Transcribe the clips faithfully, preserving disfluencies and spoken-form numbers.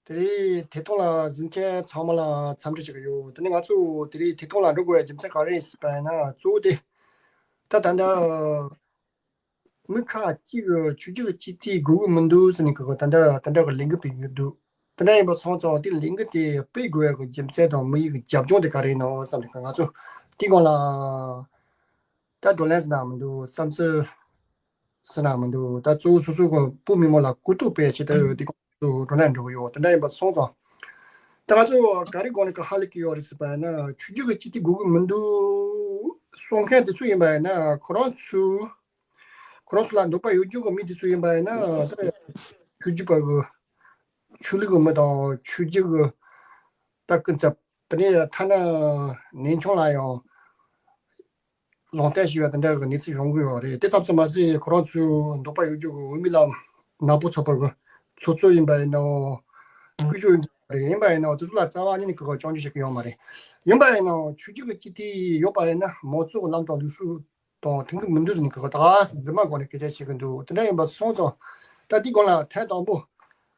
དེ་རིང་ཐད་གཏོང་ལ་གཟིགས་མཁན་ཚང་མ་ལ་འཚམས་འདྲི་ཞུ་གི་ཡོད། དེ་ནས་ང་ཚོ་དེ་རིང་ཐད་གཏོང་ལ་འགྲོ་དགོས་པའི་རྒྱུ་མཚན་ག་རེ་ཡིན་ཟེར་བ་ཡིན་ན། གཙོ་བོ་དེ་ད་ད་ལྟ་མི་ཁག་ཅིག་གིས་ཆོས་བརྒྱུད་ཀྱི་སྤྱི་འཐུས་དགོས་ཀྱི་མི་འདུག་ཟེར་ནས་གི་ད་ལྟ་ད་ལྟ་གི་ལས་འགུལ་སྤེལ་གྱི་འདུག་དེ་འདྲ་ཡིན་པ་སོང་ཙང་དེ་ལས་འགུལ་དེ་སྤེལ་དགོས་ཡག་གི་རྒྱུ་མཚན་དང་དམིགས་ཡུལ་གྱི་རྒྱབ་ལྗོངས་དེ་ག་རེ་ཡིན་ནམ་བསམ་ནས་ང་ཚོ་དེའི་སྒང་ལ་ད་བགྲོ་གླེང་ཟེར་ན་མི་འདུག་བསམ་ཚུལ་ཟེར་ན་མི་འདུག་ད་གཙོ་བོ་སོ་སོ་གི་བོད་མི་མང་ལ་གོ་རྟོགས་སྤེལ་ཆེད་དུ་དེ་སྒང་དུ་བགྲོ་གླེང་འགྲོ་གི་ཡོད། དེ་འདྲ་ཡིན་པ་སོང་ཙང་ད་ང་ཚོ་ག་རེ་སྒང་ནས་གི་ཧ་ལས་ཀྱི་ཡོད་རེད་ཟེར་བ་ཡིན་ན། ཆོས་བརྒྱུད་ཀྱི་སྤྱི་འཐུས་དགོས་ཀྱི་མི་འདུག་གསུང་མཁན་དེ་ཚོ་ཡིན་པ་ཡིན་ན་ཁོ་རང་ཚོ་ཁོ་རང་ཚོ་ལ་འདོད་པ་ཡོད་རྒྱུ་གི་མི་དེ་ཚོ་ཡིན་པ་ཡིན་ན་ད་ཆོས་བརྒྱུད་པ་གི་ཆོས་ལུགས་ཀྱི་མི་དང་ཆོས་བརྒྱུད་ཀྱི་ད་ཀུན་རྫོབ་དེ་ནས་ཐ་ན་ནན་ཆུང་ལ་ཡང་ལུང་བསྟན་ཞུ་བ་དེ་འདྲ་གི་གནས་ཚུལ་ཡོང་གི་ཡོད་རེད། དེ་ཙམ་དུ་མ་ཟད་ཁོ་རང་ཚོའི་འདོད་པ་ཡོད་རྒྱུ་གི་འོས་མི་ལ་ནག་པོ་ཚོགས་པ་གི་ཚོགས་གཙོ་ཡིན་པ་ཡིན་ནའང་སྐུ་ཞབས་ཡིན་པ་རེད། ཡིན་པ་ཡིན་ནའང་དེ་ཚོ་ལ་རྩ་བ་ཉིད་ནས་གི་སྐྱོན་བརྗོད་བྱེད་ཀྱི་ཡོད་མ་རེད། ཡིན་པ་ཡིན་ནའང་ཆོས་བརྒྱུད་ཀྱི་སྤྱི་འཐུས་ཡོད་པ་ཡིན་ན་མང་གཙོ་གི་ལམ་དང་ལུགས་སྲོལ་དང་མཐུན་གྱི་མི་འདུག་ཟེར་ནས་གི་ད་རྫུན་མ་སྒང་ནས་སྐད་ཆ་བཤད་ཀྱི་འདུག་དེ་འདྲ་ཡིན་པ་སོང་ཙང་ད་དེའི་སྒང་ལ་ཐེངས་དང་པོ་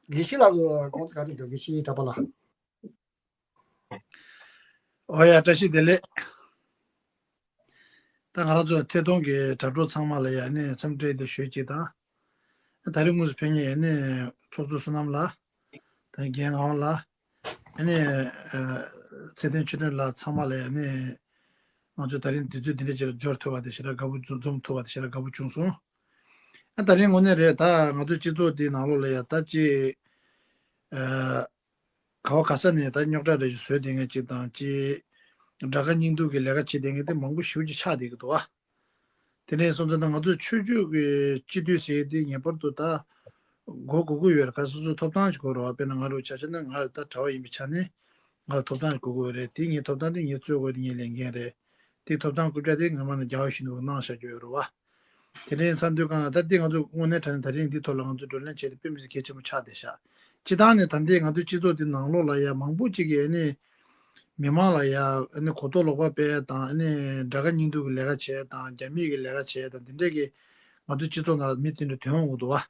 དགེ་བཤེས་ལགས་ཀྱི་དགོངས་ཚུལ་ག་རེ་འདུག་དགེ་བཤེས་གྲགས་པ་ལགས། ཨོ་ཡ། བཀྲ་ཤིས་བདེ་ལེགས། ད་ང་རང་ཚོ་ཐད་གཏོང་གི་དྲ་གྲོགས་ཚང་མ་ལ་ཡ་ནི་འཚམས་འདྲི་དེ་ཞུ་ཅིག་དང་། ད་རེས་དངོས་སུ་ཕེབས་མཁན་ཡ་ནི་ཚོགས་གཙོ་བསོད་ནམས་ལགས། ད་རྒན་ངག་དབང་ལགས། ཡ་ནི་ཚེ་བརྟན་ཆོས་སྒྲོན་ལགས། ཚང་མ་ལ་ཡ་ནི་ང་ཚོ་ད་རིང་དུས་ཚོད་འདི་འདྲ་ཅིག་ལ་འབྱོར་ཐུབ་པ་དེ་ཞེ་དྲག་དགའ་པོ་བྱུང་། འཛོམས་ཐུབ་པ་དེ་ཞེ་དྲག་དགའ་པོ་བྱུང་སོང་། ཨ་ད་རིང་དངོས་གནས་རེད། ད་ང་ཚོའི་སྤྱི་ཚོགས་འདིའི་ནང་ལོགས་ལ་ཡ་ད་ཅིག་ཨ། ག་བ་ག་ས་ནས་ད་རྙོག་དྲ་རེ་ཞིག་བཟོས་བསྡད་མཁན་ཅིག་དང་ཅིག་དགྲ་དགའ་གཉེན་སྡུག་གི་ལས་ཀ་བྱེད་བསྡད་མཁན་དེ་མང་པོ་ཞེ་པོ་ཅིག་ཆགས་བསྡད་ཀྱི་འདུག་ཨ། དེ་ནས་སོང་ཙང་ད་ང་ཚོ་ཆོས་བརྒྱུད་ཀྱི་སྤྱི་འཐུས་ཟེར་དེ་ངེས་པར་དུ་ད་དགོས་དགོས་ཀྱི་ཡོད་རེད། ག་སོ་སོའི་ཐོབ་ཐང་ཞིག་དགོས་རེད་བ། དཔེར་ན་ང་རང་ཆ་བཞག་ན་ང་ད་གྲྭ་པ་ཡིན་པའི་ཆ་ནས་ང་ལ་ཐོབ་ཐང་ཞིག་དགོས་ཀྱི་ཡོད་རེད། དེ་ངའི་ཐོབ་ཐང་དེ་ངས་རྩོད་དགོས་དེ་ངའི་ལས་འགན་རེད། དེ་ཐོབ་ཐང་རྐུབ་བཀྱག་དེ་ངོ་མ་ནས་རྒྱལ་བ་ཡིད་བཞིན་ནོར་བུ་གནང་བཞག་རྒྱུ་ཡོད་རེད་བ། དེ་འདྲ་ཡིན་ཙང་དུས་གང་ལ་ད་ལྟའི་ང་ཚོ་དངོས་གནས་དྲང་གནས་ད་རིང་འདི་ཐོག་ལ་ང་ཚོ་བགྲོ་གླེང་བྱས་ཏེ་དཔེ་མི་སྲིད་གལ་ཆེན་པོ་ཆགས་བསྡད་ཤག་སྤྱིར་བཏང་ནས་ད་ལྟའི་ང་ཚོའི་སྤྱི་ཚོགས་འདི་ནང་ལོགས་ལ་ཡ་མང་པོ་ཅིག་གིས་ཨ་ནི་མི་མང་ལ་ཡ་ཨ་ནི་གོ་རྟོགས་ལོག་པ་སྤེལ་ཡ་དང་། ཨ་ནི་དགྲ་དགའ་གཉེན་སྡུག་གི་ལས་ཀ་བྱེད་ཡ་དང་། རྒྱ་མིའི་གི་ལས་ཀ་བྱེད་ཡ་དང་། འདི་འདྲས་ཀྱི་ང་ཚོའི་སྤྱི་ཚོགས་ནང་ལ་མི་དེ་འདྲ་ཐོན་འོང་གི་འདུག་བ།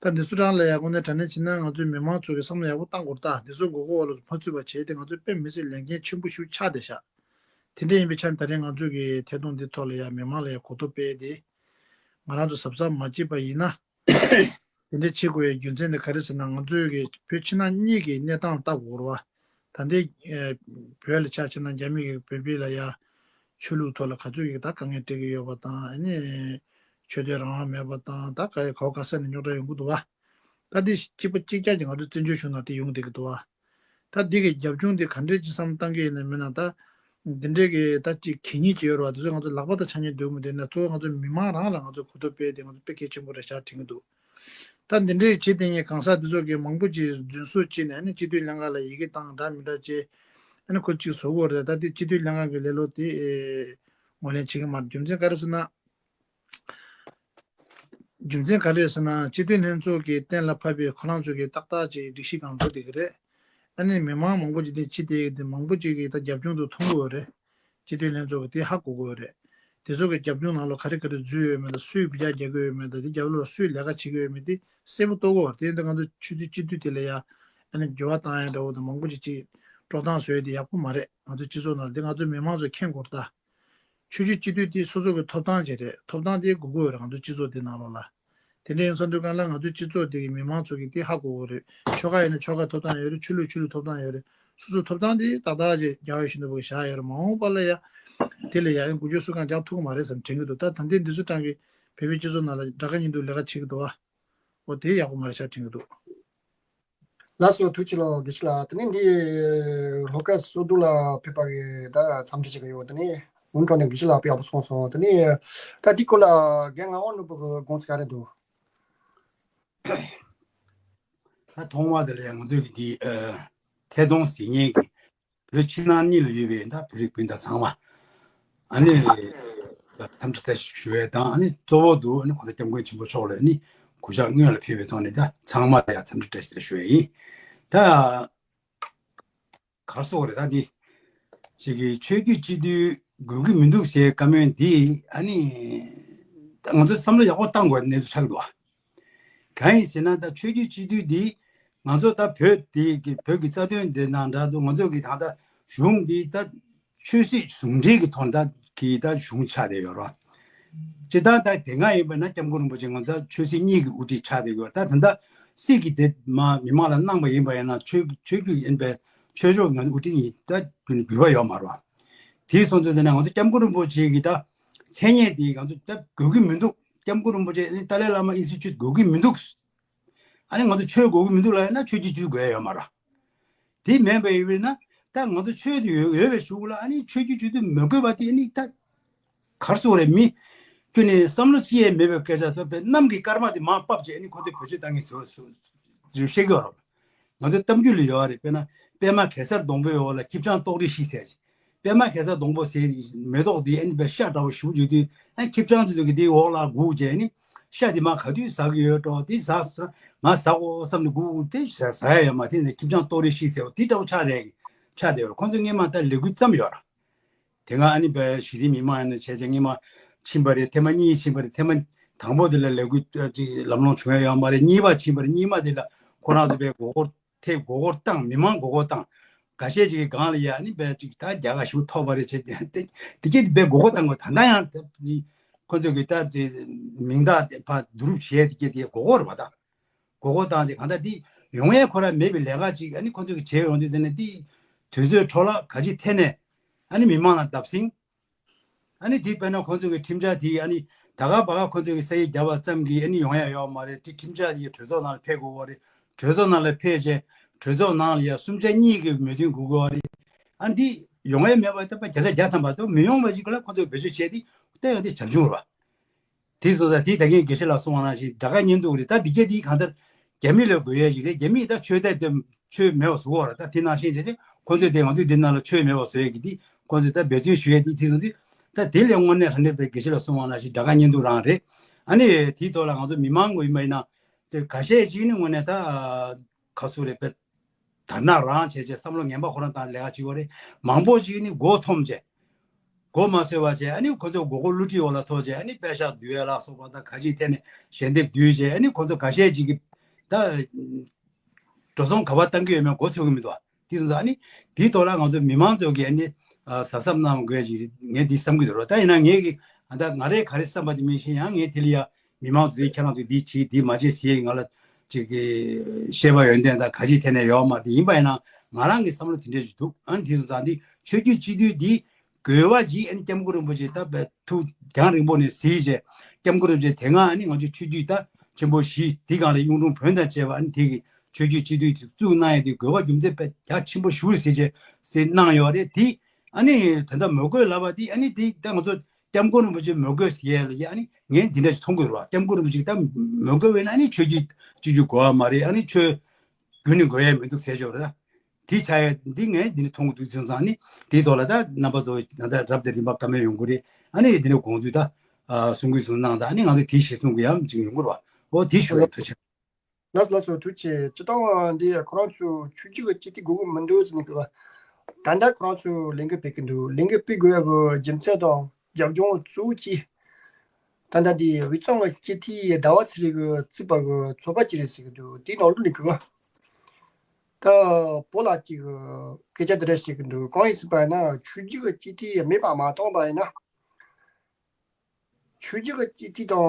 ད་འདི་ཚོ་རང་ལ་ཡ་དངོས་གནས་དྲང་གནས་བྱས་ན་ང་ཚོའི་མི་མང་ཚོ་གི་བསམ་བློ་ཡག་པོ་བཏང་དགོས་རེད། ད་འདི་ཚོ་མགོ་སྐོར་བ་ལ་མ་ཚུད་པ་བྱས་ཏེ་ང་ཚོའི་དཔེ་མི་སྲིད་ལས་འགན་ཆེན་པོ་ཞིག་ཆགས་བསྡད་ཤག་དེ་འདྲ་ཡིན་པའི་ཆ་ནས་ད་རིང་ང་ཚོ་གི་ཐད་གཏོང་འདི་ཐོག་ལ་ཡ་མི་མང་ལ་ཡ་གོ་རྟོགས་སྤེལ་ཏེ། ང་རང་ཚོ་གཟབ་གཟབ་མ་བྱས་པ་ཡིན་ན། དེ་འདྲ་བྱེད་དགོས་ཡ་རྒྱུ་མཚན་དེ་ག་རེ་ཟེར་ན། ང་ཚོའི་གི་བོད་ཕྱི་ནང་གཉིས་ཀྱི་གནས་སྟངས་ལྟ་དགོས་རེད་བ། ད་ལྟའི་ཨེ་བོད་ལ་ཆ་བཞག་ན་རྒྱ་མི་གི་བོད་པའི་ལ་ཡ་ཆོས་ལུགས་ཐོག་ལ་ག་ཚོད་ཀྱི་ད་དཀའ་ངལ་འཕྲད་ཀྱི་ཡོད་པ་དང་། ཨ་ནི་ཆོས་དད་རང་དབང་མེད་པ་དང་། ད་ག་ག་བ་ག་ས་ནས་རྙོག་དྲ་ཡོང་གི་འདུག་བ། ད་འདི་གཅིག་པ་གཅིག་རྐྱང་གི་ང་ཚོའི་བཙན་བྱོལ་གཞུང་ནང་དེ་ཡོང་བསྡད་ཀྱི་འདུག་བ། ད་འདི་གི་རྒྱབ་ལྗོངས་འདི་ག་འདྲས་ཅིག་བསམ་བློ་བཏང་གི་ཡིན་ན་མིན་ན། ད་འདི་འདྲས་ཀྱི་ད་ཅིག་གད་སྙིགས་ཅིག་ཡོད་རེད་བ། དེ་ཚོ་ང་ཚོ་ལག་པ་ད་འཆང་མཁན་འདུག་མི་འདུག་ན། གཙོ་བོ་ང་ཚོ་མི་མང་རང་ལ་ང་ཚོ་གོ་རྟོགས་སྤེལ་དེ་ང་ཚོ་དཔེ་གལ་ཆེན་པོ་རེད་ཤག་དྲན་གྱི་འདུག་ད་འདི་འདྲས་བྱེད་བསྡད་མཁན་གང་ཟག་འདི་ཚོ་གི་མང་པོ་ཅིག་རྫུན་བཟོ་བྱས་ནས་ཨ་ནི་སྤྱི་འཐུས་ལྷན་ཁང་ལ་ཡི་གེ་བཏང་འདྲ་མི་འདྲ་བྱས། ཨ་ནི་ཁོ་གཅིག་བཟོ་གི་ཡོད་རེད། ད་འདི་སྤྱི་འཐུས་ལྷན་ཁང་གི་ལས་སློབ་དེ་ཨེ་ངོས་ལེན་བྱེད་ཀྱི་མ་རེད། རྒྱུ་མཚན་ག་རེ་ཟེར་ན། རྒྱུ་མཚན་ག་རེ་ཟེར་ན། སྤྱི་འཐུས་ལྷན་ཚོགས་ཀྱིས་གཏན་ལ་ཕབ་པའི་ཁོ་རང་ཚོ་གི་ཏག་ཏག་ཅིག་སྒྲིག་གཞི་སྒང་འགྲོ་བསྡད་ཀྱི་རེད། ཨ་ནི་མི་མང་མང་པོ་ཅིག་དེ་ཕྱི་དེ་གི་དེ་མང་པོ་ཅིག་གིས་ད་རྒྱབ་ལྗོངས་དེ་མཐོང་གི་ཡོད་རེད། སྤྱི་འཐུས་ལྷན་ཚོགས་ཀྱིས་དེ་ཧ་གོ་གི་ཡོད་རེད། དེ་ཚོ་གི་རྒྱབ་ལྗོངས་ནང་ལོགས་ག་རེ་ག་རེ་འཛུལ་ཡོད་མེད་དང་། སུས་བི་ཅག་རྒྱག་གི་ཡོད་མེད་དང་། དེ་རྒྱབ་ལོགས་ལ་སུས་ལས་ཀ་བྱེད་ཀྱི་ཡོད་མེད་དེ་གསལ་པོ་རྟོགས་ཀྱི་ཡོད་རེད། དེ་ཡིན་དུས་ང་ཚོ་ཆུ་ཚོད་སྤྱི་འཐུས་དེ་ལ་ཡ་ཨ་ནི་འགྱུར་བ་བཏང་ཡ་འདྲ་བོ་དང་མང་པོ་ཅིག་ཅིག་དཀྲོག་གཏམ་བཟོ་ཡ་དེ་ཡག་པོ་མ་རེད། ང་ཚོ་སྤྱི་ཚོགས་ནང་ལ་དེ་ང་ཚོ་མི་མང་ཚོས་མཁྱེན་དགོས་རེད་ད། ཆོས་བརྒྱུད་སྤྱི་འཐུས་དེ་སོ་སོ་གི་ཐོབ་ཐང་ཅིག་རེད། ཐོབ་ཐང་དེ་དགོས་ཀྱི་ཡོད་རེད་ང་ཚོ་སྤྱི་ཚོགས་དེ་ནང་ལོགས་ལ། དེ་འདྲ་ཡིན་ཙང་དུས་གང་ལ་ང་ཚོའི་སྤྱི་ཚོགས་དེ་གི་མི་མང་ཚོ་གིས་དེ་ཧ་གོ་གི་རེད། ཆོལ་ཁ་ཡིན་ན་ཆོལ་ཁའི་ཐོབ་ཐང་ཡོད་རེད། ཆོས་ལུགས་ཆོས་ལུགས་ཐོབ་ཐང་ཡོད་རེད། སོ་སོའི་ཐོབ་ཐང་དེ་ཏག་ཏག་ཅིག་རྒྱལ་བ་ཡིད་བཞིན་ནོར་བུ་གིས་བཞག་ཡོད་རེད། མ་འོངས་པ་ལ་ཡ་དེ་ལ་ཡ་ཡང་འགུལ་སྐྱོད་སུ་གང་རྒྱག་ཐུབ་ཀྱི་མ་རེད་བསམ་དྲན་གྱི་འདུག་ད་ད་ལྟའི་འདི་ཚོ་གྲངས་ཀྱི་བོད་པའི་སྤྱི་ཚོགས་ནང་ལ་དགྲ་དགའ་གཉེན་སྡུག་ལས་ཀ་བྱེད་ཀྱི་འདུག་བ། འོ་དེ་ཡག་པོ་མ་རེད་ཤག་དྲན་གྱི་འདུག་ལགས་སོ། ཐུགས་རྗེ་ཆེ་ལགས། དགེ་བཤེས་ལགས། དེ་ནས་འདི་ལྷོ་ཁ་སོག་ཕྲུག་ལ་ཕེབས་པ་གི་ད་འཚམས་འདྲི་བྱེད་ཀྱི་ཡོད། དེ་ནས་འུ་ཐོག་ནས་དགེ་བཤེས་ལགས་དཔེ་ཡག་པོ་གསུངས་སོང་། དེ་ནས་ད་འདི་སྐོར་ལ་རྒན་ངག་དབང་ནོར་བུ་གི་དགོངས་ཚུལ་ག་རེ་འདུག་ད་ཐོག་མ་དེ་ལ་ཡང་ང་ཚོས་ཀྱི་འདི་ཨ་ཐད་གཏོང་ཟེར་མཁན་གྱི་བོད་ཕྱི་ནང་གཉིས་ལ་ཡོད་པའི་ད་བོད་རིགས་སྤུན་ཟླ་ཚང་མ་ཨ་ནི་འཚམས་འདྲི་བཀྲ་ཤིས་ཞུ་ཡས་དང་། ཨ་ནི་གཙོ་བོ་དུ་ཨ་ནི་གོང་ས་སྐྱབས་མགོན་ཆེན་པོ་མཆོག་ལ་ཨ་ནི་གུས་ཞབས་སྔོན་ལ་ཕེབས་པའི་ཐོག་ནས་ད་ཚང་མ་ལ་ཡང་འཚམས་འདྲི་བཀྲ་ཤིས་བདེ་ལེགས་ཞུ་ཡས་ཡིན། ད་གར་སོང་རེད། ད་འདི་ཅིག་གི་ཆོས་བརྒྱུད་སྤྱི་འཐུས་དགོས་ཀྱི་མི་འདུག་ཟེར་བཀའ་མོལ་འདི་ཨ་ནི་ད་ང་ཚོས་བསམ་བློ་ཡག་པོ་བཏང་དགོས་པའི་གནས་ཚུལ་ཆགས་ཀྱི་འདུག་བ། གང་ཡིན་ཟེར་ན་ད་ཆོས་བརྒྱུད་སྤྱི་འཐུས་འདི་ ང་ཚོ་ད་བོད་འདི་གི་བོད་ཀྱི་རྩ་དོན་འདི་ནང་འདྲ་འདུག་ང་ཚོ་གི་ད་ལྟ་གཞུང་འདི་ད་ཆོས་སྲིད་ཟུང་འབྲེལ་གྱི་ཐོག་ནས་ད་གི་ད་གཞུང་ཆགས་བསྡད་ཡོད་རེད། སྤྱིར་བཏང་ད་དེ་སྔ་ཡིན་པ་ན་སྐྱབས་མགོན་རིན་པོ་ཆེ་ང་ཚོ་ཆོས་སྲིད་གཉིས་ཀྱི་དབུ་ཁྲིད་ཆགས་བསྡད་ཡོད། ད་ད་ལྟ་སྲིད་ཀྱི་དེ་མ་མི་མང་ལ་གནང་བ་ཡིན་པ་ཡིན་ན་ཆོས་ཆོས་བརྒྱུད་ཡིན་པའི་ཆོས་ཕྱོགས་ཀྱི་དབུ་ཁྲིད་ཡིན་ད་རྒྱུན་དགོས་པ་ཡོད་མ་རེད་བ། དེའི་སོང་ཙང་དེ་ནས་ང་ཚོ་སྐྱབས་མགོན་རིན་པོ་ཆེ་གི་ད་མཚན་སྙན་དེ་ང་ཚོ་ད་དགོས་ཀྱི་མི་འདུག་སྐྱབས་མགོན་རིན་པོ་ཆེ་ཨ་ནི་ཏཱ་ལའི་བླ་མ་ཨིན་སི་ཊི་ཊུཊ་དགོས་ཀྱི་མི་འདུག་ཨ་ནི་ང་ཚོ་ཆོས་དགོས་ཀྱི་མི་འདུག་ལབ་ཡ་ན་ཆོས་བརྒྱུད་སྤྱི་འཐུས་དགོས་ཡ་ཡོད་མ་རེད། དེ་མིན་པ་ཡིན་ན་ད་ང་ཚོ་ཆོས་དེ་ཡོད་ཡོད་པའི་གཞུག་ལ་ཨ་ནི་ཆོས་བརྒྱུད་སྤྱི་འཐུས་མི་དགོས་པ་དེ་ཨ་ནི་ད་ག་རེ་ཟེར་དགོས་རེད། མི་ཁྱོད་ནི་བསམ་བློ་ཅི་ཡང་མེད་པའི་སྐད་ཆ་ཐོབ་པའི་གནམ་གྱི་སྐར་མ་དེ་མར་ཕབ་བྱས་ཨ་ནི་ཁོ་ཚོས་བེད་སྤྱོད་བཏང་གི་ཟེར་བ་ཟེར་བཤད་ཀྱི་ཡོད་རེད། ང་ཚོའི་གཏམ་རྒྱུད་ལ་ཡོད་རེད། དཔེར་ན་པད་མ་གེ་སར་སྡོང་པོའི་འོག་ལ་ཁྱི་སྤྱང་ལྟོགས་རིས་ཤི་ཟེར་གྱི། པད་མ་གེ་སར་སྡོང་པོ་ཟེར་མེ་ཏོག་འདི་ཨ་ནི་པའི་ཤ་འདྲ་བོ་ཞིག་ཡོད་དུས་ཨ་ཁྱི་སྤྱང་ཚོ་གི་འདིའི་འོག་ལ་སྒུག་བྱས་ནི་ཤ་འདི་མ་ག་དུས་ཟ་གི་ཡོད་འགྲོ་འདི་ཟ་ང་ཟ་གོ་བསམ་ནས་སྒུག་དེ་ཟ་ཟ་ཡ་ཡོད་མ་དེ་ནས་ཁྱི་སྤྱང་ལྟོགས་རིས་ཤི་ཟེར་བ་དེ་འདྲ་བོ་ཆགས་རེད། ཆགས་བསྡད་ཡོད་རེད། ཁོང་ཚོ་སྔས་མ་ད་ལས་འགུལ་བརྩམས་ཡོད་ར། དེ་སྔ་ཨ་ནི་པའི་གཞི་རིམ་མི་མང་ཡིན་ན་བྱས་བྱས་སྔས་མ་ཕྱིན་པ་རེད། ཐེངས་མ་གཉིས་ཕྱིན་པ་རེད། ཐེངས་མ་དང་པོ་དེ་ལ་ལས་འགུལ་ཅིག་ལམ་ལྷོང་བྱུང་ཡ་ཡོད་མ་རེད། གཉིས་པ་ཕྱིན་པ་རེད། གཉིས་པ་དེ་ལ་ཁོ་རང་ཚོ་པའི་མགོ་སྐོར་ཐེབས་མགོ་སྐོར་བཏང་མི་མང་མགོ་སྐོར་བཏང་། འགའ་ཤས་ཅིག་གིས་སྒང་ལ་ཡ་ཨ་ནི་པའི་ཅིག་ད་རྒྱ་གར་ཞུ་ཐོག་པ་རེད་བྱས་ཏེ་དེ་སྐད་དེ་པའི་མགོ་སྐོར་བཏང་དགོས། ད་ལྟ་ཡང་དེ་ཁོ་ཚོ་གིས་ད་དེ་མིང་རྟགས་དེ་ཕར་བསྡུ་རུབ་བྱས་དེ་སྐད་དེ་མགོ་སྐོར་རེད་པ། ད་མགོ་སྐོར་བཏང་ཅིག་གང་ལྟར་དེ་ཡོང་ཡས་ཁོ་ར་མེད་པའི་ལས་ཀ་ཅིག་ཨ་ནི་ཁོ་ཚོ་གིས་བྱས་ཡོང་དུས་དེ་ནས་དེ་དུས་ཚོད་འཕྲོ་བརླག་ག་ཅིག་ཐད་ནས་ཨ་ནི་མི་མང་ལ་བརྡབ་གསིག་ཨ་ནི་དེ་དཔེར་ན་ཁོང་ཚོ་གི་ཁྲིམས་འཆར་དེ་ཨ་ནི་ད་ག་བ་ག་ཁོང་ཚོ་གི་ས་ཡིག་བརྒྱབ་པ་ཙམ་གྱིས་ཨ་ནི་ཡོང་ཡ་ཡོད་མ་རེད། དེ་ཁྲིམས་འཆར་དེ་གྲོས་ཚོགས་ནང་ལ་ཕེབས་དགོས་པ་རེད། གྲོས་ཚོགས་ནང་ལ་ཕེབས་རྗེས་གྲོས་ཚོགས་ནང་ལ་ཡ་གསུམ་ཆ་གཉིས་ཀྱི་མོས་མཐུན་དགོས་དགོས་པ་རེད། ཨ་ནི་དེ་ཡོང་ཡ་མེད་པ་ད་བརྒྱ་ཆ་བརྒྱ་ཐམ་པ་དང་མི་ཡོང་བ་ཞིག་ལ་ཁོང་ཚོས་བེད་སྤྱོད་བྱས་ཏེ་ལྟ་ཡོང་དེ་བྱང་ཆུབ་རེད་པ། དེ་སོང་ཙང་དེ་ད་གིན་དགེ་བཤེས་ལགས་གསུངས་པ་ནང་བཞིན་དགྲ་དགའ་གཉེན་སྡུག་རེད། ད་འདི་གྱད་དེ་གང་ལྟར་རྒྱ་མི་ལ་དགོས་ཡས་ཞིག་རེད། རྒྱ་མིས་ད་ཆོས་དད་དེ་ཆོས་མེད་པ་བཟོ་གི་ཡོད་རེད། ད་དེ་ནང་བཞིན་བྱས་ཏེ་ཁོ་ཚོས་དེ་ང་ཚོས་འདི་ནང་ལ་ཆོས་མེད་པ་བཟོ་ཡས་ཀྱི་དེ་ཁོ་ཚོས་ད་འབད་བརྩོན་ཞུ་ཡས་དེ་དེ་ཚོ་དེ་ད་དེ་ལས་དངོས་གནས་དྲང་གནས་པའི་དགེ་བཤེས་ལགས་གསུངས་པ་ནང་བཞིན་དགྲ་དགའ་གཉེན་སྡུག་རང་རེད། ཨ་ནི་དེའི་ཐོག་ལ་ང་ཚོ་མི་མང་ངོ་ཡིན་པ་ཡིན་ན་དེ་ཁ་ཤས་ཅིག་ནི་དངོས་གནས་ད་ག་ཚོད་རེད་པས། དར་ནག་རང་བྱས་བྱས་བསམ་བློ་ངན་པ་ཁོ་རང་བཏང་ལས་ཀ་བྱེད་ཀྱི་ཡོད་རེད། མང་པོ་ཅིག་ནི་མགོ་འཐོམས་བྱས། མགོ་མ་སོས་པ་བྱས་ཨ་ནི་ཁོ་ཚོ་མགོ་སྐོར་བསླུ་བྲིད་འོག་ལ་ཐོགས་བྱས་ཨ་ནི་པད་ཤག་བསྡུ་ཡས་ལ་སོགས་པ་དང་ག་ཅིག་ཐད་ནས་ཞལ་འདེབས་བསྡུས་བྱས་ཨ་ནི་ཁོ་ཚོ་འགའ་ཤས་ཅིག་གིས་ད་འགྲོ་སོང་ག་པར་བཏང་གི་ཡོད་མེད་མགོ་ཚོས་ཀྱི་མི་འདུག་དེ་ཚོ་ཨ་ནི་དེའི་ཐོག་ལ་ང་ཚོ་མི་མང་ཚོ་གིས་ཨ་ནི་གཟབ་གཟབ་གནང་དགོས་ཀྱི་རེད་ངས་འདི་བསམ་གྱི་འདུག་ད་ཡིན་ན་ངས་ཀྱི་ད་ང་རས་ག་རེ་བསམ་པ་དེ་མིན་ཤེས་ཡང་ངས་དེ་ལ་ཡ། མི་མང་ཚོ་འདི་ཁྱེད་རང་ཚོས་འདི་བྱེད་འདི་མ་བྱེད་ཟེར་ང་ལ་ཅིག་གི་བཤད་པ་ཡོན་ཏན་དང་ག་ཅིག་ཐད་ནས་ཡོད་མ་རེད། ཡིན་པ་ཡིན་ན་ང་རང་གི་བསམ་བློ་དེ་འདྲ་ཞིག་འདུག་ཨ་ནི་དེ་ཚོ་ཚང་འདི་ཆོས་བརྒྱུད་སྤྱི་འཐུས་འདི་དགོས་པ་ཅིག་ཨ་ནི་སྐྱབས་མགོན་རིན་པོ་ཆེ་ད་བས་ཐུགས་རྒྱང་རིང་པོ་ནས་གཟིགས་བྱས་སྐྱབས་མགོན་རིན་པོ་ཆེ་དེ་སྔ་ཨ་ནི་ང་ཚོའི་ཆོས་བརྒྱུད་ད་ཆེན་པོ་བཞི་འདི་སྒང་ལ་གཡུང་དྲུང་བོན་དང་བཅས་པ་ཨ་ནི་དེ་གི་ཆོས་བརྒྱུད་སྤྱི་འཐུས་ཅིག་བཙུགས་གནང་ཡས་དེ་དགོས་པ་རྒྱུ་མཚན་དཔེ་རྒྱ་ཆེན་པོ་ཞེ་པོ་ཟེར་བྱས་ཟེར་གནང་ཡོད་རེད། དེ་ཨ་ནི་ད་ལྟ་མི་དགོས་ལབ་པ་དེ་ཨ་ནི་དེ་ད་ང་ཚོ། སྐྱབས་མགོན་རིན་པོ་ཆེ་མི་དགོས་ཟེར་ཡས་ལ་ཡ་ཨ་ནི་ངས་འདི་འདྲ་ཞིག་མཐོང་གི་རེད་བ། སྐྱབས་མགོན་རིན་པོ་ཆེ་ད་མི་དགོས་པས་ན་ཨ་ནི་ཆོས་བརྒྱུད་སྤྱི་འཐུས་དགོས་པ་མ་རེད། ཨ་ནི་ཆོས་བརྒྱུད་ནི་དགོས་ཡས་མི་འདུག་ཟེར་ཆོག་རེད་ད། དེ་ཆགས་ཡས་འདི་ངས་འདི་འདྲ་མཐོང་གི་འདུག་ཚེ་ཚང་ནི་དེའི་ཐོག་ལ་ད་རྣམ་པ་ཚོ་ད་ལྟ་རབ་དང་རིམ་པ་བཀའ་མོལ་ཡོང་གི་རེད། ཨ་ནི་འདི་འདྲ་དགོངས་ཚུལ་ད་གསུང་གི་གསུང་གནང་ད་ཨ་ནི་ང་ཚོ་དེ་གཞིར་བཟུང་གི་ཡང་ཅིག་ཡོང་གི་རེད་བ། འོ་དེ་ཞུ་ཡས་ཐུགས་རྗེ་ཆེ། ལགས་སོ་ལགས་སོ་ཐུགས་རྗེ་ཆེ། སྤྱིར་བཏང་འདི་ཁོ་རང་ཚོ་ཆོས་བརྒྱུད་ཀྱི་སྤྱི་འཐུས་དགོས་ཀྱི་མི་འདུག་ཟེར་ནས་ཀྱི་ད་ལྟ་ཁོ་རང་ཚོས་ལས་འགུལ་སྤེལ་གྱི་འདུག་ལས་འགུལ་སྤེལ་དགོས་ཡག་གི་རྒྱུ་མཚན་དང་རྒྱབ་ལྗོངས་གཙོ་བོ་གཅིག་ད་ལྟ་འདི་དབུས་གཙང་གི་སྤྱི་འཐུས་ཟླ་བ་ཚེ་རིང་གིས་བཙུགས་པ་གི་ཚོགས་པ་གཅིག་རེད་ཟེར་གྱི་འདུག་དེའི་ནང་ལོགས་ནས་ཀྱི་ད་བོད་ལ་གཅིག་གི་སྐད་ཆ་འདི་འདྲ་བཤད་ཀྱི་འདུག་གང་ཡིན་ཟེར་བ་ཡིན་ན་ཆོས་བརྒྱུད་ཀྱི་སྤྱི་འཐུས་མེད་པ་མ་མཐོང་བ་ཡིན་ན། ཆོས་བརྒྱུད་ཀྱི་སྤྱི་འཐུས་དང་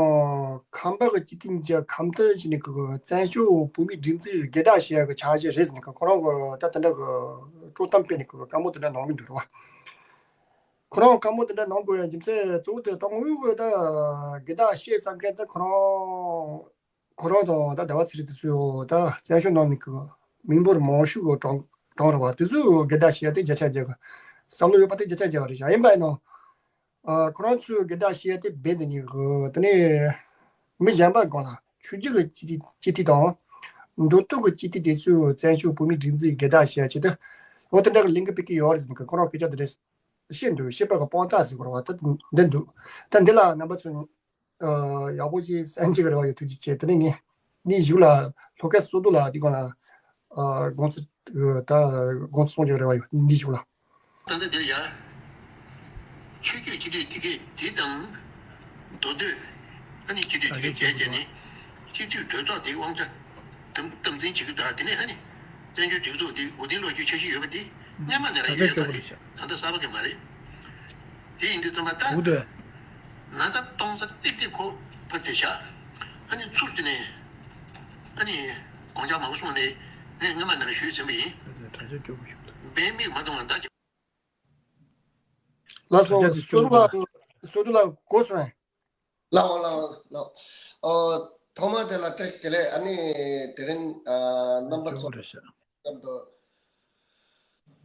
ཁམས་པ་གི་སྤྱི་འཐུས་གཉིས་ཀྱི་ཁམས་ཐོན་བྱས་ནས་ཀྱི་བཙན་བྱོལ་བོད་མིའི་སྒྲིག་འཛུགས་སྒེར་བདག་བྱེད་ཡག་གི་འཆར་གཞི་རེད་ཟེར་ནས་ཀྱི་ཁོ་རང་གི་ད་དེ་འདྲ་གི་དཀྲོག་གཏམ་སྤེལ་ནས་ཀྱི་བཀའ་མོལ་དེ་འདྲ་གནང་གི་འདུག་རེད་བ། ཁོ་རང་བཀའ་མོལ་དེ་འདྲ་གནང་དགོས་ཡག་རྒྱུ་མཚན་གཙོ་བོ་དེ་དང་དངོས་ཀྱི་ད་སྒེར་བདག་བྱེད་བསམ་མཁན་དེ་ཁོ་རང་ཁོ་རང་དང་ད་ཟླ་བ་ཚེ་རིང་དེ་ཚོ་ད་བཙན་བྱོལ་ནང་ནས་ཀྱི་མི་འབོར་མང་ཤོས་ཀྱི་གྲངས་གྲངས་རེད་བ། དེ་ཚོ་སྒེར་བདག་བྱེད་ཡག་དེ་བརྒྱ་ཆ་བརྒྱ་གི་བསམ་བློ་ཡོད་པ་དེ་བརྒྱ་ཆ་བརྒྱ་རེད་བཞག་ཡིན་པ་ཡིན་ནའང་། ཨ། ཁོ་རང་ཚོས་སྒེར་བདག་བྱེད་ཡ་དེ་རྦད་དེ་ཉེན་གི། དེ་ནས་མི་གཞན་པ་སྒང་ལ་ཆོས་བརྒྱུད་ཀྱི་སྤྱི་སྤྱི་འཐུས་དང་མདོ་སྟོད་ཀྱི་སྤྱི་འཐུས་དེ་ཚོས་བཙན་བྱོལ་བོད་མིའི་སྒྲིག་འཛུགས་སྒེར་བདག་བྱེད་ཡ་ཆེད་དུ་འོ་དེ་འདྲ་གི་ལས་འགུལ་སྤེལ་གི་ཡོད་རེད་ཟེར་གི། ཁོ་རང་སྐད་ཆ་དེ་འདྲ་བཤད་འདུག་བཤད་པ་གི་དཔང་རྟགས་ཟེར་དགོས་རེད་བ། ད་འདི་འདུག་ད་འདི་ལ་རྣམ་པ་ཚོས་ཨ། ཡག་པོ་ཞིག་གསན་བྱེད་ཀྱི་རེ་བ་ཡོད། ཐུགས་རྗེ་ཆེ། དེ་ནས་ངས་འདིའི་གཞུག་ལ་ལྷོ་ཁ་སོ་བདུན་ལ་འདི་སྒང་ལ་ཨ། དགོངས་ཚུལ་ད་དགོངས་ཚུལ་གསུང་རྒྱུའི་རེ་བ་ཡོད། འདིའི་གཞུག་ལ། ད་ལྟ་འདིར་ཡང་ཆོས་བརྒྱུད་སྤྱི་འཐུས་དེ་གས་དེ་དང་མདོ་སྟོད་ཨ་ནི་སྤྱི་འཐུས་དེ་གས་བྱས་བྱས་ནས་སྤྱི་འཐུས་གྲོས་ཚོགས་དེའི་དབང་ཆ་ དམ་དམ་འཛིན་བྱེད་རྒྱུ་དང་དེ་ནས་ཨ་ནི་བཙན་བྱོལ་སྒྲིག་འཛུགས་འདི་འོས་བསྡུ་ལོ་རྒྱུས་འཆར་གཞི་ཡོད་པ་འདི་སྔོན་མ་ནས་རང་ད་ཡོད་ཡོད་ས་ཆོག་རེད། གི་ད་ལྟ་གསར་པ་གི་མ་རེད། དེ་ཡིན་དུས་ཙམ་པ་ད་འུ་དོ། ན་ཚ་སྟོང་ཚ་ཏིག་ཏིག་ཁོ་ཕ་དེ་ཤ། ཨ་ནི་ཚུར་དེ་ནས་ཨ་ནི་དགོངས་འཆར་མང་པོ་གསུངས་ནས་ངས་སྔོན་མ་ནས་རང་ཞུས་ཟིན་པ་ཡིན། ད་ཆོག་ཆོག་པོ་ཞིག་འདུག་བན་མིག་མ་གཏོང་བ་ད་ལགས་སོ། བསོད་ནམས་ལགས། བསོད་ནམས་ལགས་གོ་སོང་ངས། ལགས་འོ་ལགས་འོ་ལགས་འོ། ཨོ། ཐོག་མ་དེ་ལ་བཀྲ་ཤིས་བདེ་ལེགས། ཨ་ནི་དེ་རིང་ཨ་རྣམ་པ་ཚོ་ལ་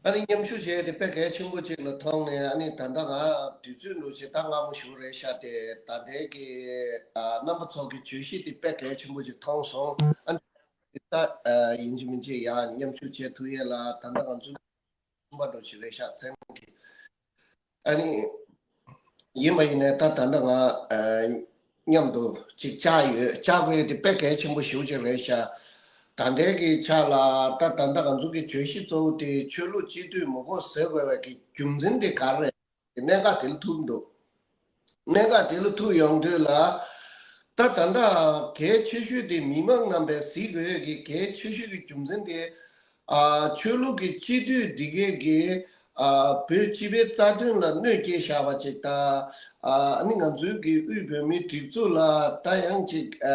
ཨ་ནི་མཉམ་ཞུགས་བྱས་ཏེ་དཔེ་གལ་ཆེན་པོ་ཅིག་ལ་མཐོང་ནས། ཨ་ནི་ད་ལྟ་ང་དུས་ཚོད་འདུག་ཅེས་ད་སྔ་མོ་ཞུ་རེད་ཤག་སྟེ། ད་ལྟའི་གི་ཨ་རྣམ་པ་ཚོ་གི་བརྗོད་གཞི་དེ་དཔེ་གལ་ཆེན་པོ་ཅིག་མཐོང་སོང་། ཨ་ནི་ད་ཨ་ཡིན་གཅིག་མིན་གཅིག་ཡང་མཉམ་ཞུགས་བྱེད་ཐུབ་ཡས་ལ་ད་ལྟ་ང་ཚོ་ཁྱིམ་པ་འདྲ་ཞིག་རེད་ཤག་མཚན་གི་ཨ་ནི། ཡིན་པ་ཡིན་ནའི་ད་ད་ལྟ་ང་ཨ་མཉམ་དུ་ཅིག་བཅར་ཡོད། བཅར་དགོས་དེ་དཔེ་གལ་ཆེན་པོ་ཞེ་པོ་ཅིག་རེད་ཤག་ད་ལྟའི་གི་ཆ་ལ་ད་ད་ལྟ་ང་ཚོ་གི་བརྗོད་གཞི་གཙོ་བོ་དེ་ཆོས་ལུགས་སྤྱི་འཐུས་མི་དགོས་ཟེར་དགོས་པའི་གི་རྒྱུ་མཚན་དེ་ག་རེ་རེད། གནད་འགག་དེ་ལ་ཐུག་འདུག་གནད་འགག་དེ་ལ་ཐུག་ཡོང་དུས་ལ། ད་ད་ལྟ་གལ་ཆེ་ཤོས་དེ་མི་མང་རྣམ་པས་གཟིགས་དགོས་ཀྱི་གལ་ཆེ་ཤོས་ཀྱི་རྒྱུ་མཚན་དེ། ཨ་ཆོས་ལུགས་ཀྱི་སྤྱི་འཐུས་འདི་གས་ཀྱིས་ཨ་བོད་སྤྱི་པའི་རྩ་དོན་ལ་གནོད་སྐྱེལ་བཞག་པ་ཅིག་དང་། ཨ་ནི་ང་ཚོའི་གི་དབུས་བོད་མིའི་སྒྲིག་འཛུགས་ལ་ད་ཡང་ཅིག་ཨ་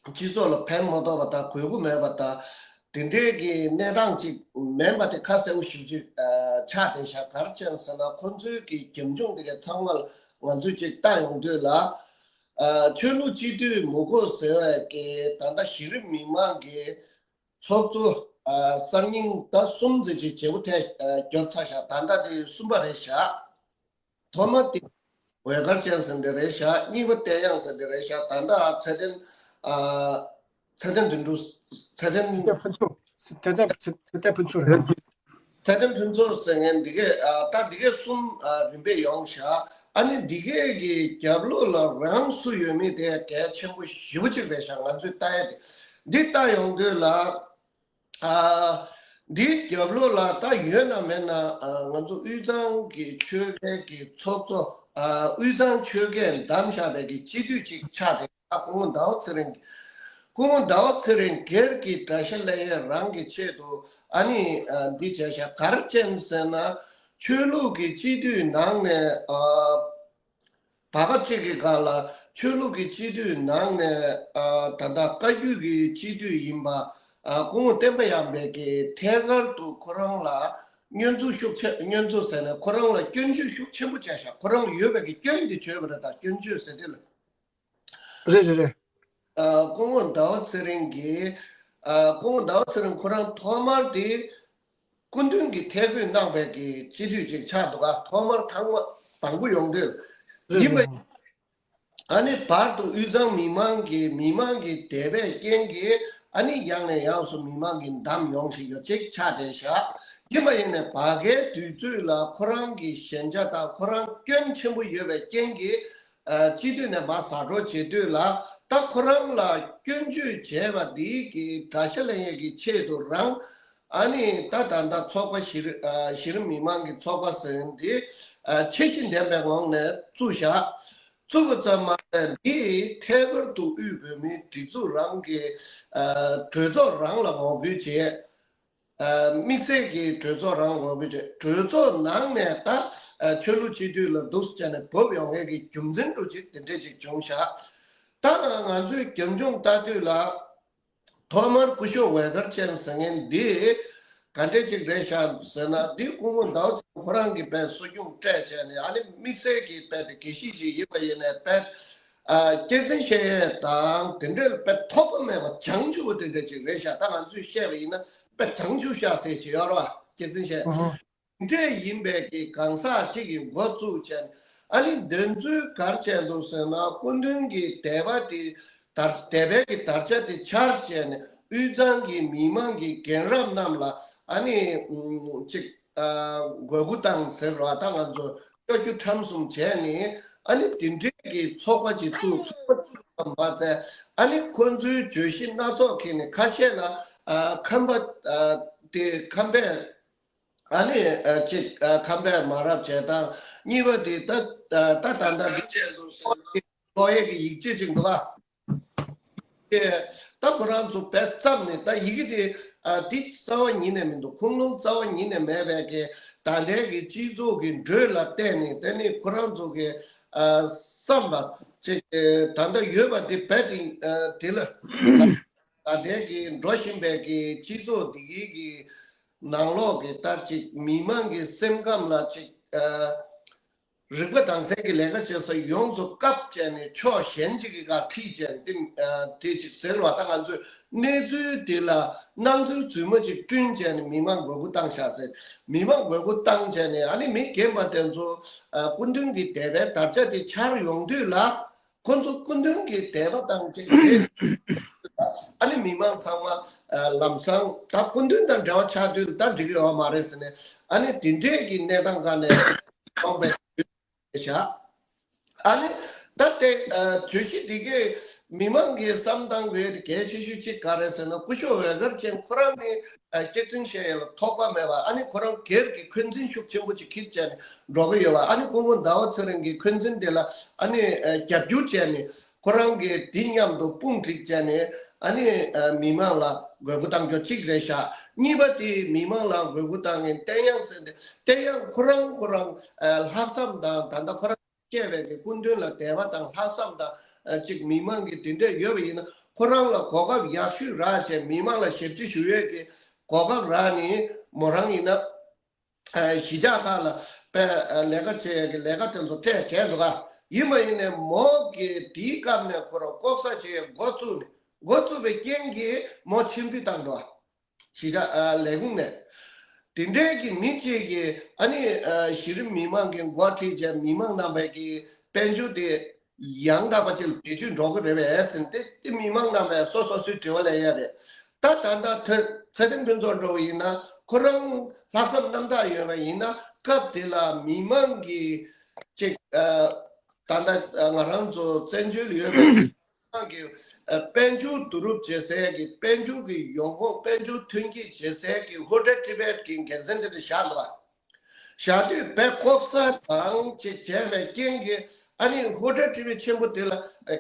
སྤྱི་ཚོགས་ལ་ཕན་མ་ཐོགས་པ་དང་དགོས་མཁོ་མེད་པ་དང་། དེ་འདྲའི་གི་གནས་སྟངས་ཅིག་མིན་པ་དེ་ཁ་གསལ་པོ་ཞེ་པོ་ཅིག་ཨ་ཆགས་བསྡད་ཤག་ག་རེ་བྱས་ཟེར་ན། ཁོ་ཚོའི་གི་རྒྱབ་ལྗོངས་དེ་གའི་ཚང་མ་ལ་ང་ཚོས་ཅིག་ལྟ་ཡོང་དུས་ལ། ཨ་ཆོས་ལུགས་སྤྱི་འཐུས་མི་དགོས་ཟེར་བའི་གི་ད་ལྟ་གཞི་རིམ་མི་མང་གི་ཚོགས་གཙོ་ཨ་གསར་རྙིང་ད་གསུམ་ཙམ་ཅིག་བརྗེ་པོ་ཐལ་ཨ་བསྐྱུར་ཚར་ཤག་ད་ལྟ་དེ་གསུམ་པ་རེད་ཤག་ཐོག་མ་དེ་འོད་དཀར་ཅན་ཟེར་འདི་རེད་ཤག་གཉིས་པ་བསྟན་དབྱངས་ཟེར་འདི་རེད་ཤག་ད་ལྟ་ཚེ་བརྟན་ཨ་ཚེ་བརྟན་དོན་གྲུབ། ཚེ་བརྟན། ཚེ་བརྟན་ཕུན་ཚོགས། ཚེ་བརྟན་ཚེ་བརྟན་ཕུན་ཚོགས་རེད། ཚེ་བརྟན་ཕུན་ཚོགས་ཟེར་མཁན་འདི་གས་ཨ་ད་འདི་གས་གསུམ་ཨ་རིམ་པས་ཡོང་ཤག་ཨ་ནི་འདི་གས་ཀྱི་རྒྱབ་ལོགས་ལ་རང་སུ་ཡོད་མེད་དེ་གལ་ཆེན་པོ་ཞེ་པོ་ཅིག་རེད་ཤག་ང་ཚོས་ལྟ་ཡ་དེ། འདི་ལྟ་ཡོང་དུས་ལ། ཨ་འདིའི་རྒྱབ་ལོགས་ལ་ད་ཡོད་ན་མེད་ན་ཨ་ང་ཚོ་དབུས་གཙང་གི་ཆོལ་ཁའི་གི་ཚོགས་གཙོ། ཨ་དབུས་གཙང་ཆོལ་ཁས་བདམས་བཞག་པའི་གི་སྤྱི་འཐུས་ཅིག་ཆགས་ཏེ། ཨ་སྐུ་ངོ་ཟླ་བ་ཚེ་རིང་། སྐུ་ངོ་ཟླ་བ་ཚེ་རིང་སྒེར་གྱི་དགྲ་ཤ་ལེན་ཡས་རང་གི་ཆེད་དུ་ཨ་ནི་ཨ་འདི་བྱས་ཤག་ག་རེ་བྱས་ཟེར་ན། ཆོས་ལུགས་ཀྱི་སྤྱི་འཐུས་ནང་ནས་ཨ་བར་སྐབས་ཅིག་གི་སྒང་ལ་ཆོས་ལུགས་ཀྱི་སྤྱི་འཐུས་ནང་ནས་ཨ་ད་ལྟ་བཀའ་བརྒྱུད་ཀྱི་སྤྱི་འཐུས་ཡིན་པ་ཨ་སྐུ་ངོ་བསྟན་པ་ཡར་འཕེལ་གྱིས་ཐད་ཀར་དུ་ཁོ་རང་ལ་བསྙོན་འཛུགས་ཤུགས་ཆེ། བསྙོན་འཛུགས་ཟེར་ནས་ཁོ་རང་ལ་སྐྱོན་བརྗོད་ཤུགས་ཆེན་པོ་བྱས་ཤག་ཁོ་རང་ལ་ཡོད་པའི་གི་སྐྱོན་འདི་བརྗོད་པ་རེད། ད་སྐྱོན་བརྗོད་ཟེར་དེ་ལ། རེད་རེད་རེད། ཨ་སྐུ་ངོ་ཟླ་བ་ཚེ་རིང་གིས། ཨ་སྐུ་ངོ་ཟླ་བ་ཚེ་རིང་ཁོ་རང་ཐོག་མར་དེ་སྐུ་མདུན་གྱིས་ཐད་བསྐོས་གནང་བའི་གི་སྤྱི་འཐུས་ཅིག་ཆགས་འདུག་ཨ་ཐོག་མར་ཐེངས་མ་དང་པོ་ཡོང་དུས། རེད་ཡིན་པ་རེད། ཨ་ནི་བར་དུ་དབུས་གཙང་མི་མང་གི་མི་མང་གི་དད་པའི་རྐྱེན་གྱིས་ཨ་ནི་ཡང་ནས་ཡང་དུ་མི་མང་གིས་བདམས་ཡོང་བཞིན་ཡོད་ཅིག་ཆགས་བསྡད་ཤག་ཡིན་པ་ཡིན་ནའི་བར་བརྒལ་དུས་ཚོད་ལ་ཁོ་རང་གི་ཞན་ཆ་དང་ཁོ་རང་སྐྱོན་ཆེན་པོ་ཡོད་པའི་རྐྱེན་གྱིས། ཨ་སྤྱི་འཐུས་ནས་མར་ཟ་འགྲོ་བྱེད་དུས་ལ་ད་ཁོ་རང་ལ་སྐྱོན་བརྗོད་བྱས་པ་འདི་གི་དགྲ་ཤ་ལེན་ཡས་ཀྱི་ཆེད་དུ་རང་ཨ་ནི་ད་ད་ལྟ་ཚོགས་པ་གཞི་རི་ཨ་གཞི་རིམ་མི་མང་གི་ཚོགས་པ་ཟེར་འདི་ཨ་ཆེ་བཞིན་ལྡན་པའི་ངང་ནས་བཙུགས་བཞག་བཙུགས་པ་ཙམ་མ་ཟད་འདི་ཐད་ཀར་དུ་དབུས་བོད་མིའི་སྒྲིག་འཛུགས་རང་གི་ཨ་གྲོས་ཚོགས་རང་ལ་ངོ་རྒོལ་བྱས། ཨ་དམིགས་བསལ་གྱི་གྲོས་ཚོགས་རང་ངོ་རྒོལ་བྱས། གྲོས་ཚོགས་ནང་ནས་ད་ཨ་ཆོས་ལུགས་སྤྱི་འཐུས་ལ་འདུག་སེ་བྱས་ནས་བབས་ཡོང་ཡས་ཀྱི་རྒྱུ་མཚན་འདྲ་ཅིག་དེ་འདྲས་ཅིག་བྱུང་ཤག་ད་ང་ཚོའི་རྒྱབ་ལྗོངས་ལྟ་དུས་ལ་ཐོག་མར་སྐུ་ཞབས་འོད་དཀར་ཅན་ཟེར་མཁན་འདི་ག་འདྲས་ཅིག་རེད་ཤག་ཟེར་ན། འདི་སྐུ་ངོ་ཟླ་བ་ཚེ་རིང་ཁོ་རང་གིས་དཔེ་གསོ་སྐྱོང་སྤྲད་བྱས་ནས་ཨ་ནི་དམིགས་བསལ་གྱི་དཔེ་དེ་དགེ་བཤེས་ཅིག་ཡིན་པ་ཡིན་ནའི་དཔེ། ཨ་སྐྱག་རྫུན་བཤད་ཡས་དང་དེ་འདྲའི་དཔེ་ཐོགས་པ་མེད་པ་བྱང་ཆུབ་པ་དེ་འདྲ་ཅིག་རེད་ཤག་ད་ང་ཚོས་བཤད་པ་ཡིན་ན་དཔེ་བྱང་ཆུབ་ཤག་ཟེར་གྱི་ཡོད་རེད་བ། སྐྱག་རྫུན་བཤད། ཨོ་ཧོ། དེ་འདྲས་ཡིན་པའི་གི་གང་ཟག་ཅིག་གི་འགོ་བཙུགས་བྱས་ནས་ཨ་ནི་འདི་ཚོས་ག་རེ་བྱས་འདུག་ཟེར་ན། སྐུ་མདུན་གྱི་དད་པ་དེ་དར་དད་པའི་གི་དར་ཆ་དེ་འཕྱར་བྱས་ནས་དབུས་གཙང་གི་མི་མང་གི་རྒན་རབས་རྣམས་ལ་ཨ་ནི་ཨུམ་ཅིག་ཨ་དགོས་མཁོ་བཏང་ཟེར་བ་ད་ང་ཚོ་སྐྱོ་སྐྱོ་ཁྲམ་གསུམ་བྱས་ནས་ཨ་ནི་དེ་འདྲའི་གི་ཚོགས་པ་ཅིག་བཙུགས། ཚོགས་པ་བཙུགས་པ་མ་ཚད་ཨ་ནི་ཁོ་ཚོའི་བརྗོད་གཞི་སྣ་ཚོགས་འཁྱེར་ནས་ཁ་ཤས་ལ་ཨ་ཁམས་པ་ཨ་དེ་ཁམས་པས་ཨ་ནི་ཨ་ཅིག་ཨ་ཁམས་པས་མ་རབས་བྱས་དང་། གཉིས་པ་དེ་ད་ད་ད་ད་འདི་ཀློག་ཡས་ཀྱི་ཡིག་ཆ་ཅིག་འདུག་ཨ། ད་ཁོ་རང་ཚོ་བས་བརྩམས་ནས་ད་ཡི་གེ་དེ་ཨ་འདི་རྩ་བ་ཉིད་ནས་མི་འདུག་ཁུངས་ལུང་རྩ་བ་ཉིད་ནས་མེད་པའི་གི་ད་ལྟའི་གི་སྤྱི་ཚོགས་ཀྱི་འགྲོས་ལ་བརྟེན་ནས་དེ་ནི་ཁོ་རང་ཚོ་གི་ཨ་བསམ་པ་ཅིག་ད་ལྟ་ཡོད་པ་དེ་བས་དེ་ཨ་དེ་ལ་ད་ལྟའི་གི་འགྲོ་བཞིན་པའི་གི་སྤྱི་ཚོགས་འདི་གི་གི་ནང་ལོགས་ཀྱི་ད་ཅིག་མི་མང་གི་སེམས་ཁམས་ལ་ཅིག་ཨ། རིག་པ་དྭངས་གསལ་གྱི་ལས་ཀ་བྱེད་ས་ཡོངས་སུ་བཀབ་བྱས་ནས་ཕྱོགས་གཞན་གཅིག་གི་སྒང་ཁྲིད་བྱས་ནས་དེ་ཨ་དེ་ཅིག་ཟེར་བ་ད་ང་ཚོས་གནས་ཚུལ་དེ་ལ་སྣང་ཚུལ་རྫུན་མ་ཅིག་བསྐྲུན་བྱས་ནས་མི་མང་མགོ་སྐོར་བཏང་བཞག་ཟེར། མི་མང་མགོ་སྐོར་བཏང་བྱས་ནས་ཨ་ནི་མི་རྒན་པ་དེ་ཚོ་ཨ་སྐུ་མདུན་གྱི་དད་པའི་དར་ཆ་དེ་འཕྱར་ཡོང་དུས་ལ་ཁོ་ཚོ་སྐུ་མདུན་གྱི་དད་པ་དང་བཅས་ཏེ་ཨ་ནི་མི་མང་ཚང་མ་ཨ་ལམ་སང་ད་སྐུ་མདུན་དང་འབྲེལ་བ་ཆགས་དུས་ད་འགྲིག་གི་ཡོད་མ་རེད་ཟེར་ནས་ཨ་ནི་དེ་འདྲས་ཀྱི་གནས་སྟངས་སྒང་ནས། གསུངས་པའི་བྱ། ཨ་ནི་ད་ལྟའི་ཨ་བརྗོད་གཞི་འདི་གའི་མི་མང་གི་བསམ་སྟངས་དགོས་ཡ་དེ་གལ་ཆེ་ཤོས་གཅིག་ག་རེ་ཟེར་ན་སྐུ་ཞབས་འོད་དཀར་ཅན་ཁོ་རང་ནི་ཨ་སྐྱག་རྫུན་བཤད་ཡ་ལ་ཐོགས་པ་མེད་པ་ཨ་ནི་ཁོ་རང་སྒེར་གྱི་འཁོན་འཛིན་ཤུགས་ཆེན་པོ་ཅིག་འཁྱེར་བྱས་ནས་འགྲོ་གི་ཡོད་པ་ཨ་ནི་སྐུ་ངོ་ཟླ་བ་ཚེ་རིང་གི་འཁོན་འཛིན་དེ་ལ་ཨ་ནི་ཨ་རྒྱབ་སྐྱོར་བྱས་ནས། ཁོ་རང་གིས་འདི་མཉམ་དུ་དཔུང་སྒྲིག་བྱས་ནས་ཨ་ནི་ཨ་མི་མང་ལ་དགོས་མཁོ་གཏང་རྒྱུ་གཅིག་རེད་ཤག་གཉིས་པ་དེ་མི་མང་ལ་དགོས་མཁོ་གཏང་མཁན་བསྟན་དབྱངས་ཟེར་ནས་བསྟན་དབྱངས་ཁོ་རང་ཁོ་རང་ཨ་ལྷག་བསམ་དང་ད་ལྟ་ཁོ་རང་སྐྱེས་པའི་གི་སྐུ་མདུན་ལ་དད་པ་དང་ལྷག་བསམ་དང་ཨ་གཅིག་མི་མང་གི་དེ་འདྲས་ཡོད་པ་ཡིན་ན་ཁོ་རང་ལ་གོ་སྐབས་ཡག་ཤོས་རག་བྱས་མི་མང་ལ་ཞབས་ཕྱི་ཞུ་ཡས་ཀྱི་གོ་སྐབས་རག་ནས་མོ་རང་ཡིན་ན། ཨ་གཞིས་ཆགས་ཁག་ལ་དཔེ་ཨ་ལས་ཀ་བྱེད་ཡས་ཀྱི་ལས་ཀ་དེ་ཚོ་སྤྲད་བྱས་འདུག་ག་ཡིན་པ་ཡིན་ནའི་མོ་གིས་དེའི་སྐབས་ནས་ཁོ་རང་ལྐོག་ཟ་བྱེད་ཡས་འགོ་བཙུགས་ནས་འགོ་བཙུགས་པའི་རྐྱེན་གྱིས་མོ་ཕྱིར་འབུད་བཏང་འདུག་ག་གཞིས་ཆགས་ཨ་ལས་ཁུངས་ནས། དེ་འདྲའི་གི་མི་གཅིག་གིས་ཨ་ནི་ཨ་གཞི་རིམ་མི་མང་གི་འགོ་ཁྲིད་བྱས་མི་མང་རྣམ་པའི་གི་དཔལ་འབྱོར་དེ་ཡང་དག་པ་ཅིག་ལ་བེད་སྤྱོད་འགྲོ་གི་རེད་པས་ཟེར་ཏེ་དེ་མི་མང་རྣམ་པས་སོ་སོ་སོའི་དྲི་བ་ལས་ཡ་རེད། ད་ད་ལྟ་ཚེ་ཚེ་བརྟན་ཕུན་ཚོགས་འདྲ་བོ་ཡིན་ན་ཁོ་རང་ལྷག་བསམ་རྣམ་དག་ཡོད་པ་ཡིན་ན་སྐབས་དེ་ལ་མི་མང་གི་ཅིག་ཨ་ད་ལྟ་ང་རང་ཚོ་བཙན་བྱོལ་ཡོད་པའི་མི་མང་གི་ཨ་དཔལ་འབྱོར་བསྡུ་རུབ་བྱེད་སའི་གི་དཔལ་འབྱོར་གི་ཡོང་ཁུངས་དཔལ་འབྱོར་ཐོན་སྐྱེད་བྱེད་སའི་གི་ཧོ་ཊེལ་ཊི་བེཊ་གི་འགན་འཛིན་དེ་འདྲ་བཞག་འདུག་ག་བཞག་དུས་བས་ལྐོག་ཟ་དང་ཅིག་བྱས་པའི་རྐྱེན་གྱིས་ཨ་ནི་ཧོ་ཊེལ་ཊི་བེཊ་ཆེན་པོ་དེ་ལ་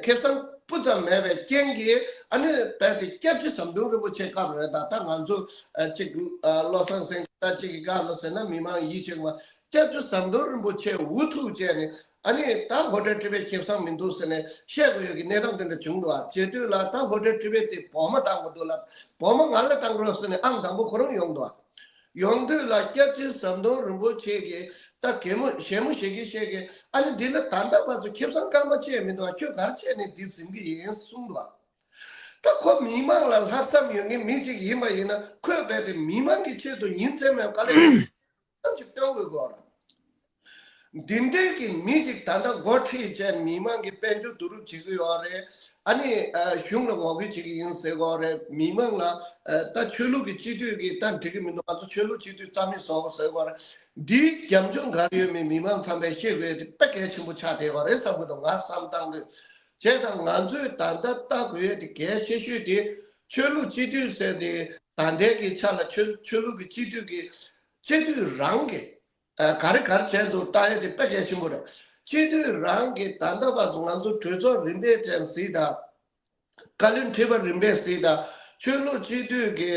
ཁེ་བཟང་སྤུ་ཙམ་མེད་པའི་རྐྱེན་གྱིས་ཨ་ནི་བས་དེ་སྐྱབས་རྗེ་ཟམ་གདོང་རིན་པོ་ཆེ་སྐབས་རེད། ད་ད་ང་ཚོ་ཨ་ཅིག་ཨ་བློ་བཟང་སེང་གེ་ད་ཅིག་གི་སྐབས་ལ་ཟེར་ན་མི་མང་ཡིད་ཆེས་མ་སྐྱབས་རྗེ་ཟམ་གདོང་རིན་པོ་ཆེ་འུ་ཐུག་བྱས་ནས་ཨ་ནི་ད་ཧོ་ཊེལ་ཊི་བེཊ་ཁེ་བཟང་མི་འདུག་ཟེར་ནས་བཤད་དགོས་ཡོད་ཀྱི་གནས་སྟངས་དེ་འདྲ་བྱུང་འདུག་ཨ། བྱེད་དུས་ལ་ད་ཧོ་ཊེལ་ཊི་བེཊ་དེ་བོགས་མ་བཏང་དགོས་འདུག་ལ་བོགས་མ་ང་ལ་བཏང་རོགས་ཟེར་ནས་ཨང་དང་པོ་ཁོ་རང་ཡོང་འདུག་ཨ། ཡོང་དུས་ལ་སྐྱབས་རྗེ་ཟམ་གདོང་རིན་པོ་ཆེ་གིས་ད་གད་མོ་ཞལ་མོ་ཞེ་གི་བཤད་གི་ཨ་ནི་འདི་ལ་ད་ལྟ་བར་དུ་ཁེ་བཟང་རྐང་པ་བཅད་མི་འདུག་ཨ། ཁྱོད་ག་རེ་བྱས་ནས་འདི་འཛིན་གི་ཡིན་གསུངས་འདུག་ཨ། ད་ཁོ་མི་མང་ལ་ལྷག་བསམ་ཡོད་མཁན་མི་གཅིག་ཡིན་པ་ཡིན་ན་ཁོས་རྦད་དེ་མི་མང་གི་ཆེད་དུ་ཉིན་མཚན་མེད་དཀའ་ལས་ཐམས་ཅད་སྟོན་དགོས་ཀྱི་ཡོད་རེད། འདི་འདྲའི་གི་མི་གཅིག་ད་ལྟ་འགོ་ཁྲིད་བྱས་མི་མང་གི་དཔལ་འབྱོར་བསྡུ་རུབ་བྱེད་ཀྱི་ཡོད་རེད། ཨ་ནི་ཨ་གཞུང་ལ་ངོ་རྒོལ་བྱེད་ཀྱི་ཡིན་ཟེར་གྱི་ཡོད་རེད། མི་མང་ལ་ཨ་ད་ཆོས་ལུགས་ཀྱི་སྤྱི་འཐུས་ཀྱིས་ད་འགྲིག་གི་མི་འདུག་ང་ཚོ་ཆོས་ལུགས་སྤྱི་འཐུས་རྩ་མེད་བཟོ་དགོས་ཟེར་གྱི་ཡོད་རེད། འདིའི་རྒྱབ་ལྗོངས་ག་རེ་ཡོད་མེད་མི་མང་ཚང་མས་ཤེས་དགོས་ཡ་དེ་དཔེ་གལ་ཆེན་པོ་ཆགས་བསྡད་ཡོད་རེད་བསམ་གྱི་འདུག་ང་བསམ་བཏང་དུས། བྱས་ཙང་ང་ཚོས་ད་ལྟ་ལྟ་དགོས་ཡ་དེ་གལ་ཆེ་ཤོས་དེ་ཆོས་ལུགས་སྤྱི་འཐུས་ཟེར་ཏེ་ད་ལྟའི་གི་ཆ་ལ་ཆོས་ཆོས་ལུགས་ཀྱི་སྤྱི་འཐུས་ཀྱི་སྤྱི་འཐུས་རང་གི་ཨ་ག་རེ་ག་རེ་བྱས་འདུག་ལྟ་ཡ་དེ་དཔེ་གལ་ཆེན་པོ་རེད། སྤྱི་འཐུས་རང་གི་ད་ལྟ་བར་དུ་ང་ཚོ་གྲོས་ཚོགས་རིམ་པས་ཅན་གཟིགས་དང་། བཀའ་བློན་ཁྲི་པ་རིམ་པས་གཟིགས་དང་། ཆོས་ལུགས་སྤྱི་འཐུས་ཀྱི་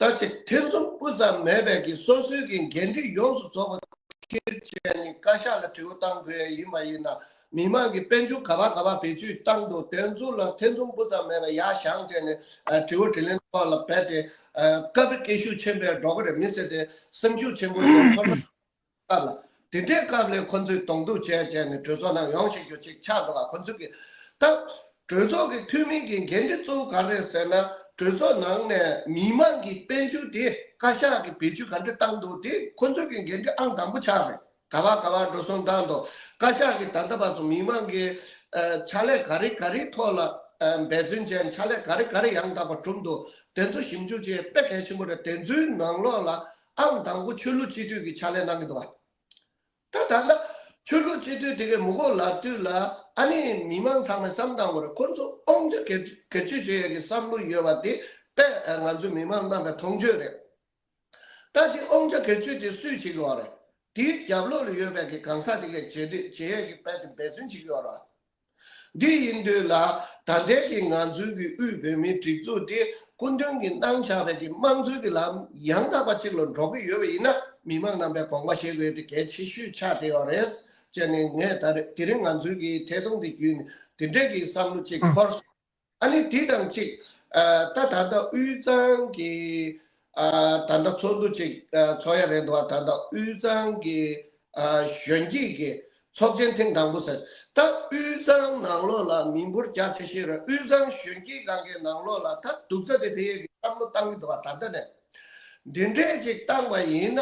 ད་ཅིག་ཐེ་ཚོམ་སྤུ་ཙམ་མེད་པའི་གི་སོ་སོའི་གི་འགན་འཁྲི་ཡོངས་སུ་རྫོགས་པ་འཁྱེར་བྱས་ནས་བཀའ་ཤག་ལ་དྲི་བ་བཏང་དགོས་ཡ་ཡིན་པ་ཡིན་ན། མི་མང་གི་དཔལ་འབྱོར་ག་པར་ག་པར་བེད་སྤྱོད་བཏང་འདུག་དེ་ཚོ་ལ་ཐེ་ཚོམ་སྤུ་ཙམ་མེད་པར་ཡར་བཞེངས་བྱས་ནས་ཨ་དྲི་བ་དྲིས་ལན་ཐོག་ལ་རྦད་དེ་ཨ་བཀའ་དྲིན་སྐྱིད་ཤོས་ཆེན་པོས་འགྲོ་གི་རེད། མི་ཟེར་དེ་སེམས་ཤུགས་ཆེན་པོ་ཡོད་ཚོར་བ་སྐབས་ལ་དེ་འདྲའི་སྐབས་ལ་ཁོ་ཚོས་གདོང་གཏུག་བྱས་བྱས་ནས་གྲོས་ཚོགས་ནང་ཡོང་ཤེས་རྒྱུ་ཅིག་ཆགས་འདུག་ག་ཁོ་ཚོས་ཀྱི་ད་གྲོས་ཚོགས་ཀྱི་འཐུས་མི་གི་འགན་འཁྲི་གཙོ་བོ་ག་རེ་རེད་ཟེར་ན། གྲོས་ཚོགས་ནང་ནས་མི་མང་གི་དཔལ་འབྱོར་དེ་བཀའ་ཤག་གིས་བེད་སྤྱོད་ག་འདྲ་བཏང་འདུག་དེ་ཁོ་ཚོས་ཀྱི་འགན་འཁྲི་ཨང་དང་པོ་ཆགས་རེད། ག་པར་ག་པར་འགྲོ་སོང་བཏང་འདུག་བཀའ་ཤག་གིས་ད་ལྟ་བར་དུ་མི་མང་གི་ཨ་ཕྱག་ལས་ག་རེ་ག་རེའི་ཐོག་ལ་ཨ་འབད་བརྩོན་བྱས་ཕྱག་ལས་ག་རེ་ག་རེ་ཡང་དག་པ་བསྒྲུབས་འདུག་དེ་ཚོ་ཞིབ་འཇུག་བྱེད་དཔེ་གལ་ཆེན་པོ་རེད། དེ་ཚོའི་ནང་ལོགས་ལ་ཨང་དང་པོ་ཆོས་ལུགས་སྤྱི་འཐུས་ཀྱི་ཕྱག་ལས་གནང་གི་འདུག་བ། ད་ད་ལྟ་ཆོས་ལུགས་སྤྱི་འཐུས་དེ་གའི་མི་ཁོག་ལབ་དུས་ལ་ཨ་ནི་མི་མང་ཚང་མས་བསམ་བཏང་དགོས་རེད། ཁོ་ཚོ་དབང་ཆ་སྒེར་སྒེར་གཅོད་བྱེད་ཡས་ཀྱི་བསམ་བློ་ཡོད་པ་དེ་དཔེ་ང་ཚོ་མི་མང་རྣམ་པས་མཐོང་ཆོས་རེད། ད་དེ་དབང་ཆ་སྒེར་གཅོད་དེ་སུས་བྱེད་ཀྱི་ཡོད་རེད། དེའི་རྒྱབ་ལོགས་ལ་ཡོད་པའི་གི་གང་ཟག་དེ་གས་བྱེད་དུས་བྱེད་ཡས་ཀྱི་དཔེ་དེ་འབད་བརྩོན་བྱེད་ཀྱི་ཡོད་རེད། འདི་ཡིན་དུས་ལ་ད་ལྟའི་གི་ང་ཚོའི་གི་དབུས་བོད་མིའི་སྒྲིག་འཛུགས་འདི་སྐུ་མདུན་གྱིས་གནང་བཞག་པའི་གི་དམངས་གཙོའི་གི་ལམ་ཡང་དག་པ་ཅིག་ལ་འགྲོ་གི་ཡོད་པ་ཡིན་ན། མི་མང་རྣམ་པས་དགོངས་པ་བཞེས་དགོས་དེ་གལ་ཆེ་ཤོས་ཆགས་བསྡད་ཡོད་རེད་ཅེས་ནས། ངས་ད་རེ་དེ་རིང་ང་ཚོའི་གི་ཐད་གཏོང་དེ་བརྒྱུད་ནས་དེ་འདྲའི་གི་བསམ་བློ་ཅིག་འཁོར་སོང་། ཨ་ནི་དེ་དང་གཅིག་ཨ་ད་ད་ལྟ་དབུས་གཙང་གི་ཨ་ད་ལྟ་ཚོགས་འདུ་ཅིག་ཨ་ཚོགས་ཡ་རེད་འདུག་ཨ་ད་ལྟ་དབུས་གཙང་གི་ཨ་གཞོན་སྐྱེས་ཀྱི་ཚོགས་ཆེན་ཐེངས་དང་པོ་ཟེར། ད་དབུས་གཙང་ནང་ལོགས་ལ་མི་འབོར་རྒྱ་ཆེ་ཤོས་རེད། དབུས་གཙང་གཞོན་སྐྱེས་སྒང་གའི་ནང་ལོགས་ལ་ད་སྡུག་ས་དེ་ཕལ་ཆེར་གྱི་བསམ་བློ་བཏང་གི་འདུག་བ། ད་ལྟ་ནས་འདི་འདྲས་ཅིག་བཏང་བ་ཡིན་ན།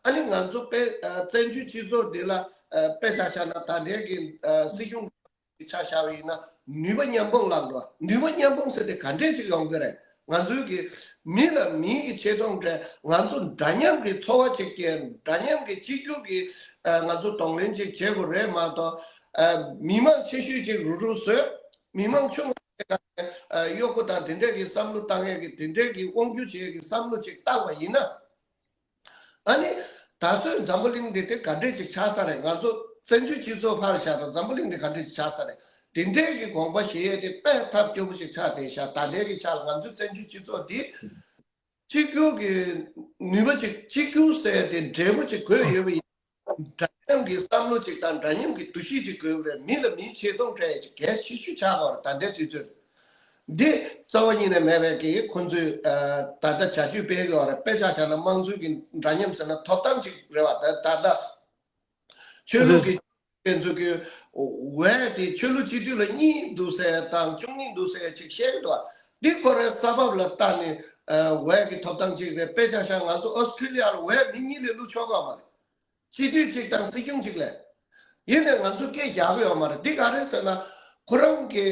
ཨ་ནི་ང་ཚོ་དཔེ་ཨ་བཙན་བྱོལ་སྤྱི་ཚོགས་འདི་ལ་ཨ་དཔེ་ཆ་བཞག་ན་ད་ལྟའི་གི་ཨ་སྲིད་གཞུང་གི་ཆ་བཞག་པ་ཡིན་ན་ནུས་པ་མཉམ་སྤུངས་ལངས་འགྲོ། ནུས་པ་མཉམ་སྤུངས་ཟེར་དེ་ག་འདྲས་ཅིག་ཡོང་གི་རེད། ང་ཚོའི་གི་མི་ལ་མིའི་གི་ཆེ་མཐོང་སྤྲད། ང་ཚོ་འདྲ་མཉམ་གི་འཚོ་བ་ཅིག་སྐྱེལ། འདྲ་མཉམ་གི་གཅིག་གྱུར་གི་ཨ་ང་ཚོ་གདོང་ལེན་ཅིག་བྱེད་དགོས་རེད་མ་གཏོགས། ཨ་མི་མང་ཆེ་ཤོས་ཅིག་རུག་རུག་བཟོས། མི་མང་ཆུང་ངུ་ཅིག་ག་ཨ་གཡོག་པོ་དང་དེ་འདྲས་ཀྱི་བསམ་བློ་བཏང་ཡས་ཀྱི་དེ་འདྲས་ཀྱི་དབང་སྒྱུར་བྱེད་ཡས་ཀྱི་བསམ་བློ་ཅིག་བཏང་བ་ཡིན་ན། ཨ་ནི་ད་གཟོད་འཛམ་བུ་གླིང་འདི་དེ་ག་འདྲས་ཅིག་ཆགས་ས་རེད། ང་ཚོ་བཙན་བྱོལ་སྤྱི་ཚོགས་ཕར་བཞག་དང་འཛམ་བུ་གླིང་འདི་ག་འདྲས་ཅིག་ཆགས་ས་རེད། དེ་འདྲས་ཀྱི་དགོངས་པ་བཞེས་ཡས་དེ་དཔེ་ཐབས་སྐྱོ་པོ་ཅིག་ཆགས་བསྡད་ཤག་ད་ལྟའི་གི་ཆ་ལ་ང་ཚོའི་བཙན་བྱོལ་སྤྱི་ཚོགས་འདི་གཅིག་གྱུར་གྱི་ནུས་པ་ཅིག་གཅིག་གྱུར་ཟེར་དེ་འབྲས་བུ་ཅིག་དགོས་ཡོད་པ་ཡིན། འདྲ་མཉམ་གྱི་བསམ་བློ་ཅིག་དང་འདྲ་མཉམ་གྱི་འདུ་ཤེས་ཅིག་དགོས་པ་རེད། མི་ལ་མིའི་ཆེ་མཐོང་སྤྲད་ཡས་ཅིག་གལ་ཆེ་ཤོས་ཆགས་ཀྱི་ཡོད་རེད་ད་ལྟའི་དུས་ཚོད། འདི་རྩ་བ་ཉིད་ནས་མེད་པའི་གི་ཁོང་ཚོས་ཨ་ད་ལྟ་བྱ་སྤྱོད་སྤེལ་གྱི་ཡོད་རེད། དཔེ་ཆ་བཞག་ན་དམངས་གཙོའི་གི་འདྲ་མཉམ་ཟེར་ན་ཐོབ་ཐང་ཅིག་རེད་བ། ད་ད་ལྟ་ཆོས་ལུགས་ཀྱི་དེ་ཚོ་གི་འོས་དེ་ཆོས་ལུགས་སྤྱི་འཐུས་ལ་གཉིས་འདུག་ཟེར་དང་བཅུ་གཉིས་འདུག་ཟེར་ཅིག་བཤད་ཀྱི་འདུག་འདི་ཁོ་རའི་ས་བབ་ལ་བལྟས་ནས་ཨ་འོས་ཀྱི་ཐོབ་ཐང་ཅིག་རེད། དཔེ་ཆ་བཞག་ང་ཚོ་ཨོ་སི་ཁྲུ་ལི་ཡ་ལ་འོས་མི་གཉིས་ལས་བླུག་ཆོག་གི་ཡོད་མ་རེད། སྤྱི་འཐུས་གཅིག་དང་སྲིད་སྐྱོང་གཅིག་ལས། ཡིན་ནའི་ང་ཚོ་སྐད་རྒྱག་གི་ཡོད་མ་རེད། འདི་ག་རེད་ཟེར་ན། ཁོ་རང་གི་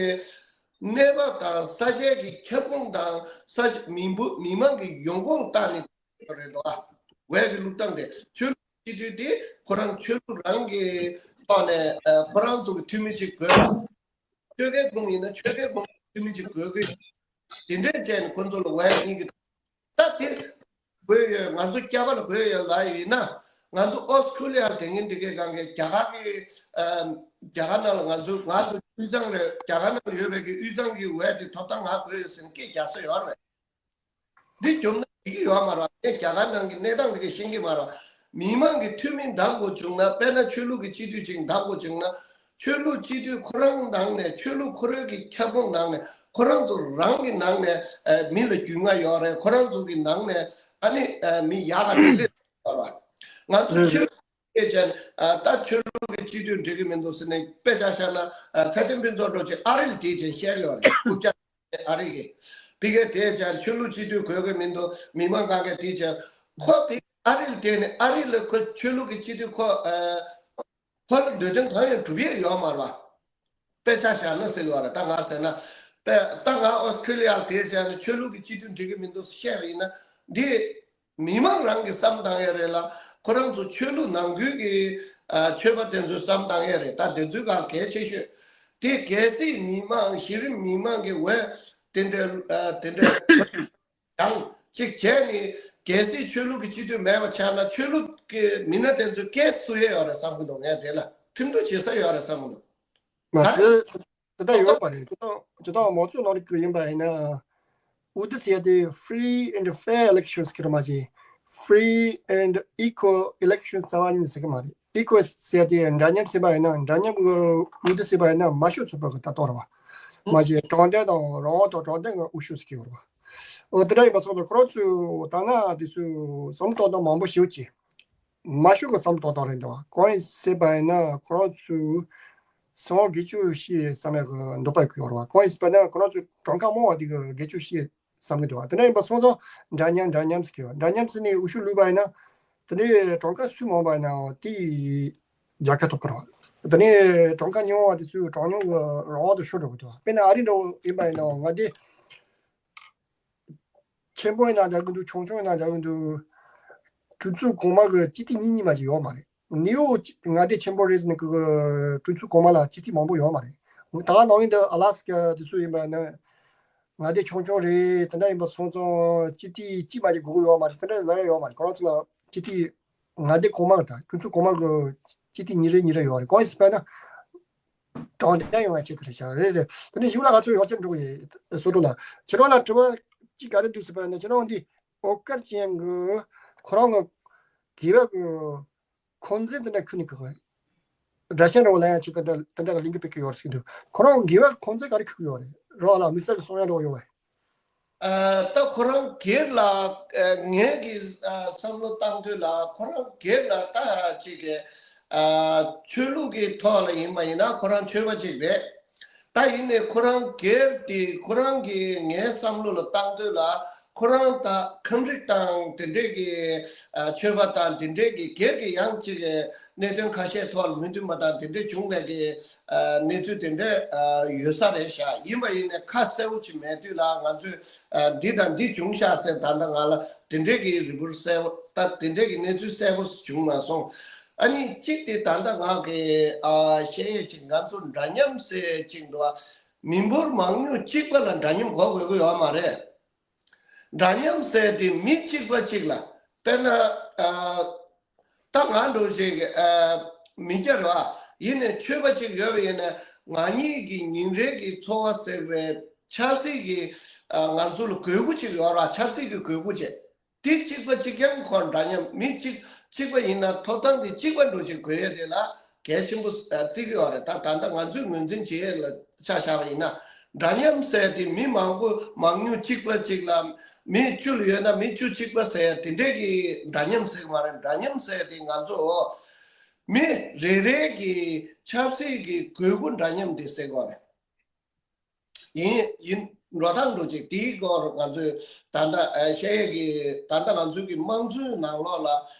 གནས་བབ་དང་ས་ཆའི་གི་ཁྱབ་ཁོངས་དང་ས་ཆ་མི་འབོར་མི་མང་གི་ཡོང་ཁུངས་བལྟས་ནས་རེད་འདུག་ཨ། འོས་ཀྱི་བླུག་སྟངས་དེ་ཆོས་ལུགས་སྤྱི་འཐུས་དེ་ཁོ་རང་ཆོས་ལུགས་རང་གི་ཐོག་ནས་ཨ་ཁོ་རང་ཚོ་གི་འཐུས་མི་གཅིག་དགོས་པ། ཆོལ་ཁའི་ཁོངས་ཡིན་ན་ཆོལ་ཁའི་ཁོངས་འཐུས་མི་གཅིག་དགོས་ཀྱི། དེ་འདྲས་བྱས་ནས་ཁོ་ཚོ་ལ་འོས་གཉིས་ཀྱི་ད་དེ་དགོས་ཡོད། ང་ཚོ་སྐྱབས་པ་ལ་དགོས་ཡོད་ལབ་ཡོད་ན། ང་ཚོ་ཨོ་སི་ཁྲུ་ལི་ཡར་དེ་སྔོན་དེ་གའི་སྒང་གའི་རྒྱ་གར་གྱི་ཨ་རྒྱ་གར་ནང་ལ་ང་ཚོ་ང་ཚོ་དབུས་གཙང་རེད། རྒྱ་གར་ནང་ཡོད་པའི་གི་དབུས་གཙང་གི་འོས་དེ་ཐོབ་ཐང་ང་དགོས་ཡོད་ཟེར་ནས་སྐད་རྒྱག་ས་ཡོད་རེད། འདི་བསྒྱུར་ན་འགྲིག་གི་ཡོད་མ་རེད། ངས་རྒྱ་གར་ནང་གི་གནས་སྟངས་དེ་གའི་ཤེས་ཀྱི་མ་རེད། མི་མང་གི་འཐུས་མི་འདེམས་དགོས་བྱུང་ན། དཔེར་ན་ཆོས་ལུགས་ཀྱི་སྤྱི་འཐུས་ཅིག་འདེམས་དགོས་བྱུང་ན། ཆོས་ལུགས་སྤྱི་འཐུས་ཁོ་རང་ནང་ནས་ཆོས་ལུགས་ཁོ་རང་གི་ཁྱབ་ཁོངས་ནང་ནས་ཁོ་རང་ཚོ་རང་གི་ནང་ནས་ཨ་མི་ལ་རྒྱུས་མངའ་ཡོད་རེད། ཁོ་རང་ཚོ་གི་ནང་ནས་ཨ་ནི་ཨ་མི་ཡག་ག་དེ་སླེབས་ཡོད་རེད། ང་ཚོ་ཆོས་ལུགས་སྐད་ཆ་ནི་ཨ་ད་ཆོས་ལུགས་ཀྱི་སྤྱི་འཐུས་འགྲིག་གི་མི་འདུག་ཟེར་ནས་དཔེ་ཆ་བཞག་ན་ཨ་ཚེ་བརྟན་ཕུན་ཚོགས་འགྲོ་ཆེད་ཨ་རིར་དེའི་ཆེད་བཤད་ཡོད་རེད། རྐུབ་བཀྱག་ཨ་རི་གི་ཕ་གིར་དེའི་ཆེད་ཆོས་ལུགས་སྤྱི་འཐུས་དགོས་ཀྱི་མི་འདུག་མི་མང་གང་གས་དེའི་ཆེད་ཁོ་ཕ་གིར་ཨ་རིར་དེ་ནི་ཨ་རི་ལ་ཁོ་ཆོས་ལུགས་ཀྱི་སྤྱི་འཐུས་ཁོ་ཨ་ཁོ་ལ་འདོད་དོན་གང་ཡང་གྲུབ་ཡས་ཡོད་མ་རེད་བ། དཔེ་ཆ་བཞག་ན་ཟེར་གྱི་ཡོད་རེད། ད་ང་ཟེར་ན་དཔེ་ད་ང་ཨོ་སི་ཁྲུ་ལི་ཡར་དེ་བྱས་ནས་ཆོས་ལུགས་ཀྱི་སྤྱི་འཐུས་འགྲིག་གི་མི་འདུག་བཤད་པ་ཡིན་ན་འདི་མི་མང་རང་གི་བསམ་བཏང་ཡས་རེད་ལ། ཁོ་རང་ཚོ་ཆོས་ལུགས་ནང་ཁུལ་གྱི་ཨ་ཆོས་པ་དེ་ཚོའི་བསམ་བཏང་ཡས་རེད། ད་དེ་ཚོའི་སྒང་གལ་ཆེ་ཤོས་དེ་གལ་སྲིད་མི་མང་གཞི་རིམ་མི་མང་གི་འོས་དེ་འདྲ་ཨ་དེ་འདྲ་ཡང་གཅིག་བྱས་ནས་གལ་སྲིད་ཆོས་ལུགས་ཀྱི་སྤྱི་འཐུས་མེད་པ་ཆགས་ན་ཆོས་ལུགས་ཀྱི་མི་སྣ་དེ་ཚོས་སྐད་བསུ་ཡས་ཡོད་རེད་བསམ་གྱི་འདུག་ངས་དེ་ལ་མཐུན་སྒྲིལ་བྱེད་ས་ཡོད་རེད་བསམ་གྱི་འདུག་མ་ད་ཚད་དེ་འདྲ་ཡོད་པ་རེད། ཇི་ལྟར་ཇི་ལྟར་མང་གཙོའི་ལམ་ལུགས་ཀྱི་ཡིན་པ་ཡིན་ན། འོས་བསྡུ་ཟེར་ཡ་དེ་free and fair elections ཟེར་གྱི་རེད་མ་གཞི། Free and equal elections རྩ་བ་ཉིད་ནས་ཟེར་གྱི་མ་རེད། Equal ཟེར་ཡ་དེ་འདྲ་མཉམ་ཟེར་བ་ཡིན་ན། འདྲ་མཉམ་གྱི་འོས་བསྡུ་ཟེར་བ་ཡིན་ན་མང་ཤོས་ཚོགས་པ་གི་ད་གཏོང་རེད་བ། མ་གཞི་དྲང་བདེན་དང་རང་དབང་དང་དྲང་བདེན་གྱི་འོས་ཤོག་ཟེར་གྱི་ཡོད་རེད་བ། འོ་དེ་འདྲ་ཡིན་པ་སོང་ཙང་ཁོ་རང་ཚོས་ད་ནང་དེ་ཚོའི་བསམ་བློ་གཏོང་སྟངས་མང་པོ་ཞེ་པོ་ཅིག་མང་ཤོས་ཀྱི་བསམ་བློ་གཏོང་སྟངས་རེད་འདུག་བ། གང་ཡིན་ཟེར་བ་ཡིན་ན་ཁོ་རང་ཚོས་སྲིད་དབང་སྒེར་གཅོད་བྱེད་བསམ་ཡག་གི་འདོད་པ་ཡོད་རེད་བ། གང་ཡིན་ཟེར་བ་ན་ཁོ་རང་ཚོས་གྲངས་ཀ་མང་བ་དེ་གི་སྒེར་གཅོད་བྱེད་བསམ་གྱི་འདུག་བ། དེ་འདྲ་ཡིན་པ་སོང་ཙང་འདྲ་མཉམ་འདྲ་མཉམ་ཟེར་གྱི་ཡོད། འདྲ་མཉམ་ཟེར་ནས་འོས་ཤོག་བླུགས་པ་ཡིན་ན། དེ་ནས་གྲངས་ཀ་སུ་མང་བ་ཡིན་ནའང་དེ་རྒྱལ་ཁ་ཐོབ་ཀྱི་རེད་བ། དེ་ནས་གྲངས་ཀ་ཉུང་བ་དེ་ཚོས་གྲངས་ཉུང་གི་རང་དབང་དུ་ཤོར་འགྲོ་གི་འདུག་བ། དཔེར་ན་ཨ་རི་འདྲ་བོ་ཡིན་པ་ཡིན་ནའང་མངའ་སྡེ་ཆེན་པོ་ཡིན་ན་འདྲ་གི་འདུག་ཆུང་ཆུང་ཡིན་ན་འདྲ་གི་འདུག་གྲོས་ཚོགས་གོང་མ་གི་སྤྱི་འཐུས་གཉིས་གཉིས་མ་ཅིག་ཡོད་མ་རེད། ནིའུ་ཡོག་མངའ་སྡེ་ཆེན་པོ་རེད་ཟེར་ནས་གི་གྲོས་ཚོགས་གོང་མ་ལ་སྤྱི་འཐུས་མང་པོ་ཡོད་མ་རེད། ད་ག་ནང་བཞིན་དུ་ཨ་ལ་སི་ཀ་དེ་ཚོ་ཡིན་པ་ན་མངའ་སྡེ་ཆུང་ཆུང་རེད། དེ་འདྲ་ཡིན་པ་སོང་ཙང་སྤྱི་འཐུས་གཅིག་མ་ཅིག་དགོས་ཀྱི་ཡོད་མ་རེད། དེ་འདྲ་ལབ་ཡ་ཡོད་མ་རེད། ཁོ་རང་ཚོ་ལ་སྤྱི་འཐུས་མངའ་སྡེ་གོང་མ་དང་གྲོས་ཚོགས་གོང་མ་གི་སྤྱི་འཐུས་གཉིས་རེ་གཉིས་རེ་ཡོད་རེད། གང་ཡིན་ཟེར་བ་ན། དྲང་བདེན་ཡོང་བའི་ཆེད་དུ་རེད་ཤག་རེད་རེད། དེ་ནས་གཞུག་ལ་ང་ཚོ་ཡོངས་ཁྱབ་འགྲོ་གི་ཡིན། བསོད་སྒྲོན་ལགས། ཁྱེད་རང་ལ་དྲི་བ་གཅིག་ག་རེ་འདུག་ཟེར་བ་ནི། ཁྱེད་རང་འདི་ཨོ་དཀར་ཅན་གྱི་ཁོ་རང་གི་དགེ་བའི་གི་འཁོན་འཛིན་དེ་འདྲ་ཁུར་ནས་གི་དགྲ་ཤ་རོ་ལ་ཡང་ཆེད་དུ་དེ་འདྲ་གི་ལས་འགུལ་སྤེལ་གི་ཡོད་རེད་ཟེར་གི་འདུག་ཁོ་རང་དགེ་བའི་འཁོན་འཛིན་ག་རེ་ཁུར་གི་ཡོད་རེད། རོགས་ལ་དམིགས་བསལ་གི་གསུང་ཡ་འདྲ་བོ་ཡོད་བས། ཨ། ད་ཁོ་རང་སྒེར་ལ། ཨ། ངའི་གི། ཨ། བསམ་བློ་བཏང་དུས་ལ་ཁོ་རང་སྒེར་ལ་ད་ཅིག་གི། ཨ། ཆོས་ལུགས་ཀྱི་ཐོག་ལ་ཡིན་པ་ཡིན་ན་ཁོ་རང་ཆོས་པ་ཅིག་རེད། ད་ཡིན་ནའི་ཁོ་རང་སྒེར་དེ་ཁོ་རང་གི་ངའི་བསམ་བློ་ལ་བཏང་དུས་ལ་ཁོ་རང་ད་ཁྲིམས་རིག་དང་དེ་འདྲས་ཀྱི། ཨ། ཆོས་པ་དང་དེ་འདྲས་ཀྱི་སྒེར་གྱི་ཡང་ཅིག་གི་གནད་དོན་ཁ་ཤས་ཐོག་ལ་མོས་མཐུན་པ་དང་དེ་འདྲས་བྱུང་བའི་གི། ཨ། གནས་ཚུལ་དེ་འདྲ། ཨ། ཡོད་ས་རེད་ཤག་ཡིན་པ་ཡིན་ནའི་ཁ་གསལ་པོ་ཅིག་མེད་དུས་ལ་ང་ཚོས། ཨ། འདི་དང་འདི་བྱུང་ཤག་ཟེར་ད་ལྟ་ང་ལ་དེ་འདྲའི་གི་རི་པོར་ཊི་གསལ་པོ། ད་དེ་འདྲའི་གི་གནས་ཚུལ་གསལ་པོ་བྱུང་མ་སོང་། ཨ་ནི་གཅིག་དེ་ད་ལྟ་ང་གི། ཨ། བཤད་ཡས་ཅིག་ང་ཚོ་འདྲ་མཉམ་ཟེར་ཅིག་འདུག་མི་འབོར་མང་ཉུང་གཅིག་པ་ལ་འདྲ་མཉམ་གོ་དགོས་ཀྱི་ཡོད་མ་རེད། འདྲ་མཉམ་ཟེར་དེ་མི་གཅིག་པ་གཅིག་ལ། དཔེར་ན། ཨ། ད་ང་འདྲ་བོ་ཅིག་ཨ། མི་སྐྱ་རེད་བ། ཡིན་ནའི་ཆོས་པ་ཅིག་ཡོད་པ་ཡིན་ན་ང་གཉིས་ཀྱི་ཉིན་རེ་གི་འཚོ་བ་ཟེར་བའི་ཆབ་སྲིད་ཀྱི། ཨ། ང་ཚོ་ལ་དགོས་མཁོ་ཅིག་ཡོད་ར། ཆབ་སྲིད་ཀྱི་དགོས་མཁོ་ཅིག་དེ་གཅིག་པ་གཅིག་རྐྱང་ཁོ་འདྲ་མཉམ། མི་གཅིག་གཅིག་པ་ཡིན་ན་ཐོབ་ཐང་དེ་གཅིག་པ་འདྲ་བོ་ཅིག་དགོས་ཡས་དེ་ལ་གལ་ཆེན་པོ། ཨ། བརྩི་གི་ཡོད་རེད། ད་ད་ལྟ་ང་ཚོས་ངོས་འཛིན་བྱེད་ཡས་ལ་ཆ་བཞག་པ་ཡིན་ན། འདྲ་མཉམ་ཟེར་དེ་མི་མང་པོ་མང་ཉུང་གཅིག་པ་གཅིག་ལ། མི་བཅུ་ལ་ཡོད་ན་མི་བཅུ་གཅིག་པ་ཟེར་དེ་འདྲས་ཀྱི་འདྲ་མཉམ་ཟེར་གི་མ་རེད། འདྲ་མཉམ་ཟེར་དེ་ང་ཚོ་མི་རེ་རེ་གི་ཆབ་སྲིད་ཀྱི་དགོས་མཁོ་འདྲ་མཉམ་དེ་ཟེར་གི་རེད། ཡིན་ཡིན། འགྲོ་སྟངས་འགྲོ་ཅིག་དེའི་སྐོར་ང་ཚོས་ད་ལྟ། ཨ། བཤད་ཡས་ཀྱི་ད་ལྟ་ང་ཚོའི་གི་དམངས་གཙོའི་ནང་ལོགས་ལ།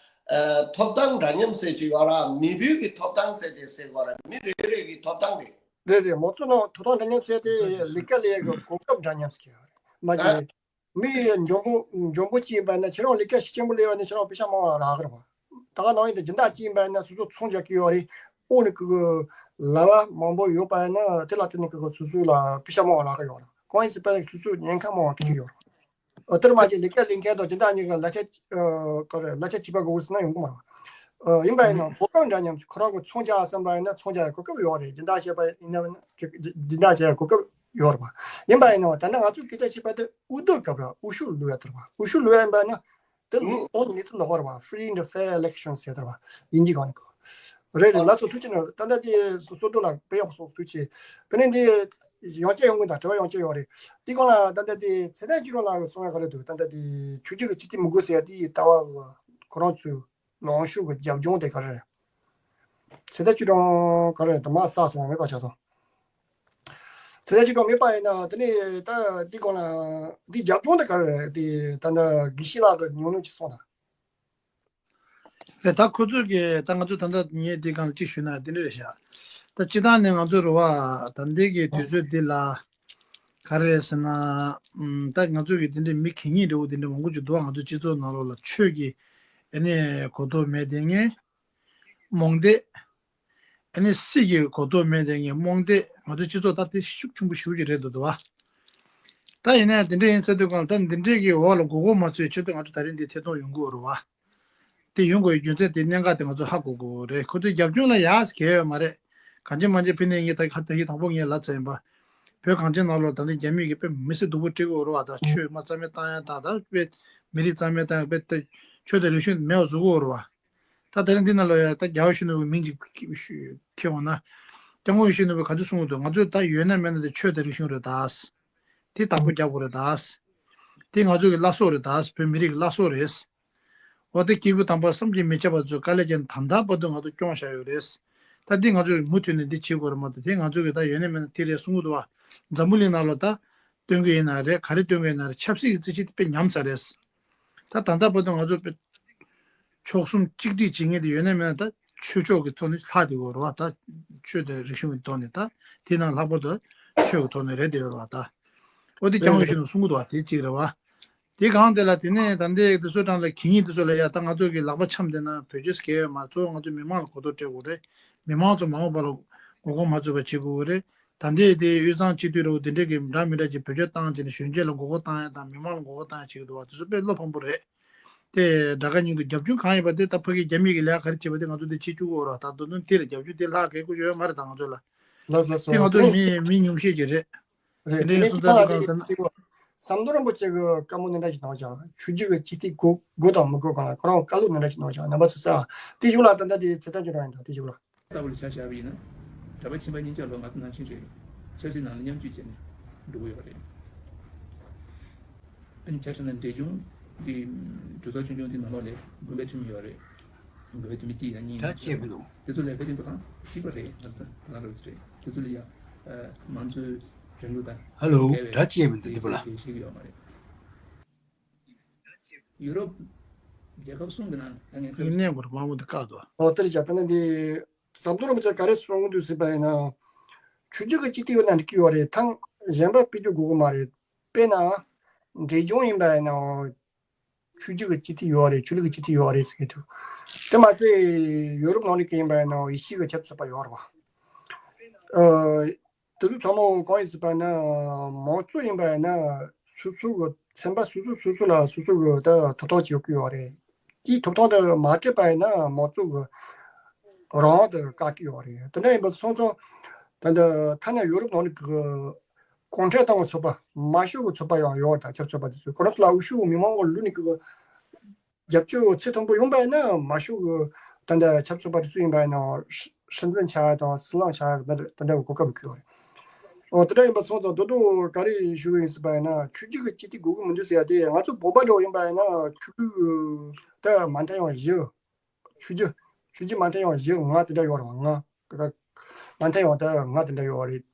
ཨ། ཐོབ་ཐང་འདྲ་མཉམ་ཟེར་ཅིག་ཡོད་ར། མི་བུད་ཀྱི་ཐོབ་ཐང་ཟེར་དེ་ཟེར་གི་རེད། མི་རེ་རེ་གི་ཐོབ་ཐང་རེད། རེད་རེད། མང་གཙོ་ནང་ཐོབ་ཐང་འདྲ་མཉམ་ཟེར་དེ་ལས་ཀ་ལས་ཀྱི་གོ་སྐབས་འདྲ་མཉམ་ཟེར་གྱི་ཡོད་རེད། མ་གཞི་མི་འཇོན་པོ་འཇོན་པོ་གཅིག་ཡིན་པ་ན་ཁྱེད་རང་ལས་ཀ་ཤུགས་ཆེན་པོ་ལས་པ་ན་ཁྱེད་རང་པེ་ཤ་མང་བ་རག་གི་རེད་པ། ད་ག་ནང་བཞིན་དུ་སྦྱིན་བདག་གཅིག་ཡིན་པ་ན་སོ་སོ་ཚོང་རྒྱག་གི་ཡོད་རེད། འོག་ནས་ཀྱི་ལྭ་བ་མང་པོ་ཡོད་པ་ན་དེ་ལ་བརྟེན་ནས་ཀྱི་སོ་སོ་ལ་པེ་ཤ་མང་བ་རག་གི་ཡོད་རེད། གང་ཡིན་ཟེར་བ་ན་སོ་སོ་ཉེན་ཁ་མང་བ་འཕྲད་ཀྱི་ཡོད་རེད། ཨ། དེར་མ་ཟད་ལས་ཀ་ལས་མཁན་དང་སྦྱིན་བདག་གཉིས་ཀྱི་གླ་ཆ། ཨ། ག་རེ། གླ་ཆ་གཅིག་པ་དགོས་ཟེར་ན་ཡོང་གི་མ་རེད། ཨ། ཡིན་པ་ཡིན་ནའང་གོ་སྐབས་འདྲ་མཉམ། ཁོ་རང་གི་ཚོང་རྒྱག་བསམ་པ་ཡིན་ན་ཚོང་རྒྱག་ཡ་གོ་སྐབས་ཡོད་རེད། སྦྱིན་བདག་བྱས་པ་ཡིན་ན་སྦྱིན་བདག་བྱས་ཡ་གོ་སྐབས་ཡོད་རེད་པ། ཡིན་པ་ཡིན་ནའང་ད་ལྟ་ང་ཚོས་སྐད་ཆ་བཤད་པ་དེ་དབུ་སྡུད་སྐབས་ར། དབུ་ཤུགས་བླུག་ཡ་དེ་རེད་པ། དབུ་ཤུགས་བླུག་ཡ་ཡིན་པ་ན་དེ་ལ་ཨོ་གནས་ཚུལ་ལོག་པ་རེད་པ། Free and fair elections ཟེར་དེ་རེད་པ། དབྱིན་ཇི་སྒང་ནས་གོ། རེད་རེད། ལགས་སོ། ཐུགས་རྗེ་གནང་། ད་ལྟ་དེ་བསོད་སྒྲོན་ལགས་དཔེ་ཡག་པོ་གསུངས། ཐུགས་རྗེ་ཆེ། དེ་ནས་འདི་ཡང་བསྐྱར་ཡོང་གི་དང་དྲི་བ་ཡང་བསྐྱར་ཡོད་རེད། འདི་སྒང་ལ་ད་ལྟ་དེ་ཚེ་བརྟན་ཆོས་སྒྲོན་ལགས་ཀྱིས་གསུང་ཡ་ག་རེ་འདུག་ད་ལྟ་དེ་ཆོས་བརྒྱུད་ཀྱི་སྤྱི་འཐུས་མི་དགོས་ཟེར་ཡ་དེ་ལྟ་བ་ཁོ་རང་ཚོའི་ལངས་ཕྱོགས་ཀྱི་རྒྱབ་ལྗོངས་དེ་ག་རེ་རེད། ཚེ་བརྟན་ཆོས་སྒྲོན་ག་རེ་རེད། དེ་མར་བསགས་སོང་བ། མེད་པ་ཆགས་སོང་། ཚེ་བརྟན་ཆོས་སྒྲོན་མེད་པ་ཡིན་ན་དེ་ནས་ད་འདི་སྒང་ལ་འདི་རྒྱབ་ལྗོངས་དེ་ག་རེ་རེད། དེ་ད་ལྟ་དགེ་བཤེས་ལགས་ཀྱི་ཉམས་མྱོང་ཅིག་གསུངས་དང་། རེད། ད་ཁོ་ཚོས་ཀྱི་ད་ང་ཚོ་ད་ལྟ་ངས་འདི་སྒང་ལ་གཅིག་ཞུས་ན་འདི་འདྲ་རེད་ཤག་ད་སྤྱིར་བཏང་ནས་ང་ཚོ་རེད་པ། ད་ལྟའི་གི་དུས་ཚོད་འདི་ལ་ག་རེ་རེད་ཟེར་ན། ཨམ། ད་ང་ཚོ་གི་འདི་འདྲའི་མི་གད་སྙིགས་འདྲ་བོ་འདི་འདྲ་མང་པོ་ཅིག་འདུག་ང་ཚོ་སྤྱི་ཚོགས་ནང་ལོགས་ལ་ཆོས་ཀྱི་ཨ་ནི་གོ་རྟོགས་མེད་དེ་ངས་རྨོངས་དད། ཨ་ནི་སྲིད་ཀྱི་གོ་རྟོགས་མེད་དེ་ངས་རྨོངས་དད། ང་ཚོའི་སྤྱི་ཚོགས་ད་དེ་ཤུགས་ཆེན་པོ་ཞེ་པོ་ཅིག་རེད་འདུག་འདུག་པ། ད་ཡིན་ནའི་དེ་འདྲ་ཡིན་ཚར་དུས་སྒང་ལ་ད་འདི་འདྲའི་གི་འོག་ལ་མགོ་སྐོར་མ་ཚོས་ཆེད་དུ་ང་ཚོ་ད་རིང་འདི་ཐད་གཏོང་ཡོང་གི་ཡོད་རེད་པ། དེ་ཡོང་དགོས་ཡའི་རྒྱུ་མཚན་དེ་གནད་འགག་དེ་ང་ཚོ་ཧ་གོ་དགོས་རེད། ཁོ་ཚོའི་རྒྱབ་ལྗོངས་ལ་ཡག་ཟེར་གང་ཡང་ཡོད་མ་རེད། གང་ཅི་མ་ཅི་ཕི་ནས་ངས་ད་ཁ་ད་གི་དང་པོ་ངས་ལབ་ཚར་ཡིན་པ། བོད་གངས་ཅན་ནང་ལོགས་ད་ལྟ་རྒྱ་མི་གིས་དཔེ་མི་སེར་སྡུག་པོ་སྤྲད་ཀྱི་ཡོད་རེད་པ། ད་ཆོས་མ་རྩ་མེད་བཏང་ཡ་དང་། ད་དཔེ་མི་རིགས་རྩ་མེད་བཏང་ཡ། དཔེ་ད་ཆོས་དང་རིག་གཞུང་མེད་པ་བཟོ་གི་ཡོད་རེད་པ། ད་དེ་རིང་འདི་ནང་ལ་ཡ་ད་རྒྱལ་བ་ཡིད་བཞིན་ནོར་བུའི་མིང་ཅིག་ཁྱེར་འོང་ན། སྐྱབས་མགོན་ཡིད་བཞིན་ནོར་བུས་ག་ཚོད་གསུང་གི་འདུག་ང་ཚོས་ད་ཡོད་ན་མེད་ན་དེ་ཆོས་དང་རིག་གཞུང་རེད་ད། དེ་བདག་པོ་རྒྱག་དགོས་རེད་ད། དེ་ང་ཚོ་གི་བླ་སྲོག་རེད་ད། བོད་མི་རིགས་ཀྱི་བླ་སྲོག་རེད། འོ་དེ་སྐྱེས་བུ་དམ་པ་བསམ་གྱིས་མི་ཁྱབ་པ་ཚོས་དཀའ་ལས་བརྒྱབ་ནས་ད་ལྟ་བར་དུ་ང་ཚོ་སྐྱོང་བཞག་ཡོད་རེད། ད་འདི་ང་ཚོས་མུ་མཐུད་ནས་འདི་བྱེད་དགོས་རེད་མ་གཏོགས། དེ་ང་ཚོ་གི་ད་ཡོད་ན་མེད་ན་དེ་རེད་གསུང་གི་འདུག་པ། འཛམ་བུ་གླིང་ནང་ལ་ད་སྟོན་གྱི་ཡིན་ན་རེད། ག་རེ་སྟོན་གྱི་ཡིན་ན་རེད། ཆབ་སྲིད་ཀྱི་རྩིས་གཞི་དེ་དཔེ་ཉམས་ཚར་རེད། ད་ད་ལྟ་བར་དུ་ང་ཚོ་དཔེ་མཆོག་གསུམ་གཅིག་སྒྲིལ་བྱེད་མཁན་དེ་ཡོད་ན་མེད་ན་ད་ཆོས་ཕྱོགས་ཀྱི་ཐོག་ནས་ལྷག་བསྡད་ཡོད་རེད་པ། ད་ཆོས་དང་རིག་གཞུང་གི་ཐོག་ནས། ད་དེ་ནང་ལྷག་པར་དུ་ཆོས་ཀྱི་ཐོག་ནས་རེད་བསྡད་ཡོད་རེད་པ། ད་འོ་དེ་རྐྱང་པ་ཞིག་ནང་གསུང་གི་འདུག་པ། དེ་གཅིག་རེད་པ། དེ་གང་དེ་ལ་དེ་ནས་ད་ལྟའི་དེ་ཚོའི་གྲས་ལ་གད་སྙིགས་དེ་ཚོ་ལ་ཡ་ད་ང་ཚོ་གི་ལག་པ་འཆང་བསྡད་ན་བེད་སྤྱོད་ཟེར་གྱི་ཡོད་མ་རེད། གཙོ་བོ་ང་ཚོ་མི་མང་ལ་གོ་རྟོགས་སྤྲད་དགོས་རེད། མི་མང་ཚོ་མ་འོངས་པ་ལ་མགོ་སྐོར་མ་ཚུགས་པ་བྱེད་དགོས་རེད། ད་ལྟའི་དེ་དབུས་གཙང་སྤྱི་འཐུས་འདྲ་བོ་དེ་འདྲས་ཀྱི་འདྲ་མི་འདྲ་ཅིག་བེད་སྤྱོད་བཏང་བྱས་ནས་གཞོན་སྐྱེས་ལ་མགོ་སྐོར་བཏང་ཡ་དང་། མི་མང་ལ་མགོ་སྐོར་བཏང་ཡ་བྱེད་ཀྱི་འདུག་པ། དེ་ཚོ་དཔེ་བློ་ཕམ་པོ་རེད། དེ་དགྲ་དགའ་སྙིང་སྡུག། རྒྱབ་ལྗོངས་གང་ཡིན་པ་དེ་ད་ཕ་གིའི་རྒྱ་མི་གིས་ལས་ཀ་ག་རེ་བྱས་པ་དེ་ང་ཚོ་དེ་བྱེད་བཅུག་གི་ཡོད་རེད་པ། ད་དོ་དོན་དེ་ལ་རྒྱབ་སྐྱོར་དེ་ལྷག་གི་དགོས་ཡོད་མ་རེད་ད་ང་ཚོ་ལ། ལགས་ལགས་སོ། དེ་ང་ཚོ་མི་མི་ཉུང་ཤས་ཅིག་རེད། རེད། དེ་དེ་ནས་ནས་སུ་ད་ལྟ་ལ་གང་ལྟར་ན། ཅིག་བསམ་མདོ་རིན་པོ་ཆེ་གི་བཀའ་མོལ་འདི་འདྲ་ཞིག་གནང་བཞག་ཆོས་བརྒྱུད་ཀྱི་སྤྱི་ཏི་དགོས་དགོས་དང་མི་དགོས་གང་ལ་ཁོ་རང་བཀའ་སློབ་འདི་འདྲ་ཞིག་གནང་བཞག་རྣམ་པ་ཚོ་ས་དེ་གཞུག་ལ་ད་ལྟ་དེ་ཚེ་ཐར་ཆོས་གྲགས་ཡིན་ད་དེ་གཞུག་ལ། ལྟ་བུ་ལ་ཆ་བཞག་པ་ཡིན་ན། གྲྭ་པ་ཆེན་པོ་གཉིས་ཆར་ལོ་ལྔ་བཅུ་ནང་བཞིན་རེད། ཆབ་སྲིད་ནང་ལ་མཉམ་སྤྱོད་བྱས་ནས་འགྲོ་གི་ཡོད་རེད། ཨ་ནི་ཆ་བཞག་ན་འབྲས་ལྗོངས་འདི་གྲོས་ཚོགས་ཆུང་ཆུང་འདི་ནང་ལོགས་ལ་དགོན་པའི་འཐུས་མི་ཡོད་རེད། དགོན་པའི་འཐུས་མི་གཅིག་ཡང་གཉིས་ད་ཡང་ཅེས་མི་འདུག་དེ་ཚོ་ལས་དཔེ་ཆེན་པོ་དང་གཅིག་པ་རེད། ང་ཚོ་ང་རང་རེད། དེ་ཚོ་ལ་ཡང་མང་གཙོའི་རིང་ལུགས་དང་ཧ་ལོ། འགལ་བའི་ད་ཅེས་མི་འདུག་དེ་པོ་ལ། གལ་ཆེ་གི་ཡོད་མ་རེད། ཡུ་རོབ་རྒྱལ་ཁབ་གསུམ་གྱི་ནང་ད་ངས་ཚིག་གནས་སྐོར་མང་པོ་འདི་བཀག་འདུག་ཨོ་དེར་བྱ་ད་ནི་འདི་ཟམ་གདོང་རིན་པོ་ཆེ་ག་རེ་གསུང་གི་འདུག་ཟེར་བ་ཡིན་ན། ཆོས་བརྒྱུད་ཀྱི་སྤྱི་ཏི་ཡོད་ན་འགྲིག་གི་ཡོད་རེད། ཐང་གཞན་པ་སྤེལ་རྒྱུ་དགོས་གི་མ་རེད། དཔེར་ན། འབྲས་ལྗོངས་ཡིན་པ་ཡིན་ན། ཆོས་བརྒྱུད་ཀྱི་སྤྱི་ཏི་ཡོད་རེད། ཆོས་ལུགས་ཀྱི་སྤྱི་ཏི་ཡོད་རེད་ཟེར་གི་འདུག་དེ་མ་ཟད་ཡོ་རོབ་ནང་ལ་གི་ཡིན་པ་ཡིན་ན་ཡེ་ཤུ་གི་ཆབ་སྲིད་པ་ཡོད་རེད་བ། ཨ། དེ་ཚོ་ཚང་མ་གང་ཡིན་ཟེར་བ་ན་མང་གཙོ་ཡིན་པ་ཡིན་ན་སོ་སོ་གི་ཚན་པ་སོ་སོ་སོ་སོ་ལ་སོ་སོ་གི་ད་ཐོབ་ཐང་ཅིག་ཡོད་ཀྱི་ཡོད་རེད། དེའི་ཐོབ་ཐང་དེ་མ་སྤྲད་པ་ཡིན་ན་མང་གཙོ་གི་རང་དབང་དེ་བཀག་གི་ཡོད་རེད། དེ་འདྲ་ཡིན་པ་སོང་ཙང་ད་ལྟ་ཐ་ན་ཡོ་རོབ་ནང་ནས་གི་གུང་ཁྲན་ཏང་གི་ཚོགས་པ་མ་ཤོག་གི་ཚོགས་པ་ཡང་ཡོད་རེད། ད་ཆབ་སྲིད་པ་དེ་ཚོས་ཁོ་རང་ཚོ་ལ་འུ་ཤུ་མི་མང་གི་ལུས་ནས་གི་རྒྱབ་སྐྱོར་ཚད་མཐོན་པོ་ཡོང་པ་ཡིན་ན་མ་ཤོག་གི་ད་ལྟ་ཆབ་སྲིད་པ་དེ་ཚོ་ཡིན་པ་ཡིན་ན་ཧྲི་ཧྲིན་ཙན་ཆགས་དང་སི་ལང་ཆགས་དེ་འདྲ་དེ་འདྲ་གི་གོ་སྐབས་ཡོད་རེད། ཨོ་དེ་འདྲ་ཡིན་པ་སོང་ཙང་ད་དུང་ག་རེ་ཞུ་གི་ཡིན་ཟེར་བ་ཡིན་ན་ཆོས་བརྒྱུད་ཀྱི་སྤྱི་ཏི་དགོས་ཀྱི་མི་འདུག་ཟེར་ཡ་དེ་ང་ཚོ་བོད་པ་འདྲ་བོ་ཡིན་པ་ཡིན་ན་ཆོས་ལུགས་ད་མ་མཐུན་ཡང་བཞི། ཆོས་བརྒྱུད་ཆོས་བརྒྱུད་མ་མཐུན་ཡང་བཞི་ལྔ་དེ་འདྲ་ཡོད་རེད་བ། ལྔ་ཀ་ཀ་མ་མཐུན་ཡང་ད་ལྔ་དེ་འདྲ་ཡོད་རེད།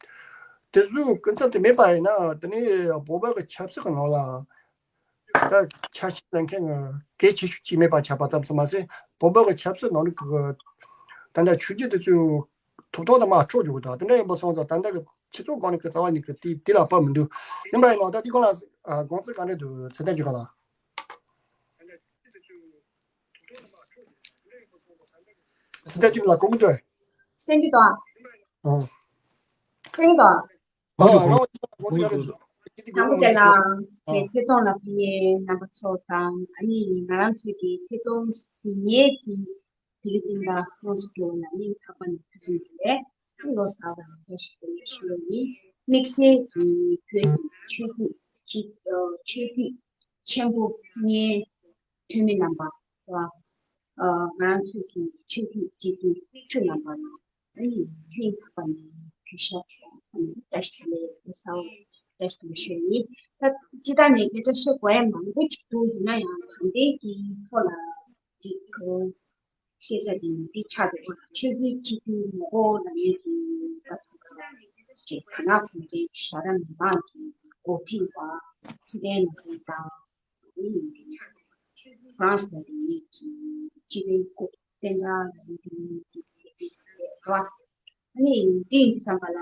དེ་ཚོའི་ཀུན་ཚབ་དེ་མེད་པ་ཡིན་ན་དེ་ནས་བོད་པ་གི་ཆབ་སྲིད་ཀྱི་ནང་ལ། ད་ཆ་ཤས་ལེན་མཁན་གྱི་གལ་ཆེ་ཤོས་གཅིག་མེད་པ་ཆགས་པ་ཙམ་ཟེར་མ་ཟད་བོད་པ་གི་ཆབ་སྲིད་ནང་ལ་གི་ད་ལྟ་ཆོས་བརྒྱུད་དེ་ཚོའི་ཐོབ་ཐང་དང་མ་འཕྲོག་འཇུག་གི་འདུག་དེ་འདྲ་ཡིན་པ་སོང་ཙང་ད་ལྟ་གི་སྤྱི་ཚོགས་སྒང་ནས་གི་རྩ་བ་ཉིད་ཀྱི་དེ་དེ་ལ་བབ་མི་འདུག་ཡིན་པ་ཡིན་ན་ད་དེ་སྒང་ལ་དགོངས་ཚུལ་ག་འདྲ་འདུག་ཚེ་བརྟན་རྒྱུད་ལ། ཚེ་བརྟན་རྒྱུད་ལ་གོ་གི་འདུག་གསན་གྱི་འདུག་ཨ། ཨོ། གསན་གྱི་འདུག་ཨ། ཨ་ཨ་ལོ་ལོ་ལོ། དང་པོ་དེ་ལ་ཨ་ཐད་གཏོང་ལ་ཕེབས་མཁན་རྣམ་པ་ཚོ་དང་ཨ་ནི་ང་རང་ཚོའི་གི་ཐད་གཏོང་གཟིགས་མཁན་གྱི་ཕི་ལི་པིན་དང་ལྷོ་སུ་ཏོ་ལ་སྙིང་ཐག་པ་ནས་ཐུགས་རྗེ་ཆེ། ལོ་གསར་པ་ལ་བཀྲ་ཤིས་བདེ་ལེགས་ཞུ་བ་ཡིན། དམིགས་བསལ་གྱི་བོད་ཀྱི་ཆོས་བརྒྱུད་སྤྱི་ཨ་ཆོས་བརྒྱུད་ཆེན་པོ་ལྔའི་འཐུས་མི་རྣམ་པ་ལ་ཨ་ང་རང་ཚོའི་གི་ཆོས་བརྒྱུད་སྤྱི་འཐུས་བཅུ་རྣམ་པ་ལ། ཨ་ནི་སྙིང་ཐག་པ་ནས་གུས་ཞབས་དང་བཀྲ་ཤིས་བདེ་ལེགས་གསལ་བོ་བཀྲ་ཤིས་བདེ་ལེགས་ཞུ་ཡིན། ད་སྤྱི་བཏང་ནས་སྐད་ཆ་བཤད་དགོས་ཡ་མང་པོ་ཅིག་འདུག་ཡིན་ན་ཡང་ད་ལྟའི་གི་ཐོག་ལ་ཅིག་སྐད་ཆ་དེ་འདི་ཆགས་འདུག་ཆོས་བརྒྱུད་སྤྱི་འཐུས་ངོ་རྒོལ་ལབ་མཁན་གྱི་ད་ད་ད་ཅིག་དར་ནག་གུང་ཁྲན་ཞྭ་སྒྲ་མི་མང་གི་འགོ་ཁྲིད་པ་ཚེ་བརྟན་ལགས་དང་། ཧྥ་རན་སི་ནས་ཡིན་གྱི་སྤྱི་པའི་སྐུ་བསྟན་དགྲ་ལ་ཡིན་གྱི་ཡིན་གྱི་རེད་བ། ཨ་ནི་དེ་ཡིན་དུས་ཙམ་པ་ལ་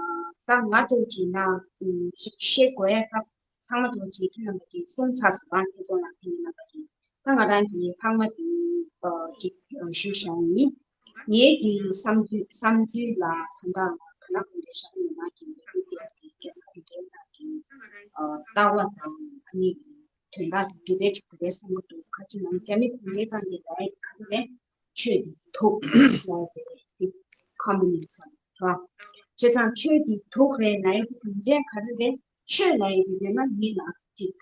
ད་ང་ཚོ་བྱས་ན་ཞིག་བཤད་དགོས་ཡ་ད་ཚང་མ་ཚོ་བྱེད་ཀྱི་ཡོད་པ་གི་གསུང་ཚར་སོང་། ང་ཐད་གཏོང་ལ་ཐེངས་མ་པ་གི་ད་ང་རང་གི་ལྷག་མ་དེ་ཅིག་ཞུ་བྱ་ཡིན། ངའི་གི་བསམ་ཚུལ་བསམ་ཚུལ་ལ་ད་ལྟ་ག་ན་གུང་ཁྲན་ཞྭ་སྒྲ་མི་མང་གི་ལས་འགུལ་སྤེལ་བ་དེ་རྒྱ་ནག་གུང་ཁྲན་ཏང་གི་ལྟ་བ་དང་ཨ་ནི། དོན་དག་དེ་འགྲུབ་པའི་ཆོག་གི་རེད་བསམ་གྱི་འདུག་ཁ་ཅིག་ནང་རྒྱ་མི་གུང་ཁྲན་ཏང་གི་ལས་ག་ཚོད་རེད། ཆོས་དེ་དུག་རེད་ཟེར་ཡ་དེ་རེད་དེ། ཁོ་མུ་ནི་ཛམ་རེད་བ། བྱས་ཙང་ཆོས་དེ་དུག་རེད་ལབ་ཡ་དེ་དོན་ཚན་ག་རེ་རེད། ཆོས་ལབ་ཡ་དེ་ཡོད་ན་མི་ལ་ཅིག་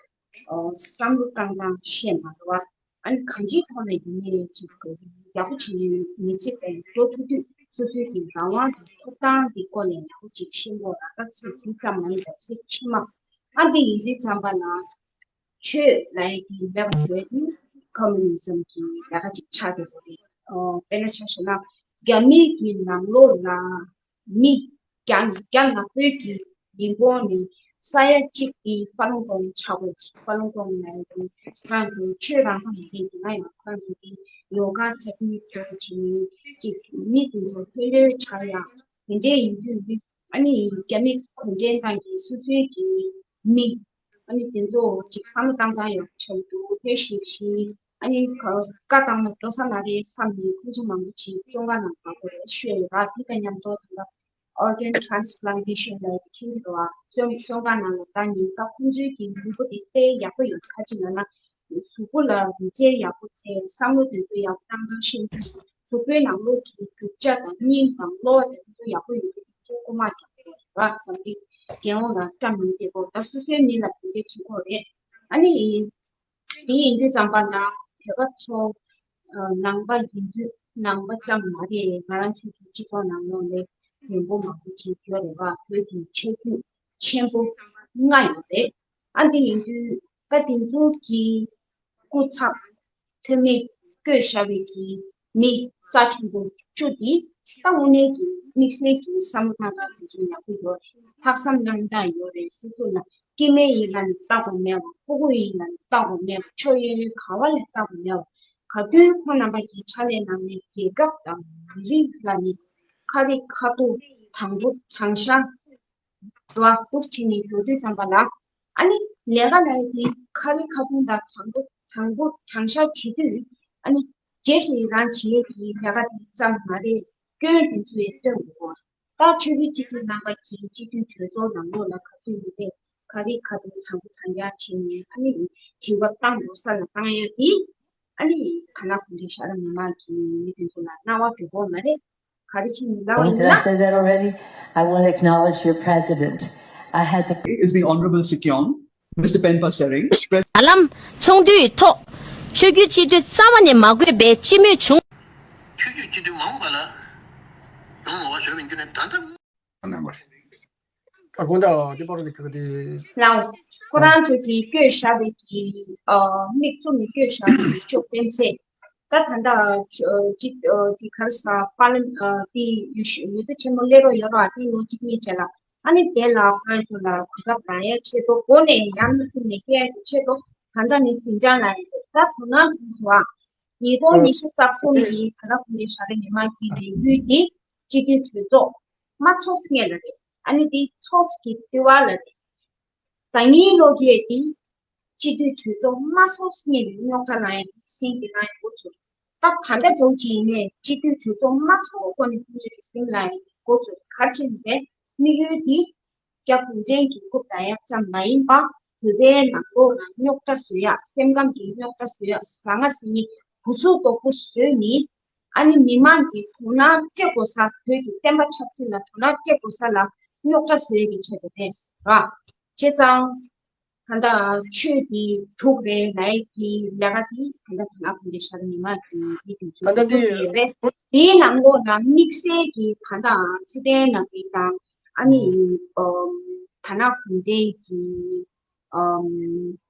བསམ་བློ་བཏང་སྟངས་ཤེས་མ་རེད་བ། ཨ་ནི་གང་ཅིའི་ཐོག་ནས་ཡིན་ནའི་ཅིག་ཡག་པོ་བྱེད་མི་ཚེ་དེ་འགྲོ་ཐུབ་དུས་སོ་སོའི་གི་རང་དབང་དང་ཐོབ་ཐང་གི་སྐོར་ནས་ཡག་པོ་ཅིག་ཤེས་དགོས་ར། ད་ཚེ་འདི་ཙམ་མ་ཡིན་པ་ཚེ་ཕྱི་མ། ཨ་འདི་ཡིན་དུས་ཙམ་པ་ལ། ཆོས་ལབ་ཡ་དེ་མེད་པ་བཟོ་ཡ་དེ་ཁོ་མུ་ནི་ཛམ་གྱི་ལས་ཀ་ཅིག་ཆགས་བསྡད་ཡོད་རེད། ཨོ་དཔེར་ན་ཆ་བཞག་ན་རྒྱ་མི་གི་ནང་ལོགས་ལ་མི་རྒྱ་རྒྱ་ནག་པོའི་གི་མི་འབོར་ནི་ས་ཡ་གཅིག་དེ་ཧྥ་ལུན་གོང་ཆགས་པ་ཧྥ་ལུན་གོང་ལབ་ཡ་དེ་ཁོ་རང་ཚོ་ཆོས་རང་དབང་མེད་མཁན་དེ་ན་ཡང་ཁོ་རང་ཚོ་དེ་ཡོ་ག་ཊེག་ནིག་འདྲ་བོ་བྱེད་མི་ཅིག་མི་དེ་ཚོ་ལྷོད་ལྷོད་ཆགས་ཡ་དེ་འདྲས་ཡིན་དུས་དེ། ཨ་ནི་རྒྱ་མི་གུང་ཁྲན་ཏང་གིས་སོ་སོའི་གི་མི་ཨ་ནི་དེ་ཚོ་ཅིག་བསམ་བློ་བཏང་སྟངས་ཡག་པོ་ཆགས་འདུག་དེ་ཞིབ་ཞིབ་ཨ་ནི་བཀའ་བཏང་ན་འགྲོ་ས་མ་རེད་བསམ་ནས་ཁོང་ཚོ་མང་པོ་ཅིག་བཙོན་ཁང་ནང་བསྡད་ཀྱི་རེད་ཤོད་ཡོད་ར། དེ་དང་མཉམ་དུ་ད་ལྟ་organ transplantation་ལབ་ཡ་མཁྱེན་གྱི་འདུག་བ། བཙོན་བཙོན་ཁང་ནང་ལ་ད་ཉེན་ཁ་ཁོང་ཚོའི་གི་ལུས་པོ་དེ་དཔེ་ཡག་པོ་ཡོད། ཁ་ཅིག་ལབ་ན། གཟུགས་པོ་ལ་རིན་ཆེན་ཡག་པོ་བྱས་བསམ་བློ་དེ་ཚོ་ཡག་པོ་བཏང་སྟངས་ཤེས་ཀྱི་འདུག་གཟུགས་པོའི་ནང་ལོགས་ཀྱི་རྒྱུ་ཆ་དང་སྙིང་དང་གློ་བ་དེ་ཚོ་ཡག་པོ་ཡོད་ཀྱི་འདུག་ཅེས་སྐུལ་མ་བརྒྱབ། རེད་བ། འཛམ་གླིང་རྒྱལ་ཡོངས་ལ་བཀྲམ་ཡོང་དེ་གོ་ད་སོ་སོའི་མི་ལ་དེ་འདྲས་བྱེད་དགོས་རེད། ཨ་ནི་དེ་ཡིན་དུས་ཙམ་པ་ལ་བོད་པ་ཚོ་ནང་པ་ཡིན་དུས་ནང་པ་ཙམ་མ་རེད། ང་རང་ཚོའི་སྤྱི་ཚོགས་ནང་ལོགས་ལ་བོན་པོ་མང་པོ་ཅིག་ཡོད་རེད་བ། བོད་ཀྱི་ཆོས་བརྒྱུད་ཆེན་པོ་ལྔ་ཡོད་རེད། ཨ་འདི་ཡིན་དུས་ད་དེ་ཚོ་གི་སྐུ་ཚབ་ཐོན་མི་བསྐོས་བཞག་པའི་གི་མི་རྩ་ཆེན་པོ་བཅུ་འདི་ད་དངོས་གནས་ཀྱི་དམིགས་བསལ་གྱི་བསམ་བློ་བཏང་སྟངས་དེ་ཚོ་ཡག་པོ་ཡོད་རེད། ལྷག་བསམ་རྣམ་དག་ཡོད་རེད། སོ་སོ་ལ་སྐྱེ་དམན་ཡིན་ལ་ནི་ལྟ་དགོས་མེད་པ། ཕྲུ་གུ་ཡིན་ལ་ནི་ལྟ་དགོས་མེད་པ། ཆོས་ཡོན་ག་བ་ལ་ལྟ་དགོས་མེད་པ། ག་དུས་ཁོང་རྣམ་པ་གི་ཕྱག་ལས་ནང་ནས་རྒྱལ་ཁབ་དང་མི་རིགས་ལ་ནི་ཁ་རི་ཁ་ཐུག་དྲང་པོ་དྲང་བཞག་འགྲོ་བ་འདུག་བྱས་ནས་འགྲོ་དུས་ཙམ་པ་ལ། ཨ་ནི་ལས་ཀ་ལས་དེ་ཁ་རི་ཁ་ཐུག་དང་དྲང་པོ་དྲང་པོ་དྲང་བཞག་བྱེད་དུས། ཨ་ནི་རྗེས་སུ་ཡི་རང་བྱེད་ཀྱི་ལས་ཀ་དེ་ཙམ་མ་རེད། སྐྱོན་དེ་ཚོ་ཡང་སྟོན་དགོས། ད་ཆོས་བརྒྱུད་སྤྱི་འཐུས་རྣམ་པ་གིས་སྤྱི་འཐུས་གྲོས་ཚོགས་ནང་ལོགས་ལ་ག་དུས་ཡིན་པས་ཁ་རི་ཁ་ཐུག་དྲང་པོ་དྲང་རྐྱང་བྱས་ནས། ཨ་ནི་དྲི་བ་བཏང་འགྲོ་ས་ལ་བཏང་ཡ་དེ། ཨ་ནི་ཐ་ན་གུང་ཁྲན་ཤ་ར་མི་མང་གི་མི་དེ་ཚོ་ལ་སྣང་བ་འགྲོ་གི་མ་རེད། ག་རེ་བྱས་ནས་ལབ་པ་Don't ཡིན་did I ན། Say that already? I want to acknowledge your president. I had the Is the Honorable Sikyong, Mister Penpa Tsering, President ད་ལམ་ཚོགས་འདུའི་ཐོག་ཆོས་བརྒྱུད་སྤྱི་འཐུས་རྩ་བ་ནས་མ་དགོས་པའི་སྤྱི་མོས་བྱུང་། ཆོས་བརྒྱུད་སྤྱི་འཐུས་མང་པོ་ལ་ཡོང་མ་བ་བཟོས་པའི་རྒྱུ་ནས་ད་ལྟ། ཨ་དགོངས་དག་དེ་པར་དེ་ཁག་དེ། ལའོ། ཁོ་རང་ཚོ་གིས་བསྐོས་བཞག་པའི་གི་ཨ་མིག་བཙུམ་ནས་བསྐོས་བཞག་པའི་གི་ཅོ་སྤེན་ཚེ། ད་ད་ལྟ་ཅིག་ཨ་དེ་ག་རེ་ཟ་པཱ་ལི་ཨ་དེ་ཡུལ་ཤུལ་འོས་བསྡུ་ཆེན་མོ་སླེབས་རོགས་ཡོད་ར། དེ་ལོ་གཅིག་གཉིས་རྗེས་ལ། ཨ་ནི་དེ་ལ་ཁོ་རང་ཚོ་ལ་གོ་སྐབས་རག་ཡ་ཆེད་དུ་འགོ་ནས་ཡར་མིག་བཙུམ་ནས་བསྐྱལ་ཡ་གི་ཆེད་དུ་ད་ལྟ་ནས་ཟིང་ཆ་ལ་ཡིན། ད་དོ་སྣང་བྱུང་སོང་ཨ། ཉིས་སྟོང་ཉི་ཤུ་རྩ་གསུམ་གྱི་ད་ལྟ་གུང་ཁྲན་ཤ་ར་མི་མང་གི་ལས་འགུལ་འདི་སྤྱི་འཐུས་གྲོས་ཚོགས་མ་ཚོགས་སྔོན་ལ་རེད། ཨ་ནི་འདི་ཚོགས་ཀྱི་ལྟེ་བ་ལ་རེད། ཟང་ངིའི་བློ་སྐྱེད་འདི་སྤྱི་འཐུས་གྲོས་ཚོགས་མ་ཚོགས་སྔོན་ལ་རྙོག་དྲ་ལངས་ཡ་འདི་སེང་གེ་ལངས་ཡ་འགོ་ཚུགས། ད་ད་ལྟ་འཇོག་བྱས་ནས་སྤྱི་འཐུས་གྲོས་ཚོགས་མ་ཚོགས་གོང་ནས་ཁོང་ཚོས་སེང་ལངས་ཡ་འགོ་ཚུགས། ག་རེ་བྱས་ནས་དམིགས་ཡུལ་འདི། རྒྱ་གུང་ཁྲན་གྱི་རྐུབ་བལྡག་ཡག་ཙམ་མ་ཡིན་པ། བོད་པའི་ནང་ལོགས་ལ་རྙོག་དྲ་བཟོ་ཡག་སེམས་ཁམས་ཀྱི་རྙོག་དྲ་བཟོ་ཡག་ཟ་ང་ཟ་ཉལ་བུ་ཚུགས་དོག་པོ་བཟོས་ནས། ཨ་ནི་མི་མང་གི་དོ་སྣང་སྤྲད་དགོས་ས། བོད་ཀྱི་བསྟན་པ་ཆབ་སྲིད་ལ་དོ་སྣང་སྤྲད་དགོས་ས་ལ་རྙོག་དྲ་བཟོ་ཡག་གི་ཆེད་དུ་རེད་ར། བྱས་ཙང་། ད་ལྟ་ཆོས་ཀྱི་དུག་རེད་ལབ་ཀྱི་ལས་ཀ་དེ་ད་ལྟ་ད་ལྟ་གུང་ཁྲན་ཤ་ར་མི་མང་གི་མི་དེ་ཚོས་ད་ལྟ་དེ་རེད། དེའི་ནང་ལོགས་ལ་དམིགས་བསལ་གྱི་ད་ལྟ་སི་པན་ནང་གི་དང་ཨ་ནི་ཨམ་ད་ནང་གུང་ཁྲན་གྱི་ཨམ་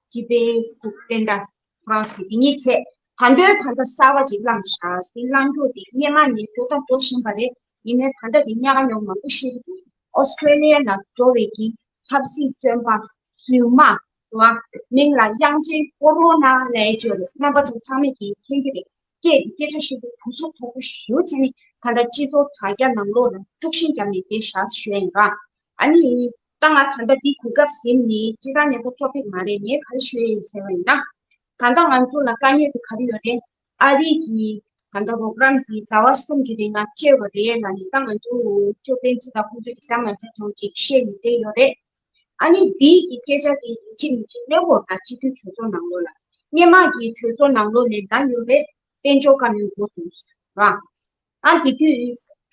སྤྱི་པའི་རྐུབ་བསྟན་དགྲ་ཧྥ་རན་སི་གི་དེ་གཉིས་བྱས། ད་དུང་ད་ལྟ་གསར་པ་ཅིག་བསླངས་ཤག་དེ་བསླངས་རྒྱུ་དེ་སྔོན་མ་ནས་འགྲོ་དང་འགྲོ་བཞིན་པ་རེད། ཡིན་ནའི་ད་ལྟ་དེ་ཉག་ག་ཉོག་མང་པོ་ཤེས་ཀྱི་འདུག་ཨོ་སི་ཀྲེ་ལི་ཡ་ནང་འགྲོ་བའི་གི་ཆབ་སྲིད་བཙོན་པ་རྫུན་མ་རེད་བ། མིང་ལ་དབྱངས་ཅན་ཀོ་རོ་ན་ལབ་ཡ་ཅིག་ཡོད་རེད། རྣམ་པ་ཚོ་ཚང་མས་ཀྱིས་མཁྱེན་གྱི་རེད། སྐད་དེ་སྐད་ཆ་བཤད་དུས་གུ་སུ་མཐོ་པོ་ཞེ་པོ་བྱས་ནས་ད་ལྟ་སྤྱི་ཚོགས་དྲ་རྒྱ་ནང་ལོགས་ལ་དཀྲུག་ཤིང་བརྒྱབ་ནས་བསྡད་ཤག་ཞུ་ཡ་ཡིན་ར། ཨ་ནི་ད་ང་ད་ལྟ་འདི་གོ་སྐབས་ཟིན་ནས་སྤྱིར་བཏང་ཉན་ཐོས་ཊོ་པིག་མ་རེད། ངས་ག་རེ་ཞུ་ཡ་ཡིན་ཟེར་བ་ཡིན་ན། ད་ལྟ་ང་ཚོ་ལ་དཀའ་ངལ་དེ་ག་རེ་ཡོད་རེད། ཨ་རི་གི་ད་ལྟ་རོགས་རམ་གྱི་ཟླ་བ་གསུམ་གྱི་རིང་ལ་སྤྱད་པ་རེད་ལབ་ནས། ད་ང་ཚོ་ཅོ་པན་ཚེ་དང་ཁོང་ཚོ་གི་འདྲ་མ་འདྲ་ཅུང་ཅིག་བཤད་ནས་བསྡད་ཡོད་རེད། ཨ་ནི་འདི་གི་སྐད་ཆ་དེ་ཡིན་གཅིག་མིན་གཅིག་སླེབས་ཡོད་རེད། ད་སྤྱི་འཐུས་གྲོས་ཚོགས་ནང་ལོགས་ལ། སྔོན་མ་གི་གྲོས་ཚོགས་ནང་ལོགས་ནས་ད་ཡོད་རེད། དཔལ་འབྱོར་བཀའ་བློན་འགོ་འཛུགས་ར། ཨ་དེ་དུས་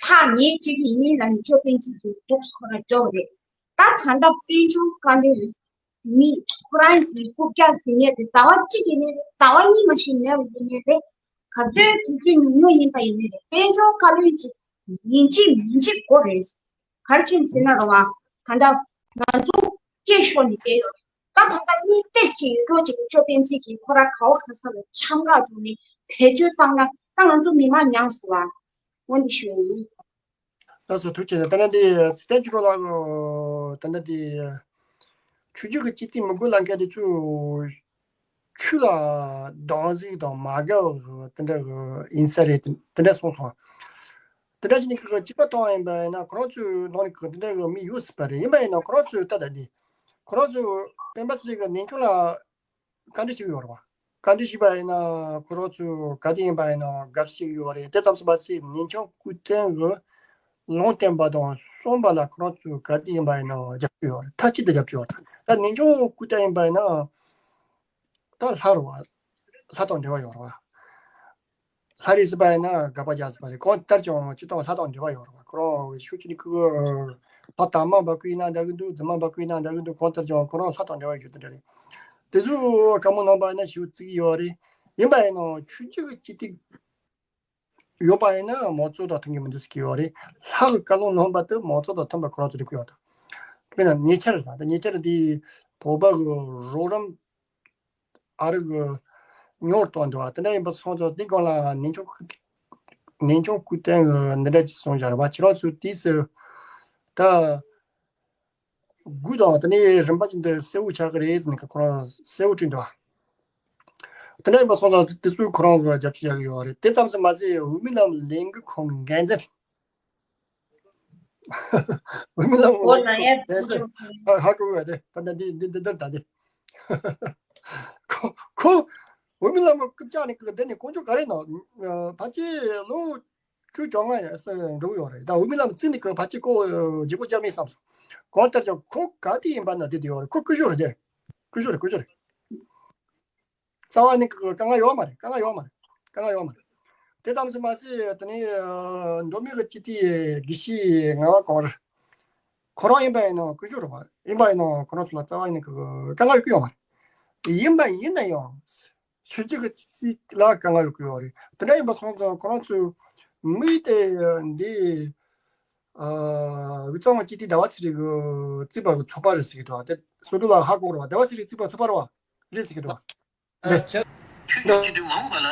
ཐག་ཉེ་གཅིག་ཡིན་ནི་ལ་ནི་ཅོ་པན་ཚེ་གི་འདུག་ཁོ་ར་འགྲོ་བ་རེད། ད་ད་ལྟ་དཔལ་འབྱོར་བཀའ་བློན་མི་ཁོ་རང་གི་རྐུབ་བཀྱག་ཟིན་ཡས་དེ་ཟླ་བ་གཅིག་ཡིན་ནི་རེད། ཟླ་བ་གཉིས་མ་ཤི་མེད་པ་ཡིན་ནི་རེད། ག་ཚོད་དུས་ཚོད་ཉུང་ཉུང་ཡིན་པ་ཡིན་ནི་རེད། དཔལ་འབྱོར་བཀའ་བློན་ཅིག་ཡིན་གཅིག་མིན་གཅིག་དགོས་རེད། ག་རེ་བྱས་ཟེར་ན་རེད་བ། ད་ལྟ་ང་ཚོ་སྐྱེས་ཤོར་ནས་བསྡད་ཡོད་རེད། ད་ད་ལྟ་གཉིས་ཏོག་ཙམ་ཡོད་མཁན་ཅིག་ཅོ་པན་ཚེ་གིས་ཁོ་རང་ག་བ་ག་ས་ལ་འཆམ་ག་འགྲོ་ནས་བེད་སྤྱོད་བཏང་ན་ད་ང་ཚོ་མི་མང་ཉམས་སོང་བ། འོ་འདི་ཞུ་ཡ་ཡིན། ལགས་སོ། ཐུགས་རྗེ་ཆེ། ད་ནི་འདི་ཚེ་བརྟན་ཆོས་གྲགས་ལགས། ད་ནི་འདི་ཆོས་བརྒྱུད་ཀྱི་སྤྱི་འཐུས་མི་དགོས་ལབ་མཁན་དེ་ཚོ་ཆོས་ལ་སྡང་ཟིག་དང་མ་དགའ་བ་དེ་འདྲ་ཡིན་ས་རེད། དེ་འདྲ་གསུངས་སོང་། དེ་འདྲ་བྱས་ནས་ཁོ་གཅིག་པ་བཏང་ཡིན་པ་ཡིན་ན་ཁོ་རང་ཚོའི་ནང་ནས་ཁོ་དེ་འདྲ་མི་ཡོད་སྲིད་པ་རེད། ཡིན་པ་ཡིན་ན་ཁོ་རང་ཚོའི་ལྟ་ད་འདི་ཁོ་རང་ཚོ་སྤེན་པ་ཚེ་རིང་གི་གནས་ཆུང་ལ་བཀའ་འདྲི་ཞིག་ཡོད་རེད་བ། བཀའ་འདྲི་ཞིག་པ་ཡིན་ན་ཁོ་རང་ཚོ་ག་དུས་ཡིན་པ་ཡིན་ན་དགའ་བསུ་ཞིག་ཡོད་རེད། དེ་ཙམ་སོང་བ་སྲིད་གནས་ཆུང་སྐུ་བསྟན་གི་ལུང་བསྟན་པ་དང་གསུངས་པ་ལ་ཁོ་རང་ཚོ་ག་དུས་ཡིན་པ་ཡིན་ན་རྒྱབ་སྐྱོར་ཡོད་རེད། མཐའ་གཅིག་ཏུ་རྒྱབ་སྐྱོར་ཡོད་རེད། ད་གནས་ཆུང་སྐུ་བསྟན་ཡིན་པ་ཡིན་ན་ད་ལྷ་རེད་བ། ལྷ་དང་འབྲེལ་བ་ཡོད་རེད་བ། ལྷ་རེད་ཟེར་བ་ཡིན་ན་དགག་པ་རྒྱག་ཟེར་བ་རེད། གང་ལྟར་ཀྱང་སྤྱིར་བཏང་ལྷ་དང་འབྲེལ་བ་ཡོད་རེད་བ། ཁོ་རང་ཤུགས་ཆེ་ནི་ཁོ་ལྷ་དར་མ་འབབ་ཀྱི་ཡིན་ན་འདྲ་གི་འདུག་རྫུན་མ་འབབ་ཀྱི་ཡིན་ན་འདྲ་གི་འདུག་གང་ལྟར་ཀྱང་ཁོ་རང་ལྷ་དང་འབྲེལ་བ་ཡོད་དེ་འདྲ་རེད། དེ་ཚོ་བཀའ་མོལ་གནང་བ་ཡིན་ན་ཞེ་པོ་བརྩི་གི་ཡོད་རེད། ཡིན་པ་ཡིན་ནའང་ཆོས་བརྒྱུད་ཀྱི་སྤྱི་སྟེགས་ཡོད་པ་ཡིན་ན་མང་གཙོ་དང་མཐུན་གྱི་མི་འདུག་ཟེར་གྱི་ཡོད་རེད། ལྷ་གི་བཀའ་ལུང་གནང་བ་དེ་མང་གཙོ་དང་མཐུན་པ་ཁོ་རང་ཚོ་འགྲིག་གི་ཡོད་དང་། དཔེར་ན་ཉེ་ཆར་དང་ཉེ་ཆར་འདི་བོད་པ་གི་རོགས་རམ་ཨ་རི་གི་ཉོ་བཏང་འདུག་བ། དེ་འདྲ་ཡིན་པ་སོང་ཙང་འདི་སྒང་ལ་ནན་ཆུང་ནན་ཆུང་སྐུ་བསྟན་གི་འདི་འདྲ་ཅིག་གསུངས་བཞག་རེད་བ། ཁྱེད་རང་ཚོས་དུས་སུ་ད་དགུ་དང་དེ་ནས་རིམ་པ་ཅན་དུ་གསལ་བོ་ཆགས་ཀྱི་རེད་ཟེར་ནས་ཁོ་རང་གསལ་བོ་བྲིས་འདུག་བ། དེ་འདྲ་ཡིན་པ་སོང་ཙང་དེ་ཚོས་ཁོ་རང་གི་རྒྱབ་སྐྱོར་བྱ་གི་ཡོད་རེད། དེ་ཙམ་ཟིག་མ་ཟད་འོས་མི་རྣམས་ལས་འགུལ་ཁང་འགན་འཛིན། འོས་མི་རྣམས་ལས་འགུལ་ཁང་འགན་འཛིན། ཧ་གོ་གི་རེད། ད་ལྟ་འདི་འདི་འདི་འདིར་ད་འདི། ཁོ་ཁོ་འོས་མི་རྣམས་རྐུབ་བཀྱག་ནས་ཀྱི་འདི་ནས་དཀོན་མཆོག་ག་རེ་ནོ། ཕལ་ཆེར་ལོ་བཅུ་བཅོ་ལྔ་ཡ་ས་འགྲོ་གི་ཡོད་རེད། ད་འོས་མི་རྣམས་རྩིས་ནས་ཀྱི་ཕལ་ཆེར་ཁོ་བརྗེ་པོ་བཅག་མིན་བསམ་སོང་། གང་ལྟར་ཀྱང་ཁོ་ག་དེ་ཡིན་པ་ན་དེ་དེ་ཡོད་རེད། ཁོ་སྐུ་ཞབས་རེད་དེ། སྐུ་ཞབས་རེད། སྐུ་ཞབས་རེད། རྩ་བ་ནས་དཀའ་ངལ་ཡོད་མ་རེད། དཀའ་ངལ་ཡོད་མ་རེད། དཀའ་ངལ་ཡོད་མ་རེད། དེ་ཙམ་ཞིག་མ་ཟད་དེ་ནས་མདོ་སྨད་ཀྱི་སྤྱི་འཐུས་དགེ་བཤེས་ངག་དབང་གོང་རིམ། ཁོ་རང་ཡིན་པ་ཡིན་ནའང་སྐུ་ཞབས་རེད་བ། ཡིན་པ་ཡིན་ནའང་ཁོ་རང་ཚོ་ལ་རྩ་བ་ནས་དཀའ་ངལ་ཡོད་ཀྱི་ཡོད་མ་རེད། ཡིན་པ་ཡིན་ན་ཡང་ཆོས་བརྒྱུད་ཀྱི་སྤྱི་ཚོགས་ལ་དཀའ་ངལ་ཡོད་ཀྱི་ཡོད་རེད། དེ་འདྲ་ཡིན་པ་སོང་ཙང་ཁོ་རང་ཚོའི་མི་དེ་འདི་དབུས་གཙང་སྤྱི་འཐུས་ཟླ་བ་ཚེ་རིང་གི་རྩིས་པ་གི་ཚོགས་པ་རེད་ཟེར་གྱི་འདུག་དེ་སོ་སོ་ལ་ཧ་གོ་རེད་བ། ཟླ་བ་ཚེ་རིང་རྩིས་པ་ཚོགས་པ་རེད་བ། རེད་ཟེར་གྱི་འདུག་ཨ། ཆོས་ཆོས་བརྒྱུད་སྤྱི་འཐུས་མ་འོངས་པ་ལ་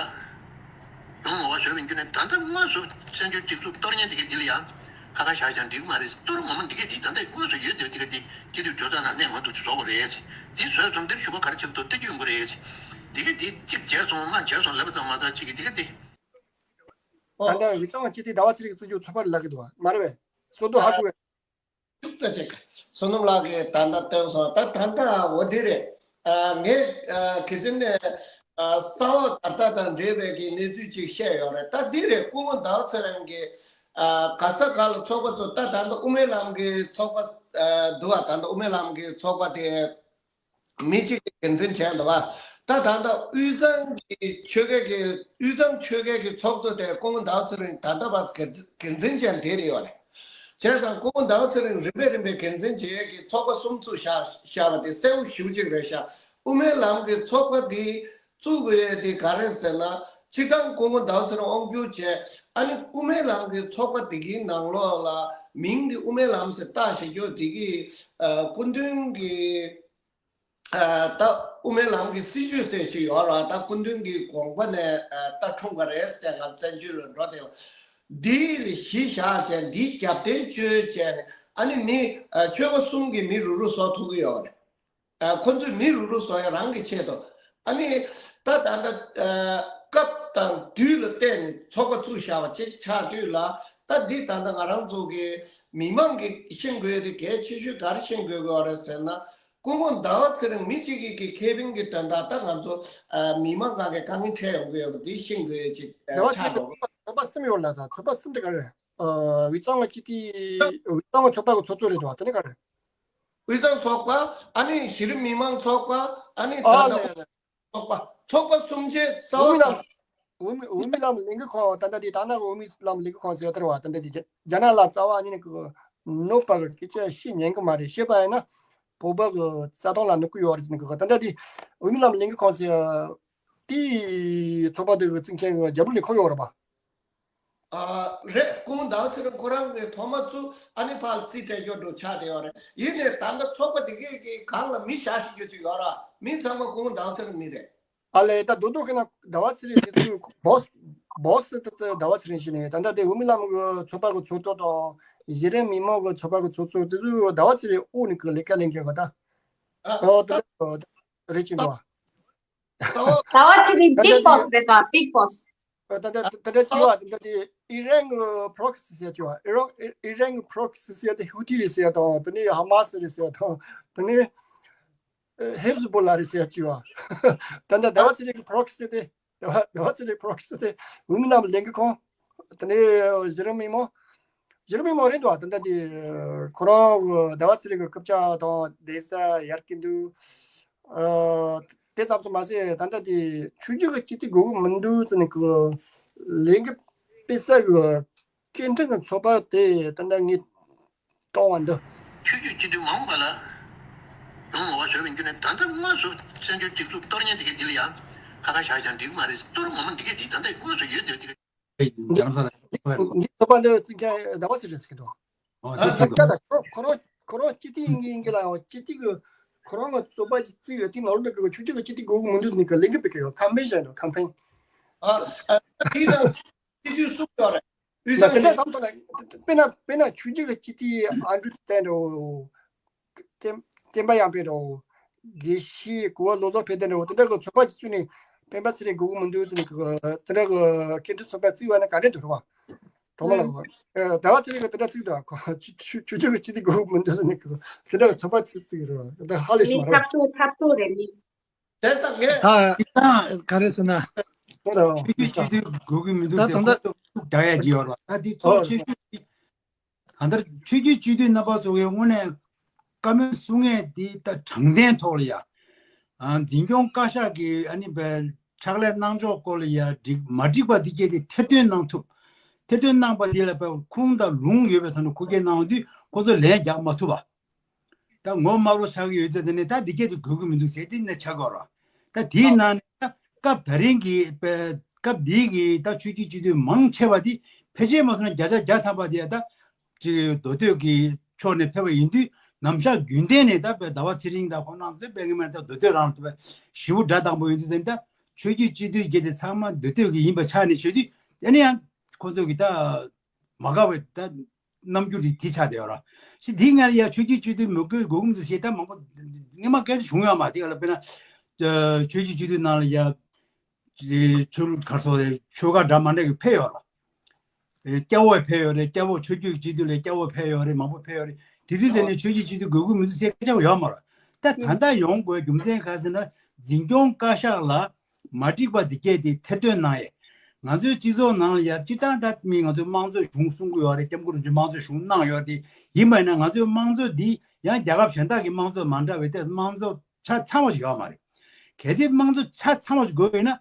ཡོང་ངོ་བ་བཟོས་པའི་རྒྱུ་ནས། ད་ལྟ་དངོས་སུ་བཙན་བྱོལ་སྒྲིག་འཛུགས་གཏོར་མཁན་དེ་གའི་འདི་ལ་ཡང་ཁ་ཁ་བཞག་བཞག་འགྲིག་གི་མ་རེད། གཏོར་ངོ་མ་འདི་གའི་འདི་ད་ལྟ་དངོས་སུ་ཡོད་དེ། འདི་ག་འདི་སྤྱི་འཐུས་གྲོས་ཚོགས་ནང་གནས་མ་ཐུབ་ཅིག་བཟོ་དགོས་རེད། འདི་བཟོས་ཙང་འདིར་ཞུ་བ་ག་རེ་བྱེད་དུ་སྟེར་རྒྱུ་ཡོང་གི་རེད། འདི་ག་འདི་གཅིག་བྱས་སོང་མ་བྱས་སོང་ལབ་ཙང་མ་ཚར་གཅིག་གི་འདི་ག་འདི། ད་ལྟ་དབུས་གཙང་སྤྱི་འཐུས་ཟླ་བ་ཚེ་རིང་གི་བཙན་བྱོལ་ཚོགས་པ་རེད་ལབ་ཀྱི་འདུག་བ། མ་རེད་པས། སོ་སོ་ཧ་གོ་བས། ཤུགས་ཙམ་ཅིག་བསོད་ནམས་ལགས་ཀྱིས་ད་ལྟ་བཏོན་སོང་། ད་ད་ལྟ་འོ་དེ་རེད། ཨ། ངས་ཨ་གལ་སྲིད་ནས་ཨ་ས་འོག་དར་ཐག་དང་འབྲེལ་བའི་གི་གནས་ཚུལ་ཅིག་བཤད་ཡོད་རེད། ད་འདི་རེད། སྐུ་ངོ་ཟླ་བ་ཚེ་རིང་གིས་ཨ་ག་ས་ག་ལ་ཚོགས་པ་ཚོ། ད་ད་ལྟ་དབུ་མའི་ལམ་གྱི་ཚོགས་པ་ཨ་འདུག་བ། ད་ལྟ་དབུ་མའི་ལམ་གྱི་ཚོགས་པ་དེ་མི་གཅིག་གིས་འགན་འཛིན་བྱས་འདུག་བ། ད་ད་ལྟ་དབུས་གཙང་གི་ཆོལ་ཁའི་གི་དབུས་གཙང་ཆོལ་ཁའི་གི་ཚོགས་གཙོ་དེ་སྐུ་ངོ་ཟླ་བ་ཚེ་རིང་ད་ལྟ་བར་འགན་འཛིན་བྱས་དེ་རེད་ཡོད་རེད། བྱས་ཙང་སྐུ་ངོ་ཟླ་བ་ཚེ་རིང་རིམ་པས་རིམ་པས་འགན་འཛིན་བྱེད་ཡས་ཀྱི་ཚོགས་པ་གསུམ་བཙུགས་བཞག་བཞག་པ་དེ་གསལ་བོ་ཞེ་པོ་ཅིག་རེད་ཤག་དབུ་མའི་ལམ་གྱི་ཚོགས་པ་འདི་བཙུགས་དགོས་ཡས་དེ་ག་རེ་ཟེར་ན། སྤྱིར་བཏང་སྐུ་ངོ་ཟླ་བ་ཚེ་རིང་དབང་སྒྱུར་བྱས། ཨ་ནི་དབུ་མའི་ལམ་གྱི་ཚོགས་པ་འདི་གའི་ནང་ལོགས་ལ་མིང་འདི་དབུ་མའི་ལམ་ཟེར་བཏགས་བཞག་རྒྱུ་འདི་གི་ཨ་སྐུ་མདུན་གྱི་ཨ་ད་དབུ་མའི་ལམ་གྱི་སྲིད་བྱུས་ཟེར་ཞིག་ཡོད་ར། ད་སྐུ་མདུན་གྱི་དགོངས་པ་ནས་ཨ་ད་འཁྲུངས་པ་རེད་ཟེར། ང་བཙན་བྱོལ་ལ་འགྲོ་དེ་འདི་གཞི་བཞག་བྱས། འདིའི་རྒྱབ་རྟེན་བཅོལ་བྱས་ནས། ཨ་ནི་མི་ཨ་ཆོལ་ཁ་གསུམ་གྱི་མི་རུག་རུག་བཟོ་ཐུབ་ཀྱི་ཡོད་རེད། ཨ་ཁོ་ཚོས་མི་རུག་རུག་བཟོ་ཡ་རང་གི་ཆེད་དུ། ཨ་ནི་ད་ད་ལྟ་ཨ་སྐབས་དང་དུས་ལ་བལྟས་ནས་ཚོགས་པ་བཙུགས་བཞག་པ་ཅིག་ཆགས་དུས་ལ། ད་འདི་ད་ལྟ་ང་རང་ཚོ་གི་མི་མང་གིས་ཤེས་དགོས་ཡ་དེ་གལ་ཆེ་ཤོས་ག་རེ་ཤེས་དགོས་ཀྱི་ཡོད་རེད་ཟེར་ན། སྐུ་ངོ་ཟླ་བ་ཚེ་རིང་མི་གཅིག་གི་གི་ཁེ་ཕན་གྱི་དོན་དག་ད་ང་ཚོ་ཨ་མི་མང་སྒང་གི་དཀའ་ངལ་འཕྲད་ཡོང་གི་ཡོད་པ་འདི་ཤེས་དགོས་ཡ་ཅིག་ཟླ་བ་ཆགས་ཚེ་རིང་འགྲོ་གི། ཚོགས་པ་གསུམ་ཡོད་ལ། ད་ཚོགས་པ་གསུམ་དེ་ག་རེ་རེད། ཨ་དབུས་གཙང་གི་སྤྱི་འཐུས། དབུས་གཙང་གི་ཚོགས་པ་གི་ཚོགས་གཙོ་རེད་འདུག་བ། དེ་ནི་ག་རེ། དབུས་གཙང་ཚོགས་པ། ཨ་ནི་གཞི་རིམ་མི་མང་ཚོགས་པ། ཨ་ནི་ད་ཨ་ལྟ་ལས་ཚོགས་པ། ཚོགས་པ་གསུམ་བྱས་གསལ་བོ་དང་། དབུ་མའི་དབུ་མའི་ལམ་ལས་འགུལ་ཁང་། ད་ལྟ་དེ་ད་ནང་གི་དབུ་མའི་ལམ་ལས་འགུལ་ཁང་ཟེར་ཡ་དེ་རེད་བ། ད་ལྟ་དེ་རྒྱ་རྒྱ་ནག་ལ་རྩ་བ་ཉིད་ནས་གི་གནོད་པ་གི་སྐད་ཆ་བཤད་ཉན་གི་མ་རེད། བཤད་པ་ཡིན་ན་བོད་པ་གི་རྩ་དོན་ལ་གནོད་གི་ཡོད་རེད་ཟེར་ནས་གི། ད་ལྟ་དེ་དབུ་མའི་ལམ་ལས་འགུལ་ཁང་ཟེར་ཡ་དེའི་ཚོགས་པ་དེ་གི་བཙུགས་མཁན་གི་རྒྱ་བོད་ལས་ཁུངས་ཡོད་རེད་བ། ཨ་རེད། སྐུ་ངོ་ཟླ་བ་ཚེ་རིང་ཁོ་རང་གིས་ཐོག་མ་བཙུགས། ཨ་ནི་ཕར་རྩིས་སྤྲད་རྒྱུ་འགྲོ་ཆགས་བསྡད་ཡོད་རེད། ཡིན་ནའི་ད་ལྟ་ཚོགས་པ་འདི་གས་ཀྱི་སྒང་ལ་མི་བཞག་ཤེས་རྒྱུ་ཅིག་ཡོད་ར། མི་ཚང་མ་སྐུ་ངོ་ཟླ་བ་ཚེ་རིང་མི་རེད། ཨ་ལས། ད་རྡོག་རྡོག་ཁེ་ན་ཟླ་བ་ཚེ་རིང་དེ་ཚོའི་སྦོ་སི་སྦོ་སི་དེ་ཚོ་ཟླ་བ་ཚེ་རིང་ཞིག་ནས། ད་ལྟ་དེ་དབུ་མའི་ལམ་གྱི་ཚོགས་པ་གི་ཚོགས་གཙོ་དང་། གཞི་རིམ་མི་མང་གི་ཚོགས་པ་གི་ཚོགས་གཙོ་དེ་ཚོ་ཟླ་བ་ཚེ་རིང་འོག་ནས་གི་ལས་ཀ་ལས་མཁན་གི་ད། ཨ་ཨོ་ད་ད་རེད་ཅིག་འདུག་བ། ཟླ་བ་ཚེ་རིང་ད་ལྟ་པིག་བོ་སི་དེ་རེད་ད། པིག་བོ་སི། ད་ལྟ་ད་ལྟ་ཅི་བ། ད་ལྟ་དེ་ཨི་རན་གྱི་པྲོག་སི་ཟེར་ཅི་བ། ཨི་རན་ཨི་རན་གྱི་པྲོག་སི་ཟེར་དེ་ཧུ་ཏི་རེད་ཟེར་དང་། དེ་ནས་ཧ་མ་སི་རེད་ཟེར་དང་། དེ་ནས་ཧེབ་ཟི་བོ་ལ་རེད་ཟེར་ཅི་བ། ད་ལྟ་ཟླ་བ་ཚེ་རིང་གི་པྲོག་སི་དེ། ཟླ་བ་ཟླ་བ་ཚེ་རིང་པྲོག་སི་དེ་དབུ་མའི་ལམ་ལས་འགུལ་ཁང་། དེ་ནས་གཞི་རིམ་མི་མང་། གཞི་རིམ་མི་མང་རེད་འདུག་བ། ད་ལྟ་དེ་ཁོ་རང་ཟླ་བ་ཚེ་རིང་གི་རྐུབ་བཀྱག་དང་བསྡད་ས་ཡར་གྱི་འདུག་ཨ་དེ་ཙམ་དུ་མ་ཟད་ད་ལྟ་དེ་ཆོས་བརྒྱུད་ཀྱི་སྤྱི་འཐུས་དགོས་ཀྱི་མི་འདུག་ཟེར་ནས་ཀྱི་ ལས་འགུལ་སྤེལ་ས་གི་སྐད་འཕྲིན་གྱི་ཚོགས་པ་དེ་ད་ལྟ་ངས་གཏོང་བ་འདི། ཆོས་བརྒྱུད་སྤྱི་འཐུས་མང་པོ་ལ་ཡོང་ངོ་བ་བཟོས་པའི་བརྒྱུད་ནས། ད་ལྟ་དངོས་སུ་བཙན་བྱོལ་སྒྲིག་འཛུགས་གཏོར་མཁན་དེ་གས་འདི་ལ་ཡང་ཁ་ཁ་བཞག་བཞག་འགྲིག་གི་མ་རེད། གཏོར་མ་མ་འགྲིག་གས་འདི་ད་ལྟ་དངོས་སུ་ཡོད་དེ་དེ་གས། རྒྱ་ནག་ས་ལ་འགྲིག་གི་མ་རེད། འདི་ཚོགས་པ་འདི་ཚིག་ཀྱང་ཟླ་བ་ཚེ་རིང་ཟེར་གི་འདུག་ཨ་ཨ་ཟེར་གི་འདུག་ཁོ་རང་ཁོ་རང་སྤྱི་འཐུས་ཡིན་གི་ཡིན་གི་ལ་ཡང་སྤྱི་འཐུས་ཀྱི་ཁོ་རང་གི་ཚོགས་པ་ཅིག་བརྩིས་ཡོད་དེ་ནང་ལོགས་ནས་གི་ཆོས་བརྒྱུད་ཀྱི་སྤྱི་འཐུས་དགོས་གི་མི་འདུག་ཟེར་ནས་གི་ལས་འགུལ་སྤེལ་གི་ཡོད། ཁམ་ཕེན་བྱས་འདུག་ཁམ་ཕེན། ཨ་ཨ་དེ་ན་སྤྱི་འཐུས་གསུམ་ཡོད་རེད། དབུས་ན་གཙང་དེ་འདྲ་ཁྲི་བསམ་ཐོག་ན་དཔེར་ན་དཔེར་ན་ཆོས་བརྒྱུད་ཀྱི་སྤྱི་འཐུས་ཨ་འབྲུག་བསྟན་འགྲོ། བསྟན་བསྟན་པ་ཡར་འཕེལ་འགྲོ། དགེ་བཤེས་གོ་བ་ལོ་ཙཱ་ཕེབས་བསྟན་འགྲོ། དེ་འདྲ་གི་ཚོགས་པ་ཅིག་བཙུགས་ནས་སྤེན་པ་ཚེ་རིང་དགོས་གི་མི་འདུག་ཟེར་ནས་གི་དེ་འདྲ་གི་སྐད་འཕྲིན་ཚོགས་པ་བཙུགས་པ་ན་ག་འདྲ་འདུག་རེད་བ། གྲོགས་པོ་ལགས། ཨ་ཟླ་བ་ཚེ་རིང་གི་དེ་འདྲ་བཙུགས་འདུག་ཁོ་ཆོས་ཆོས་བརྒྱུད་ཀྱི་སྤྱི་འཐུས་དགོས་གི་མི་འདུག་ཟེར་ནས་གི་དེ་འདྲ་གི་ཚོགས་པ་ཅིག་བཙུགས་རེད་བ། དེ་ཧ་ལས་ཤིག་མ་མི་རེད། ཐབས་སྡུག་ཐབས་སྡུག་རེད་མི། དེ་ཙམ་ངས་ད་ག་རེ་ཟེར་ན། ཆོས་བརྒྱུད་སྤྱི་འཐུས་དགོས་ཀྱི་མི་འདུག་ད་ཟེར་ད་ཁོ་ཚོ་ཐུགས་དགྲ་ཡ་ཅིག་ཡོད་རེད། ད་འདི་གཙོ་ཆེ་ཤོས་དེ་ད་ལྟ་ཆོས་བརྒྱུད་སྤྱི་འཐུས་རྣམ་པ་ཚོ་གིས་དངོས་གནས་བཀའ་མོལ་གསུང་མཁན་དེ་ད་དྲང་བདེན་ཐོག་ལ་ཡ། ཨ་འཛིན་སྐྱོང་བཀའ་ཤག་གིས་ཨ་ནི་བའི་ཕྱག་ལས་གནང་ཕྱོགས་སྐོར་ལ་ཡ་འགྲིག་མ་འགྲིག་པ་འདི་སྐད་དེ་ཐེར་འདོན་གནང་ཐུབ། ཐེར་འདོན་གནང་པ་འདི་ལ་བའི་ཁུངས་དང་ལུང་ཡོད་པའི་ཐོག་ནས་ཁུངས་སྐྱེལ་གནང་དུས་ཁོ་ཚོ་ལན་རྒྱག་མ་ཐུབ་པ། ད་ངོ་མ་རོ་ཆགས་ཀྱི་ཡོད་ཚེ་དེ་ནས་ད་འདི་སྐད་དུ་དགོས་ཀྱི་མི་འདུག་ཟེར་དེ་ནས་ཆགས་དགོས་ར། ད་དེའི་ནང་ནས་ད་སྐབས་ད་རིང་གི་པའི་སྐབས་འདིའི་གི་ད་ཆོས་བརྒྱུད་སྤྱི་འཐུས་མང་ཆེ་བ་དེ་ཕལ་ཆེར་མ་སོང་ན་བརྒྱ་ཆ་བརྒྱ་ཐམ་པ་དེ་ད་ཅིག་མདོ་སྟོད་ཀྱི་ཕྱོགས་ནས་ཕེབས་པ་ཡིན་དུས་ནམ་ཞག་རྒྱུན་གཏན་ནས་ད་པའི་ཟླ་བ་ཚེ་རིང་དང་ཁོང་རྣམ་ཚོས་དཔེ་ངེས་མེད་ད་མདོ་སྟོད་རང་ལ་ད་པའི་ཞེ་པོ་དགྲ་དང་པོ་ཡིན་དུས་ད་ཆོས་བརྒྱུད་སྤྱི་འཐུས་བརྒྱད་དེ་ཚང་མ་མདོ་སྟོད་ཀྱི་ཡིན་པ་ཆགས་ནས་བྱེད་དུས་དེ་ནས་ཡང་ཁོང་ཚོ་གི་ད། མ་དགའ་བའི་ད་རྣམ་འགྱུར་དེ་དེ་ཆགས་བསྡད་ཡོད་ར། ཞེས་དེའི་སྔར་ཡ་ཆོས་བརྒྱུད་སྤྱི་འཐུས་མི་དགོས་དགོས་ཀྱི་མི་འདུག་ཞེས་ད་མང་པོ་སྔོན་མ་སྐད་ཆ་བྱུང་ཡོད་མ་རེད། དེ་ག་ལ་དཔེར་ན་ཆོས་བརྒྱུད་སྤྱི་འཐུས་ནང་ལ་ཡ་ཆོས་ལུགས་ག་རེ་ཟེར་ཆོལ་ཁ་འདྲ་མི་འདྲ་གི་ཕེབས་ཡོད་ར། སྐྱ་བོ་ཕེབས་ཡོད་རེད། སྐྱ་བོ་ཆོས་བརྒྱུད་སྤྱི་འཐུས་ལ་སྐྱ་བོ་ཕེབས་ཡོད་རེད། མང་པོ་ཕེབས་ཡོད་རེད། དེ་དུས་དེ་ནས་ཆོས་བརྒྱུད་སྤྱི་འཐུས་དགོས་ཀྱི་མི་འདུག་ཟེར་སྐད་ཆ་ཡོད་མ་རེད། ད་ད་ལྟ་ཡོང་དགོས་རྒྱུ་མཚན་ག་རེ་ཟེར་ན་འཛིན་སྐྱོང་བཀའ་ཤག་ལ། མ་འགྲིག་པ་འདི་སྐད་དེ་ཐེར་འདོན་གནང་ཡས། ང་ཚོའི་སྤྱི་ཚོགས་ནང་ལ་ཡ་སྤྱིར་བཏང་ད་མི་ང་ཚོའི་དམངས་གཙོའི་གཞུང་གསུང་གི་ཡོད་རེད། སྐྱབས་མགོན་རིན་པོ་ཆེ་དམངས་གཙོའི་གཞུང་གནང་ཡོད་རེད། ཡིན་པ་ཡིན་ན་ང་ཚོའི་དམངས་གཙོ་འདི་ཡང་རྒྱལ་ཁབ་གཞན་དག་གི་དམངས་གཙོ་མ་འདྲ་བའི་ཏེ་དམངས་གཙོ་ཆ་ཚང་བ་ཞིག་ཡོད་མ་རེད། གལ་ཏེ་དམངས་གཙོ་ཆ་ཚང་བ་ཞིག་དགོས་པ་ཡིན་ན་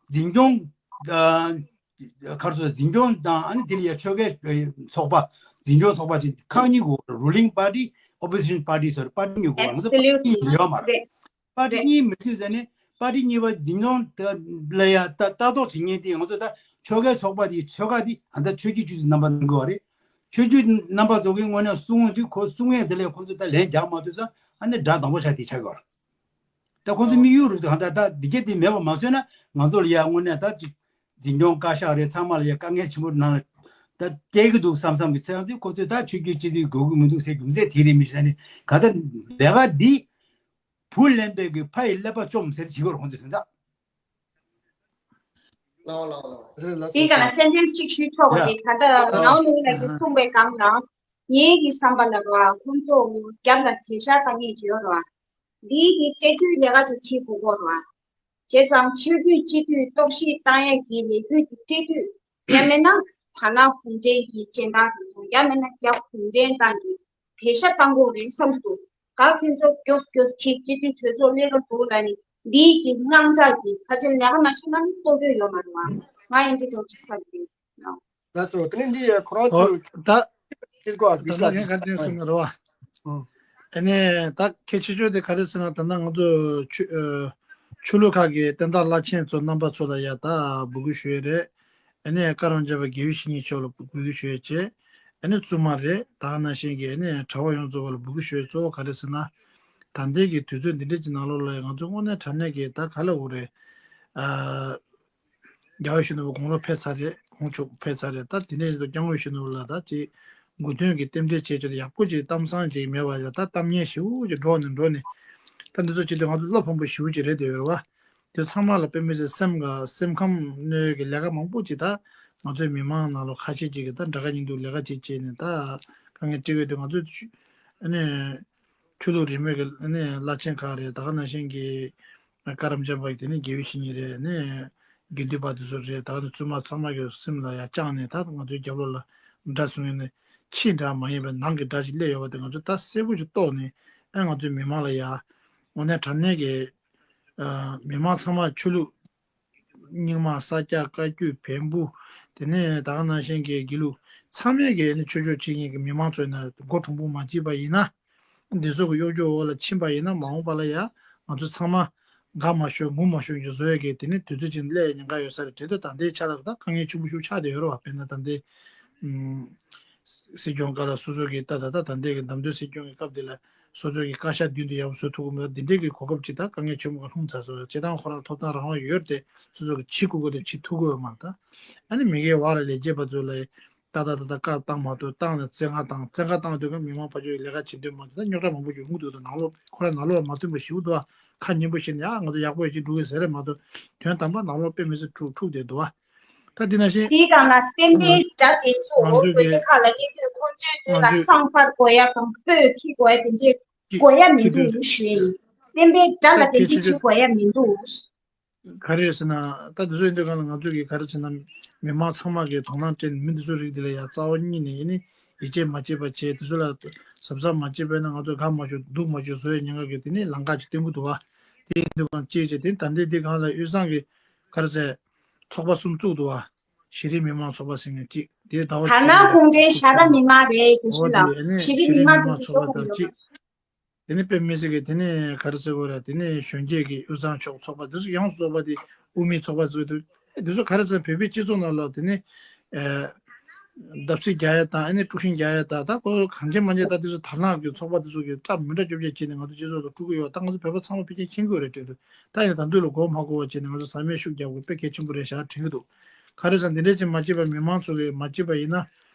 འཛིན་སྐྱོང་ཨ་ག་རེ་ཟེར་འཛིན་སྐྱོང་དང་ཨ་ནི་དེ་ལ་ཡ་ཆོལ་ཁའི་ཚོགས་པ་འཛིན་སྐྱོང་ཚོགས་པ་ཅིག་ཁག་གཉིས་དགོས། ruling party opposition party ཟེར་པར་ཊི་གཉིས་དགོས། ང་ཚོ་པར་ཊི་གཉིས་ཡོད་མ་རེད། པར་ཊི་གཉིས་མེད་དུས་ཙ་ནས་པར་ཊི་གཉིས་པ་འཛིན་སྐྱོང་ལ་ཡ་ལྟ་ལྟ་རྟོག་བྱེད་མཁན་དེ་ང་ཚོ་ད་ཆོལ་ཁའི་ཚོགས་པ་དེ་ཆོལ་ཁ་དེ་ད་ལྟ་ཆོས་བརྒྱུད་སྤྱི་འཐུས་རྣམ་པ་གནང་དགོས་པ་རེད། ཆོས་བརྒྱུད་རྣམ་པ་ཚོ་གིས་དངོས་གནས་གསུང་འོང་དུས་ཁོ་གསུང་ཡས་དེ་ལས་ཁོ་ཚོ་ད་ལན་རྒྱག་མ་ཐུབ་ཙང་ཨ་ནི་དགྲ་དང་པོ་ཆགས་དེ་ཆགས་ཀྱི་ཡོད་རེད། ད་ཁོ་ཚོ་དམིགས་ཡུལ་རུ་གང་ལྟར་ད་འདི་སྐད་དེ་མེད་པ་མ་བཟོས་ན་ང་ཚོ་ལ་ཡ་དངོས་གནས་ད་ཅིག་འཛིན་སྐྱོང་བཀའ་ཤག་རེད། ཚང་མ་ལ་ཡ་དཀའ་ངལ་ཆེན་པོ་ནང་ད་སྐྱེལ་གི་འདུག་བསམ་བསམ་གི་ཚེ་ཡང་དེ་ཁོ་ཚོས་ད་ཆོས་བརྒྱུད་སྤྱི་འཐུས་དགོས་ཀྱི་མི་འདུག་ཟེར་རྒྱུ་མཚན་དེ་རེད། མི་ཤེས་ནི་ག་ད་ལས་ཀ་འདི་བུ་ལེན་པའི་གི་ཕ་ཡི་ཀླད་པ་བཅོམ་ཟེར་བྱེད་དགོས་རེད་ཁོང་ཚོས་དོན་དག་ལའོ་ལའོ་ལའོ། རེད་ལ་དེའི་སྐབས་ལ་སེམས་ཅན་གཅིག་ཞུས་ཆོག་པ་ཡ་དེ་ད་ལྟ་ཨ་ནའོ་མི་ལགས་ཀྱིས་གསུངས་པའི་སྒང་ལ་ངའི་གི་བསམ་པ་ལ་རོ་ཨ་ཁོང་ཚོ་རྒྱབ་ལ་དེ་ཤ་བཏང་ངེས་བྱེད་རོ་ཨ། འདིའི་གི་སྤྲད་དུས་ལས་ཀ་ཅིག་བྱེད་དགོས་གོ་རོ་ཨ། བྱས་ཙང་ཆོས་བརྒྱུད་སྤྱི་འཐུས་རྟོག་ཞིབ་བཏང་ཡས་ཀྱི་ལས་འགུལ་དེ་སྤྲད་དུས་ཡང་མིན་ན་ཐ་ན་གུང་ཁྲན་གྱི་སྦྱིན་བདག་དེ་ཚོ་ཡང་མིན་ན་རྒྱ་གུང་ཁྲན་ཏང་གི་བེད་ཤ་བཏང་དགོས་རེད་བསམ་འདུག་ག་ཁྱོད་ཚོ་མགྱོགས་མགྱོགས་ཅིག་སྤྱི་འཐུས་གྲོས་ཚོགས་སླེབས་རོགས་འདུག་ལབ་ནས་འདིའི་གི་དངངས་སྐྲག་གིས་ཁ་ཆེམས་ལས་ཀ་མ་བྱེད་ན་ནི་ལྟོ་གོས་ཡོད་མ་རེད་བ། ང་ཡང་འདི་ཚོ་ཅིག་བསམ་གི་འདུག་ལགས་སོ། དེ་ནས་འདི་ཁོ་རང་ཨོ། ཚོས་ད་ཤེས་དགོས་ཨ་ད་གིས་ལ་ལ་ངས་ག་རེ་གསུང་གི་ཡོད་རེད་བ། ཨུ། ཨ་ནི་ད་གལ་ཆེ་ཤོས་དེ་ག་རེ་ཟེར་ན་ད་ལྟ་ང་ཚོ་ཆོས་ཨ་ཆོས་ལུགས་ཁག་གི་བསྟན་བདག་བླ་ཆེན་ཚོ་རྣམ་པ་ཚོ་ལ་ཡ་ད་འབོད་སྐུལ་ཞུ་ཡས་རེད། ཨ་ནི་བཀའ་དྲིན་ཆེ་བ་དགེ་བའི་བཤེས་གཉེན་མཆོག་ལ་འབོད་སྐུལ་ཞུ་ཡས་བྱས། ཨ་ནི་བཙུན་མ་རེད། ད་ག་ནང་བཞིན་གྱི་ཨ་ནི་གྲྭ་པ་ཡོངས་རྫོགས་པ་ལ་འབོད་སྐུལ་ཞུ་ཡས་གཙོ་བོ་ག་རེ་ཟེར་ན། ད་ལྟའི་གི་དུས་ཚོད་འདི་འདྲ་ཅིག་ནང་ལོགས་ལ་ང་ཚོ་དངོས་གནས་དྲང་གནས་ཀྱི་ད་ག་ལ་འོ་རེད། ཨ། རྒྱལ་བ་ཡིད་བཞིན་ནོར་བུ་དགུང་ལོ་ཕེབས་ཚར་རེད། དགུང་ཕྱུག་ཕེབས་ཚར་རེད། ད་དེ་ནས་ཡིན་དུས་སྐྱབས་མགོན་ཡིད་བཞིན་ནོར་བུ་ལ་ད་ཅིག་མགོ་ཐོན་གྱི་རྟེན་འབྲེལ་བྱས་ཆོག་ཡག་པོ་ཅིག་གཏམ་བཟང་ཅིག་མེད་པ་ཡ་ད་གཏམ་ངན་ཞེ་པོ་ཅིག་འགྲོ་ནས་འགྲོ་ནས། ད་འདི་ཚོ་བྱེད་དུས་ང་ཚོ་བློ་ཕམ་པོ་ཞེ་པོ་ཅིག་རེད་དེ་ཡོད་རེད་བ། དེ་ཚང་མ་ལ་དཔེ་མི་སྲིད་སེམས་ཀ་སེམས་ཁམས་གནོད་ཀྱི་ལས་ཀ་མང་པོ་ཅིག་ད་ང་ཚོའི་མི་མང་ནང་ལོགས་ཁ་ཤས་ཅིག་གིས་ད་འདྲ་ག་སྙིང་སྡུག་ལས་ཀ་ཅིག་བྱས་ནས་ད་དཀའ་ངལ་འཕྲད་ཡོད་དུས་ང་ཚོས་ཨ་ནི། ཆོས་ལུགས་རིས་མེད་ཀྱི་ཨ་ནི་བླ་ཆེན་ཁག་རེད། ད་ག་ནང་བཞིན་གྱི་བཀའ་དྲིན་ཆེ་བ་དེ་ནི་དགེ་བའི་བཤེས་གཉེན་རེད། ཨ་ནི་དགེ་འདུན་པ་དེ་ཚོ་རེད། ད་ག་ནི་བཙུན་མ་ཚང་མ་གི་སེམས་ལ་ཡ་བཅངས་ནས་ད་ང་ཚོའི་རྒྱབ་ལོགས་ལ་དགྲ་བཟུང་ཡོད་ནས་ཕྱི་དགྲ་མ་ཡིན་པའི་ནང་གི་དགྲ་ཅིག་སླེབས་ཡོད་པ་དེ་ང་ཚོས་ད་གསལ་པོ་ཞིག་རྟོགས་ནས་ཨ་ང་ཚོའི་མི་མང་ལ་ཡ་དངོས་གནས་དྲང་གནས་ཀྱི་ཨ་མི་མང་ཚང་མ་ཆོས་ལུགས། རྙིང་མ་ས་སྐྱ་བཀའ་བརྒྱུད་བོན་སྦུག་ དེ་ནས་ད་ག་ནང་བཞིན་གྱི་དགེ་ལུགས་ཚང་མས་ཀྱི་ནི་ཆོས་ཕྱོགས་ཕྱི་ཉིན་གྱི་མི་མང་ཚོ་ཡིན་ན་མགོ་གྲུང་པོ་མ་བྱས་པ་ཡིན་ན། འདི་ཚོ་གི་གཡོ་སྒྱུ་འོག་ལ་ཕྱིན་པ་ཡིན་ན་མ་འོངས་པ་ལ་ཡང་ང་ཚོ་ཚང་མ་དགའ་མ་ཤོར་ངུ་མ་ཤོར་གྱི་བཟོ་ཡ་གི་དེ་ནི་དུས་ཚོད་ཅིག་སླེབས་ཉེན་ཁ་ཡོད་ས་རེད། དེ་ཚོ་ད་ལྟའི་ཆ་ལ་ད་དཀའ་ངལ་ཆེན་པོ་ཞིག་ཆགས་བསྡད་ཡོད་རེད་བ། དཔེར་ན་ད་ལྟའི་ཨུམ། སྲིད་སྐྱོང་སྐབས་ལ་སོ་སོ་གི་ད་ད་ད་ད་ལྟའི་གི་འདེམས་ཐོན་སྲིད་སྐྱོང་གི་སྐབས་དེ་ལ་སོ་སོ་གི་བཀའ་ཤག་མདུན་དུ་ཡག་པོ་བཟོ་ཐུབ་ཀྱི་མེད། འདི་འདྲའི་གི་གོ་སྐབས་ཅིག་ད་དཀའ་ངལ་ཆེན་པོ་ག་ལྷུང་ཚར་སོང་། སྤྱིར་བཏང་ཁོ་རང་ཐོབ་ཐང་རང་དབང་ཡོད་རེད་དེ་སོ་སོ་གི་བྱེད་དགོས་ཀྱི་དེ་བྱེད་ཐུབ་ཀྱི་ཡོད་མ་རེད་ད། ཨ་ནི་མི་སྒེར་བར་ལ་ལས་བྱེད་པ་ཚོ་ལ་ད་ད་ད་ད་བཀའ་བཏང་མ་ཐུབ། བཏང་ནས་བཙན་ཁང་བཏང་། བཙན་ཁང་བཏང་དུས་ཀ་མི་མང་ཕར་ཕྱོགས་ལས་ཀ་བྱེད་འདོད་མ་འདུག་ད་རྙོག་དྲ་མང་པོ་ཞིག་ཡོང་གི་འདུག་ད་ནང་ལོགས་ཁོ་རང་ནང་ལོགས་ལ་མ་མཐུན་པ་ཞིག་འདུག་ཁ་སྙན་པོ་བཤད་ནས་ཡ་ང་ཚོ་ཡག་པོ་ཡོད་ཅིག་འགྲོ་གི་ཟེར་རེད་མ་གཏོགས་དོན་དམ་པ་ནང་ལོགས་དཔེ་མི་སྲིད་འཁྲུག་འཁྲུག་བསྡད་འདུག་བ། ད་འདི་ནང་བཞིན་དེའི་སྒང་ལ་བསྟན་པའི་དགྲ་དེ་ཚོ་ང་ཚོའི་བོད་གི་པའི་ཁ་ལ་སླེབས་དུས་ཁོང་ཚོའི་མདུན་ལ་ང་ཚོའི་སྲང་ཕར་དགོས་ཡ་དང་སྤོས་འཁྱེར་དགོས་ཡ་དེ་འདྲས་དགོས་ཡ་མི་འདུག་ཞུ་ཡ་ཡིན། བསྟན་པའི་དགྲ་ལ་དེ་འདྲས་བྱེད་དགོས་ཡ་མི་འདུག་ག་རེ་ཟེར་ན། ད་དེ་ཚོ་ཡིན་དུས་སྒང་ལ་ང་ཚོ་གི་ག་རེ་ཟེར་ན། མི་མང་ཚང་མ་གི་དོ་སྣང་སྤྲད་ནས་མི་འདི་ཚོ་རིགས་འདི་ལ་ཡ་རྩ་བ་ཉིད་ནས་ཡིན་ནི་ཡིད་ཆེས་མ་བྱེད་པ་བྱས། དེ་ཚོ་ལ་གཟབ་གཟབ་མ་བྱས་པས་ན་ང་ཚོ་དགའ་མ་བྱུང་སྡུག་མ་བྱུང་བཟོ་ཡ་ཉེན་ཁ་གི་དེ་ནི་ལམ་ཁ་ཅིག་སྟོན་གི་འདུག་བ། དེ་ཡིན་དུས་སྒང་གཅིག་བྱས་དེ་ད་ལྟའི་འདི་སྒང་ལ་དབུས་གཙང་གི་ག་རེ་ཟེར། ཚོགས་པ་གསུམ་བཙུགས་འདུག་བ། གཞི་རིམ་མི་མང་ཚོགས་པ་ཟེར་མཁན་གཅིག་དེ་ཟླ་བ་དར་ནག་གཅིག་ལ་ཁོང་ཁྲའི་ཤ་ཁྲག་མི་མང་རེད། དེ་འོ་ཤུ་ལ་དེ་ཨ་ནི་གཞི་རིམ་མི་མང་དེ་ཚོ་ཚོགས་པ་དང་གཅིག་དེ་ནི་དཔེ་མི་སྲིད་ཀྱི་དེ་ནི་ག་རེ་ཟེར་དགོས་རེད། དེ་ནི་གཞོན་སྐྱེས་ཀྱི་དབུས་གཙང་ཕྱོགས་ཚོགས་པ་དེ་ཚོ་ཡོངས་སུ་རྫོགས་པ་དེ་དབུ་མའི་ཚོགས་པ་ཚོས་དུ་དེ་ཚོ་ག་རེ་ཟེར་བོད་པའི་སྤྱི་ཚོགས་ནང་ལ་དེ་ནི་བརྡབ་གསིག་རྒྱག་ཡ་དང་ཨ་ནི་དཀྲུག་ཤིང་རྒྱག་ཡ་དང་ད་ཁོ་གང་ཅི་མ་ཅི་ད་དེ་ཚོ་དར་ནག་གི་ཚོགས་པ་དེ་ཚོ་གི་སྐྲ་མི་འདྲ་བཅོ་བརྒྱད་བྱས་ནས་ང་ཚོ་སྤྱི་ཚོགས་ལ་དཀྲུག་གི་ཡོད། ད་ང་ཚོ་བོད་པ་ཚང་མ་ཕལ་ཆེར་མཁྱེན་གྱི་ཡོད་རེད་དྲན་འདུག་ད་ཡིན་ད་དུང་ལ་མགོ་མ་འཁོར་བ་བྱས་ནས་ང་ཚོ་ཟ་མའི་ཤུགས་རྒྱག་དགོས་དཔེ་གལ་ཆེན་པོ་རེད་ཤག་དྲན་གྱི་འདུག་ག་རེ་ཟེར་འདི་འདྲས་ཅིག་མ་བྱེད་པ་མི་མང་ཚོ་གིས་མ་བྱེད་པ་ཡིན་ན།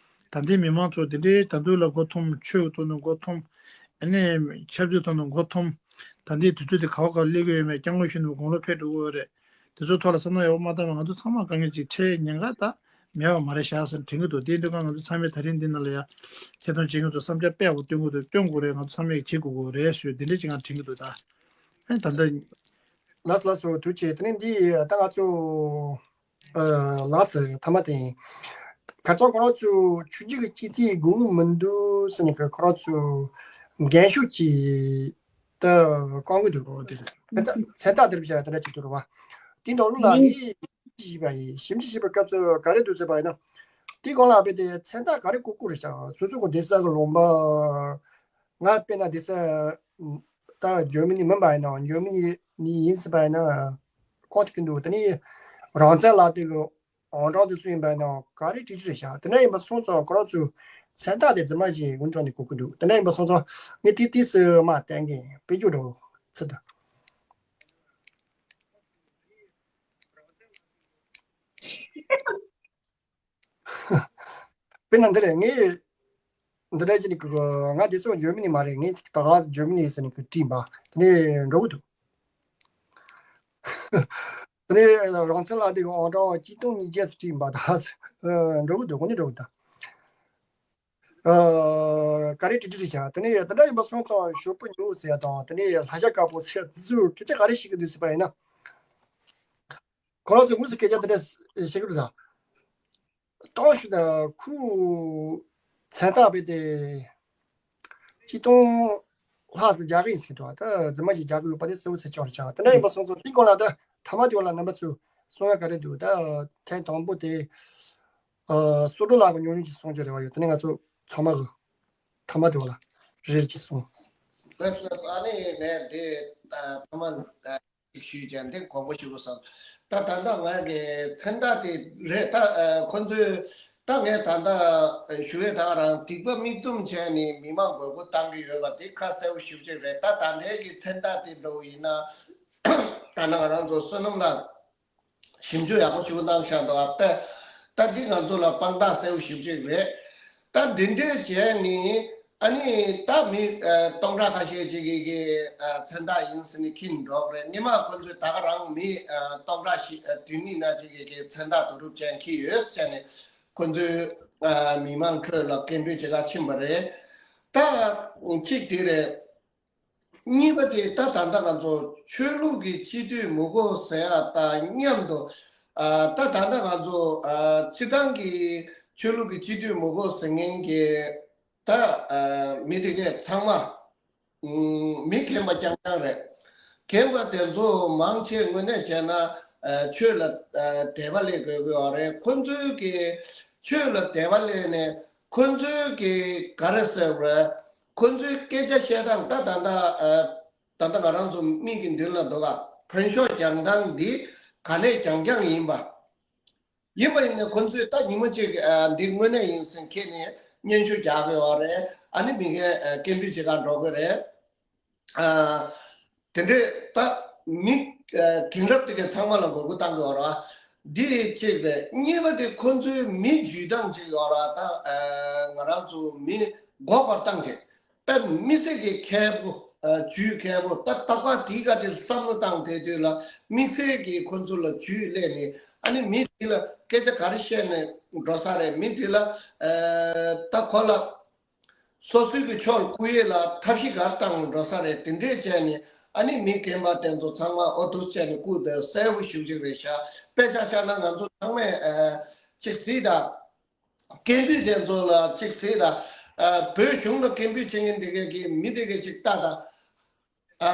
ད་ལྟའི་མི་མང་ཚོ་འདི་འདྲའི་ད་དུང་ལ་མགོ་འཐོམ། ཆོས་ཀྱི་ཐོག་ནས་མགོ་འཐོམ། ཨ་ནི་ཆབ་སྲིད་ཐོག་ནས་མགོ་འཐོམ། ད་ལྟའི་དུས་ཚོད་འདི་ག་བ་ག་སླེབས་ཀྱི་ཡོད་མེད་སྐྱབས་མགོན་ཆེན་པོ་དགུང་ལོ་ཕེབས་འགྲོ་གི་ཡོད་རེད། དེ་ཚོའི་ཐོག་ལ་བསམ་བློ་ཡག་པོ་མ་བཏང་བ་ང་ཚོ་ཚང་མ་དཀའ་ངལ་ཅིག་འཕྲད་ཉེན་ཁ་ད་མེད་པ་མ་རེད་ཤག་ཟེར་དྲན་གྱི་འདུག་དེ་འདི་ག་ང་ཚོ་ཚང་མས་ད་རིང་འདི་ནང་ལ་ཡ་ཐད་གཏོང་བྱེད་མཁན་ཚོ་བསམ་འཆར་དཔེ་ཡག་པོ་སྟོན་དགོས་འདུག་སྟོན་དགོས་རེད། ང་ཚོ་ཚང་མས་བྱེད་དགོས་དགོས་རེད་ཞུ་འདི་འདྲ་ཅིག་ང་དྲན་གྱི་འདུག་ད་ཨ་ནི་ད་ལྟ་ལགས་ལགས་སོ་ཐུགས་རྗེ་ཆེ། དེ་ནས་འདི་ད་ང་ཚོ་ཨ་ལགས་སོ་ཐ་མ་དེ་ཡིན། ཁ་སང་ཁོ་རང་ཚོ་ཆུ་རྒྱུད་ཀྱི་སྤྱི་ཚེས་དགོས་ཀྱི་མི་འདུག་ཟེར་ནས་ཁོ་རང་ཚོ་འགན་ཤུགས་ཀྱིས་ད་བསྐང་གི་འདུག་ཨོ་དེ་རེད། མཚན་རྟགས་དེ་འདྲ་བྱས་དེ་འདྲ་བྱེད་དུ་རུ་བ། དེ་འདྲ་ལུགས་ལ་ངས་ཞིབ་ཞིབ་བྱས་པ་ཡིན། ཞིབ་འཇུག་བྱས་པའི་སྐབས་སུ་ག་རེ་འདུག་ཟེར་བ་ཡིན་ན། དེ་གོང་ལ་བས་ཏེ་མཚན་རྟགས་ག་རེ་བཀོད་དགོས་རེད་ཤག་སོ་སོ་གི་བསྡད་ས་གི་ལུང་པ། ང་དཔེར་ན་བསྡད་ས་ད་འཇར་མ་ནི་མིན་པ་ཡིན་ནའང་འཇར་མ་ནི་ཡིན་ཟེར་བ་ཡིན་ན་གང་ཐུབ་ཀྱི་འདུག་དེ་ནས་རང་བཙན་ལག་དེབ་གི་ཨང་གྲངས་དེ་ཚོ་ཡིན་པ་ཡིན་ནའང་ག་རེ་བྲིས་བྲིས་རེད་ཤག་དེ་འདྲ་ཡིན་པ་སོང་ཙང་ཁོ་རང་ཚོས་མཚན་རྟགས་དེ་རྫུན་མ་ཞིག་དངོས་གནས་ནས་བཀོད་ཀྱི་འདུག་དེ་འདྲ་ཡིན་པ་སོང་ཙང་ངས་དེ་དུས་སུ་མ་བསྟན་གིན་དཔེ་བརྗོད་འགྲོ་ཚུལ་དུ། དཔེར་ན་འདི་རེད། ངས་འདི་འདྲ་བྱས་ནས་ཀི་ང་དེ་ཚོ་འཇར་མ་ནི་མ་རེད། ངས་ད་ག་འཇར་མ་ནི་ཟེར་ནས་ཀི་བྲིས་པ་དེ་ནས་འགྲོ་གི་འདུག་དེ་ནས་རང་བཙན་ལག་དེབ་ཨང་གྲངས་གཅིག་སྟོང་ཉིས་བརྒྱ་ཟེར་བྲིས་པ་ད་འགྲོ་གི་འདུག་དངོས་གནས་འགྲོ་གི་འདུག་ཨ་ག་རེ་བྲིས་བྲིས་བྱ། དེ་ནས་ད་ལྟ་ཡིན་པ་སོང་ཙང་ཞོགས་པ་ཉོ་ཟེར་ཡ་དང་དེ་ནས་ལྷ་ཞྭ་དཀར་པོ་ཟེར་ཡ་དེ་ཚོས་སྐད་ཆ་ག་རེ་བཤད་ཀྱི་འདུག་ཟེར་བ་ཡིན་ན། ཁོ་རང་ཚོས་དངོས་སུ་སྐད་ཆ་དེ་འདྲ་བཤད་ཀྱི་འདུག་ད། སྟོང་ཞུ་ད་ཁུ་མཚན་རྟགས་བས་ཏེ་གཅིག་སྟོང་ལྷག་ཙམ་རྒྱག་གི་ཡིན་ཟེར་གྱི་འདུག་ད་རྫུན་མ་ཞིག་རྒྱག་གི་ཡོད་པ་དེ་གསལ་པོ་ཚེ་ཆོག་རེ་ཆགས། དེ་འདྲ་ཡིན་པ་སོང་ཙང་འདི་སྐོར་ལ་ད་ཐ་མ་དེ་བ་ལ་རྣམ་པ་ཚོས་གསུང་ཡ་ག་རེ་འདུག་ད་ཐེངས་དང་པོ་དེ་ཨ་བསོད་སྒྲོན་ལགས་ཀྱི་ཉུང་ཉུང་ཅིག་གསུང་རྒྱུ་རེ་བ་ཡོད། དེ་ནས་ང་ཚོ་ཚང་མ་གི་ཐ་མ་དེ་བ་ལ་རེ་རེ་ཅིག་གསུང་། ལགས་ལགས། ཨ་ནི་ངས་འདི་ཐ་མ་ཅིག་ཞུས་ཀྱང་འདི་དགོངས་པ་ཞུ་དགོས་བསམ། ད་ད་ལྟ་ང་གི་མཚན་རྟགས་དེ་རེད། ད་ཨ་ཁོ་ཚོས་ད་ངས་ད་ལྟ་ཞུ་བའི་ད་རང་སྡིག་པ་མིག་བཙུམ་བྱས་ནས་མི་མང་མགོ་སྐོར་བཏང་གི་ཡོད་པ་དེ་ཁ་གསལ་པོ་ཞེ་པོ་ཅིག་རེད། ད་ད་ལྟའི་གི་མཚན་རྟགས་དེ་འདྲ་བོ་ཡིན་ན་ད་ནང་ང་རང་ཚོ་བསོད་ནམས་ལགས་ཞིབ་འཇུག་ཡག་པོ་ཞིག་གནང་བཞག་འདུག་ཨ་ད་ད་འདི་ང་ཚོ་ལ་དཔང་རྟགས་གསལ་པོ་ཞེ་པོ་ཅིག་རེད། ད་འདི་འདྲས་བྱས་ནས་ཨ་ནི་ད་མི་ཨ་སྟོང་ཕྲག་ཁ་ཤས་ཅིག་གིས་གི་ཨ་མཚན་རྟགས་ཡིན་ཟེར་ནས་འཁྱེར་འགྲོ་གི་རེད། སྔོན་མ་ཁོ་ཚོས་ད་ག་རང་མི་ཨ་སྟོང་ཕྲག་ཞིག་ཨ་བདུན་གཉིས་ན་ཅིག་གིས་གི་མཚན་རྟགས་དུ་རུབ་ཅན་འཁྱེར་ཡོད་ཟེར་ནས་ཁོ་ཚོས་ཨ་མི་མང་ཁྲོད་ལ་སྐད་འབོད་བྱེད་ག་ཕྱིན་པ་རེད། ད་གཅིག་དེ་རེད། གཉིས་པ་དེ་ད་ད་ལྟ་ང་ཚོ་ཆོས་ལུགས་ཀྱི་སྤྱི་འཐུས་མི་དགོས་ཟེར་ཡ་དང་མཉམ་དུ་ཨ་ད་ད་ལྟ་ང་ཚོ་ཨ་སྤྱི་བཏང་གི་ཆོས་ལུགས་ཀྱི་སྤྱི་འཐུས་མི་དགོས་ཟེར་མཁན་གྱི་ད་ཨ་མི་དེ་གས་ཚང་མ་ཨུམ་མི་རྒན་པ་རྐྱང་རྐྱང་རེད། རྒན་པ་དེ་ཚོ་མང་ཆེ་དངོས་གནས་བྱས་ན་ ཨ་ཆོས་ལ་ཨ་དད་པ་སླེབས་དགོས་ཀྱི་ཡོད་རེད། ཁོ་ཚོའི་གི་ཆོས་ལ་དད་པ་སླེབས་ནས་ཁོ་ཚོའི་གི་ག་རེ་ཟེར་དགོས་རེད། ཁོ་ཚོའི་སྐད་ཆ་བཤད་སྟངས་ད་ད་ལྟ་ཨ་ད་ལྟ་ང་རང་ཚོ་མིག་གི་མདུན་ལ་འདུག་ག་བོན་ཤོག་རྒྱག་སྟངས་འདི་ག་ནས་རྐྱང་རྐྱང་ཡིན་པ། ཡིན་པ་ཡིན་ན་ཁོ་ཚོས་ད་ཉི་མ་གཅིག་ཨ་འདི་དངོས་གནས་ཡིན་ཟེར་ཁྱེད་ནས་སྙན་ཞུ་རྒྱག་དགོས་པ་རེད། ཨ་ནི་མི་ཁའི་ཨ་སྐད་འབོད་བྱེད་གར་འགྲོ་དགོས་རེད། ཨ་དེ་འདྲས་ད་མི་ཨ་དེང་རབས་དེ་གའི་ཚང་མ་ལ་དགོས་མཁོ་བཏང་དགོས་པ་རེད། འདི་གཅིག་རེད། གཉིས་པ་དེ་ཁོ་ཚོའི་མི་འཇུས་སྟངས་གཅིག་ཡོད་རེད། ད་ཨ་ང་རང་ཚོ་མི་མགོ་སྐོར་བཏང་བྱས། དཔེ་དམིགས་བསལ་གྱི་མཁས་པོ། ཨ་ཇུས་མཁས་པོ། ད་རྟག་པར་དེའི་སྒང་དེ་བསམ་བློ་བཏང་བསྡད་དུས་ལ་དམིགས་བསལ་གྱི་ཁོ་ཚོ་ལ་ཇུས་སླེབས་ནས། ཨ་ནི་མི་དེ་ལ་སྐད་ཆ་ག་རེ་བཤད་ནས་འགྲོ་ས་རེད། མི་དེ་ལ་ཨ་ད་ཁོ་ལ་སོ་སོའི་གི་ཕྱོགས་ལ་བཀུག་ཡས་ལ་ཐབས་ཤེས་ག་རེ་བཏང་ནས་འགྲོ་ས་རེད། དེ་འདྲས་བྱས་ནས་ཨ་ནི་མི་རྒན་པ་དེ་ཚོ་ཚང་མ་ཨོ་དུ་བྱས་ནས་བཀུག་དེ་གསལ་པོ་ཞེ་པོ་ཅིག་རེད་ཤག་དཔེ་ཆ་བཞག་ན་ང་ཚོ་ཚང་མས་ཨ་ཅིག་གཟིགས་དང་། སྐད་འབོད་དེ་ཚོ་ལ་གཅིག་གཟིགས་དང་། ཨ་བོད་གཞུང་ལ་སྐད་འབོད་བྱེད་མཁན་དེ་གས་ཀྱི་མི་དེ་གས་གཅིག་ལྟ་དང་། ཨ་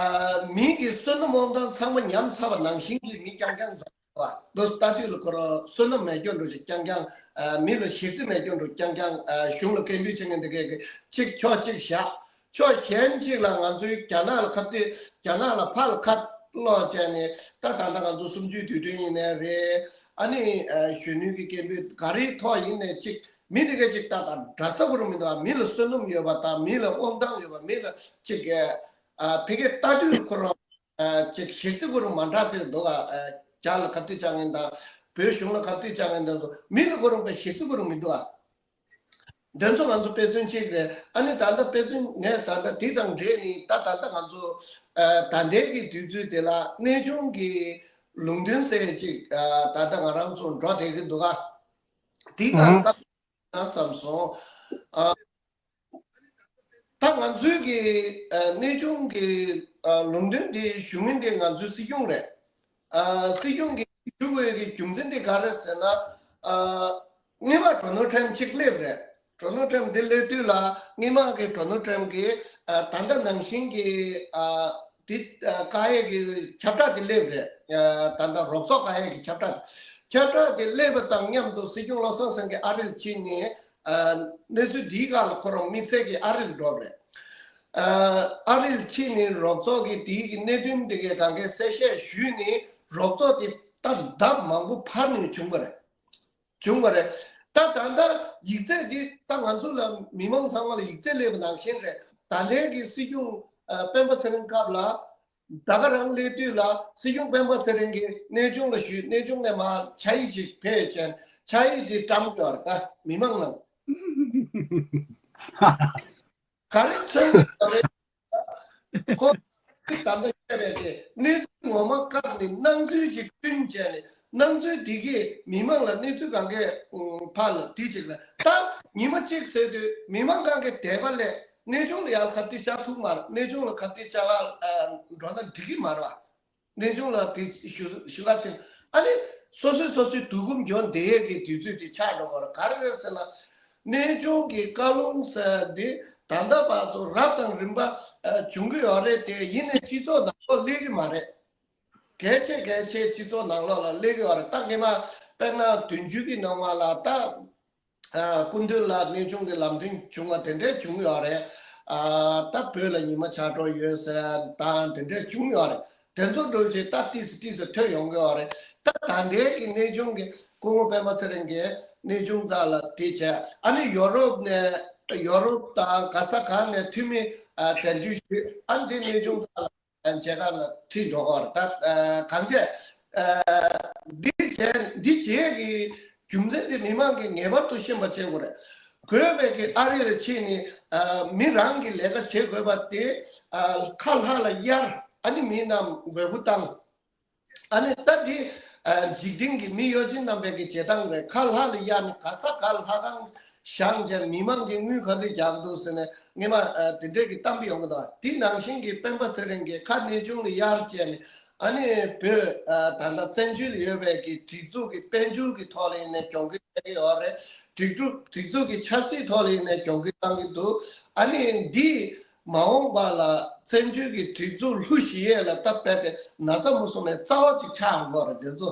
མི་གི་བསོད་ནམས་དབང་ཐང་ཚང་མ་ཉམས་ཚར་བ་ནང་བཞིན་གྱི་མི་རྐྱང་རྐྱང་འཛོམས་པ་དེ་ལྟ་དུས་ལ་ཁོ་རང་བསོད་ནམས་མེད་སྐྱོན་འགྲོ་ཅིག་རྐྱང་རྐྱང་། ཨ་མི་ལ་ཞེ་ཚིག་མེད་སྐྱོན་འགྲོ་རྐྱང་རྐྱང་། ཨ་གཞུང་ལ་སྐད་འབོད་བྱེད་མཁན་དེ་གས་ཀྱི་གཅིག་ཕྱོགས་གཅིག་བཞག་ཕྱོགས་གཞན་གཅིག་ལ་ང་ཚོའི་རྒྱ་ནག་ལ་ཁ་གཏད། རྒྱ་ནག་ལ་ཕར་ལ་ཁ་སློག་བྱས་ནས། ད་ད་ལྟ་ང་ཚོ་གསུམ་བཅུའི་དུས་དྲན་ཡིན་ནའི་རེད། ཨ་ནི་ཨ་གཞོན་ནུའི་གི་སྐད་འབོད་ག་རེའི་ཐོག་ཡིན་ནའི་གཅིག་མི་དེ་ག་གཅིག་ལྟ་དང་འདྲ་ས་ཁོ་རང་མི་འདུག་མི་ལ་བསོད་ནམས་ཡོད་པ་དང་། མི་ལ་དབང་ཐང་ཡོད་པ། མི་ལ་གཅིག་ཨ་ཕ་གིར་ལྟ་དུས་ཁོ་རང་ཨ་གཅིག་ཞེ་ཚིག་ཁོ་རང་མ་འདྲ་ཚེ་འདུག་ཨ་རྒྱ་ལ་ཁ་གཏད་བཅག་མཁན་དང་བོད་གཞུང་ལ་ཁ་གཏད་བཅག་མཁན་དང་། མི་ལ་ཁོ་རང་པའི་ཞེ་ཚིག་ཁོ་རང་མི་འདུག་འདི་ཚོ་ང་ཚོ་དཔེ་མཚོན་གཅིག་རེད། ཨ་ནི་ད་ལྟ་དཔེ་མཚོན་ངས་ད་ལྟ་འདི་དང་འབྲེལ་ནས། ད་ད་ལྟ་ང་ཚོ་ཨ་ད་ལྟའི་གི་དུས་ཚོད་དེ་ལ་གནས་ཆུང་གི་ལུང་བསྟན་ཟེར་ཅིག་ཨ་ད་ལྟ་ང་རང་ཚོ་འགྲོ་བསྡད་ཀྱི་འདུག་ག་འདི་ཨང་ག་ན་བསམ་སོང་། ཨ་ད་ང་ཚོའི་གི་ཨ་གནས་ཆུང་གི་ཨ་ལུང་བསྟན་དེ་ཞུ་མཁན་དེ་ང་ཚོའི་སྲིད་སྐྱོང་རེད། ཨ་སྲིད་སྐྱོང་གི་ཞུ་དགོས་ཀྱི་རྒྱུ་མཚན་དེ་ག་རེ་ཟེར་ན། ཨ་སྔོན་མ་གྲོ་ནོར་ཁྲེམ་གཅིག་སླེབས་རེད། གྲོ་ནོར་ཁྲེམ་འདི་སླེབས་དུས་ལ་སྔོན་མ་གི་གྲོ་ནོར་ཁྲེམ་གི་ཨ་ད་ལྟ་ནང་བཞིན་གྱི་ཨ་འདི་ཨ་བཀག་ཡས་ཀྱི་ཁྱབ་བསྒྲགས་དེ་སླེབས་རེད། ཨ་ད་ལྟ་རོགས་ཚོགས་བཀག་ཡས་ཀྱི་ཁྱབ་བསྒྲགས། ཁྱབ་བསྒྲགས་དེ་སླེབས་པ་དང་མཉམ་དུ་སྲིད་སྐྱོང་བློ་བཟང་སེང་གེ་ཨ་རིར་ཕྱིན་ནས། ཨ་གནས་ཚུལ་འདིའི་སྒང་ལ་ཁོ་རང་དམིགས་བསལ་གྱི་ཨ་རིར་འགྲོ་རེད། ཨ་ཨ་རིར་ཕྱིན་ནས་རོགས་ཚོགས་ཀྱི་དེའི་གི་གནད་དོན་དེ་གའི་གང་གའི་གསལ་བཤད་ཞུས་ནས། རོགས་ཚོགས་དེ་ད་ལྡབ་མང་པོ་འཕར་ནས་བྱུང་བ་རེད། བྱུང་བ་རེད། ད་ད་ལྟ་ཡིག་ཚད་འདི་ད་ང་ཚོ་ལ་མི་མང་ཚང་མ་ལ་ཡིག་ཚད་སླེབས་པ་ནང་བཞིན་རེད། ད་ལན་གྱི་སྲིད་སྐྱོང་ཨ་སྤེན་པ་ཚེ་རིང་སྐབས་ལ། ད་ག་རང་སླེབས་དུས་ལ་སྲིད་སྐྱོང་སྤེན་པ་ཚེ་རིང་གིས་གནས་ཆུང་ལ་ཞུས། གནས་ཆུང་ནས་མར་ཕྱག་ཡིག་ཅིག་ཕེབས་བྱས། ཕྱག་ཡིག་དེ་བཀྲམ་ཡོད་རེད། ད་མི་མང་ནང་ག་རེ་མཚོན་གྱི་ཡོད་རེད། ཁོ་ཚོས་ད་ལྟ་བཤད་པའི་དེ་གནས་ཚུལ་ངོ་མ་བཀག་ནས་སྣང་ཚུལ་ཅིག་བསྐྲུན་བྱས་ནས། སྣང་ཚུལ་འདི་གིས་མི་མང་ལ་གནས་ཚུལ་གང་གའི་ཕར་ལ་དེ་ཅིག་ལ། ད་ཉི་མ་གཅིག་ཟེར་དུས་མི་མང་གང་གའི་དད་པ་སླེབས། གནས་ཆུང་ལ་ཡར་ཁ་གཏད་བཅག་ཐུབ་མ་རེད། གནས་ཆུང་ལ་ཁ་གཏད་བཅག་ག་འགྲོ་ན་འགྲིག་གི་མ་རེད་བ། གནས་ཆུང་ལ་དེ་ཞུ་ཞུ་ག་ཕྱིན། ཨ་ནི་སོ་སོས་སོ་སོའི་དུས་ཁོམ་འཇོན་བསྡད་ཡས་ཀྱི་དུས་ཚོད་དེ་ཆགས་འགྲོ་གི་རེད། ག་རེ་རེད་ཟེར་ན། གནས་ཆུང་གི་བཀའ་ལུང་ཟེར་འདི་ད་ལྟ་བར་དུ་རབ་དང་རིམ་པ་ཨ་བྱུང་གི་ཡོད་རེད་དེ། ཡིན་ནའི་སྤྱི་ཚོགས་ནང་ལོགས་སླེབས་ཀྱི་མ་རེད། གལ་ཆེ་གལ་ཆེ་སྤྱི་ཚོགས་ནང་ལོགས་ལ་སླེབས་ཀྱི་ཡོད་རེད། ད་སྔོན་མ་དཔེར་ན་བདུན་ཅུ་གི་ནང་མ་ལ་ད་ཨ་སྐུ་མདུན་ལ་གནས་ཆུང་གི་ལམ་སྟོན་བྱུང་བ་དེ་འདྲས་བྱུང་ཡོད་རེད། ཨ་ད་བོད་ལ་ཉི་མ་ཆགས་འགྲོ་ཡོད་ཟེར་དང་དེ་འདྲས་བྱུང་ཡོད་རེད། དེ་ཚོ་འགྲོ་བྱས་ད་ཏིས་ཏིས་ཐོན་ཡོང་གི་ཡོད་རེད། ད་ད་ལྟའི་གི་གནས་ཆུང་གི་སྐུ་ངོ་སྤེན་པ་ཚེ་རིང་གིས་གནས་ཆུང་རྩ་ལ་དེ་བྱས། ཨ་ནི་ཡོ་རོབ་ནས་ཡོ་རོབ་དང་ག་ས་ག་ནས་འཐུས་མི་ཨ་དལ་འཇུས་ཞུས། ཨ་ནི་དེ་གནས་ཆུང་རྩ་ལ་མཇལ་ཁ་ལ་ཁྲིད་འགྲོ་གི་ཡོད་རེད། ད་ཨ་གང་བྱས་ཨ་འདི་བྱས་འདི་བྱས་ཀྱི་རྒྱུ་མཚན་དེ་མི་མང་གིས་ངེས་པར་དུ་ཤེས་པ་བྱེད་དགོས་རེད། དགོས་པའི་གི་ཨ་རི་ལ་ཕྱིན་ནས་ཨ་མི་རང་གི་ལས་ཀ་བྱེད་དགོས་པ་དེ་ཨ་ཁ་ལྷག་ལ་གཡར། ཨ་ནི་མི་རྣམས་འབོད་སྐུལ་བཏང་། ཨ་ནི་ད་འདི་ཨ་འཇིག་རྟེན་གྱི་མི་གཡོ་ཅན་རྣམ་པའི་གི་བྱེད་སྟངས་རེད། ཁ་ལྷག་ལ་གཡར་ནས་ག་ས་ག་ལྷ་ཁང་བཞེངས་བྱས་མི་མང་གི་དངུལ་ག་འདྲས་རྒྱག་འདུག་ཟེར་ནས་སྔོན་མ་ཨ་དེ་འདྲས་ཀྱི་གཏམ་དཔེ་ཡོང་གི་འདུག་དེ་ནང་བཞིན་གྱི་སྤེན་པ་ཚེ་རིང་གིས་ཁ་གནས་ཆུང་ལ་གཡར་བྱས་ནས། ཨ་ནི་བོད་ཨ་ད་ལྟ་བཙན་བྱོལ་ཡོད་པའི་གི་སྒྲིག་འཛུགས་ཀྱི་དཔལ་འབྱོར་གྱི་ཐོག་ལ་ཡིན་ནའི་གྱོང་གུད་བསླེབས་ཀྱི་ཡོད་རེད། སྒྲིག་འཛུགས་སྒྲིག་འཛུགས་ཀྱི་ཆབ་སྲིད་ཐོག་ལ་ཡིན་ནའི་གྱོང་གུད་བཏང་གི་འདུག་ཨ་ནི་འདི་མ་འོངས་པ་ལ་ བཙན་བྱོལ་གྱི་སྒྲིག་འཛུགས་ལྷུ་བཞེས་ཡས་ལ་སྟབས་བསྟན་ཏེ་ན་ཚ་མུ་གསུམ་ནས་རྩ་བ་གཅིག་ཆགས་ཡོང་གི་རེད། དེ་ཚོ།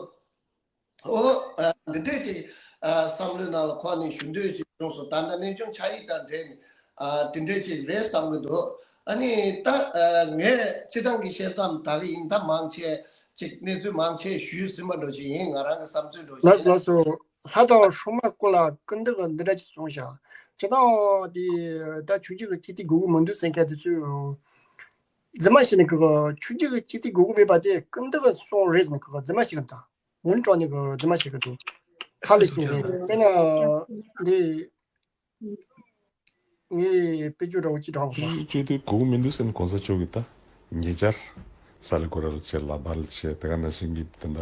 ཨོ། ཨ། འདི་འདྲས་ཅིག་ཨ། བསམ་བློའི་ནང་ལ་འཁོར་ནས་ཞུ་འདོད་ཅིག་བྱུང་སོང་། ད་ལྟ་གནས་ཆུང་ཆ་ཡིག་དང་འབྲེལ་ནས། ཨ། འདི་འདྲས་ཅིག་རེད་བསམ་གྱི་འདུག་ཨ་ནི་ད། ཨ། ངས་སྤྱི་བཏང་གི་བཤད་མཚམས་ད་གི་ཡིན། ད་མང་ཆེ་ཅིག་གནས་ཚུལ་མང་ཆེ་ཞུས་ཟིན་པ་འདྲ་ཅིག་ཡིན། ང་རང་གི་བསམ་ཚུལ་འདྲ་ཅིག་ལགས་སོ། ཡིན། ལགས་སོ། ལྷ་དང་སྲུང་མ་སྐོར་ལ་སྐུ་མདུན་གྱིས་འདི་འདྲ་ཅིག་གསུངས་ཤག་སྤྱི་བཏང་དེ་ད་ཆོས་བརྒྱུད་ཀྱི་སྤྱི་འཐུས་དགོས་ཀྱི་མི་འདུག་ཟེར་མཁན་དེ་ཚོས། རྫུན་མ་བཤད་ནས་ཀྱི་ཆོས་བརྒྱུད་ཀྱི་སྤྱི་འཐུས་དགོས་ཀྱི་མེད་པ་དེ་སྐུ་མདུན་གྱིས་གསུངས་རེད་ཟེར་ནས་ཀྱི་རྫུན་མ་བཤད་ཀྱི་འདུག་འུན་ཀྲོག་ནས་ཀྱི་རྫུན་མ་བཤད་ཀྱི་འདུག་ཧ་ལས་ཤིག་རེད། དཔེར་ན་འདི་ངས་དཔེ་བརྗོད་འདྲ་བོ་ཅིག་དྲངས་པ། སྤྱི་འཐུས་དགོས་ཀྱི་མི་འདུག་ཟེར་ནས་གོང་ས་མཆོག་གིས་ད་ཉེ་ཆར་ས་ལ་གོ་ར་ལ་བྱས། ལ་བ་ལ་བྱས། དེ་ག་ནང་བཞིན་གྱི་ད་ལྟ་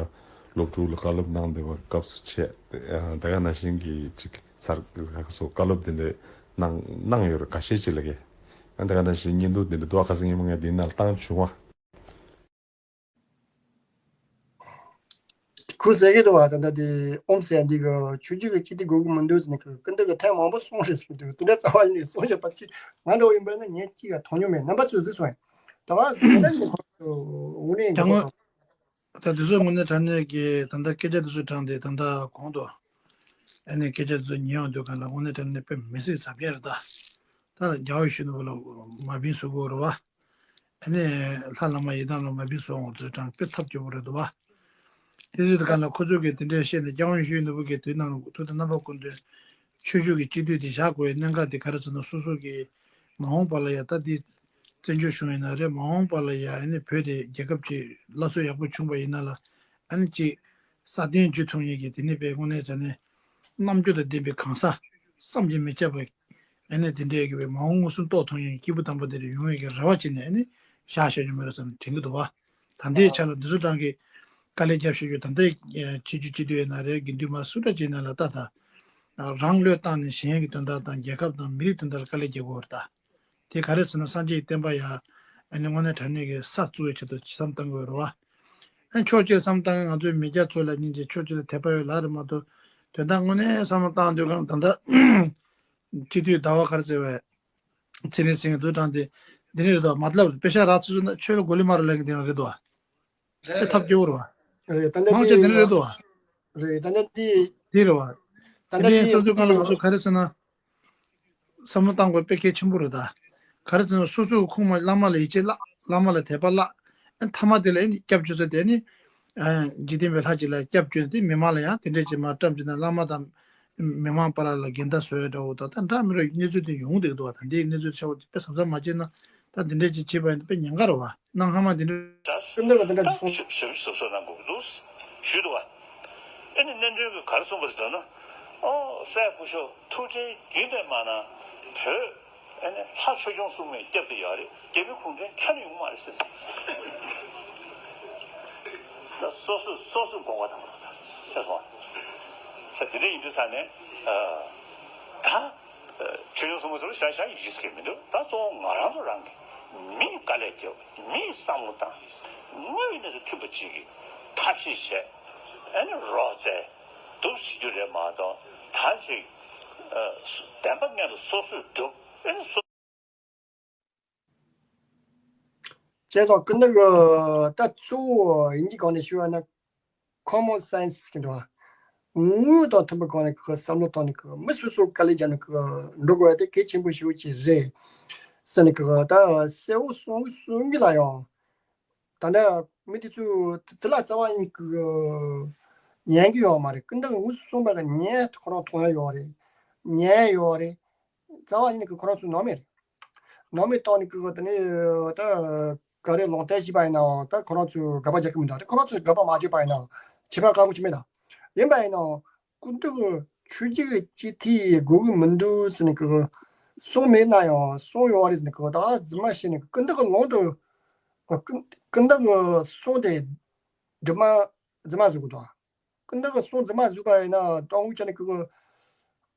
སློབ་ཕྲུག་ལ་བཀའ་སློབ་གནང་བསྡད་པ་སྐབས་སུ་བྱས། དེ་ག་ནང་བཞིན་གྱི་ཅིག་སར་ཁ་སོ་བཀའ་སློབ་དེ་འདྲ་གནང་གནང་ཡོད་རེད། ཁ་ཤས་ཅིག་ལ་གས། ཨ། དེ་ག་ནང་བཞིན་བརྙན་ཐུང་དེ་འདྲ་འདུག་ཨ། ཁ་སང་ཉིན་མོ་ངས་འདི་ནང་ལ་བཏང་བྱུང་བ། ཁུ་ཟེར་གི་འདུག་བ། ད་ལྟ་དེ་ཨོམ་ཟེར་འདི་གི་ཆོས་བརྒྱུད་ཀྱི་སྤྱི་འཐུས་དགོས་ཀྱི་མི་འདུག་ཟེར་ནས་ཀྱི་སྐུ་མདུན་གྱིས་ཐེངས་མང་པོ་གསུངས་རེད་ཟེར་གི་འདུག་དེ་འདྲ་རྩ་བ་ཉིད་ནས་གསུངས་ཡོད་པ་ཅི། ང་འདྲ་བོ་ཡིན་པ་ན་ངས་ཅིག་ཡང་མཐོང་མྱོང་མེད། རྣམ་པ་ཚོས་གཟིགས་སོང་ཡ། ད་བ་ཟེར་ན་ནི་དངོས་གནས་ཀྱང་འདི་ཚོ་དངོས་གནས་དྲང་གནས་ཀྱི་ད་ལྟ་སྐད་ཆ་འདི་ཚོ་དྲངས་ཏེ་ད་ལྟ་གོང་དུ་ཨ་ནི་སྐད་ཆ་འདི་ཚོ་ཉན་ཡོང་དུས་གང་ལ་དངོས་གནས་དྲང་གནས་དཔེ་མི་སྲིད་ཟབ་རྒྱས་རེད་ད། ད་རྒྱལ་བ་ཡིད་བཞིན་ནོར་བུ་ལ་མ་བིན་བཟོ་དགོས་རེད་བ། ཨ་ནི་ལྷ་བླ་མ་ཡི་དམ་ལ་མ་བིན་བཟོ་འོང་དུས་དྲང་དཔེ་ཐབས་སྐྱོ་པོ་རེད་འདུག་བ། དེ་དུས་གང་ལ་ཁོ་ཚོས་ཀྱི་དེ་འདྲའི་བཤད་ནས་རྒྱལ་བ་ཡིད་བཞིན་ནོར་བུ་གི་དུས་ནང་དུས་དང་རྣམ་པ་ཀུན་ཏུ་ཆོས་བརྒྱུད་ཀྱི་སྤྱི་འཐུས་དེ་བཞག་དགོས་པའི་གནད་འགག་དེ་ག་རེ་ཟེར་ན། སོ་སོ་གི་མ་འོངས་པ་ལ་ཡ་ད་འདི་བཙན་བྱོལ་གཞུང་ཡིན་ན་རེད། མ་འོངས་པ་ལ་ཡ་ཨ་ནི་བོད་དེ་རྒྱལ་ཁབ་ཅིག་སླར་གསོ་ཡག་པོ་བྱུང་པ་ཡིན་ན་ལ་ཨ་ནི་ཅིག་སྲ་བརྟན་བརྒྱུད་ཐུབ་ཡས་ཀྱི་དེ་ནི་དཔེ་དངོས་གནས་བྱས་ནས་རྣམ་དཔྱོད་དང་ལྡན་པའི་གང་ཟག་བསམ་གྱིས་མི་ཁྱབ་པ་ཨ་ནི་དེ་འདྲའི་གི་བའི་མ་འོངས་མངོན་སུམ་རྟོགས་ཐུབ་ཡས་ཀྱི་སྐྱེས་བུ་དམ་པ་དེ་འདྲ་ཡོང་ཡས་ཀྱི་རེ་བ་བྱས་ནས་ཨ་ནི་བཞག་བཞག་ཡོད་མེད་རེད་བསམ་ནས་དྲན་གྱི་འདུག་བ། ད་ལྟའི་ཆ་ལ་འདི་ཚོ་གྲངས་ཀྱི་དཀའ་ལས་རྒྱབ་བཞག་རྒྱུ། ད་ལྟའི་ཆོས་བརྒྱུད་སྤྱི་འཐུས་ཡིན་ན་རེད། དགེ་འདུན་པ་སུ་འདྲ་ཅིག་ཡིན་ན་ལ་ལྟ་ད། རང་བློས་བཏང་ནས་གཞན་གྱི་དོན་དག་དང་རྒྱལ་ཁབ་དང་མི་རིགས་དོན་དག་ལ་དཀའ་ལས་རྒྱག་དགོས་རེད་ད། དེ་ག་རེ་ཟེར་ན་སངས་རྒྱས་ཀྱི་བསྟན་པ་ཡ་ཨ་ནི་དངོས་གནས་དྲང་གནས་ཀྱི་ས་བཙུགས་པའི་ཆེད་དུ་བསམ་བཏང་དགོས་རེད་བ། ཨ་ནི་ཕྱོགས་གཅིག་བསམ་བཏང་ང་ཚོའི་མི་སྐྱ་ཚོ་ལ་སྙིང་རྗེ། ཕྱོགས་གཅིག་ལ་དད་པ་ཡོད་ལབ་རེད་མ་གཏོགས། དོན་དག་དངོས་གནས་བསམ་བློ་བཏང་དུས་གང་ད་ལྟ་སྤྱི་འཐུས་ཟླ་བ་ག་རེ་ཟེར་བས། ཚེ་རིང་སེང་གེ་དུ་དྲངས་ཏེ་འདི་ནི་རེད་དོ། མ་ལབ་དཔེ་ཤ་རག་ཚུལ་ན་ཆོས་ལ་གོ་ལི་མ་རུ་ལེན་གི་འདི་ནི་རེད་དོ། དེ་ཐབས་སྐྱོ་བོ་རེད་བ། རེད། ད་ནི་མང་ཆེ་འདི་ནི་རེད་དོ། རེད། ད་ནི་འདི་འདི་རེད་བ། ད་ནི་འདི་འདི་བསམ་ཚུལ་གང་ལ་ང་ཚོ་ག་རེ་ཟེར་ན། བསམ་བློ་བཏང་དགོས་དཔེ་གལ་ཆེན་པོ་རེད་ད། ག་རེ་ཟེར་ན་སོ་སོའི་ཁུངས་མ་བླ་མ་ལ་ཡིད་ཆེས་བརླག་བླ་མ་ལ་དད་པ་བརླག་ཨ་མཐའ་མ་དེ་ལ་ཨ་ནི་སྐྱབས་བཅོལ་ས་དེ་ནི། འཇིག་རྟེན་པའི་ལྷ་ཅིག་ལ་སྐྱབས་བཅོལ་ཏེ་མི་མང་ལ་ཡང་དེ་འདྲས་ཅིག་མར་བཀྲམ་བྱས་ན་བླ་མ་དང་མི་མང་བར་ལ་འགལ་ཟླ་བཟོ་ཡ་འདྲ་བོ་དང་ད་འདྲ་མི་རུ་གནས་ཚུལ་དེ་ཡོང་བསྡད་འདུག་བ། ད་འདིའི་གནས་ཚུལ་ཆེ་བ་དཔེ་གཟབ་གཟབ་མ་བྱས་ན་ད་འདི་འདྲས་ཅིག་བྱེད་པ་ཡིན་ན་དཔེ་ཉེན་ཁ་རེད་བ། གནའ་སྔ་མ་འདི་འདྲས། ད་ཀུན་ཏུ་ལ་འདི་འདྲ་ཞིབ་ཞིབ་ཞིབ་ཞིབ་གསོ་གནང་དགོས་ཀྱི་འདུག་ཞུས་འདུག་བ། ཨེ་ནི་གནས་མགྲོན་གྱིས་ག་རེ་གསུངས་པ་ཟེར་ན། ཨོ་སྲས་སྐུ་ཞབས་ཐུགས་རྗེ་རྒྱུན་ལྡན་མ་གནང་བོད། ཨ་ནི་ལྷ་ཆོས་སྐྱོང་སྲུང་མས་བསྐྱབས་ཏེ་ཡོད་རེད། རྒྱ་མི་གུང་ཁྲན་ཁྱོན་ནས་ཡོང་མ་རེད་ཟེར། ད་སོ་སོས་སོ་སོས་དགོངས་པ་དང་། ཤེས་སོང་། ས་དེ་འདྲ་ཡིན་དུས་ས་ནས་ད་ཆོས་སྐྱོང་སྲུང་མ་ཚོར་བཞག་བཞག་ཡིད་ཆེས་མི་འདུག་ད་གཙོ་བོ་ང་རང་ཚོ་རང་གི་མིས་དཀའ་ལས་བརྒྱབ། མིས་བསམ་བློ་བཏང་། དངོས་ཡོད་གནས་ཚུལ་མཐུན་པ་ཅིག་གིས་ཐབས་ཤེས་བྱས། ཨ་ནི་རོགས་བཙལ་འདུག་ཟེར་རྒྱུ་རེད་མ་གཏོགས་ད་ཅིག་བདེན་པ་མངོན་དུ་སོ་སོས་སྒྲུབ། ཨ་ནི་སོ། བྱས་ཙང་ཀུན་ཏུ་གི་ད་གཙོ་བོ་དབྱིན་ཇི་སྒང་ནས་ཞུས་པ་ན་common sense་གི་འདུག་བ། དངོས་དང་མཐུན་པའི་སྒང་ནས་ཀྱི་བསམ་བློ་བཏང་ནས་ཀྱི་མི་སོ་སོ་དཀའ་ལས་བརྒྱབ་ནས་ཀྱི་འགྲོ་དགོས་ཡ་དེ་གལ་ཆེན་པོ་ཞིག་ཅིག་རེད་ཟེར་ནས་ཀྱི་ད་གསལ་བོ་གསུང་གསུང་གི་ལ་ཡང་། ད་ལྟ་མི་དེ་ཚོས་དེ་ལ་རྩ་བ་ཉིད་ཀྱི་ཉན་གྱི་ཡོད་མ་རེད། ཀུན་ཏུ་ངོས་སུ་གསུངས་པ་གི་ཉན་ཁོ་རང་མཐོང་ཡ་ཡོད་རེད། ཉན་ཡོད་རེད། རྩ་བ་ཉིད་ཀྱི་ཁོ་རང་ཚོའི་ནང་མི་རེད། ནང་མི་ཐོག་ནས་ཀྱི་དེ་ནས་ད་ག་རེ་ལུང་བསྟན་བྱས་པ་ཡིན་ནའང་ད་ཁོ་རང་ཚོས་དགག་པ་རྒྱག་གི་མི་འདུག་དེ་ཁོ་རང་ཚོས་དགག་པ་མ་བརྗོད་པ་ཡིན་ནའང་བྱེད་པ་ཁག་པོ་ཅིག་མེད་ད། ཡིན་པ་ཡིན་ནའང་ཀུན་ཏུ་ཆོས་བརྒྱུད་ཀྱི་སྤྱི་འཐུས་དགོས་ཀྱི་མི་འདུག་ཟེར་ནས་ཀྱི་གསུངས་མེད་ན་ཡང་གསུངས་ཡོད་རེད་ཟེར་ནས་ཀྱི་ད་རྫུན་མ་བཤད་ནས་ཀུན་ཏུ་གི་ལུང་དུ་ཀུན་ཀུན་ཏུ་གི་གསུང་དེ་སྒྲུབ་མ་རྫུན་མ་བཟོ་གི་འདུག་ཀུན་ཏུ་གི་གསུང་རྫུན་མ་བཟོས་པ་ཡིན་ན་ཏང་ཨུ་ཅག་ནི་ཀི་ཀི།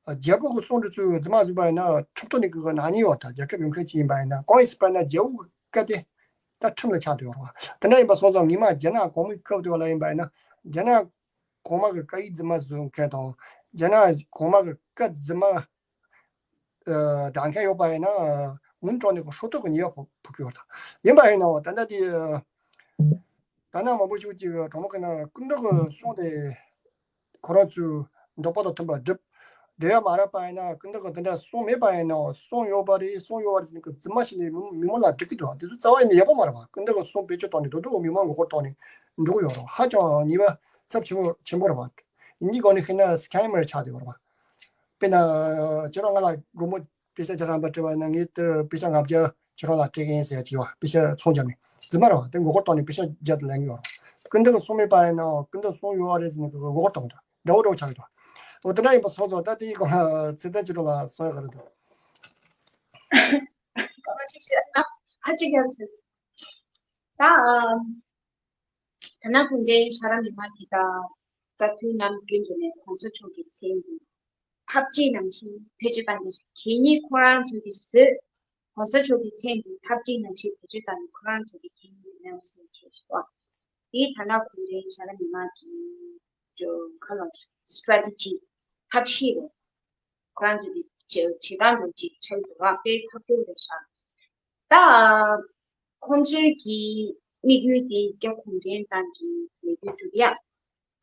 རྒྱལ་པོ་གི་གསུང་འདི་ཚོའི་རྫུན་མ་བཟོས་པ་ཡིན་ན་ཁྲིམས་ཐོག་ནས་ཀི་ཀི་ནག་ཉེས་ཡོད་ད། རྒྱལ་ཁབ་ཡོད་མཁན་ཅིག་ཡིན་པ་ཡིན་ན་གང་ཡིན་ཟེར་བ་ཡིན་ན་རྒྱལ་པོ་གི་བཀའ་དེ་ད་ཁྲིམས་ལ་ཆགས་བསྡད་ཡོད་རེད་བ། དེ་འདྲ་ཡིན་པ་སོང་ཙང་ངེད་མ་རྒྱ་ནག་གོང་མའི་སྐབས་དེ་བ་ལ་ཡིན་པ་ཡིན་ན་རྒྱ་ནག་གོང་མ་གི་བཀའ་ཡིག་རྫུན་མ་བཟོ་མཁན་དང་རྒྱ་ནག་གོང་མ་གི་བཀའ་རྫུན་མ་ཨ་བསྒྲགས་མཁན་ཡོད་པ་ཡིན་ན། ངུ་འགྲོ་ནས་གི་ཧྲོ་ཏོག་གི་ཉེས་པ་ཕོག་ཕོག་གི་ཡོད་རེད། ཡིན་པ་ཡིན་ནའང་ད་ལྟ་དེ་ད་ནང་མང་པོ་ཞིག་ཅིག་གྲོགས་མོ་ཁ་ན་སྐུ་མདུན་གི་གསུང་དེ་ཁོ་རང་ཚོའི་འདོད་པ་དང་མཐུན་པར་སྒྲུབ། དེ་ཡང་མ་རག་པ་ཡིན་ན་སྐུ་མདུན་གི་དེ་འདྲ་གསུང་མེད་པ་ཡིན་ནའང་གསུང་ཡོད་པ་རེད་གསུང་ཡོད་པ་རེད་ཟེར་ནས་གི་རྫུན་མ་བྱས་ནས་མི་མི་མང་ལ་སྒྲིག་གི་འདུག་དེ་ཚོ་རྩ་བ་ཡིན་ན་ཡག་པོ་མ་རེད་པ། སྐུ་མདུན་གི་གསུང་བེད་སྤྱོད་བཏང་ནས་དོ་དོ་མི་མང་མགོ་སྐོར་གཏོང་ནས་འགྲོ་གི་ཡོད་རེད། ཧ་ཅང་ཉེས་པ་ཚབས་ཆེན་པོ་ཆེན་པོ་རེད་པ། ཡིན་གཅིག་གོ་ནས་ཤེས་ན་སི་ཀེམ་མར་ཆགས་བསྡད་ཡོད་རེད་པ། དཔེར་ན་ཁྱེད་རང་ང་ལ་སྒོར་མོ་པེ་ཤ་བརྒྱ་ཐམ་པ་སྤྲད་པ་ཡིན་ན་ངས་དེ་པེ་ཤ་ལྔ་བརྒྱ་ཁྱེད་རང་ལ་སྤྲད་ཀྱི་ཡིན་ཟེར་གྱི་བ། པེ་ཤ་ཚོང་བརྒྱབ་ནས་རྫུན་མ་རེད་པ། དེ་མགོ་སྐོར་བཏང་ནས་པེ་ཤ་བརྒྱ་དེ་ལེན་གྱི་ཡོད་རེད། སྐུ་མདུན་གསུང་མེད་པ་ཡིན་ན་སྐུ་མདུན་གསུང་ཡོད་རེད་ཟེར་ནས་མགོ་སྐོར་བཏང་གི་འདུག་འདྲ་བོ་འདྲ་བོ་ཆགས་ཀྱི་འདུག་འོ་དེ་འདྲ་ཡིན་པ་སོང་ཙང་ད་དེའི་སྐོར་ལ་ཚེ་བརྟན་ཁྱེད་རང་ལ་གསུང་ཡག་ག་རེ་འདུག་ཁ་ཅིག་བཤད་ན་ཁ་ཅིག་ཡང་ཟེར། ད་ད་ནང་གུང་ཁྲན་ཤ་ར་མི་མ་དེ་དང་ད་དུས་ནམ་རྒྱུན་དུ་ནས་གོང་ས་མཆོག་གི་མཚན་གྱི་ཐབས་ཇུས་ནང་བཞིན་བེད་སྤྱོད་བཏང་གི་གད་སྙིགས་ཁོ་རང་ཚོ་གི་བཟོས། གོང་ས་མཆོག་གི་མཚན་གྱི་ཐབས་ཇུས་ནང་བཞིན་བེད་སྤྱོད་བཏང་ནས་ཁོ་རང་ཚོ་གི་གད་སྙིགས་དེ་ནང་བཟོས་བྱས་ཤོག་དེ་ད་ནང་གུང་ཁྲན་ཤ་ར་མི་མ་གི་ཇོ་ཁ་ལོ་སི་ཊེ་རེ་ཊི་ཇི་ཐབས་ཤེས་རེད། ཁོ་རང་ཚོ་གི་བྱེད་བྱེད་སྟངས་དང་ཅིག་ཆགས་འདུག་བ། དཔེ་ཐབས་སྐྱོ་རེད་ཤག་ད་ཁོང་ཚོའི་གི་དམིགས་ཡུལ་དེ་རྒྱ་གུང་ཁྲན་ཏང་གི་ལས་འགུལ་སྒྲུབ་ཡ།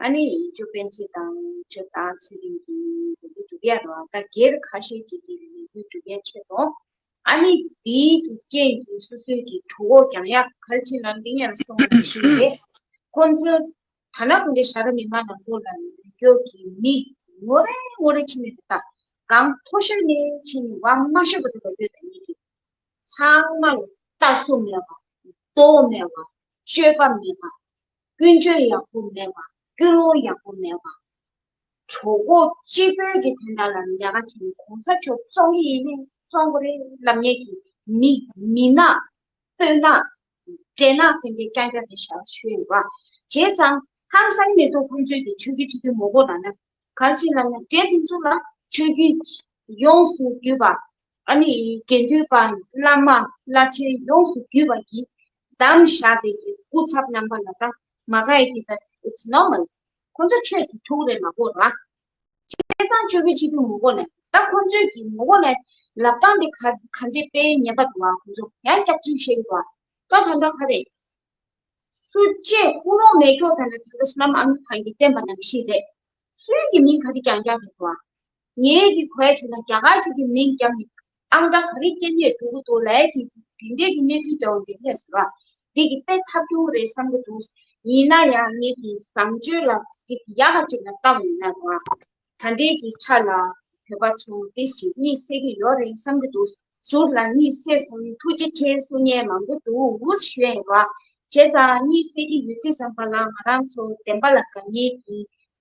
ཨ་ནི་ཇོ་སྤེན་ཚེ་དང་ཇོ་སྟག་ཚེ་རིང་གི་ལས་འགུལ་སྒྲུབ་ཡ་རེད་བ། ད་སྒེར་ཁ་ཤས་ཅིག་གི་ལས་འགུལ་སྒྲུབ་ཡ་ཆེད་དུ། ཨ་ནི་དེའི་གི་རྐྱེན་གྱིས་སོ་སོའི་གི་གྲོད་ཁོག་རྒྱང་ཡག་ག་རེ་བྱེད་ན་འདི་ཡང་སོང་བ་ཞིག་རེད། ཁོང་ཚོ་ད་ནང་གུང་ཁྲན་ཤ་ར་མི་མ་ནང་ལོགས་ལ་ཡོད་རྒྱུ་གི་མི་ངོ་རེ་ངོ་རེ་ཕྱིན་ནས་ད་གང་མཐོ་ཤོས་ནས་ཕྱིན་ནས་བ་དམའ་ཤོས་བར་དུ་ལ་ཡོད་པ་ཡིན་གྱི། ཚང་མ་ལ་ལྟ་སྲོལ་མེད་པ། མདོག་མེད་པ། སྤྱོད་པ་མེད་པ། ཀུན་སྤྱོད་ཡག་པོ་མེད་པ། ཀུན་སློང་ཡག་པོ་མེད་པ། གྲོད་ཁོག་གཅིག་པོའི་གི་དོན་དག་ལ་ལས་ཀ་བྱེད་ནས་གོང་ས་མཆོག་བཙོང་གི་ཡིན་ནའི་བཙོང་དགོས་རེད་ལབ་མཁན་གྱི་མི་མི་ནག་སྤོས་ནག་འདྲེ་ནག་དེ་འདྲའི་རྐྱང་རྐྱང་དེ་བཞག་ཤོད་ཡོད་པ། བྱས་ཙང་ཧང་སང་མི་འདུག་ཁོང་ཚོས་ཀྱི་ཆོས་བརྒྱུད་སྤྱི་འཐུས་མི་དགོས་ལབ་ན། ག་རེ་བྱས་ལབ་ན་འདྲེ་དེ་ཚོ་ལ་ཆོས་བརྒྱུད་ཡོངས་སུ་བརྒྱུད་པ། ཨ་ནི་དགེ་འདུན་པ་བླ་མ་བླ་ཆེན་ཡོངས་སུ་བརྒྱུད་པ་གིས་བདམས་བཞག་པའི་གི་སྐུ་ཚབ་རྣམ་པ་ལ་ད་མ་ག་ཡི་གི་ད་it's normal། ཁོང་ཚོ་ཆོས་ཀྱི་ཐུགས་རེ་མ་དགོས་ར། བྱས་ཙང་ཆོས་བརྒྱུད་སྤྱི་འཐུས་མི་དགོས་ལབ། ད་ཁོང་ཚོས་ཀྱི་མི་དགོས་ལབ་ལབ་སྟངས་དེ་ག་ག་འདྲའི་དཔེ་ངན་པ་འདུག་བ། ཁོང་ཚོ་ཡང་སྐྱག་རྫུན་བཤད་ཀྱི་འདུག་བ། ད་ད་ལྟ་ག་རེད། སུ་གཅེས་ཁུངས་ལུང་མེད་ཀྱོག་ད་ལྟ་ད་ལྟ་བསོད་ནམས་ཨ་ནུ་ཐང་གིས་བསྟན་པ་ནང་བཞིན་རེད། སུའི་གི་མིང་ག་རེ་རྒྱག་རྒྱག་རེད་འདུག་བ། ངའི་གི་གོ་ཡ་བྱས་ན་རྒྱ་གར་ཅིག་གི་མིང་བརྒྱབ་ནས་ཨང་གྲངས་ག་རེ་སྐྱེལ་ནས་འགྲོ་གི་འདུག་ལབ་ཡ་གི་དེ་འདྲའི་གི་གནས་ཚུལ་འདྲ་བོ་འདི་སླེབས་སོང་བ། འདི་གི་དཔེ་ཐབས་སྐྱོ་རེད་བསམ་གི་འདུག་ཡིན་ན་ཡང་ངེད་ཀྱི་བཟང་སྤྱོད་ལ་འགྲིག་ཡག་ག་ཅིག་ལ་བལྟ་བ་ཡིན་ན་རེད་བ། ད་ལྟའི་གི་ཆ་ལ་བོད་པ་ཚོ་དེ་ཞིག་གཉིད་སད་ཀྱི་ཡོད་རེད་བསམ་གི་འདུག་ཟུར་ལ་གཉིད་སད་སོང་ཐུགས་རྗེ་ཆེ་གསུང་མཁན་མང་པོ་འདུག་ཞུ་ཡ་ཡིན་བ། བྱས་ཙང་གཉིད་སད་ཀྱི་ཡོད་དུས་ཙམ་པ་ལ་ང་རང་ཚོ་བདེན་པ་ལ་དགའ་མཁན་གྱི་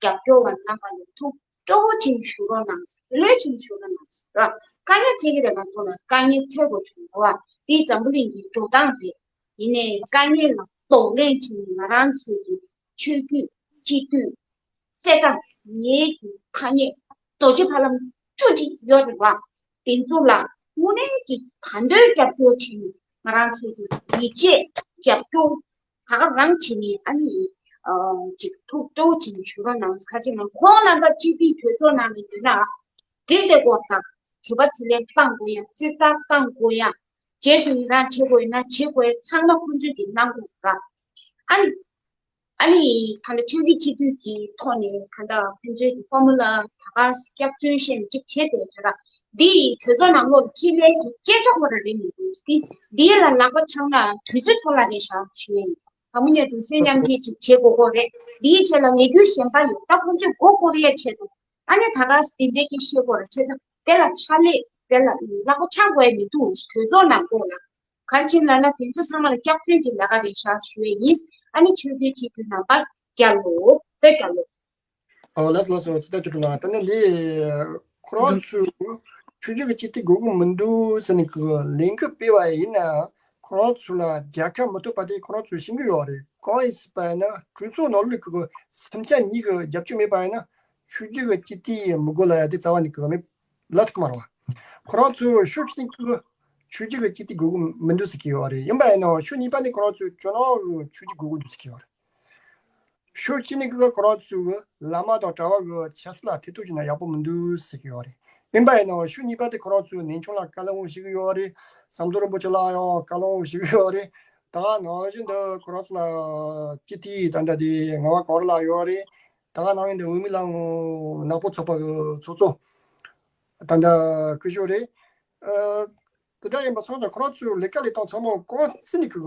རྒྱབ་སྐྱོར་བ་རྣམ་པ་ལ་ཐུགས་སྤྲོ་བོ་ཅིག་ཞུ་རོགས་གནང་། བློས་ཅིག་ཞུ་རོགས་གནང་ཟེར་བ། དཀའ་ངལ་འཕྲད་ཀྱི་རེད། ང་ཚོ་ལ་དཀའ་ངལ་འཕྲད་དགོས་བྱུང་བ། འདི་འཛམ་བུ་གླིང་གི་འགྲོ་སྟངས་རེད། ཡིན་ནའི་དཀའ་ངལ་ལ་གདོང་ལེན་བྱས་ནས་ང་རང་ཚོ་གི་ཆོས་བརྒྱུད་སྤྱི་འཐུས་སྲས་དང་ངེད་ཀྱི་ཐ་སྙད་རྡོ་རྗེ་ཕ་ལམ་བཅུ་གཅིག་ཡོད་རེད་བ། དེ་ཚོ་ལ་དངོས་གནས་ཀྱི་ད་འདོད་རྒྱབ་སྐྱོར་བྱས་ནས་ང་རང་ཚོ་གི་ཡིད་ཆེས་རྒྱབ་སྐྱོར་ད་ག་རང་བྱས་ནས་ཨ་ནི་ཨ་ཅིག་ཐུགས་སྤྲོ་བོ་བྱས་ནས་ཞུ་རོགས་གནང་། ཁ་ཅིག་ནང་ཁོང་རྣམ་པ་སྤྱི་འཐུས་གྲོས་ཚོགས་ནང་ལ་ཡོད་ན་འགྲིག་པའི་སྐོར་དང་དྲི་བ་དྲིས་ལན་གཏང་དགོས་ཡ་རྩིས་རྟགས་གཏང་དགོས་ཡ། རྗེས་སུ་ཡི་རང་བྱེད་དགོས་ཡིན་ན་བྱེད་དགོས་ཚང་མ་ཁོང་ཚོས་ཀྱི་གནང་དགོས་ར། ཨ་ནི། ཨ་ནི། གང་ལྟར་ཆོས་བརྒྱུད་སྤྱི་འཐུས་ཀྱི་ཐོག་ནས་གང་ལྟར་ཕན་ཚུན་གྱི་ཕོར་མུ་ལ་ད་ག་སྐྱག་རྫུན་བཤད་ནས་གཅིག་བྱེད་དེ་བྱ་ར། འདི་ཡི་གྲོས་ཚོགས་ནང་ལོགས་ཁྲིམས་ལས་ཀྱི་སྐད་ཆ་ཁོ་ར་རེད་མི་འདུག་སྟེ། འདི་ལ་ལག་པ་འཆང་ན་དུས་ཚོད་ཚོ་ལ་རེད་བཞག་ཞུ་ཡིན། དང་པོ་ནས་དུས་སེམས་མཉམ་སྐྱེད་ཅིག་བྱེད་དགོས་ཀྱི་རེད། འདིའི་རྗེས་ལ་ལས་འགུལ་གཞན་པ་ཡོད་ད་ཁོང་ཚོས་མགོ་སྐོར་ཡས་ཆེད་དུ། ཨ་ནི་ད་ག་སེ་དེ་འདྲས་ཀྱི་ཤེས་དགོས་རེད་བྱས་ཙང་དེ་ལ་ཕྱག་ལས་དེ་ལ་ལག་པ་འཆང་དགོས་ཡས་མི་འདུག་གྲོས་ཚོགས་ནང་ལོགས་ལ། ག་རེ་བྱས་ལབ་ན་དེ་ཚོ་ཚང་མ་ལ་སྐྱག་རྫུན་གྱི་ལས་ཀ་རེད་ཤག་ཞུ་ཡས་ཡིན། ཨ་ནི་ཆོས་བརྒྱུད་སྤྱི་འཐུས་རྣམ་པ་རྒྱལ་ལོ་བོད་རྒྱལ་ལོ། ཨོ་ལགས་སོ་ལགས་སོ་ཚེ་བརྟན་ཆོས་གྲུབ་ལགས། ད་ནི་འདི་ཁོ་རང་ཚོས་ཆོས་བརྒྱུད་ཀྱི་སྤྱི་འཐུས་དགོས་ཀྱི་མི་འདུག་ཟེར་ནས་ཀྱི་ལས་འགུལ་སྤེལ་བ་ཡིན་ན་ཁོ་རང་ཚོ་ལ་རྒྱལ་ཁ་མི་ཐོབ་པ་དེ་ཁོ་རང་ཚོས་ཤེས་ཀྱི་ཡོད་རེད། གང་ཡིན་ཟེར་བ་ཡིན་ན་གྲོས་ཚོགས་ནང་ལོགས་ཀྱི་སེམས་ཅན་གཉིས་ཀྱི་རྒྱབ་སྐྱོར་མེད་པ་ཡིན་ན་ཆོས་བརྒྱུད་ཀྱི་སྤྱི་འཐུས་མི་དགོས་ལབ་ཡ་དེ་རྩ་བ་ནས་ཀྱི་མེད། ལབ་ཐུབ་ཀྱི་མ་རེད་བ། ཁོ་རང་ཚོས་ཕྱོགས་གཅིག་ནས་ཀྱི་ཆོས་བརྒྱུད་ཀྱི་སྤྱི་འཐུས་དགོས་ཀྱི་མི་འདུག་ཟེར་གྱི་ཡོད་རེད། ཡིན་པ་ཡིན་ནའང་ཕྱོགས་གཉིས་པ་ནས་ཁོ་རང་ཚོས་ཇོ་ནང་གི་ཆོས་བརྒྱུད་དགོས་ཀྱི་འདུག་ཟེར་གྱི་ཡོད་རེད། ཕྱོགས་གཅིག་ནས་ཀྱི་ཁོ་རང་ཚོས་བླ་མ་དང་གྲྭ་བ་གི་ཆབ་སྲིད་ལ་ཐེ་གཏོགས་བྱས་ན་ཡག་པོ་མི་འདུག་ཟེར་གྱི་ཡོད་རེད། ཡིན་པ་ཡིན་ནའང་ཤུགས་གཉིས་པ་དེ་ཁོ་རང་ཚོའི་ནན་ཆུང་ལ་བཀའ་སློབ་ཞུ་གི་ཡོད་རེད། ཟམ་གདོང་རིན་པོ་ཆེ་ལ་ཡང་བཀའ་སློབ་ཞུ་གི་ཡོད་རེད། ད་ནང་བཞིན་དུ་ཁོ་རང་ཚོ་ལ་སྤྱི་འཐུས་ད་ལྟ་དེ་ངག་དབང་གོང་རིམ་ལགས་ཡོད་རེད། ད་ནང་བཞིན་དུ་འོས་མི་ལགས་ནག་པོ་ཚོགས་པ་གི་ཚོགས་གཙོ་ད་ལྟ་སྐུ་ཞབས་རེད། ཨ། དེ་འདྲ་ཡིན་པ་སོང་ཙང་ཁོ་རང་ཚོའི་ལས་ཀ་ལས་སྟངས་ཚང་མ་ཀུན་གཟིགས་ནས་གི་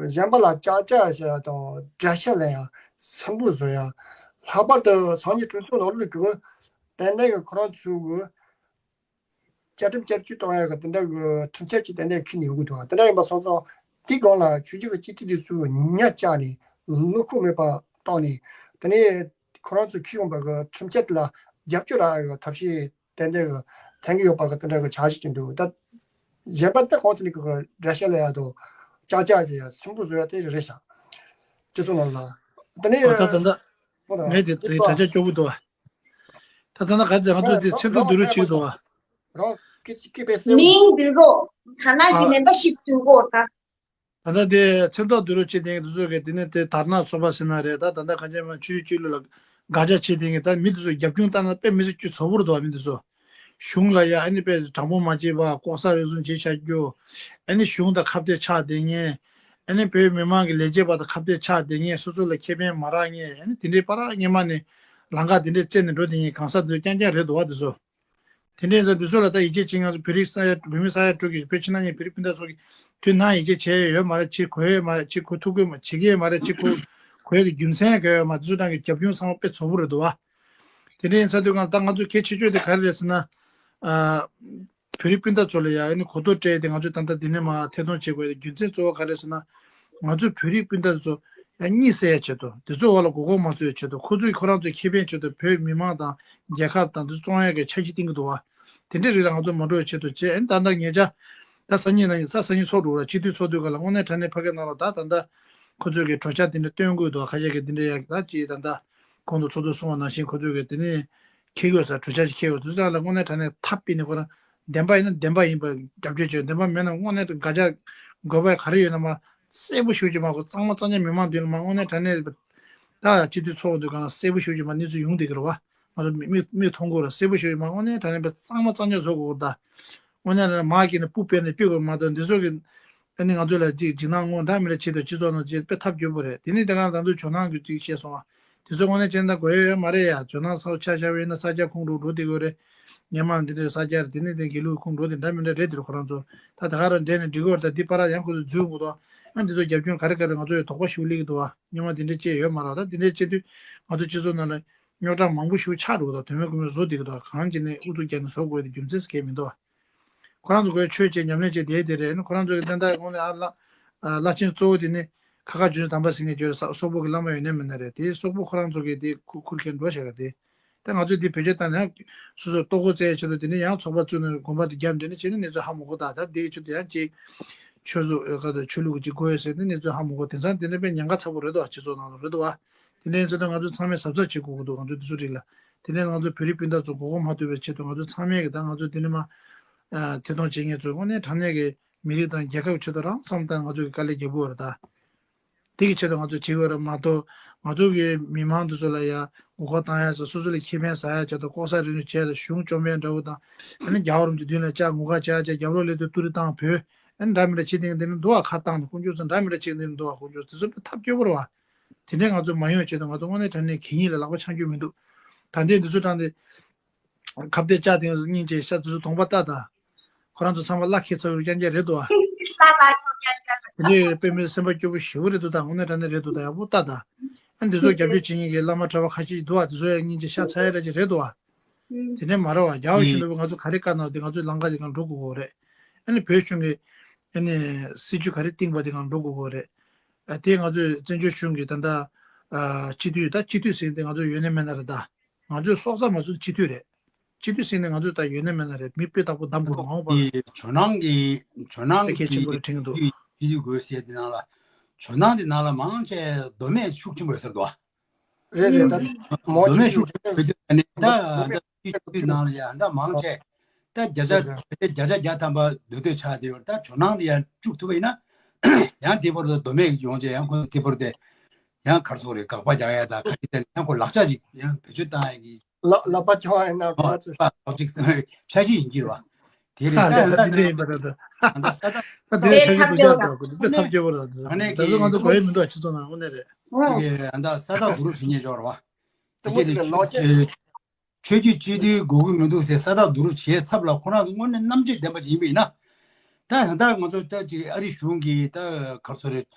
གཞན་པ་ལ་ཅག་ཅག་བྱེད་ཡ་དང་དགྲ་ཤ་ལེན་ཡ། སུན་པོ་བཟོ་ཡ། ལྷག་པར་དུ་སང་ཉིན་གྲོས་ཚོགས་ནང་ལོགས་ཀྱི་ཏན་ཏན་གྱི་ཁོ་རང་ཚོའི་གི་བཅའ་ཁྲིམས་བསྐྱར་བཅོས་གཏོང་ཡ་གི་དེ་འདྲ་གི་ཁྲིམས་འཆར་ཅིག་ཏན་ཏན་འཁྱེར་ནས་ཡོང་གི་འདུག་དེ་འདྲ་ཡིན་པ་སོང་ཙང་དེའི་སྒང་ལ་ཆོས་བརྒྱུད་ཀྱི་སྤྱི་འཐུས་དེ་ཚོས་ཉ་བཅག་ནས་བློ་ཁོག་མེད་པ་བཏང་ནས། དེ་ནས་ཁོ་རང་ཚོས་འཁྱེར་ཡོང་པ་གི་ཁྲིམས་འཆར་དེ་ལ་རྒྱབ་སྐྱོར་རག་ཡ་གི་ཐབས་ཤེས་ཏན་ཏན་གི་འཐེན་གི་ཡོད་པ་གི་དེ་འདྲ་གི་འཆར་གཞི་ཅིག་འདུག་ད་གཞན་པ་ད་གང་ཚེ་ནི་གི་དགྲ་ཤ་ལེན་ཡ་དང་ཅག་ཅག་བྱེད་ཡ་སུན་པོ་བཟོ་ཡ་དེ་རེད་ཤག་སྤྱི་ཚོགས་ནང་ལ། དེ་ནས་ཨོ་ད་ད་ད་ངས་དེ་དེ་དྲ་རྒྱ་སྐྱོ་པོ་འདུག་ད་ད་ན་ག་ཚོད་ང་ཚོ་དེ་མཚན་ཐོ་བསྡུ་རོགས་བྱེད་འདུག་བ། རང་སྐད་སྐད་པས་གསལ་མིང་བསྡུ་རོགས། ད་ན་གི་མེམ་པར་ཤིབ་བསྡུ་དགོས་ད། ད་ལྟ་དེ་མཚན་ཐོ་བསྡུ་རོགས་བྱེད་མཁན་དེ་ཚོ་གི་དེ་ནས་དེ་དར་ནག་ཚོགས་པ་ཟེར་ན་རེད། ད་ད་ལྟ་གང་ཅི་མ་ཆུ་ཡུ་ཆུ་ལུ་ལ་དགག་བྱ་བྱེད་མཁན་གྱི་ད་མི་དེ་ཚོ་རྒྱབ་ལྗོངས་བལྟས་ན་དཔེ་མི་སྲིད་ཅིག་ཚོགས་པོ་རེད་འདུག་མི་དེ་ཚོ་གཞུང་ལ་ཡ་ཨ་ནི་དཔེ་དྲང་པོ་མ་བྱེད་པ་ལྐོག་ཟ་རེ་ཟུང་བྱེད་བཞག་རྒྱུ། ཨ་ནི་གཞུང་དང་ཁ་གཏད་ཆགས་བསྡད་མཁན། ཨ་ནི་བོད་མི་མང་གི་ལས་བྱེད་པ་དང་ཁ་གཏད་ཆགས་བསྡད་མཁན། སོ་སོ་ལ་ཁེ་ཕན་མ་རག་མཁན། ཨ་ནི་དེ་འདྲའི་པ་ར་སྔོན་མ་ནས་ལམ་ཁ་དེ་འདྲའི་བཙལ་ནས་འགྲོ་བསྡད་མཁན་གང་ཟག་དེ་ཚོ་རྐྱང་རྐྱང་རེད་འདུག་བ་དེ་ཚོ། དེ་འདྲའི་ཡིན་ཙང་འདི་ཚོ་ལ་ད་ཡིད་ཆེས་བྱེད། ང་ཚོ་བོད་རིགས་ས་ཡ་བོད་མི་ས་ཡ་དྲུག་གི་བོད་ཕྱི་ནང་གཉིས་བོད་རིགས་སྤུན་ཟླ་ཚོ་གི་དུས་ནམ་ཡིད་ཆེས་བྱས་ཡོད་མ་རེད། བྱེད་དགོས་ཡོད་མ་རེད། བྱེད་དགོས་ཐུབ་དགོས་མ་བྱེད་ཀྱི་ཡོད་མ་རེད། བྱེད་དགོས་དགོས་ཡ་གི་རྒྱུ་མཚན་ག་ཡོད་མ་རེད། འདི་ཚོ་རང་གི་རྒྱབ་ལྗོངས་ཚང་མ་དཔེ་ཚོགས་པོ་རེད་འདུག་བ། དེ་འདྲའི་ཡིན་ཙང་དུས་གང་ད་ང་ཚོ་གལ་ཆེ་ཤོས་དེ་ག་རེ་རེད་ཟེར་ན། ཨ། བོད་རིགས་སྤུན་ཟླ་ཚོ་ལ་ཡ་ཨ་ནི་གོ་རྟོགས་སྤྲད་དེ་ང་ཚོས་ད་ལྟ་འདི་ནས་མར་ཐད་གཏོང་བྱེད་དགོས་ཡ་རྒྱུ་མཚན་གཙོ་བོ་ག་རེ་རེད་ཟེར་ན། ང་ཚོས་བོད་རིགས་སྤུན་ཟླ་ཚོ་ཡང་གཉིད་སད་ཡ་ཆེད་དུ། དེ་ཚོའི་འོག་ལ་མགོ་སྐོར་མ་ཚོད་ཡ་ཆེད་དུ། ཁོ་ཚོས་ཁོ་རང་ཚོའི་ཁེ་ཕན་ཆེད་དུ་བོད་མི་མང་དང་རྒྱལ་ཁབ་དང་དེ་ཚོ་བཙོང་ཡ་གི་འཆར་གཞི་བཏིང་གི་འདུག་བ། དེ་འདྲའི་རིགས་ལ་ང་ཚོ་མ་འགྲོ་བའི་ཆེད་དུ་བྱས། ཨ་ནི་ད་ལྟ་ཉེ་ཆར་ད་སང་ཉིན་ནང་ས་སང་ཉིན་ཚོགས་འགྲོ་ར་སྤྱི་འཐུས་ཚོགས་དུས་ག་ལ་དངོས་གནས་དྲང་གནས་ཕ་གི་ནང་ལ་ད་ད་ལྟ་ཁོ་ཚོས་གི་གྲོས་འཆར་དེ་འདྲ་བཏོན་དགོས་འདུག་ཁ་ཤས་ཀྱིས་དེ་འདྲ་ཡ་ད་ཅི་ད་ལྟ་གོང་དུ་ཚོགས་གཙོས་གསུངས་པ་ནང་བཞིན་ཁོ་ཚོས་གི་དེ་ནས་འཁྱེར་དགོས་ས་གྲོས་འཆར་ཞིག་འཁྱེར་དགོས། དེ་ཚོ་ལ་དངོས་གནས་དྲང་གནས་ཐབས་སྤེལ་ནས་ཁོ་རང་བདེན་པ་ཡིན་ན་བདེན་པ་ཡིན་པ་རྒྱབ་སྐྱོར་བྱས། བདེན་པ་མེད་ན་དངོས་གནས་དགག་བྱ་དགོས་པ་ག་རེ་ཡོད་ན་མ་གསལ་པོ་ཞེ་པོ་ཅིག་མ་གོ་གཙང་མ་གཙང་རྐྱང་མི་མང་མདུན་ལ་མ་དངོས་གནས་དྲང་གནས་ད་སྤྱི་འཐུས་ཚོགས་འདུ་སྒང་ལ་གསལ་པོ་ཞེ་པོ་ཅིག་མ་གནས་ཚུལ་ཡོང་བསྡད་ཀྱི་རེད་བ། ང་ཚོ་མིག་མིག་མིག་མཐོང་གི་རེད། གསལ་པོ་ཞེ་པོ་ཅིག་མ་དངོས་གནས་དྲང་གནས་པའི་གཙང་མ་གཙང་རྐྱང་བཟོ་དགོས་ད། དངོས་གནས་ལ་མ་སྐྱེས་ནས་སྤུ་སྤེལ་ནས་སྤེལ་དགོས་མ་གཏོགས་འདི་ཚོ་གི་ཨ་ནི་ང་ཚོ་ལ་ཅིག་འཇིགས་སྣང་སྔོན་འདྲ་མི་འདྲ་བྱེད་དུ་སྤྱི་ཚོགས་ནང་ཅིག་དཔེ་ཐབས་སྐྱོ་པོ་རེད། དེ་ནས་དེ་ག་ད་དུང་ཇོ་ནང་གི་ཅིག་བཤད་སོང་བ། དེ་ཚོ་དངོས་གནས་ཅན་དང་དགོས་ཡོད་ཡོད་མ་རེད་ཡ། ཇོ་ནང་ཚོ་ཆ་བཞག་པ་ཡིན་ན་ས་སྐྱ་ཁོངས་གཏོགས་འགྲོ་བསྡད་ཀྱི་ཡོད་རེད། སྔོན་མ་འདི་འདྲའི་ས་སྐྱ་རེད། དེ་ནས་དེ་དགེ་ལུགས་ཁོངས་གཏོགས་དེ་འདྲ་མི་འདྲ་རེད། དེ་ཁོ་རང་ཚོ་ད་དེ་ག་རང་འདྲེས་ནས་འགྲིག་གི་ཡོད་རེད། ད་འདི་པར་ཡང་ཁོ་ཚོ་འཛུལ་འགོ་དོ། ཨ་འདི་ཚོ་རྒྱབ་ལྗོངས་ག་རེ་ག་རེ་ང་ཚོ་ཡི་དོགས་པ་ཞིག་སླེབས་ཀྱི་འདུག་བ། སྔོན་མ་དེ་འདྲ་བྱས་ཡོད་མ་རེད། ད་དེ་འདྲ་བྱེད་དུས་ང་ཚོ་སྤྱི་ཚོགས་ནང་ལ་རྙོག་དྲ་མང་པོ་ཞིག་ཆགས་འགྲོ་གི་འདུག་དོན་མེད་དགོས་མེད་བཟོ་བསྡད་ཀྱི་འདུག་གང་བྱས་ནས་ཨུ་ཚུགས་རྒྱག་ནས་བཟོ་དགོས་ཡ་དེ་རྒྱུ་མཚན་ཟེར་མཁན་མི་འདུག་བ། ཁོ་རང་ཚོ་གོས་ཆོས་བྱེད་ཉམས་ལེན་བྱེད་དེ་དེ་རེད། ཁོ་རང་ཚོ་གི་བསྟན་བདག་དངོས་གནས་ཨ་བླ་ཨ་བླ་ཆེན་གཙོ་བོ་དེ་ནི་ཁ་ཁ་བྱོན་དམ་པ་སེང་གེ་བརྗོད་རེད། ས་སོག་པོ་གི་བླ་མ་ཡོན་ཏན་མེད་ན་རེད། དེ་སོག་པོ་ཁོ་རང་ཚོ་གི་དེ་ཁུ་ཁུར་མཁན་འགྲོ་བྱ་ག་དེ། ད་ང་ཚོས་དེ་བེད་སྤྱོད་བཏང་ན་ཡང་སོ་སོར་ལྟོ་གོས་བཙལ་ཆེད་དུ་དེ་ནི་ཡང་ཚོགས་པ་བཙུགས་ནས་དགོན་པ་དེ་རྒྱབ་འདི་ནི་བྱས་ན་ནི་ཚོ་ཧ་མ་གོ། ད་ད་དེའི་ཆེད་དུ་ཡང་ཅིག་ཆོས་ཚོགས་ཀ་དང་ཆོས་ལུགས་ཀྱི་ཅིག་དགོས་ཟེར་ནི་ནི་ཚོ་ཧ་མ་གོ། དེང་སང་དེ་འདྲ་དཔེ་ཉེན་ཁ་ཚ་པོ་རེད་དོ། སྤྱི་ཚོགས་ནང་ལ་རེད་དོ་བ། དེ་འདྲ་ཡིན་ཚེ་ད་ང་ཚོ་ཚང་མས་གཟབ་གཟབ་བྱེད་དགོས་ཀྱི་འདུག་ང་ཚོ་དེ་ཚོ་རིགས་ལ། དེ་ནས་ང་ཚོ་བོད་རིགས་སྤུན་ཟླ་ཚོ་མགོ་སྐོར་མ་ཐུབ་པའི་ཆེད་དུ་ང་ཚོ་ཚང་མས་གི་ད་ང་ཚོ་དེ་ནས་མ་ཨ་ཐད་གཏོང་བྱེད་མཁན་ཚོ་དངོས་གནས་དྲང་གནས་ཀྱི་མི་རིགས་དང་རྒྱལ་ཁབ་ཆེད་དུ་རང་བསམ་བཏང་ང་ཚོ་གི་དཀའ་ལས་རྒྱབ་དགོས་རེད་ད། དེ་གི་ཆེད་དུ་ང་ཚོ་བྱེད་དགོས་རེད་མ་གཏོགས། ང་ཚོ་གི་མི་མང་དེ་ཚོ་ལ་ཡ་མགོ་སྐོར་བཏང་ཡ་ཟེར། སོ་སོ་ལ་ཁེ་ཕན་ཟ་ཡ་ཆེད་དུ་ལྐོག་ཟ་རེ་རེ་བྱས་ཏེ་གཞུང་བཅོམ་པའི་འདྲ་བོ་དང་། ཨ་ནི་རྒྱལ་བ་རིན་པོ་ཆེ་མདུན་ལ་བཅར་ངུ་ཁ་བྱས་བྱས། རྒྱབ་ལོགས་སླེབས་དུས་ཏུ་རི་བཏང་བོས། ཨ་ནི་འདྲ་མི་འདྲ་བྱེད་དེ་འདི་ནི་འདུག་བ། ཁ་བཏང་ནས་དཀོན་མཆོག་ཚོ་འདྲ་མི་འདྲ་བྱེད་དེ་འདི་འདུག་བ། དཀོན་མཆོག་དེ་ཚོ་དཔེ་ཐབས་སྐྱོ་པོ་རེད་བ། དེ་འདྲའི་ང་ཚོ་མ་ཡོང་ཆེད་དུ་ང་ཚོ་དངོས་གནས་དྲང་གནས་གད་སྙིགས་ལ་ལག་པ་འཆང་རྒྱུ་མི་འདུག་ད་ལྟའི་འདི་ཚོ་དྲངས་ཏེ་ཁ་གཏད་བཅག་སྟེ་སྙིང་རྗེ་ཤ་དེ་ཚོ་གདོང་པ་ལྟ་ད། ཁོ་རང་ཚོ་ཚང་མ་བླ་འཁྱེར་ཚར་བའི་རྐྱང་རྐྱང་རེད་འདུག་ཨ། དེ་འདྲའི་དཔེ་མི་སེམས་པ་སྐྱོ་པོ་ཞེ་པོ་རེད་འདུག་ད་དངོས་གནས་དྲང་གནས་རེད་འདུག་ད་ཡག་པོ་ལྟ་ད། ཨ་འདི་ཚོ་རྒྱབ་སྐྱོར་བྱེད་མཁན་གྱི་བླ་མ་གྲྭ་པ་ཁ་ཤས་འདུག་ཨ། དེ་ཚོ་ཡང་སྙིང་རྗེ་ཤ་ཚ་ཡ་ར་ཅིག་རེད་འདུག་ཨ། དེ་འདྲ་མ་རེད་བ། རྒྱལ་བ་ཡིན་ཆེན་པོས་ང་ཚོ་ག་རེ་བཀའ་གནང་དེ་ང་ཚོ་ལམ་ཁ་དེ་གང་འགྲོ་དགོས་དགོས་རེད། ཨ་ནི་བོད་གཞུང་གི་ཨ་ནི་སྲིད་ཇུས་ག་རེ་བཏིང་བ་དེ་གང་འགྲོ་དགོས་དགོས་རེད། ཨ་དེ་ང་ཚོས་བཙན་བྱོལ་གཞུང་གི་ད་ལྟ་ཨ་སྤྱི་འཐུས་ད་སྤྱི་འཐུས་ཟེར་དེ་ང་ཚོ་ཡོད་ན་མེད་ན་རེད་ད། ང་ཚོས་སྲོག་རྩ་མ་ཚུགས་སྤྱི་འཐུས་རེད། སྤྱི་འཐུས་ཟེར་ནས་ང་ཚོས་ད་ཡོད་ན་མེད་ན་རེད། མི་སྤུས་དག་པོ་བདམས་དགོས་མ་འོངས་པར། དེ་ཇོ་ནང་གི་ཇོ་ནང་གི་གལ་ཆེན་པོ་རེད་དྲན་གྱི་འདུག་སྤྱི་འཐུས་དགོས་ཟེར་དེ་ནང་ལ་ཇོ་ནང་དེ་ནང་ལ་མང་ཆེ་མདོ་སྨད་ཤུགས་ཆེན་པོ་ཡོད་ས་རེད་དོ། རེད་རེད། ད་མདོ་སྨད་ཤུགས་ཆེན་པོ་ཡོད་དུས་ད་ནི་ད་ད་སྤྱི་འཐུས་ནང་ལ་ཡ་ད་མང་ཆེ་ད་བརྒྱ་ཆ་བརྒྱ་ཆ་བརྒྱ་ཐམ་པ་འདོད་འདོད་ཆགས་བསྡད་ཡོད། ད་ཇོ་ནང་དེ་ཡ་བཅུག་ཐུབ་པ་ཡིན་ན་ཡང་དེ་བར་དུ་མདོ་སྨད་ཀྱི་ཡོང་ཆེ་ཡང་ཁོ་དེ་བར་དུ་ཡང་གར་སོང་རེད། དགག་པ་རྒྱག་ཡ་ད་ག་ཅི་དེ་ཡང་ཁོ་ལག་ཆ་ཅིག་ཡང་བེད་སྤྱོད་བཏང་ཡ་གི་ལ་ལག་པ་འཆང་ཡིན་ན་གོ་ཚོད། ལག་ཅིག་འཆར་གཞི་ཡིན་གྱི་རེད་བ། དེ་རེད། ད་ད་ད་འདི་འདྲ་ཡིན་པ་རེད། ད་ད་ས་ད་ད་དེ་འཆར་གཞི་སྡུག་ཅག་འདྲ་གོ་འདི་ཐབས་སྐྱོ་པོ་རེད། ད་ང་ནས་ད་ཚོ་ང་ཚོ་གོ་ཡི་མི་འདུག་སྤྱི་ཚོགས་ནང་དངོས་གནས་རེད། ཅིག་ད་ས་ད་བསྡུ་རུབ་བྱེད་ཉེན་ཅོག་རེད་བ། དེ་ག་དེ་ཆོས་བརྒྱུད་སྤྱི་འཐུས་དགོས་ཀྱི་མི་འདུག་ཟེར་ས་ད་བསྡུ་རུབ་བྱེད་ཚབ་ལ་ཁོ་རང་ཚོ་དངོས་གནས་རྣམ་དཔྱོད་ལྡན་པ་ཅིག་ཡིན་པ་ཡིན་ན། ད་ད་ལྟ་ང་ཚོ་ད་ཅིག་ཨ་རི་གཞུང་གིས་ད་ག་རེ་ཟེར་རེད།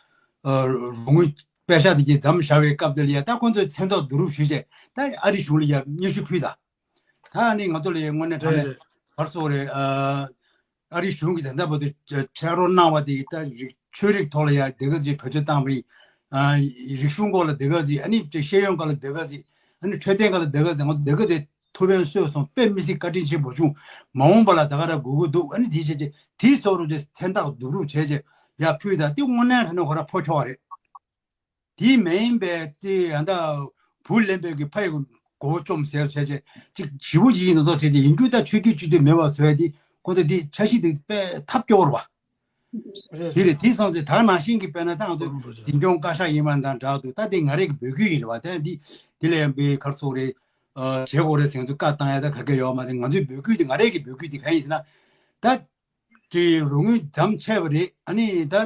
རོགས་དངུལ་པེ་ཤག་དེ་གྱད་མཚམས་བཞག་པའི་སྐབས་དེ་ལ་ཡ་ད་ཁོང་ཚོས་མཚན་ཐོག་བསྡུ་རུབ་ཞུས་བྱས་ད་ཨ་རི་གཞུང་ལ་ཡ་སྙན་ཞུ་ཕུལ་ད། ད་ནི་ང་ཚོ་ལ་ཡ་དངོས་གནས་དྲང་གནས་ག་རེ་ཟེར་རེད། ཨ་རི་གཞུང་གིས་ད་ལྟ་བར་དུ་ཕྱག་རོགས་གནང་བ་དེ་ད་རིག་ཆོས་རིག་ཐོག་ལ་ཡ་དེ་ག་ཅིག་བེད་སྤྱོད་བཏང་བ་ཡིན། རིག་གཞུང་སྐོར་ལ་དེ་ག་ཅིག་ཨ་ནི་ཤེས་ཡོན་སྐོར་ལ་དེ་ག་ཅིག་ཨ་ནི་འཕྲོད་བསྟེན་སྐོར་ལ་དེ་ག་ཅིག་ང་ཚོ་དེ་ག་དེ་ཐུགས་ཕན་གསོས་སོང་། དཔེ་མི་སྲིད་བཀའ་དྲིན་ཆེན་པོ་བྱུང་། མ་འོངས་པ་ལ་ད་ག་རང་དགོས་ཀྱི་འདུག་ཨ་ནི་དེ་བྱས་རྗེས་དེའི་སོགས་རུ་དེ་མཚན་རྟགས་བསྡུ་རུབ་བྱས་རྗེས་ཡར་ཕུལ་ད་དེ་དངོས་གནས་དྲང་གནས་ཁོ་རང་ཕོ་ཁྱོ་བ་རེད། དེ་མ་ཡིན་པའི་དེ་ཡང་ད་བུ་ལེན་པའི་གི་ཕ་ཡི་མགོ་བོ་བཅོམ་ཟེར་བྱས་རྗེས་ཅིག་ཞི་བོ་ཅིག་ཡིན་ནོ་ཚོ་བྱས་ཏེ་ཡིན་རྒྱུ་ད་ཆོས་བརྒྱུད་སྤྱི་འཐུས་མེད་པ་བཟོ་ཡ་དེ་ཁོ་ཚོ་དེ་འཆར་གཞི་དེ་དཔེ་ཐབས་སྐྱོ་བོ་རེད་བ། དེ་རེད། དེ་སོང་ཚེ་ད་ནང་བཞིན་གྱི་དཔེར་ན་ད་ང་ཚོ་འཛིན་སྐྱོང་བཀའ་ཤག་ཡིན་པ་དང་འདྲ་འདུག་ད་དེ་ང་རང་གི་འབོད་སྐུལ་ཡིན་རེད་བ། ད་འདི་དེ་ལ་ཡང་པའི་ག་རེ་ཟེར་དགོས་རེད། བྱེད་དགོས་རེད་ཟེར་ཚུལ་བཀའ་བཏང་ཡ་ད་ག་གེ་ཡོད་མ་རེད། ང་ཚོའི་འབོད་སྐུལ་དེ་ང་རང་གི་འབོད་སྐུལ་དེ་ག་ཡིན་ཟེར་ན། ད་ཅིག་རོགས་དངུལ་དམ་ཆད་པ་རེད། ཨ་ནི་ད་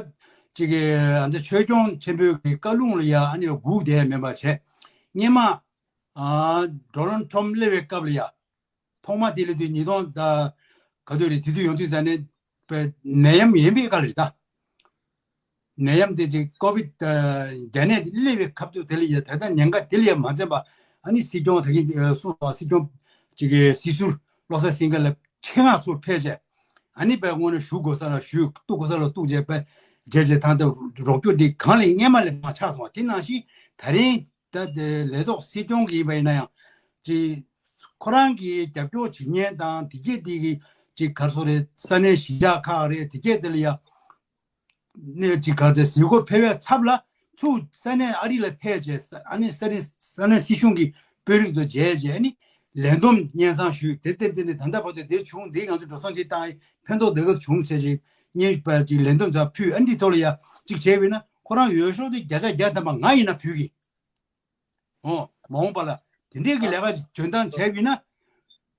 ཅིག་གི་ཨ་ནི་ཆོས་སྐྱོང་ཆེན་པོའི་གི་བཀའ་ལུང་ལ་ཡ་ཨ་ནི་སྒུག་བསྡད་མེད་པ་བྱས། སྔོན་མ་ཨ་ཌོ་ནལ་ཊམ་སླེབས་པའི་སྐབས་ལ་ཡ། ཐོག་མ་དེ་ལ་དུས་ཉིས་སྟོང་ད་ག་དུས་རེད། དེ་དུས་ཡོང་དུས་ས་ནས་པའི་ནད་ཡམས་ཡིན་པའི་སྐབས་རེད་ད། ནད་ཡམས་དེ་ཅིག་ཀོ་བིད་བརྒྱ་ནད་དེ་སླེབས་པའི་སྐབས་དུས་དེ་ལ་ཡ་ད་ལྟ་ཉེན་ཁ་དེ་ལ་ཡ་མ་འཛེམས་པ་ཨ་ནི་སྲིད་སྐྱོང་ད་གིན་གསུངས་པ་སྲིད་སྐྱོང་ཅིག་གི་སྲིད་ཟུར་བློ་བཟང་སེང་གེ་ལ་ཆེད་མངགས་ཚུར་ཕེབས་བྱས། ཨ་ནི་པའི་དངོས་གནས་ཞུ་དགོས་ས་ལ་ཞུས། གཏུག་དགོས་ས་ལ་གཏུག་བྱས་པའི་རྗེས་རྗེས་ཐང་ད་རོགས་སྐྱོར་འདི་གང་ལས་སྔས་མ་ལས་མང་ཆགས་སོང་བ། དེ་ནང་བཞིན་ད་རིང་ད་དེ་ལས་ཐོག་སྲིད་སྐྱོང་གི་ཡིན་པ་ཡིན་ན་ཡང་ཅིག་ཁོ་རང་གི་རྒྱབ་སྐྱོར་བྱེད་མཁན་དང་དེ་གྱད་དེ་གི་ཅིག་ག་རེ་ཟེར་རེད། ས་གནས་གཞིས་ཆགས་ཁག་རེད། དེ་གྱད་དེ་ལ་ཡང་ནས་ཅིག་ག་རེ་གཟིགས་སྐོར་ཕེབས་པའི་ཚབ་ལ་ཚུར་ས་གནས་ཨ་རི་ལ་ཕེབས་བྱས། ཨ་ནི་ས་གནས་ས་གནས་སྲིད་གཞུང་གི་དཔོན་རིགས་ཚོ་མཇལ་བྱས་ཨ་ནི་ལས་བསྡོམས་སྙན་སེང་ཞུས། དེ་ལྟར་དེ་ནི་ད་ལྟ་བར་དུ་དེ་བྱུང་། འདི་ང་ཚོ་འགྲོ་སོང་ཅིག་བཏང་ཡིན། ཕན་ཐོགས་དེ་ག་བྱུང་ཟེར་ཅིག་སྙན་པ་ཅིག་ལས་བསྡོམས་ཚོ་ཕུལ། ཨ་འདི་ཐོག་ལ་ཡ་ཅིག་བྱས་པས་ན་ཁོ་རང་འོས་ཤོག་དེ་བརྒྱ་ཆ་བརྒྱ་ཐམ་པ་ང་ཡིན་ན་ཕུལ་གི། འོ་མ་འོངས་པ་ལ་དེ་འདྲས་ཀྱི་ལས་ཀ་འཇོན་ཐང་བྱས་པས་ན།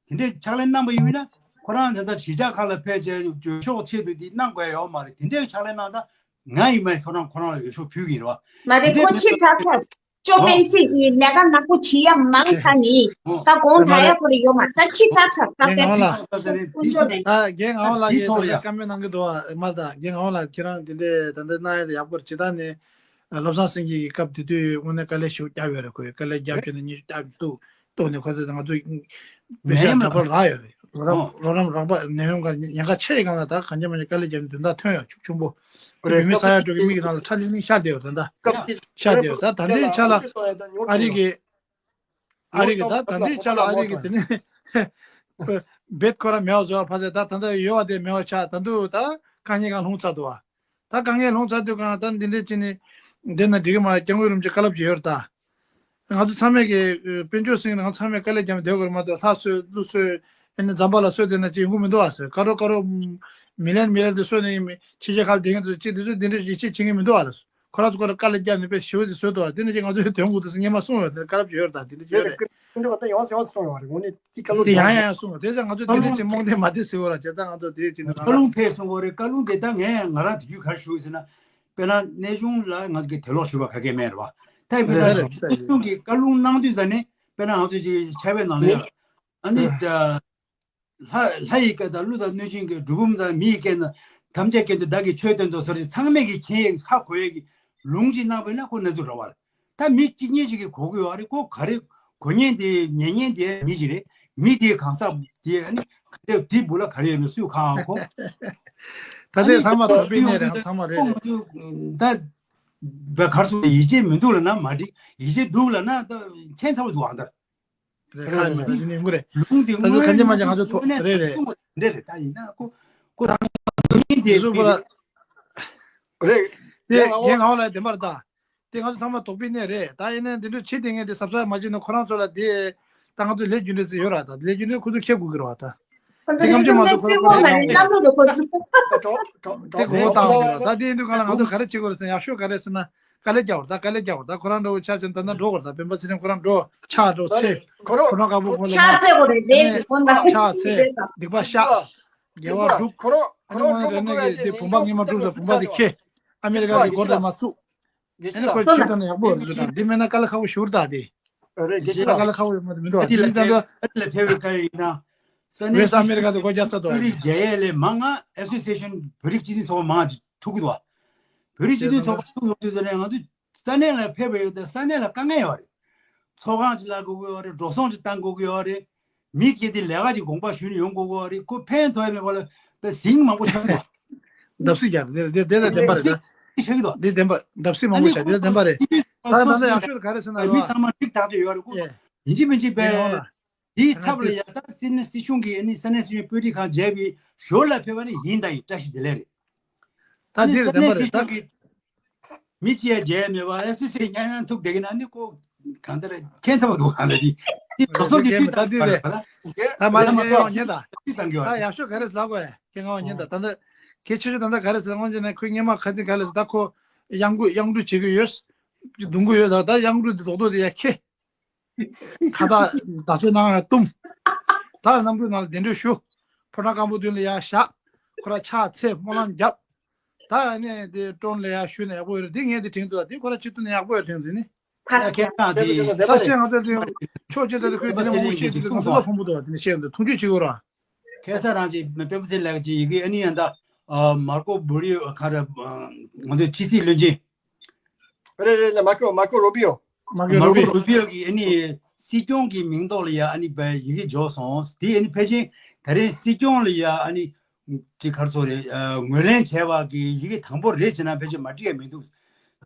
དེ་འདྲས་ཕྱག་ལས་གནང་པ་ཡིན་པས་ན་ཁོ་རང་ད་ལྟ་གཞིས་ཆགས་ཁག་ལ་ཕེབས་བྱས་འོས་ཤོག་ཆེད་དུ་དེ་གནང་དགོས་ཡ་ཡོད་མ་རེད། དེ་འདྲས་ཕྱག་ལས་གནང་ད་ང་ཡིན་པས་ཁོ་རང་ཁོ་རང་ལ་འོས་ཤོག་ཕུལ་གི་ཡིན་རེད་བ། མ་རེད། དེ་ཁོ་འདྲས་ཕྱི་དྲགས་ཚར། ཅོ་ཨོ། པན་ཆི་ཡི་ལས་ཀ་ནག་པོ་བྱེད་ཡ་མང་ཨེ། ཁ་ནི་ཨོ། ད་གོང་ད་མ་ད་ཡ་ལ་ཁོ་རེ་ཡོད་མ་ད་ཕྱི་དྲགས་ཚར། ད་རྒན་པད་ངག་དབང་ལགས། ཁོ་ཚོ་ལས། ད་རྒན་ངག་དབང་ལགས་ཀྱིས་འདི་ཐོག་ལ་ཡ་བཀའ་མོལ་གནང་གི་འདུག་ཨ། མ་ད་རྒན་ངག་དབང་ལགས་ཁྱེད་རང་དེ་འདྲས་ད་ལྟ་གནང་ཡ་ད་ཡག་པོ་རེད། ཇི་ལྟར་ནས་བློ་བཟང་སེང་གེ་གི་སྐབས་དེ་དུས་དངོས་གནས་དཀའ་ལས་ཞེ་པོ་བརྒྱབ་ཡོད་རེད། ཁོས་དཀའ་ལས་བརྒྱབ་བྱས་ནས་ཉེས་ཤོག་བརྒྱབ་འདུག་གཏུགས་ནས་ཁོ་ཚོས་ང་ཚོ་དཔེ་ནད་ཤག་ཡམས་འདྲ་པར་ལ་རག་ཡོད་རེད། རོགས་རམ་ཨོ། རོགས་རམ་རག་པ་ནད་ཡམས་ག་ཉེན་ཁ་ཆེ་ཡི་སྒང་ལ་ད་གང་ཅི་མ་ཅི་དཀའ་ལས་བརྒྱབ་ནས་དོན་དག་ཐོན་ཡོད། ཆུང་ཆུང་པོ་རེད། བོད་མི་ས་ཡ་དྲུག་གི་མིག་གི་ནང་ལ་ཁྲ་ལིང་ལིང་ཤར་བསྡད་ཡོད། ད་ད་སྐབས་དེ་ཤར་བསྡད་ཡོད། ད་ད་ལྟའི་ཆ་ལ་ཨ་རི་གི་ཨ་རི་གི་ད་ད་ལྟའི་ཆ་ལ་ཨ་རི་གི་དེ་ནས་བེད་ཁོ་རང་མེད་པ་བཟོ་བ་ཕ་ཚད་ད་ད་ལྟ་ཡོད་པ་དེ་མེད་པ་ཆགས། ད་དུང་ད་དཀའ་ངལ་གང་ལྷུང་ཚར་འདུག་བ། ད་དཀའ་ངལ་ལྷུང་ཚར་དུས་གང་ད་འདི་འདྲས་ཅི་ནས་འདི་ན་འགྲིག་གི་མ་རེད། སྐྱབས་མགོན་རིན་པོ་ཆེ་བཀའ་སློབ་ཅིག་ཡོད་རེད་ད། ང་ཚོ་ཚང་མས་ཀྱི་དཔལ་འབྱོར་ཟིན་ང་ཚང་མས་དཀའ་ལས་བརྒྱབ་ནས་སྡོད་དགོས་རེད་མ་གཏོགས་ལྷ་གསོས་ཀླུ་གསོས་ཨེ་ནི་ཛམ་བྷ་ལ་གསོས་བསྡད་ན་ཅི་ཡོང་གི་མི་འདུག་ཨ་ཟེར། དཀར་རོ་དཀར་རོ་མི་ལན་མི་ལན་དེ་གསོས་ནས་ཡིན་མི་ཕྱི་རྒྱལ་ཁག་ལ་བསྡད་མཁན་དེ་ཅི་དེ་ཚོས་འདི་འདྲས་ཡིད་ཆེས་བྱེད་མཁན་མི་འདུག་ཨ་ལ། ཁོ་རང་ཚོ་ཁོ་རང་དཀའ་ལས་བརྒྱབ་ནས་དཔེ་ཞེ་པོ་ཅིག་བཟོས་འདུག་ཨ། དེ་ནི་ཅི་ང་ཚོས་དོན་དགོས་འདུག་ཟེར་སྔོན་མ་གསུངས་ཡོད་དེ་བཀའ་སློབ་ཅིག་ཡོད་རེད་ད། དེ་འདྲས་ཅི་ཡོད་རེད། འདི་ཡང་ཡང་གསུངས་པ་དེ་ཚོ་ང་ཚོ་དེ་འདྲས་ཅི་རྨོངས་དད་མ་བསྡད་ཟེར་བ་ར་བྱས་ཙང་ང་ཚོ་དེ་ཅི་འདུག་ཀ་ལུང་ཕེབས་སོང་བ་རེད། ཀ་ལུང་དེ་ད་ངས་ང་རང་དུས་རྒྱུན་ག་རེ་ཞུ་ཟེར་ན། དཔེར་ན་གནས་ཆུང་ལ་ང་ཚོ་གི་དེ་ལོག་ཞུ་བ་ག་གེ་མེད་རེད་བ། ད་དཔེར་ན་རེད་རེད་རེད། གནས་ཆུང་གི་བཀའ་ལུང་གནང་དུས་ཙ་ནས་དཔེར་ན་ང་ཚོ་ཅིག་ཕྱག་དཔེ་གནང་ལེ་ཡ་ཨ་ནི་ད་ལྷ་ལྷ་ཡི་སྐད་དང་ཀླུ་དང་གནོད་སྦྱིན་གྱི་སྒྲུབ་འབུམ་དང་མི་ཡི་སྐད་དང་ཐམས་ཅད་སྐད་དུ་བདག་གིས་ཆོས་བསྟན་ཏོ་ཟེར་ཏེ་ཚང་མས་ཀྱི་མཁྱེན་ཧ་གོ་ཡས་ཀྱི་ལུང་ཅིག་གནང་བས་ན་ཁོ་གནས་ཚུལ་རེད་བ། ད་མི་གཅིག་གཉིས་ཅིག་གིས་གོ་གི་ཡོད་རེད། ཁོ་ག་རེ་གོ་ཉན་དེ་ཉན་ཉན་དེ་མི་ཅིག་རེད། མི་དེ་གང་ཟག་དེ་ཨ་ནི་ག་རེ་དེ་སྦུག་ལ་ག་རེ་ཡོད་མེད་སུས་གང་གོ། ད་ལྟའི་ཚང་མ་དོགས་པའི་གནས་རེད། ཚང་མ་རེད་རེད། ད་བའི་གར་སོང་ཡིད་ཆེས་མི་འདུག་ལ་ན་མ་འགྲིག་ཡིད་ཆེས་འདུག་ལ་ན་ད་ཁྱད་མཚར་པོ་འདུག་ཨང་ད། རེད་ཁ་ཡིན་པ་དེ་ནི་ཡོང་གི་རེད། ལུང་དེ་ད་ཚོ་གང་ཅི་མ་ཅི་ང་ཚོ་ཐོག་རེད་རེད། རེད་རེད་ད་ཡིན་ན་ཁོ་ཁོ་ད་མི་དེ་དེ་ཚོ་པོ་ར་རེད། དེ་རྒན་ངག་དབང་ལགས་དེ་མར་ད། དེ་ང་ཚོ་ཚང་མ་དོགས་པའི་གནས་རེད། ད་ཡིན་ནའི་འདི་འདྲ་བྱེད་དེ་ངས་དེ་གཟབ་གཟབ་མ་བྱས་ན་ཁོ་རང་ཚོ་ལ་དེ་ད་ང་ཚོ་ལས་རྒྱུ་འབྲས་ཅིག་ཡོད་ར། ད་ལས་རྒྱུ་འབྲས་ཁོ་ཚོ་ཁྱེད་དགོས་ཀྱི་རེད་བ། ད་དེ་གམ་ཅི་མ་གཏོགས་ཁོ་རང་ཁོ་རང་ལས་རྒྱུ་འབྲས་ཁོ་ཚོ་དེ་གོ་བོ་བཏང་གི་རེད། ད་དེ་ཡིན་དུས་གང་ལ་ང་ཚོ་ག་རེ་བྱེད་དགོས་རེད་ཟེར་ན་ཡག་ཤོས་ག་རེ་ཟེར་ན། དཀའ་ལས་རྒྱག་བར་ད་དཀའ་ལས་རྒྱག་བར་ད་ཁོ་རང་འགྲོ་ཆ་ཅན་ད་ལྟ་འགྲོ་བར་ད་སྤེན་པ་ཚེ་རིང་ཁོ་རང་འགྲོ་ཆག་འགྲོ་ཚེ་ཁོ་རང་དཀར་པོ་ཕོ་ལ་ཆག་ཚེ་ཁོ་རེད་ལས་ཀྱི་ཁོ་ན་ཆག་ཚེ་སྡིག་པ་བཤགས། དགེ་བ་སྒྲུབ། ཁོ་རང་ཁོ་རང་འགྲོ་དགོས་ཡ་དེ་བུམ་པ་སྔོན་མ་བསྒྲུབས་ས་བུམ་པ་དེ་ཁྱེད་ཨ་མེ་རི་ཀ་གི་སྒོ་འགྲམ་མ་བཙུགས། ཨ་ནི་ཁོས་ཆོས་དང་ནི་ཡག་པོ་རེད་ཟེར་དང་འདི་མེད་ན་དཀའ་ལས་ཁག་པོ་ཞུ་ར་ད་དེ། རེད་དགེ་ཆེ་ལ་དཀའ་ལས་ཁག་པོ་ཡོད་མ་རེད་མི་འདུག་ཨ་དེ་འདི་ད་ལྟ་ཨ་ལ་ཕེབས་པའི་སྐབས་ཡིན་ན། ས་གནས་ཝེ་སི་ཨ་མེ་རི་ཀ་དེ་སྒོ་རྒྱག་ཚར་འདུག་ཨ་རི་རྒྱལ་ཡས་ལས་མང་ང་ཨེ་སོ་སི་ཨེ་ཤན་བོད་རིགས་སྤྱི་མཐུན་ཚོགས་པ་མང་ང་ཐུག་གི་འདུག་བ། བོད་རིགས་སྤྱི་མཐུན་ཚོགས་པ་ཐུག་ཡོང་དུས་ཙ་ནས་ང་ཚོ་ས་གནས་ལ་ཕེབས་པ་ཡོད་དེ་ས་གནས་ལ་དཀའ་ངལ་ཡོད་རེད། ཚོགས་ཁང་ཅིག་ལ་དགོས་ཀྱི་ཡོད་རེད། འགྲོ་སོང་ཅིག་བཏང་དགོས་ཀྱི་ཡོད་རེད། མི་སྐྱེ་དེ་ལས་ཀ་ཅིག་དགོངས་པ་ཞུས་ནས་ཡོང་དགོས་ཀྱི་ཡོད་རེད། ཁོ་ཕན་ཐོགས་ཡ་མེད་པ་ལ་པའི་ཟིང་མང་པོ་ཆགས་འདུག་བརྡབ་གསིག་རྒྱག་རེད་དེ་དེ་དེ་བདེན་པ་རེད་ད། ཆགས་ཀྱི་འདུག་འདི་བདེན་པ་བརྡབ་གསིག་མང་པོ་ཆགས་དེ་བདེན་པ་རེད། ད་ད་ད་ཡག་ཤོས་ག་རེ་ཟེར་ན་མི་ཡོད་ཚང་མ་འགྲིག་ཐག་ཆོད་ཡོད་རེད་ཁོ། ཡིན་གཅིག་མིན་གཅིག་པའི་དེའི་ཚབ་ལ་ཡ་ད་སི་ནི་སྲིད་གཞུང་གིས་ནི་ས་གནས་སྲིད་གཞུང་དཔོན་རིགས་ཁང་མཇལ་བའི་ཞོར་ལ་ཕེབས་པ་ནི་ཡིན་ད་ཡིན་བཀྲ་ཤིས་བདེ་ལེགས་རེད། ད་ནི་དེ་ས་རེད་བདེན་པ་གནས་རེད་སྲིད་ད། གཞུང་གིས་མི་གཅིག་ཡ་མཇལ་མེད་པ་ཨེ་སི་སི་ཉན་ཡང་ཐུག་བསྡད་ཀྱི་ན་ནི་ཁོ་གང་ལྟར་ཁྱད་མཚར་བ་འདུག་ག་ལ་དེ་དེ་འགྲོ་སོང་གི་དེ་མཐུད་ད་དང་དེ་ག་རེད་རེད་པ་ད། ད་མ་ལ་ངས་ཡང་ཉན་ད། མཐུད་དང་གི་བ་ད་རེད། ཡག་ཤོས་ག་རེ་ལབ་དགོས་ཁྱེད་ང་བ་ཉན་ད་ད་ལྟ་གལ་ཆེ་ཤོས་ད་ལྟ་ག་རེ་ཟེར་དངོས་བྱས་ནས་ཁོས་སྔོན་མ་ཁ་སང་ག་ལ་ཟེར་ད་ཁོ་གཡང་འགུལ་གཡང་འགྲུལ་བྱེད་ཀྱི་ཡོད། རྡུང་གི་ཡོད་ད་ད་གཡང་འགྲུལ་དེ་རྡོག་རྡོག་དེ་ཡ་ཁྱེད། ཁ་བཏགས་བརྡ་ཚོད་ནང་ཡང་བཏུམ། ད་གནམ་གྲུའི་ནང་ལ་གདན་འདྲེན་ཞུ། ཕོ་བྲང་སྐམ་པོ་མདུན་ལ་ཡར་བཞག་ཁོ་ར་ཕྱག་འཚལ་སྨོན་ལམ་བརྒྱབ། ད་ནས་དེ་ཀྲོན་ལ་ཡར་ཞུས་ན་ཡག་པོ་ཡོད་རེད་དེ་ངས་དེ་དྲན་འདུག་ཨ་དེ་ཁོ་ར་ཅི་ཐུབ་ན་ཡག་པོ་ཡོད་དྲན་འདུག་ནི། ད་ཁྱེད་རང་དེ་ད་བཤད་ང་ཚོ་དེ་ཕྱོགས་གཅིག་ད་དེ་ཁོས་དེ་ལ་མང་པོ་བཤད་དེ་ང་ཚོ་ལ་ཕོན་པོ་འདུག་ཨ་དེ་ནས་བཤད་འདུག་ཐུགས་རྗེ་ཆེ་གོ་ར། ཁ་སང་རང་གཅིག་དཔེ་མི་སྲིད་ལགས་ཀྱིས་ཡི་གེ་ཨ་ནི་ཡང་ད་མར་ཀོ་བུ་རི་ཡོ་ཁ་ར་ང་ཚོའི་ཕྱི་སྲིད་བློན་ཆེན། རེད་རེད་རེད་མར་ཀོ་མར་ཀོ་རུ་བི་ཡོ། མར་ཀོ་རུ་བི་ཡོ་གིས་ཨ་ནི་སྲིད་སྐྱོང་གི་མིང་ཐོག་ལ་ཡ་ཨ་ནི་བའི་ཡི་གེ་འབྱོར་སོང་། དེ་ཨ་ནི་ཕལ་ཆེར་ད་རེས་སྲིད་སྐྱོང་ལ་ཡ་ཨ་ནི་ཅིག་ག་རེ་ཟེར་དགོས་རེད། ངོས་ལེན་བྱས་པ་གི་ཡི་གེ་དང་པོ་རེད་བྱས་ན་ཕལ་ཆེར་མ་འགྲིག་ཡ་མི་འདུག་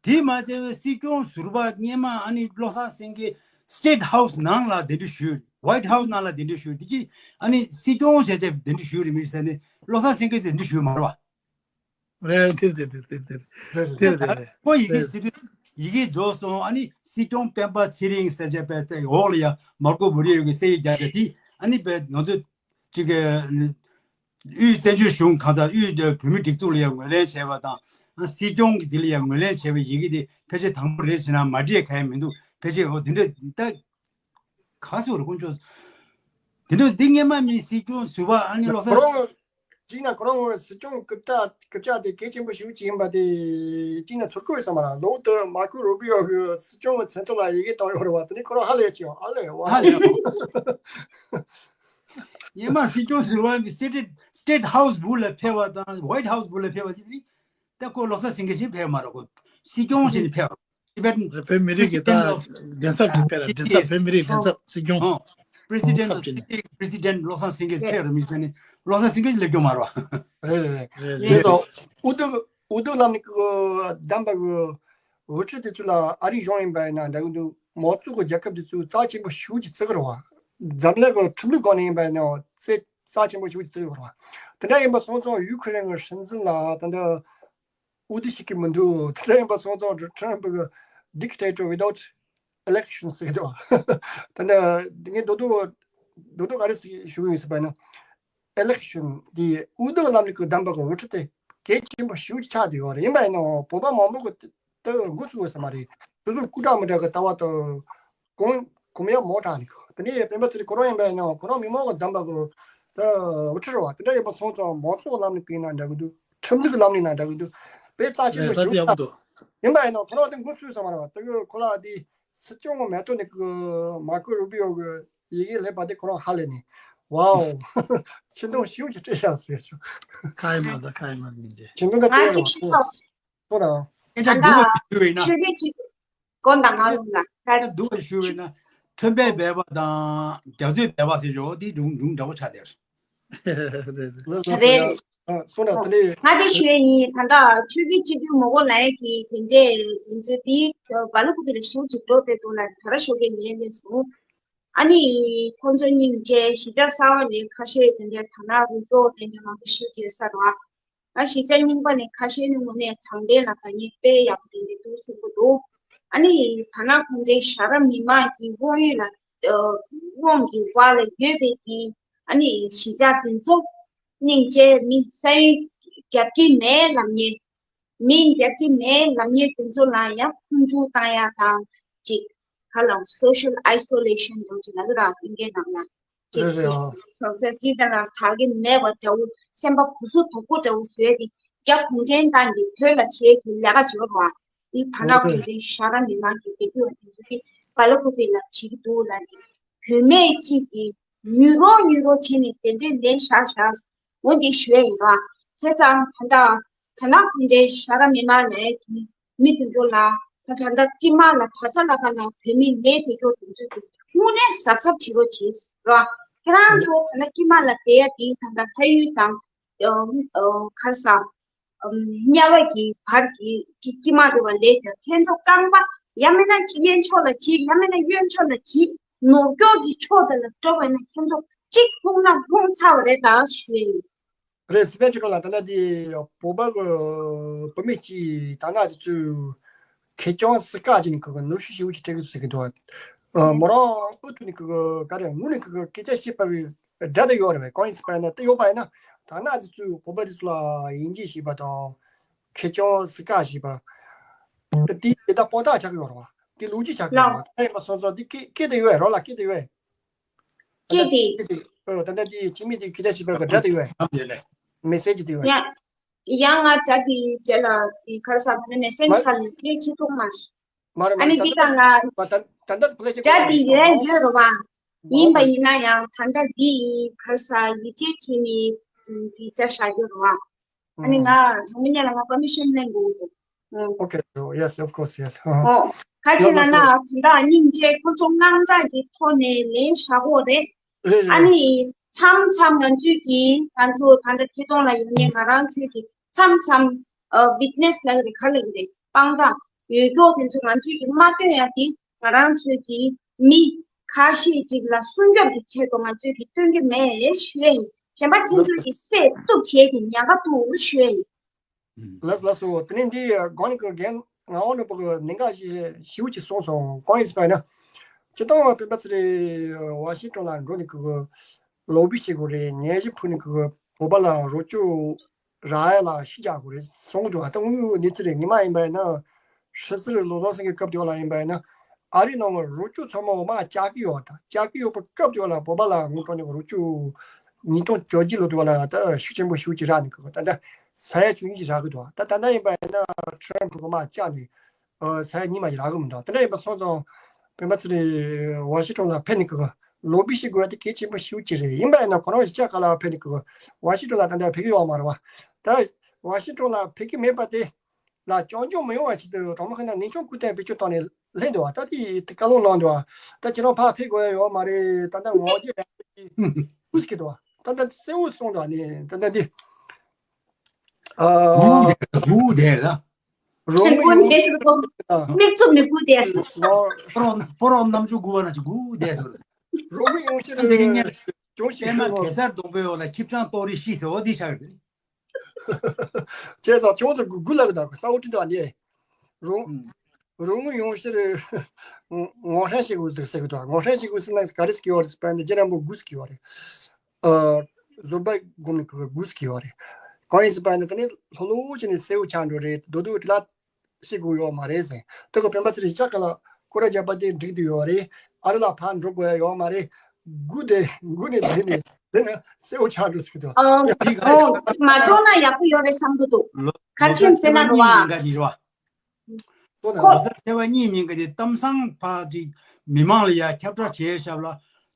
དེ་མ་ཚད་པའི་སྲིད་སྐྱོང་ཟུར་པ་སྔོན་མ་ཨ་ནི་བློ་བཟང་སེང་གེ་State House ནང་ལ་གདན་འདྲེན་ཞུས། White House ནང་ལ་གདན་འདྲེན་ཞུས། འདི་གི་ཨ་ནི་སྲིད་སྐྱོང་བྱས་ཏེ་གདན་འདྲེན་ཞུས་རེད་མི་ཟེར་ནས་བློ་བཟང་སེང་གེ་གདན་འདྲེན་ཞུས་མ་རེད་པ། རེད་དེ་དེ་དེ་དེ་དེ་རེད་རེད་དེ་རེད་ད་རེད། ཁོ་ཡི་གེ་ཟེར་དུས་ཡི་གེ་འབྱོར་སོང་། ཨ་ནི་སྲིད་སྐྱོང་སྤེན་པ་ཚེ་རིང་ཟེར་བྱས་པའི་དེ་འོག་ལ་ཡ་མར་ཀོ་བུ་རི་ཡོ་གི་གསལ་ཡིག་རྒྱག་བྱས་དེ་ཨ་ནི་བས་ང་ཚོ་གཅིག་གི་དབུས་བཙན་བྱོལ་གཞུང་གང་ཟག་དབུས་བོད་མིའི་སྒྲིག་འཛུགས་ལ་ཡང་ངོས་ལེན་བྱས་པ་དང་། སྲིད་སྐྱོང་གི་དེ་ལ་ཡང་ངོས་ལེན་བྱས་པའི་ཡི་གེ་དེ་ཕལ་ཆེར་དང་པོ་རེད་ཟེར་ན་མ་འགྲིག་ག་ཡང་མི་འདུག་ཕལ་ཆེར་འོ་དེ་འདྲ་ད་ག་སུ་རེད་དཀོན་མཆོག་དེ་འདྲ་འདི་སྔོན་མ་མི་སྲིད་སྐྱོང་ཟུར་པ་ཨ་ནི་བློ་བཟང་ཁོ་རང་གཅིག་ན་ཁོ་རང་སྲིད་སྐྱོང་སྐུ་ཚབ་སྐུ་ཚབ་དེ་གལ་ཆེན་པོ་ཞིག་ཅིག་ཡིན་པ་དེ་གཅིག་ན་ཚོར་གི་ཡོད་ས་མ་རེད། ལོག་ཏུ་མར་ཀོ་རུ་བི་ཡོ་གི་སྲིད་སྐྱོང་གི་མཚན་ཐོག་ལ་ཡི་གེ་བཏང་ཡོད་རེད་བ། དེ་ནི་ཁོ་རང་ཧ་ལས་ཀྱི་ཡོད་ཧ་ལས་ཡོད། ཧ་ལས་ཡོད། སྔོན་མ་སྲིད་སྐྱོང་ཟུར་པ་གི་State State House སྦུག་ལ་ཕེབས་པ་དང་White House སྦུག་ལ་ཕེབས་པ་དེ་ནི་ད་ཁོ་བློ་བཟང་སེང་གེ་ཞིག་ཕེབས་མ་རེད། ཁོ་སྲིད་སྐྱོང་ཞིག་ནས་ཕེབས་རེད། Tibetan བོད་མི་རིགས་ཀྱི་ད President of མགྲིན་ཚབ་ཀྱི་ཕེབས་རེད། མགྲིན་ཚབ་བོད་མི་རིགས་མགྲིན་ཚབ་སྲིད་སྐྱོང་ཨོ། President of ཚབ་ཀྱི་ནས་President བློ་བཟང་སེང་གེ་ཕེབས་རེད་མི་ཟེར་ནས་བློ་བཟང་སེང་གེ་སླེབས་རྒྱུ་མ་རེད་བ། རེད་རེད་རེད། རེད་རེད། དེ་ཚོ་ཨུ་ཐུག་ཨུ་ཐུག་ལམ་ནི་གི་བདམས་པ་གི་འགོ་ཁྲིད་དེ་ཚོ་ལ་ཨ་རིའི་གཞུང་ཡིན་པ་ཡིན་ན་འདྲ་གི་འདུག་མང་གཙོ་གི་རྒྱལ་ཁབ་དེ་ཚོས་རྩ་ཆེན་པོ་ཞེ་པོ་ཅིག་བརྩི་གི་རེད་བ། འཛམ་གླིང་གི་ཁྲིམས་ལུགས་སྒང་ནས་ཡིན་པ་ཡིན་ན་རྩ་རྩ་ཆེན་པོ་ཞེ་པོ་ཅིག་བརྩི་གི་རེད་བ། དེ་འདྲ་ཡིན་པ་སོང་ཙང་ཡུ་ཁུ་རེན་གི་སྲིད་འཛིན་ལ་ད་ལྟ་འུ་དུ་ཞིག་གི་མི་འདུག་དེ་འདྲ་ཡིན་པ་སོང་ཙང་Trump གི་dictator without elections ཟེར་གི་འདུག་ད་ལྟ་ངས་རྡོག་རྡོག་རྡོག་རྡོག་ག་རེ་ཞུ་གི་ཡོད་ཟེར་བ་ཡིན་ན། Election འདི་ཨུ་ཐུག་ལམ་ནི་གི་བདམས་པ་གི་འགོ་ཁྲིད་དེ་གལ་ཆེན་པོ་ཞེ་པོ་ཅིག་ཆགས་བསྡད་ཡོད་རེད། ཡིན་པ་ཡིན་ནའང་བོད་པ་མང་པོ་གི་ལྟ་བའི་འགོ་ཚུགས་ཡོད་ས་མ་རེད། སོ་སོ་སྐུ་དྲག་མི་དྲག་གི་ལྟ་བ་དང་གོམ་གོམ་ཡ་མོ་དྲག་ནི་གི་དེ་ནས་སྤེན་པ་ཚེ་རིང་ཁོ་རང་ཡིན་པ་ཡིན་ནའང་ཁོ་རང་མི་མང་གི་བདམས་པ་གི་ད་འགོ་ཁྲིད་རེད་བ། དེ་འདྲ་ཡིན་པ་སོང་ཙང་མང་གཙོ་ལམ་ནི་གི་ཡིན་ན་འདྲ་གི་འདུག་ཁྲིམས་ལུགས་ལམ་ནི་ཡིན་ན་འདྲ་གི་འདུག་དཔེ་རྩ་ཆེན་པོ་ཞེ་པོ་ཅིག་ཡིན་པ་ཡིན་ནའང་ཁོ་རང་དེ་འགོ་ཚུགས་ས་མ་རེད་བ། དེ་གི་ཁོ་ལ་དེ། སྲིད་སྐྱོང་གི་མེ་ཏོག་ནི་གི་མར་ཀོ་རུ་བི་ཡོ་གི་ཡི་གེ་སླེབས་པ་དེ་ཁོ་རང་ཧ་ལས་ནས་ཝའོ། ཆེ་མཐོང་ཞེ་པོ་ཅིག་སྤྲད་ཤག་ཟེར་བྱུང་། ཁ་ཡི་མ་ད་ཁ་ཡི་མ་ཡིན་གྱི། ཆེ་མཐོང་ད་ང་སྤྲད་ཡོད་ཅིག་ཤོད་པ་ཐོག་ད། ཨེ་ད་ད་འདུག་པ་ཞུ་བས་ན། ཆོས་གི་ཅིག་དགོན་དང་ང་རུ་ལ་ད་ད་འདུག་པ་ཞུ་བས་ན། ཁྲོན་པའི་སྦལ་པ་དང་རྒྱ་མཚོའི་སྦལ་པ་ཟེར་ཆོག་དེ་སྒྲུང་སྒྲུང་འདྲ་པོ་ཆགས་བསྡད། རེད་རེད། སོང་ན་དེ་ནས། ང་དེ་ཞུ་ཡ་ཡིན། ད་ལྟ་ཆོས་བརྒྱུད་སྤྱི་འཐུས་ངོ་རྒོལ་ལབ་ཡ་གི་དེ་འདྲས་ཡིན་ཚུལ་འདི་བ་ལུ་ཀུ་པི་ལ་ཞུ་ཅིག་འགྲོ་བསྡད་འདུག་ལ་དར་ཞོགས་ཀྱི་ཉིན་ལས་སོང་། ཨ་ནི་ཁོང་ཚོ་གཉིས་མཇལ་གཞིས་ཆགས་གསར་པ་ནས་ཁ་ཤས་དེ་འདྲས་ད་ན་རུ་ཏོ་དེ་འདྲས་མང་པོ་ཞུ་ཅིག་ས་ར། ཨ་གཞིས་ཆགས་རྙིང་པ་ནས་ཁ་ཤས་ནི་དངོས་གནས་དྲང་བདེན་ལ་དགའ་ཉེ་དཔེ་ཡག་པོ་དེ་འདྲས་འདུག་གསུང་གི་འདུག་ཨ་ནི་ད་ན་ཁོང་ཚོའི་ཞྭ་ར་མི་མང་གི་དབང་ཡོད་ལ་དབང་གི་བར་ལ་ཡོད་པའི་གི་ཨ་ནི་གཞིས་ཆགས་དེ་ཚོ་སྙིང་རྗེ་མི་ས་ཡོན་རྒྱབ་ཀྱི་མེད་ལབ་ཉེ། མི་རྒྱག་གི་མེད་ལབ་མཁན་དེ་ཚོ་ལ་ཡང་ཁུངས་འཁྱོལ་བཏང་ཡ་དང་ཅིག་ག་ལ་social isolation་འདྲ་ཅིག་ལབ་ར། ཨིན་སྐད་ནང་ལ་ཅིག་རེད་རེད། ཅིག་ཨ་སོགས་ཚེ་ཅི་ལྟར་ལ་ཐག་གི་མེད་པ་འདྲ་བོ་སེམས་པ་གུ་སུ་དོག་པོ་འདྲ་བོ་བཟོས་ཏེ་རྒྱ་གུང་ཁྲན་ཏང་གི་བོད་ལ་བྱེད་ཀྱི་ལས་ཀ་བྱེད་རོགས། འདི་ཐ་ན་གུང་ཁྲན་ཤ་ར་མི་མང་གི་བེད་སྤྱོད་དེ་ཚོ་གི་བ་ལ་ཀུ་པི་ལ་བྱེད་ཀྱི་འདུག་ལབ་ནས་བུད་མེད་ཅིག་གིས་ཉུལ་རོགས་ཉུལ་རོགས་བྱས་ནས་དེ་འདྲའི་ལན་བཞག་བཞག་འོ་འདི་ཞུ་ཡ་ཡིན་ར། བྱས་ཙང་ད་ལྟ་ཐ་ན་གུང་ཁྲན་ཤ་ར་མི་མང་ལས་ཀྱི་མི་དེ་ཚོ་ལ་ད་ད་ལྟ་དཀྱིལ་མ་ལ་ད་ཆ་ལ་ཁ་ལ་བོད་མི་ལས་དེ་སྐྱོ་དེ་ཚོ་གི་དངོས་གནས་གཟབ་གཟབ་བྱེད་རོགས་བྱེད་ར། ཁྱེད་རང་ཚོ་ད་ལྟ་དཀྱིལ་མ་ལ་བསྡད་ཡ་དེ་ད་ལྟ་ཕ་ཡུལ་དང་ཨ་ཨ་ག་རེ་ཟ། ཨམ་དམྱལ་བ་གི་བར་གྱི་དཀྱིལ་དཀྱིལ་མ་དེ་བ་ལས་ཀྱང་ཁྱེད་ཚོ་རྐང་པ་ཡང་མིན་ན་གཅིག་གཡོན་ཕྱོགས་ལ་གཅིག་ཡང་མིན་ན་གཡོན་ཕྱོགས་ལ་གཅིག་ནོར་སྐྱོག་གི་ཕྱོགས་དེ་ལ་འགྲོ་བ་ན་ཁྱེད་ཚོ་གཅིག་ལྷུང་ན་ལྷུང་ཚར་བ་རེད་ད་ཞུ་ཡ་ཡིན། རེད། སྲིད་དོན་ཆོས་གྲོགས་ལགས། ད་ལྟ་འདི་བོད་པ་གི་བུད་མེད་ཀྱིས་ད་ནང་དེ་ཚོའི་ཁེ་གྱོང་སི་ཀ་ཅིག་ནི་ཁོ་གི་ནུ་ཤུ་ཤི་བོ་ཅིག་སྤྲད་གི་ཟེར་གི་འདུག་ཨ་མོ་རང་ཨུ་ཐུ་ནི་ཁོ་གི་ག་རེ་ངུ་ནི་ཁོ་གི་སྐད་ཆ་བཤད་པ་གི་སྒྲ་དེ་ཡོད་རེད་བས། གང་ཡིན་ཟེར་པ་ཡིན་ན་དེ་ཡོད་པ་ཡིན་ན་ད་ནང་དེ་ཚོའི་བོད་པ་རིགས་ཚོ་ལ་དབྱེ་འབྱེད་བྱེད་པ་དང་ཁེ་གྱོང་སི་ཀ་བྱེད་པ་དེ་དེ་ད་ཕོ་ཐག་ཆགས་གི་ཡོད་རེད་བ། དེ་ལོ་རྒྱུས་ཆགས་གི་ཡོད་རེད་བ། ད་ཡིན་པ་སོང་ཙང་དེ་སྐད་སྐད་དེ་ཡོད་རེད་རོགས་ལ་སྐད་དེ་ཡོད། སྐད་དེ། སྐད་དེ། ཨོ་ད་ལྟ་དེ་ཁྱིམ་མི་དེ་ཁྱི་ད་ཞིག་པའི་སྒྲ་དེ་ཡོད། ཡང་ཡོད་ལེ། མེ་སེ་ཇི་དེ་ཡོད། ཡང་ཡང་ང་སྒྲ་དེ་རྗེས་ལ་དེ་ག་རེ་ཟ་ད་ནི་མེ་སེ་ཇི་ཁ་ནས་སླེབས་ཆི་ཐུབ་མ་རེད། མ་རེད་མ་ཨ་ནི་རེད། འདི་ད་ལྟ་ག་ང་ད་ད་ད་ལྟ་ཕུ་ལེ་ཅིག་སྒྲ་དེ་ཡོད་ཡོད་རེད་བ། ཡིན་པ་ཡིན་ན་ཡང་ད་ལྟ་འདི་ག་རེ་ཟ་ཡིད་ཆེས་བྱས་ནས་དེ་བཅར་བཞག་རྒྱུ་རེད་བ། ཨ་ནི་ང་དང་མི་ཉལ་ལ་ང་པར་མི་ཤན་ལེན་དགོས་འདུག་ཨང་། Okay, so yes, of course, yes. ཨོ། ག་ཅི་ལབ་ན་ད་ལྟ་སྙིང་རྗེ་ཁོ་ཚོ་དངངས་སྐྲག་གི་ཐོག་ནས་ལན་བཞག་གོ་རེད། རེད་རེད། ཨ་ནི་མཚམས་མཚམས་ང་ཚོས་ཀྱི་ང་ཚོ་ད་ལྟ་ཐད་གཏོང་ལ་ཡོད་ནས་ང་རང་ཚོས་ཀྱི་མཚམས་མཚམས་ཨ་ཝིཊ་ནེ་སི་ལབ་ཀྱི་རེད། ག་ལབ་ཀྱི་རེད། དཔང་རྟགས་ཡོད་མཁན་དེ་ཚོ་ང་ཚོས་ཀྱི་མ་སྟོན་ཡ་དེ་ང་རང་ཚོས་ཀྱི་མི་ཁ་ཤས་ཅིག་ལ་སྲུང་སྐྱོབ་ཀྱི་ཆེད་དུ་ང་ཚོས་ཀྱི་སྟོན་གྱི་མེད་ཞུ་ཡ་ཡིན། གཞན་པ་ཁྱེད་ཚོས་ཀྱི་བསད་གཏུབ་བྱེད་ཀྱི་ཉེན་ཁ་འདུག་ཞུ་ཡ་ཡིན། ལགས་ལགས་སོ། དེ་ནས་འདི་སྒང་ནས་ཀྱི་རྒན་ངག་དབང་ནོར་བུ་གི་གནད་འགག་ཞིག་ཞིབ་ཅིག་གསུངས་སོང་། གང་ཡིན་ཟེར་བ་ཡིན་ན། སྤྱིར་བཏང་བ་སྤེན་པ་ཚེ་རིང་ཝ་ཤིང་ཊོན་ལ་འགྲོ་ནས་ཀྱི་ལོ་བི་བྱེད་དགོས་རེད། ཉན་ཞིབ་ཕུལ་ནས་ཀྱི་བོད་པ་ལ་རོགས་སྐྱོར་རག་ཡ་ལ་ཤི་རྒྱག་དགོས་རེད་གསུངས་འདུག་ད་དངོས་ཡོད་གནས་ཚུལ་རེད། ངས་མ་ཡིན་པ་ཡིན་ན་ཧྲི་སི་རི་ལོ་ཙཱ་སེང་གི་སྐབས་དེ་བ་ལ་ཡིན་པ་ཡིན་ན་ཨ་རི་ནང་གི་རོགས་སྐྱོར་ཚང་མ་འོ་མ་བཅག་གི་ཡོད། ད་བཅག་གི་ཡོད་པའི་སྐབས་དེ་བ་ལ་བོད་པ་ལ་ངོ་སྤྲོད་ནས་རོགས་སྐྱོར་ཉིས་སྟོང་བཅོ་བརྒྱད་ལོ་དེ་བ་ལ་ད་ཤུགས་ཆེན་པོ་ཞེ་ཅིག་རག་ནས་ཀྱི་ད་ད་ས་ཡ་བཅུ་གཉིས་ཅིག་རག་གི་འདུག་ད་ད་ལྟ་ཡིན་པ་ཡིན་ན་ཁྲམ་ཕུ་གི་མ་བཅག་ནས་ཨ་ས་ཡ་གཉིས་མ་ཅིག་རག་གི་མི་འདུག་དེ་འདྲ་ཡིན་པ་སོང་ཙང་སྤེན་པ་ཚེ་རིང་ཝ་ཤིང་ཊོན་ལ་ཕེབས་ནས་ཀྱི་ལོ་བི་བྱེད་དགོས་ཡ་དེ་གལ་ཆེན་པོ་ཞེ་ཅིག་རེད། ཡིན་པ་ཡིན་ན་ཁོ་རང་ཤི་རྒྱག་ག་ལ་ཕེབས་ནས་ཀྱི་ཝ་ཤིང་ཊོན་ལ་ད་ལྟ་ཕེབས་ཀྱི་ཡོད་མ་རེད་བ། ད་ཝ་ཤིང་ཊོན་ལ་ཕེབས་ཀྱི་མེད་པ་དེ་ལ་སྐྱོན་བརྗོད་མི་ཡོང་བ་ཆེད་དུ་གྲོགས་མོ་ཁ་ན་ནན་ཆུང་སྐུ་རྟེན་བེད་སྤྱོད་བཏང་ནས་སླེབས་འདུག་བ། ད་དེ་དེ་བཀའ་སློབ་གནང་འདུག་བ། ད་ཁྱེད་རང་ཕར་ཕེབས་དགོས་ཡ་ཡོད་མ་རེད། ད་ལྟ་ངོ་རྒོལ་རང་བཞིན་གྱིས་འགུལ་སྐྱོད་འདུག་བ། ད་ལྟ་གསལ་བོ་གསུངས་འདུག་བ། ནི་ད་ལྟ་འདི་ཨ་སྒུག་བསྡད་སྒུག་བསྡད་ལ། རོགས་མི་ཡོང་སྒུག་བསྡད་ལ་མིག་ཆུ་མི་དགོས་བསྡད། ངོ་སྤོ་རོགས་སྤོ་རོགས་རྣམ་ཅོ་སྒུག་པ་ན་ཅིག་སྒུག་བསྡད་སོང་། རོགས་མི་ཡོང་ཕྱིར་འདི་གི་ཉན་ཅུང་ཞིག་པད་མ་ཤོད་གེ་སར་སྡོང་པོའི་འོག་ལ་ཁྱི་སྤྱང་ལྟོགས་རིས་ཤི་ཟེར་བ་འདི་ཆགས་ཡོད་དེ། བྱས་ཙང་ཁྱོད་ཚོ་དགུ་དགུ་ལབ་ཀྱི་འདུག་ས་འོག་ཁྲི་འདུག་ཨ་ནི། རོང་། ཨུམ། རོང་ངོས་ཡོང་ཕྱིར། ངོ་ཧྲན་ཞིག་དགོས་ཟེར་ཟེར་གྱི་འདུག་ངོ་ཧྲན་ཞིག་དགོས་ཟེར་ན་ག་རེ་ཟེར་གྱི་ཡོད་རེད་ཟེར་པ་ཡིན་ན་རྗེ་རིན་པོ་དགུ་ཟེར་གྱི་ཡོད་རེད། ཨ། བཟོད་པ་སྒོམ་ནས་དགུ་ཟེར་གྱི་ཡོད་རེད། གང་ཡིན་ཟེར་པ་ཡིན་ན་དེ་ནི་ལྷོད་ལྷོད་བྱས་ནས་གསལ་བོ་ཆགས་འགྲོ་རེད། རྡོག་རྡོག་དེ་ལ་ཤེས་དགོས་ཡོད་མ་རེད་ཟེར། དེ་ག་སྤེན་པ་ཚེ་རིང་ཤག་ག་ལ་སྐོར་ར་རྒྱག་པ་དེ་འགྲིག་འདུག་ཡོད་རེད། ཨ་རི་ལ་ཕར་འགྲོ་དགོས་ཡ་ཡོད་མ་རེད། སྒུག་དེ་སྒུག་ནས་བསྡད་ནས་དེ་ནི་གསལ་བོ་ཆགས་འགྲོ་ཟེར་གྱི་འདུག་ཨོ། ཨོ། མ་འགྲོ་ན་ཡག་པོ་ཡོད་རེད་བསམ་གྱི་འདུག་ལོ་ག་ལོ་ཅི་ཟླ་ཟེར་ཚེས་པ་ན་གཉིས་ཡིན་ག་རེད་བ། ཁོ་ལོ་གསར་ཚེས་པ་གཉིས་ཉིན་གྱི་དེ་གཏམ་བཟང་ཕར་ཅིག་མི་མང་ལ་ཡ་ཁྱབ་བསྒྲགས་བྱས་ཞབས་ལ་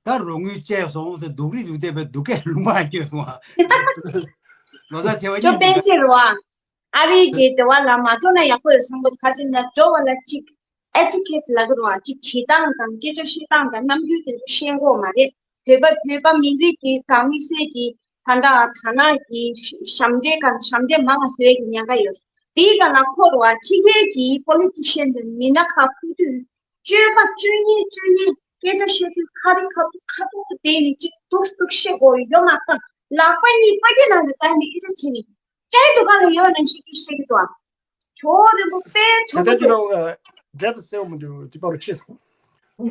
ད་རོགས་དངུལ་བཅད་སོང་ཟེར་སྡུག་རིགས་སྡུག་བསྡད་པའི་སྡུག་སྐད་ལུང་པ་སྐྱོན་སོང་ཨ། ལོ་གསར་ཚེས་པ་ཅོ་གཉིས་པན་ཉིན་ཆེ་རུ་ཨ། ཨ་རིའི་གི་དེ་བ་ལ་མ་འགྲོ་ན་ཡག་པོ་ཡོད་བསམ་གྱི་འདུག་ག་ཅི་ན་འགྲོ་བ་ལ་ཅིག་ཨེ་ཊི་ཀེ་ཊི་ལབ་ཀྱི་རེད་བ། ཅིག་བྱེད་སྟངས་དང་སྐད་ཆ་བཤད་སྟངས་དང་རྣམ་འགྱུར་དེ་ཚོ་ཤེས་དགོས་མ་རེད། བོད་པ་བོད་པ་མི་རིགས་ཀྱི་གང་མི་སེར་གྱི་ད་ལྟ་ཐ་ན་གི་ཞབས་འདྲེན་གང་ཞབས་འདྲེན་མང་བ་ཟེར་བའི་གི་ཉེན་ཁ་ཡོད། དེའི་སྒང་ལ་ཁོ་རུ་བ་ཕྱི་རྒྱལ་གྱི་པོ་ལི་ཊི་ཤན་དང་མི་སྣ་ཁག་ཐུག་དུས་སྤྱོད་པ་སྤྱོད་ཉེས་སྤྱོད་ཉེས་སྐད་ཆ་བཤད་དུས་ཁ་རི་ཁ་ཐུག་ཁ་ཐུག་དེ་ནི་ཅིག་ཏུག་ཏུག་བཤད་དགོས་ཡོད་མ་ཐག་ལག་པ་གཉིས་པ་སྐད་ནང་དུ་བཏང་ནས་སྐད་ཆ་བྱས་ནས་ཅའི་འདུ་ཁང་ལ་ཡོད་ནང་བཞིན་གྱི་བཤད་ཀྱི་འདུག་ཨ། ཇོ་བོ་རིན་པོ་དཔེ་ཇོ་བོ་ཇོ་བོ། འདྲ་ད་གསལ་བོ་མི་འདུག་དེ་པར་ཆེ་སོང་། ཨ།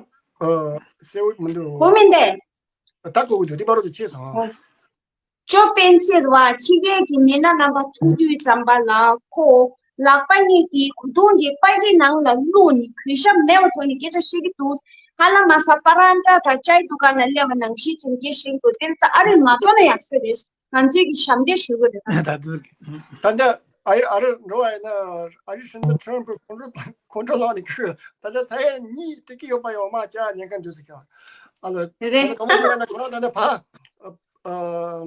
གསལ་བོ་མི་འདུག་གོ་མིན་ཏེ། ད་གོ་གི་འདུག་དེ་པར་དུ་ཆེ་སོང་། ཨོ། ཇོ་པན་ཆེ་རུ་བ་ཕྱི་རྒྱལ་གྱི་མི་སྣ་རྣམ་པ་ཐུག་དུས་ཙམ་པ་ལ་ཁོ་ ལག་པ་གཉིས་ཀྱིས་གོས་ཐུང་གི་པར་གྱི་ནང་ལ་བླུགས་ནས་གུས་ཞབས་མེད་པའི་ཐོག་ནས་སྐད་ཆ་བཤད་ཀྱི་འདུག། ཧ་ལམ་ས་པ་རན་ཏྲ་དང་ཅའི་འདུ་ཁང་ལ་སླེབས་པ་ནང་བཞིན་ཅིག་སྐད་བཤད་ཀྱི་འདུག། དེ་ལ་ད་ཨ་རིར་མ་འགྲོ་ན་ཡག་ས་རེད། ང་ཚོས་ཀྱི་ཞབས་འདེགས་ཞུ་གི་རེད། ད་ད་ལྟ་ཨ་རི་ཨ་རི་འགྲོ་བ་ཡིན་ན་ཨ་རི་སྲིད་འཛིན་ཁྲོམ་ཕུ་ཁོང་ཁྲོ་ཁོང་ཁྲོ་ལངས་ནས་ཁུ་ད་ལྟ་ས་ཡ་གཉིས་སྤྲད་ཀྱི་ཡོད་པ་ཡོད་མ་ཅག་ཉེན་ཁ་འདུག་ཟེར་ཀྱང་ཨ་ལ་ད་རེད། ལྟ་གང་ཞིག་ཡིན་ན་ཁོ་རང་ད་ལྟ་ཕ་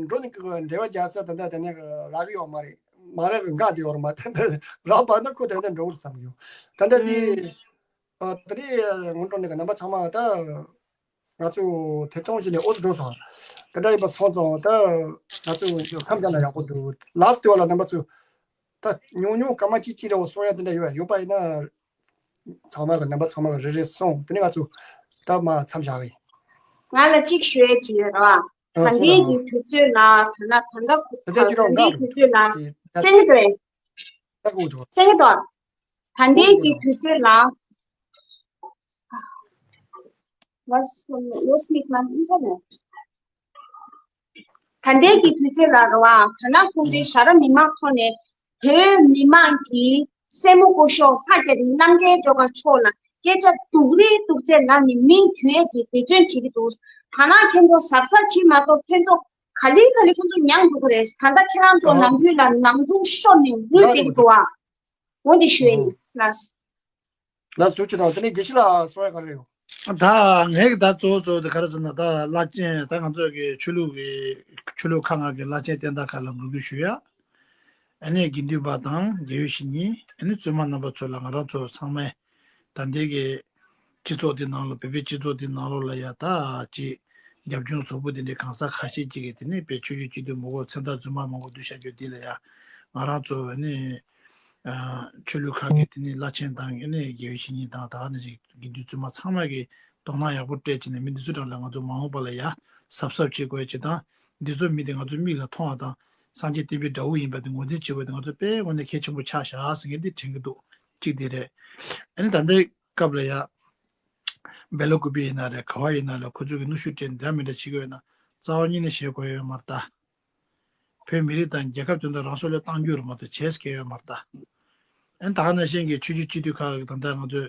འགྲོ་ནས་འབྲེལ་བ་རྒྱག་ས་ད་ལྟ་ད་ནས་རག་གི་ཡོད་མ་རེད། མ་རག་གི་འགག་དེ་ཡོད་རེད་མ་ད་ལྟ་རག་པ་ན་ཁོ་ད་ལྟ་འགྲོ་གི་རེད་བསམ་གི་ཡོད། ད་ལྟ་དེ་ཨ་ད་རེད་ངོ་སྤྲོད་ནས་རྣམ་པ་ཚང་མ་ད། ང་ཚོ་ཐད་གཏོང་བྱས་ནས་ཨོ་ཙི་འགྲོ་སོང་། དེ་འདྲ་ཡིན་པ་སོང་ཙང་ད་ང་ཚོ་མཚམས་བཞག་ན་ཡག་པོ་འདུག། ལཱ་སི་ཊི་བ་ལ་རྣམ་པ་ཚོ་ད་ཉུང་ཉུང་སྐར་མ་གཅིག་གཅིག་རེ་བ་སོང་ཡ་དེ་འདྲ་ཡོད་ཡོད་པ་ཡིན་ན་ཚང་མ་གི་རྣམ་པ་ཚང་མ་གི་རེ་རེ་སོང་། དེ་ནས་ང་ཚོ་ད་མ་མཚམས་བཞག་གི་ཡིན། ང་ལ་གཅིག་ཞུ་ཡ་གཅིག་ཡོད་རེད་བ། ད་ལྟའི་གི་དུས་ཚོད་ལ་ད་ལྟ་ད་ལྟ་ད་ལྟའི་དུས་ཚོད་ལ་གསན་གི་འདུག་ཨེ། གསན་གི་འདུག། ད་ལྟའི་གི་དུས་ཚོད་ལ། Was, was mit meinem Internet? ད་ལྟའི་གི་དུས་ཚོད་ལ་རེད་བ། ད་ནང་ཁོང་ཚོའི་ཞྭ་ར་མི་མང་ཐོག་ནས་བོད་མི་མང་གི་སྲས་མོ་སྐུ་ཞབས་ལྷ་རྒྱ་རི་རྣམ་རྒྱལ་སྒྲོལ་དཀར་མཆོག་ལ་སྐད་ཆ་སྡུག་རུས་སྡུག་ཚད་ལབ་ནས་མིང་བརྗོད་ཡས་ཀྱི་འབད་བརྩོན་བྱེད་ཀྱི་འདུག། ད་ནང་ཁྱེད་ཚོ་གཟབ་གཟབ་བྱེད་མ་གཏོགས་ཁྱེད་ཚོ་ག་ལེ་ག་ལེ་ཁྱེད་ཚོ་མྱངས་འགྲོ་གི་རེད། ད་ལྟ་ཁྱེད་རང་ཚོ་ནམ་རྒྱུན་ལ་ནང་སྒྲུང་ཤོར་ནས་འུར་བསྡད་ཀྱི་འདུག་ཨ། འོ་འདི་ཞུ་ཡས་ཡིན། ལགས། ལགས་སོ་ཅི་དང་དེ་ནས་དགེ་བཤེས་ལགས་གསུང་ཡ་ག་རེ་ཡོད། ད་ངས་ཀྱི་ད་གཙོ་བོ་གཙོ་བོ་དེ་ག་རེ་ཟེར་ན་ད་བླ་ཆེན་ད་ང་ཚོ་གི་ཆོས་ལུགས་ཀྱི་ཆོས་ལུགས་ཁག་ལྔ་གི་བླ་ཆེན་བསྟན་བདག་ཁག་ལ་འབོད་སྐུལ་ཞུ་ཡ། ཨ་ནི་དགེ་འདུན་པ་དང་དགེ་བའི་བཤེས་གཉེན་ཨ་ནི་བཙུན་མ་རྣམ་པ་ཚོ་ལ་ང་རང་ཚོ་ཚང་མས་ད་ལྟའི་གི་སྤྱི་ཚོགས་འདི་ནང་ལོགས་བོད་པའི་སྤྱི་ཚོགས་འདི་ནང་ལོགས་ལ་ཡ་ད་ཅི་རྒྱབ་ལྗོངས་གཟུགས་པོ་འདི་འདྲའི་གང་ཟག་ཁ་ཤས་ཅིག་གིས་དེ་ནས་བོད་ཆོས་བརྒྱུད་སྤྱི་འཐུས་མང་པོ་མཚན་རྟགས་རྫུན་མ་མང་པོ་བསྡུ་བཞག་རྒྱུ་འདི་ལ་ཡ་ང་རང་ཚོ་ཨ་ནི། ཆོས་ལུགས་ཁག་གི་དེ་ནས་བླ་ཆེན་དང་ཨ་ནི་དགེ་བའི་བཤེས་གཉེན་དང་ད་ག་ནང་བཞིན་དགེ་འདུན་བཙུན་མ་ཚང་མ་གིས་དོ་སྣང་ཡག་པོ་སྤྲད་བྱས་ནས་མི་འདི་ཚོ་གྲས་ལ་ང་ཚོ་མ་འོངས་པ་ལ་ཡ་གཟབ་གཟབ་བྱེད་དགོས་ཡ་བྱེད་དང་འདི་ཚོ་མི་དེ་ང་ཚོ་མིག་ལ་མཐོང་བ་དང་སངས་རྒྱས་བསྟན་པའི་དགྲ་བོ་ཡིན་པ་དེ་ངོས་འཛིན་བྱེད་དགོས་དེ་ང་ཚོ་དཔེ་དངོས་གནས་གལ་ཆེན་པོ་ཆགས་བཞག་ཟེར་མཁན་འདི་དྲན་གྱི་འདུག། གཅིག་དེ་རེད། ཨ་ནི་ད་ལྟའི་སྐབས་ལ་ཡ། སྦེལ་ཀོབ་ཡིན་ན་རེད་ག་བ་ཡིན་ན་རེད་ཁོ་ཚོ་གི་གནོན་ཤུགས་སྤྲད་འདྲ་མི་འདྲ་བྱེད་ཀྱི་ཡོད་ན་རྩ་བ་ཉིད་ནས་བཤད་དགོས་ཡོད་མ་རེད་ད། བོད་མི་རིགས་དང་རྒྱལ་ཁབ་དོན་དག་རང་སྲོག་བློས་བཏང་རྒྱུ་རེད་མ་གཏོགས་བྱས་སྐལ་ཡོད་མ་རེད་ད། ཨན་ད་ག་ནང་བཞིན་གྱི་ཆོས་བརྒྱུད་སྤྱི་འཐུས་ཁག་གི་ད་ལྟ་ང་ཚོས་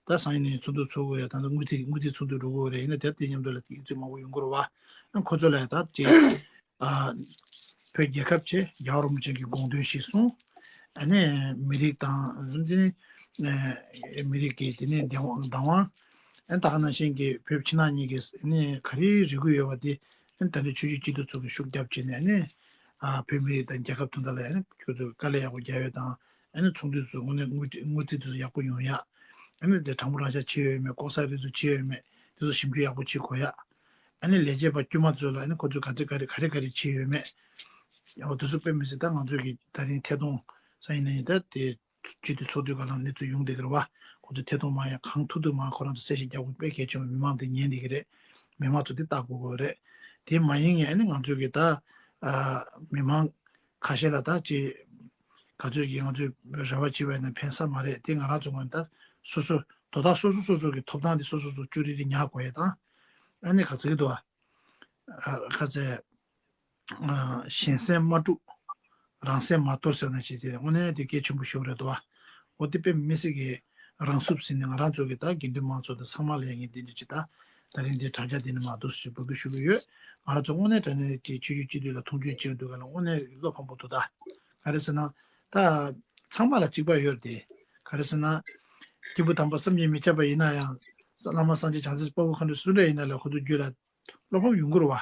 ད་སང་ཉིན་ནས་ཚོགས་འདུ་ཚོགས་དགོས་རེད། ད་ལྟ་དངུལ་རྩིས་དངུལ་རྩིས་ཚོགས་འདུ་འགྲོ་དགོས་རེད། ཡིན་ན་དེ་དེ་མཉམ་དུ་ལ་དེ་ཚོས་མང་པོ་ཡོང་གི་རེད་བ། ཨན་ཁོ་ཚོ་ལ་ད་ཅིག་ཨ་བོད་རྒྱལ་ཁབ་ཆེད་རྒྱལ་བ་རིན་པོ་ཆེ་གི་དགོངས་དོན་གཞིར་བཟུང་ཨ་ནི་མི་རིགས་དང་དེ་ནི་མི་རིགས་ཀྱི་དེ་ནི་བདེན་དབང་བདག་དབང་ཨན་ད་ག་ནང་བཞིན་གྱི་བོད་ཕྱི་ནང་གཉིས་ཀྱི་ཨ་ནི་ག་རེ་རེ་སྐུལ་ཡོད་པ་དེ། ཨ་ནི་ད་ལྟའི་ཆོས་བརྒྱུད་སྤྱི་འཐུས་ཚོ་གིས་ཤུགས་རྒྱབ་བྱས་ནས་ཨ་ནི་ཨ་བོད་མི་རིགས་དང་རྒྱལ་ཁབ་དོན་དག་ལ་ཨ་ནི་ཁྱོད་ཚོས་དཀའ་ལས་ཡག་པོ་རྒྱག་ཡོད་དང་ཨ་ནི་ཚོགས་འདུ་ཚོ་དངོས་གནས་དངུལ་དངུལ་རྩིས་དེ་ཚོ་ཡག་པོ་ཡོང་ཡ། ཨ་ནི་དེ་དྲང་པོ་རང་འཇགས་བྱས་ཡོད་མེད་ལྐོག་ཟ་རེ་ཚོ་བྱས་ཡོད་མེད་དེ་ཚོ་ཞིབ་འཇུག་ཡག་པོ་བྱེད་དགོས་ཡ། ཨ་ནི་ལས་བྱེད་པ་དཀྱུས་མ་ཚོ་ལ་ཨ་ནི་ཁོ་ཚོས་ག་ཚོད་ག་རེ་ག་རེ་ག་རེ་བྱས་ཡོད་མེད། ཡང་དེ་ཚོ་དཔེ་མི་སྲིད་ད་ང་ཚོས་ཀྱི་ད་རིང་ཐད་གཏོང་ས་ཡིན་ན་ཡིན་ད་དེ། སྤྱི་འཐུས་ཚོགས་འདུའི་སྒང་ལ་གནས་ཚུལ་ཡོང་བསྡད་ཀྱི་རེད་བ། ཁོ་ཚོས་ཐད་གཏོང་མང་ཡང་གང་ཐུབ་ཐུབ་མང་ཁོ་རང་ཚོ་གསལ་བཤད་རྒྱག་དགོས་དཔེ་གལ་ཆེན་པོ་མི་མང་དེ་ཉན་བསྡད་ཀྱི་རེད། མི་མང་ཚོ་དེ་ལྟ་དགོས་ཀྱི་རེད། དེ་མ་ཡིན་ངས་ནི་ང་ཚོས་ཀྱི་ད་ཨ་མི་མང་ཁ་ཤས་ལ་ད་ཅི་ག་ཚོད་ཀྱི་ང་ཚོས་རེ་བ་བྱེད་པ་ཡིན་ན་ཕན་ས་མ་རེད། དེ་ང་རང་ཚོ་ངོས་ནས་ད་སོ་སོ་དོ་བདག་སོ་སོ་སོ་སོ་གི་ཐོབ་ཐང་དེ་སོ་སོ་སོ་ཅུ་རི་རི་ཉར་དགོས་ཡས་དང་ཨ་ནི་ག་ཚོད་ཀྱི་འདུག་ཨ། ཁ་ཚད། གཞན་སེམས་མ་དཀྲུག་རང་སེམས་མ་དོར་ཟེར་ན་ཞིག་དེ་དངོས་གནས་དེ་གལ་ཆེན་པོ་ཞིག་རེད་དོ། འོ་དེ་དཔེ་མི་སྲིད་ཀྱི་རང་སྲུབ་ཟིན་ནས་ང་རང་ཚོ་གི་ད་དགེ་འདུན་མང་ཚོགས་དང་ཚང་མ་ལ་ཡང་ངས་འདི་འདྲ་ཅིག་ད་ད་རིང་འདི་དྲ་རྒྱ་འདི་ནས་མ་འདུག་ཞེས་འབོད་སྐུལ་ཞུ་གི་ཡོད། ང་རང་ཚོ་དངོས་གནས་དྲང་གནས་ཀྱི་ཆོས་བརྒྱུད་སྤྱི་འཐུས་ལ་མཐོང་ཆུང་བྱེད་འདུག་ག་ལ་དངོས་གནས་བློ་ཕམ་པོ་འདུག་ད་ག་རེ་ཟེར་ན་ད་ཚང་མ་ལ་གཅིག་པ་ཡོད་དེ་ག་རེ་ཟེར་ན་སྐྱེས་བུ་དམ་པ་བསམ་གྱིས་མི་ཁྱབ་པ་ཡིན་ན་ཡང་བླ་མ་སངས་རྒྱས་བྱང་སེམས་དཔའ་བོ་མཁའ་འགྲོ་སུ་འདྲ་ཡིན་ན་ལ་ཁོ་ཚོ་རྒྱུད་ལ། བློ་ཕམ་ཡོང་གི་རེད་བ།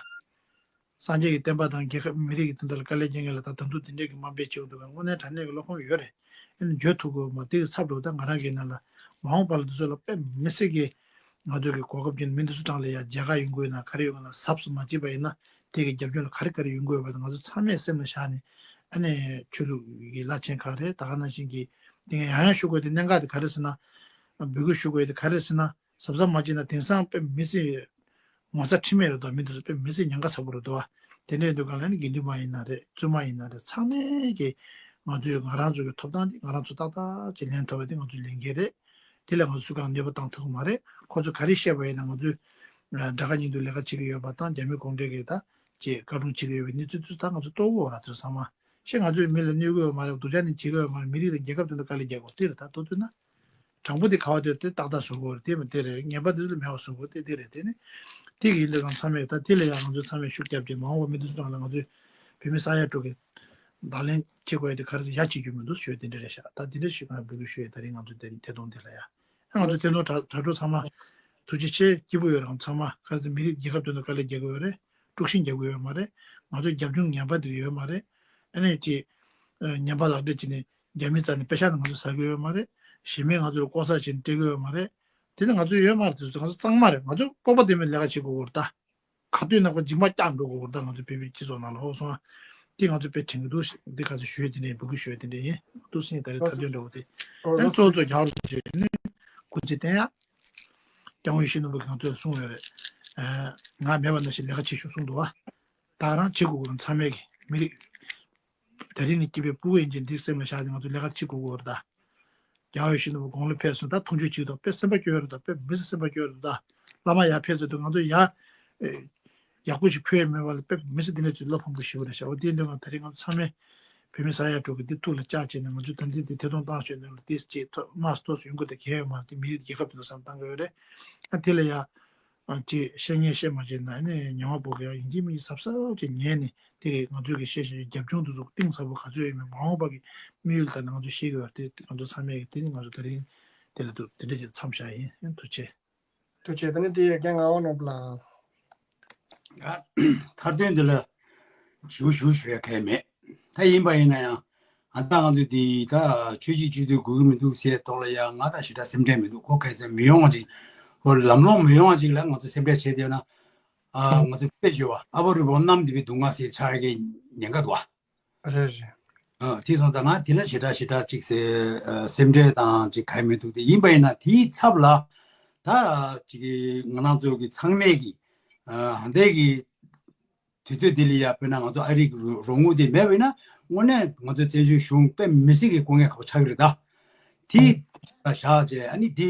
སངས་རྒྱས་ཀྱི་བསྟན་པ་དང་རྒྱལ་ཁབ་མི་རིགས་ཀྱི་དོན་དག་ལ་དཀའ་ལས་བརྒྱབ་མཁན་ལ་ད་དམ་ཕྲུག་དེ་འདྲས་ཀྱི་དམའ་འབེབས་བྱེད་འདུག་ག་དངོས་གནས་དྲང་གནས་ཀྱི་བློ་ཕམ་ཡོད་རེད། ཨ་ནི་བརྗོད་ཐུབ་དགོས་མ་དེ་གི་ཚབ་འགྲོ་ད་ང་རང་གི་ནང་ལ་མ་འོངས་པ་ལ་འདི་ཚོ་ལ་དཔེ་མི་སྲིད་ཀྱི་ང་ཚོ་གི་གོ་སྐབས་ཀྱི་མི་འདི་ཚོ་གྲངས་ལ་ཡ་རྒྱལ་ཁ་ཡོང་གི་ཡོད་ན་ག་རེ་ཡོང་གི་ན་གཟབ་གཟབ་མ་བྱས་པ་ཡིན་ན་དེ་གི་རྒྱབ་ལྗོངས་ལ་ག་རེ་ག་རེ་ཡོང་གི་ཡོད་པ་དེ་ང་ཚོ་ཚང་མས་སེམས་ལ་བཞག་ནས་ཨ་ནི་ཆོས་ལུགས་ཀྱི་བླ་ཆེན་ཁག་རེད་ད་ག་ནང་བཞིན་གྱི་དེ་ངས་ཡང་ཡང་ཞུ་དགོས་དེ་གནད་འགག་དེ་ག་རེ་ཟེར་ན་འབོད་སྐུལ་ཞུ་དགོས་དེ་ག་རེ་ཟེར་ན། གཟབ་གཟབ་མ་བྱས་ན་དེང་སང་དཔེ་མི་སྲིད་ངོ་ཚ་ཁྲེལ་མེད་རེད་དོ། མི་འདི་ཚོ་དཔེ་མི་སྲིད་ཉེན་ཁ་ཚ་པོ་རེད་དོ། དེ་འདྲ་ཡིན་དུས་གང་ལ་ནི་དགེ་འདུན་པ་ཡིན་ན་རེད་བཙུན་མ་ཡིན་ན་རེད་ཚང་མས་ཀྱི་ང་ཚོས་ང་རང་ཚོ་གི་ཐོབ་ཐང་འདི་ང་རང་ཚོ་ཏག་ཏག་ཅིག་ལེན་ཐུབ་པ་འདི་ང་ཚོའི་ལས་འགན་རེད། དེ་ལ་ང་ཚོ་སུ་གང་གནོད་པ་བཏང་ཐུབ་ཀྱི་མ་རེད། ཁོ་ཚོ་ག་རེ་བཤད་པ་ཡིན་ན་ང་ཚོས་དགྲ་དགའ་གཉེན་སྡུག་ལས་ཀ་བྱེད་ཀྱི་ཡོད་པ་དང་རྒྱ་མི་གུང་ཁྲན་གྱིས་ད་ཅིག་བཀའ་དྲུང་བྱེད་ཀྱི་ཡོད་པའི་གནས་ཚུལ་དེ་ཚོ་ད་ང་ཚོ་རྟོགས་ཀྱི་ཡོད་ར་དེ་ཚོ་ཚང་མ། ཤེས། ང་ཚོས་མི་ལ་གནོད་གི་ཡོད་མ་རེད། སྡུག་ཅག་ནི་བྱེད་ཀྱི་ཡོད་མ་རེད། མི་རིགས་དང་རྒྱལ་ཁབ་དེ་ཚོ་དཀའ་ལས་རྒྱག་དགོས་དེ་རེད། ད་མདོར་བསྡུས་ན། དྲང་པོ་དེ་ག་བ་དེ་དེ་ཏག་ཏག་བཟོ་དགོས་རེད། དེ་མི་དེ་རེད། ངན་པ་དེ་ཚོ་ལ་མེད་པ་བཟོ་དགོས་དེ་དེ་རེད། དེ་ནི་དེ་གི་ཡིན་དུས་ང་ཚང་མས་ད་དེ་ལ་ཡང་ང་ཚོས་ཚང་མས་ཤུགས་རྒྱབ་ཀྱི་མ་འོངས་པ་མི་དེ་ཚོ་ནང་ལ་ང་ཚོས་བོད་མི་ས་ཡ་དྲུག་གི་བརྡ་ལན་བྱེད་དགོས་ཡ་དེ་ག་རེ་ཡ་བྱེད་རྒྱུ་མི་འདུག་ཞུ་ཡ་དེ་འདྲ་རེད་ཤག་ད་དེ་འདྲ་ཞིག་ང་འབོད་སྐུལ་ཞུ་ཡ་ད་རིང་ང་ཚོ་དེ་རིང་ཐད་གཏོང་དེ་ལ་ཡ། ཨ་ང་ཚོ་ཐད་གཏོང་དྲ་དྲ་གྲོགས་ཚང་མ་ཐུགས་རྗེ་ཆེ། སྐྱིད་པོ་ཡོད་རང་ཚང་མ་ག་ཚོད་མི་རིགས་རྒྱལ་ཁབ་དོན་དུ་དཀའ་ལས་རྒྱག་གི་ཡོད་རེད། དཀྲུག་ཤིང་རྒྱག་གི་ཡོད་མ་རེད། ང་ཚོ་རྒྱབ་ལྗོངས་ངན་པ་དེ་ཡོད་མ་རེད། ཨ་ནི་ཅི་ངན་པ་ལག་འབྲེལ་བྱས་ནས་རྒྱ་མི་རྩ་ནས་པེ་ཤ་ནི་ང་ཚོ་ཟ་གི་ཡོད་མ་རེད། གཞན་མིས་ང་ཚོ་ལ་ལྐོག་ཟ་བྱས་ནས་སྤྲད་གི་ཡོད་མ་རེད། དེ་ནི་ང་ཚོ་ཡོད་མ་རེད། དེ་ཚོ་ང་ཚོ་གཙང་མ་རེད། ང་ཚོ་སྤོབས་པ་ལྡན་པའི་ལས་ཀ་བྱེད་དགོས་ཀྱི་ཡོད་རེད་ད། ག་དུས་ན་ཁོ་འཇིགས་མ་སྐྱག་འགྲོ་དགོས་ཀྱི་རེད་ད། ང་ཚོ་བོད་པའི་སྤྱི་ཚོགས་ནང་ལ་ཨོ་སོང་ཨ། དེ་ང་ཚོ་དཔེ་དྲན་གྱི་འདུག་འདི་ག་ཚོད་ཞུ་ཡས་དེ་འདྲ་ཡིན། འབོད་སྐུལ་ཞུ་ཡས་དེ་འདྲ་ཡིན། འདུག་སེ་ད་རེས་ཐབས་འདོན་འདྲ་བོ་དེ། ཨོ་ཨ་ནི་གཙོ་བོ་གཙོ་རྒྱག་རོགས་བྱེད་ནི་སྐུ་ཚེ་བརྟན་ཡག་སྐྱབས་མགོན་ཡིད་བཞིན་ནོར་བུ་གིས་ང་ཚོས་གསུངས་ཡོད་རེད། ཨ་ང་མེད་པ་ནང་བཞིན་ལས་ཀ་བྱེད་ཤོག་གསུངས་འདུག་བ། ད་རང་བྱེད་དགོས་ཀྱི་རེད། ཚང་མས་ཀྱི་མི་རིགས། དེ་རིང་ནས་སྐྱིད་པའི་ཕྲུ་གུ་ཡིན་ཅིང་འདི་སེམས་ལ་བཞག་ནས་ང་ཚོ་ལས་ཀ་བྱེད་དགོས་ཀྱི་རེད་ད། རྒྱལ་བ་ཡིད་བཞིན་ནོར་བུ་དགུང་ལོ་ཕེབས་སོང་། ད་མཐོང་ཆོས་གཅིག་དང་དཔེ་སེམས་པ་སྐྱོ་ཡོད་རེད་ད། དཔེ་མི་ཚེ་སེམས་པ་སྐྱོ་ཡོད་རེད་ད། བླ་མ་ཡར་ཕེབས་ཚར་དུས་ང་ཚོ་ཡར་ཡག་པོ་ཞིག་ཕུལ་ཡས་མེད་པ་ལ་དཔེ་མི་ཚེ་འདི་ནས་ཚུར་བློ་ཕམ་པོ་ཞིག་རེད་ཤག་འོ་དེ་འདྲ་ང་ད་རེས་ང་ཚོ་ཚང་མས་བོད་མི་ས་ཡ་དྲུག་གི་འདི་ཐུགས་ལ་བཅངས་བྱས་ནས་ང་ཚོ་ད་འདི་འདི་ཐད་གཏོང་བཏང་ཞོར་ནས་ལ་དེ་ཅིག་ཐོག་དམངས་གཙོ་ཡོང་གི་དེ་གལ་ཡོད་མ་རེད། དེ་མི་རིགས་རྒྱལ་ཁབ་དེ་ཚོ་བསམ་བཏང་གི་ཡོད་རེད། ཨ་དེ་ལ་ཡ། ཅེས་བཤད་ཉན་བཤད་མ་བྱས་ན་ནི་ཉམས་པ་པོ་གི་ཡང་ཡིན་གཅིག་མིན་གཅིག་གཟབ་གཟབ་ཅིག་ཉན་ནས་དེ་གས་ང་ཚོའི་གི་བཤད་བཤད་རྒྱབ་ལྗོངས་དེ་ཚོ་གཏིང་ཟབ་པོ་ག་ཚོད་ཡོད་མེད་མ་འོངས་པ་གི་དམིགས་ཡུལ་ལྟར་ན་ང་ཚོས་ཤེས་ཀྱི་ཡོད་རེད། དེ་ང་ཚོ་ཚང་མས་གི་དེ་ནི་ང་ཚོ་དེ་རིང་དེ་ལ་འདུག་དེ་འདྲ་ཅིག་མཚམས་བཞག་ཡིན། ཐུགས་རྗེ་ཆེ། ཐུགས་རྗེ་ཆེ། ད་ནི་དེ་ཡས་རྒན་ངག་དབང་ནོར་བུ་ལགས། མཐར་དོན་འདི་ལ་ཞུ་ཞུ་ཞུ་ཡ་གལ་མེད། ད་ཡིན་པ་ཡིན་ན་ཡང་ཨ་ད་ང་ཚོ་འདི་ད་ཆོས་བརྒྱུད་སྤྱི་འཐུས་དགོས་ཀྱི་མི་འདུག་ཟེར་ཐོག་ལ་ཡ་ང་ད་ཞེ་དྲག་སེམས་ཁྲལ་མི་འདུག་ཁོ་གལ་སྲིད་མི་ཡོང་བ་ཅིག་ཁོ་ལམ་ལྷོང་མི་ཡོང་བ་ཅིག་ལ་ང་ཚོ་སེམས་ཁྲལ་བྱས་བསྡད་ན་ཨ་ང་ཚོ་དཔེ་བརྗོད་པ་ཨ་ཕོ་རི་བོ་གནམ་འདི་པའི་སྡུག་བསྔལ་ཟེར་ཆགས་ཀྱི་ཉེན་ཁ་འདུག་བ། རེད་རེད། ཨ་དེ་སོང་ཙང་ང་དེ་ལ་ཞེ་དྲག་ཞེ་དྲག་ཅིག་སེ་ཨ་སེམས་ཁྲལ་དང་ཅིག་ག་ཡེ་མི་འདུག་དེ་ཡིན་པ་ཡིན་ན་དེའི་ཚབ་ལ་ད་ཅིག་ང་རང་ཚོ་གི་ཚང་མས་ཀྱི་ཨ་ཧན་དེ་གི་དུས་ཚོད་འདི་ལ་ཡ་དཔེར་ན་ང་ཚོ་ཨ་རི་གི་རོ་རོགས་དངུལ་དེ་མེད་པ་ཡིན་ན་དངོས་གནས་ང་ཚོ་བཙན་བྱོལ་གཞུང་དཔེ་མི་སྲིད་ཀྱི་དཀའ་ངལ་ཁག་པོ་ཆགས་ཀྱི་རེད་ད། དེ་ད་བཞག་བྱས་ཨ་ནི་དེ་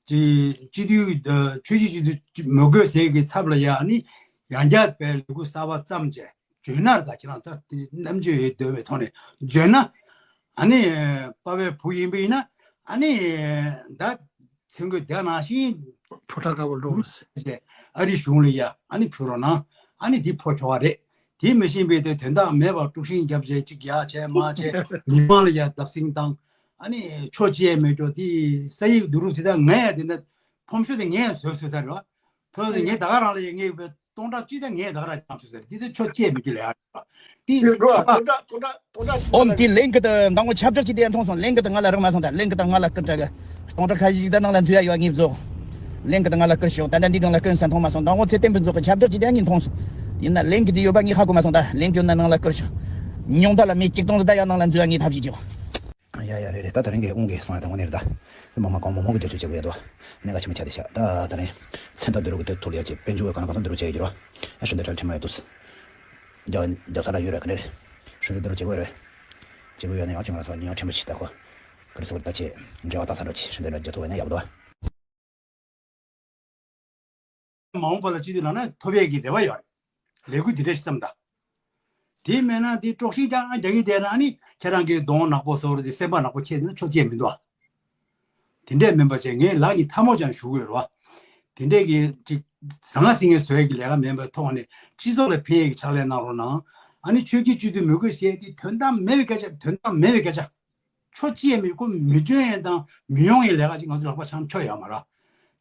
ཅི་སྤྱི་འཐུས་ཆོས་བརྒྱུད་སྤྱི་འཐུས་མི་དགོས་ཟེར་གྱི་ཚབ་ལ་ཡ་ཨ་ནི་ཡང་བསྐྱར་དཔེ་ལས་འགུལ་གསར་པ་བརྩམས་བྱས། བརྗོད་ན་རེད་ད། ཁྱེད་རང་ད་དེ་རྣམ་དཔྱོད་ཡོད་འདོད་པའི་ཐོག་ནས་བརྗོད་ན། ཨ་ནི་པ་ཕའི་བུ་ཡིན་པ་ཡིན་ན་ཨ་ནི་ད་མཚན་གུས་དེ་ནང་བཞིན་ཕོ་བྲང་དཀར་པོ་འགྲོ་བ་ཨ་རི་གཞུང་ལ་ཡ་ཨ་ནི་ཕུལ་རོགས་གནང་། ཨ་ནི་དེ་ཕོ་ཁྱོ་བ་རེད། དེ་མི་ཤེས་པའི་དེ་དོན་དག་མེད་པར་དཀྲུག་ཤིང་རྒྱབ་བྱས་གཅིག་ཡ་བྱས་མ་བྱས་མི་མང་ལ་ཡ་བརྡབ་གསིག་བཏང་། ཨ་ནི་ཆོ་བྱས་མེད་འགྲོ་དེ་ས་ཡིག་བསྡུ་རུབ་བྱེད་ད་ང་ཡ་དེ་འདྲ་ཕོམ་ཤོ་དེ་ངས་བཟོས་བཟོས་ས་རེད་བ། ཐོག་ཏུ་ངས་ད་ག་རང་ལ་ཡང་ངས་སྟོང་ཕྲག་གཅིག་དང་ངས་ད་ག་རང་བྱང་ཆུབ་ཟེར་འདི་ཚོ་ཆོས་བཅས་མི་རྒྱུ་ལས་ཨ། འདི་ཡོད་འགྲོ་ཨ། སྟོང་ཕྲག་སྟོང་ཕྲག་སྟོང་ཕྲག་ཨོམ་དེ་ལན་གི་ད་མདང་ངོ་ཁྱབ་བསྒྲགས་ཅིག་དེ་མཐོང་སོང་། ལན་གི་ད་ང་ལ་རག་མ་སོང་། ད་ལན་གི་ད་ང་ལ་སྐུར་དྲག་གི་སྟོང་ཕྲག་ཁ་ཤས་ཅིག་ད་ནང་ལ་འཛུལ་ཡ་ཡོད་ངེས་བཟོ། ལན་གི་ད་ང་ལ་སྐུར་ཤོག་ད་ལྟ་འདི་སྒང་ལ་སྐུར་ས་མཐོང་མ་སོང་། མདང་ངོ་ཚེ་བརྟན་ཕུན་ཚོགས་གི་ཁྱབ་བསྒྲགས་ཅིག་དེ་ངས་མཐོང་སོང་། ཡིན་ན་ལན་གི་དེ་ཡོད་པ་ངས་ཧ་གོ་མ་སོང་། ད་ལན་གི་ཡོད་ན་ནང་ལ་སྐུར་ཤོག་ཉུང་མཐའ་ལ་མི་གཅིག་སྟོང་ཙམ་ད་ཡ་ནང་ལ་འཛུལ་ཡ་ངས་ཐབས་ཤེས་བྱེད། ཡ་ཡ་རེད་རེད། ད་ད་རིང་གི་དབུང་གི་སོང་ཡ་དང་དངོས་གནས་རེད་ད། དེ་མང་མང་གང་མང་མང་གི་རྒྱབ་སྐྱོར་བྱེད་དགོས་ཡ་འདུག་གནད་འགག་ཆེན་པོ་ཆགས་བསྡད་ཤག་ད་ད་རིང་མཚན་རྟགས་བསྡུ་རུབ་ཀྱི་དེ་ཐུག་ལ་ཡ་ཅིག་དཔལ་འབྱོར་བའི་གང་ལ་གང་འཚམ་བསྡུ་རུབ་བྱས་ཡོད་རྒྱུ་རོ། ཨ་ཞུ་འདོད་ཁྲལ་ཁྲལ་མ་ཡོད་འདུག་རྒྱབ་རྒྱབ་ས་ར་ཡོད་རེད། ག་རེ་རེད། ཞུ་འདོད་བསྡུ་རུབ་བྱེད་དགོས་རེད། བྱེད་དགོས་ཡོད་ན་ཡང་ཅིག་ང་རང་ཚོ་ཉེ་བ་ཕྲན་བུ་ཞིག་ད་གོ་ག་རེ་ཟེར་དགོས་རེད། ད་ཅིག་འབྲེལ་བ་བཏང་ས་འདྲ་ཅིག་ཞུ་འདོད་ན་རྒྱབ་ཐུབ་པ་ཡིན་ན་ཡག་པོ་འདུག་མ་འོངས་པ་ལ་སྤྱི་འཐུས་ལངས་ན་ཐོབ་ཡས་ཀྱི་རེ་བ་ཡོད་རེད། ལས་འགུལ་འདི་འདྲ་ཞིག་བརྩམས་དང་། དེ་མེད་ན་དེ་དཀྲོག་ཤིང་རྐྱང་རྐྱང་རྒྱག་གི་བསྡད་ན་ཨ་ནི་ཁྱེད་རང་གི་གདོང་ནག་པོ་བཟོ་རུ་དེ་སེམས་པ་ནག་པོ་ཁྱེར་དེ་ན་ཆོ་བྱེད་མི་འདུག་ཨ། དེ་འདྲས་མིན་པ་བྱས་ངས་ལག་གཉིས་ཐལ་མོ་སྦྱར་ཞུ་གི་ཡོད་རེད་བ། དེ་འདྲས་ཀྱི་ཅིག་ཟང་ངེ་ཟིང་ངེ་བཟོ་ཡས་ཀྱི་ལས་ཀ་མིན་པའི་ཐོག་ནས་སྤྱི་ཚོགས་ལ་ཕན་ཡས་ཀྱི་ཕྱག་ལས་གནང་རོགས་གནང་། ཨ་ནི་ཆོས་བརྒྱུད་སྤྱི་འཐུས་མི་དགོས་ཟེར་དེ་དོན་དག་མེད་པའི་སྐད་ཆ། དོན་དག་མེད་པའི་སྐད་ཆ། ཆོ་ཅི་ཡང་མི་ཁོ་མི་སྐྱོན་ཡང་དང་མི་ཡོང་ཡང་ལས་ཀ་ཅིག་ང་ཚོ་ལག་པ་འཆང་ཆོ་ཡོད་མ་རེད།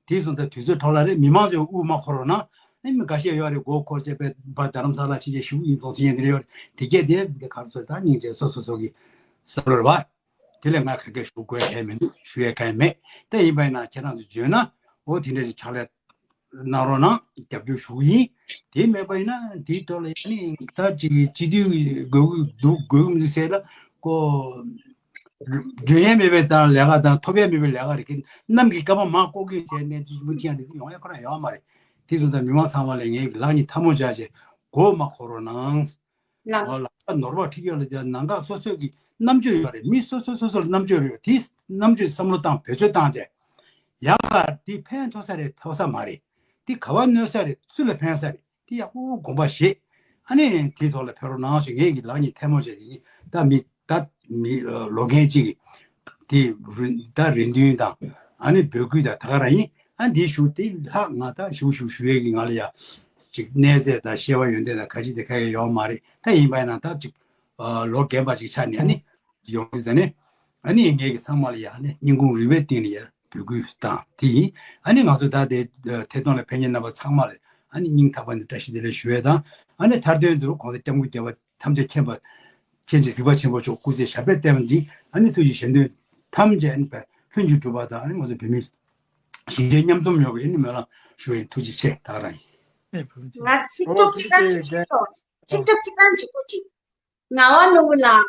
དེ་སོང་ཙང་དུས་ཚོད་འཕྲོ་བརླག་རེད། མི་མང་ཚོས་དབུ་མ་འཁོར་རོགས་གནང་། ཨེ་མི་འགའ་ཤས་ཡོད་རེད། མགོ་འཁོར་བྱས་པའི་བ་རྡ་རམ་ས་ལ་ཕྱིན་ཆད་ཞུ་ཡིན་སོང་ཟེར་ཡས་འདི་རེད་ཡོད་རེད། དེ་གས་དེ་འདི་གར་ཚོད་ད་སྙིང་རྗེ་སོ་སོ་སོ་གི་བསམ་བློ་རེད་བ། དེ་ལས་ང་ག་གས་ཞུ་དགོས་གལ་མི་འདུག་ཞུ་ཡས་གལ་མེད། ད་ཡིན་པ་ཡིན་ན་ཁྱེད་རང་ཚོ་འཇོན་ན་འོ་དེ་འདྲ་ཞིག་ཕྱག་ལས་གནང་རོགས་གནང་། རྒྱབ་སྐྱོར་ཞུ་གི་ཡིན། དེ་མེད་པ་ཡིན་ན་དེའི་ཐོག་ལ་ཡ་ནི་ད་ཅིག་སྤྱི་འཐུས་དགོས་ཀྱི་འདུག་དགོས་ཀྱི་མི་འདུག་ཟེར་ལ་ཀོ། འཇོན་ཡས་མེད་པའི་དང་ལས་ཀ་དང་ཐོབ་ཡས་མེད་པའི་ལས་ཀ་རེད། ཁྱེད་རྣམས་ཀྱིས་སྐར་མ་མང་ཀོ་ཀི་བྱས་ནས་དུས་མུ་ཐིང་ཡང་དེ་ཡོང་ཡ་ཁོ་རང་ཡོང་བ་མ་རེད། དེ་སོང་ཙང་མི་མང་ཚང་མ་ལ་ངས་ལག་གཉིས་ཐལ་མོ་སྦྱར་བྱས་མགོ་མ་འཁོར་རོགས་གནང་། ལག་ལག་པ་ནོར་བ་ཁྲིད་ཡོད་ལ་དེ་ནང་ཁག་སོ་སོའི་གི་རྣམ་དཔྱོད་ཡོད་རེད། མི་སོ་སོ་སོ་སོར་རྣམ་དཔྱོད་རེད། དེ་རྣམ་དཔྱོད་བསམ་བློ་བཏང་བེད་སྤྱོད་བཏང་བྱས་ཡག་པ་དེ་ཕན་ཐོགས་ས་རེད་ཐོགས་ས་མ་རེད། དེ་ག་བ་གནོད་ས་རེད། སུ་ལ་ཕན་ས་རེད། དེ་ཡག་པོ་དགོངས་པ་བཞེས། ཨ་ནི་དེའི་ཐོག་ལ་ཕེབས་རོགས་གནང་ཞེས་ངས་ཀྱི་ལག་གཉིས་ཐལ་མོ་སྦྱར་ཡིན། ད་མི་ད་མི་ལོ་མཁན་གཅིག་གིས་དེ་རུ་ད་རེ་འདུན་དང་ཨ་ནི་འབོད་སྐུལ་དང་ད་ག་རང་ཡིན། ཨ་འདི་ཞུ་དེ་ལྷག་ང་ད་ཞུ་ཞུ་ཞུ་ཡས་ཀྱི་ང་ལ་ཡ་ཅིག་གནས་ཚད་དང་ཤེས་པ་ཡོན་ཏན་དང་ག་ཅི་དེ་ག་གེ་ཡོད་མ་རེད། ད་ཡིན་པ་ཡིན་ན་ད་ཅིག་ལོ་རྒན་པ་ཅིག་ཆགས་ནས་ཨ་ནི་ཡོང་དུས་ཙ་ནས་ཨ་ནི་ངེད་ཀྱི་ཚང་མ་ལ་ཡ་ཨ་ནི་སྙིང་ཁུང་རུས་པའི་གཏིང་ནས་ཡ་འབོད་སྐུལ་དང་དེ་ཡིན། ཨ་ནི་ང་ཚོ་ད་དེ་ཐད་གཏོང་ལ་ཕེབས་མཁན་རྣམ་པ་ཚང་མ་ལ་ཨ་ནི་སྙིང་ཐག་པ་ནས་བཀྲ་ཤིས་བདེ་ལེགས་ཞུ་ཡས་དང་། ཨ་ནི་མཐར་དོན་དུ་༸གོང་ས་༸སྐྱབས་མགོན་རྒྱལ་བ་ཐམས་ཅད་མཁྱེན་པ་མཁྱེན་ཅིང་གཟིགས་པ་ཆེན་པོ་མཆོག་སྐུ་ཚེ་ཞབས་པད་བརྟན་པ་ཅིག་ཨ་ནི་ཐུགས་ཀྱི་གཞན་དོན་ཐམས་ཅད་ཨ་ནི་ལྷུན་གྱིས་གྲུབ་པ་དང་། ཨ་ནི་ང་ཚོ་བོད་མི་གཞིས་བྱེས་མཉམ་འཛོམས་ཡོང་བའི་ཨ་ནི་སྨོན་ལམ་ཞུ་ཡིན། ཐུགས་རྗེ་ཆེ། ད་ག་རང་ཡིན། ང་ཚིག་ཐོག་གཅིག་རང་གཅིག་ཞུ་ཆོག་ཚིག་ཐོག་གཅིག་རང་གཅིག་པོ་གཅིག་ངག་དབང་ནོར་བུ་ལགས།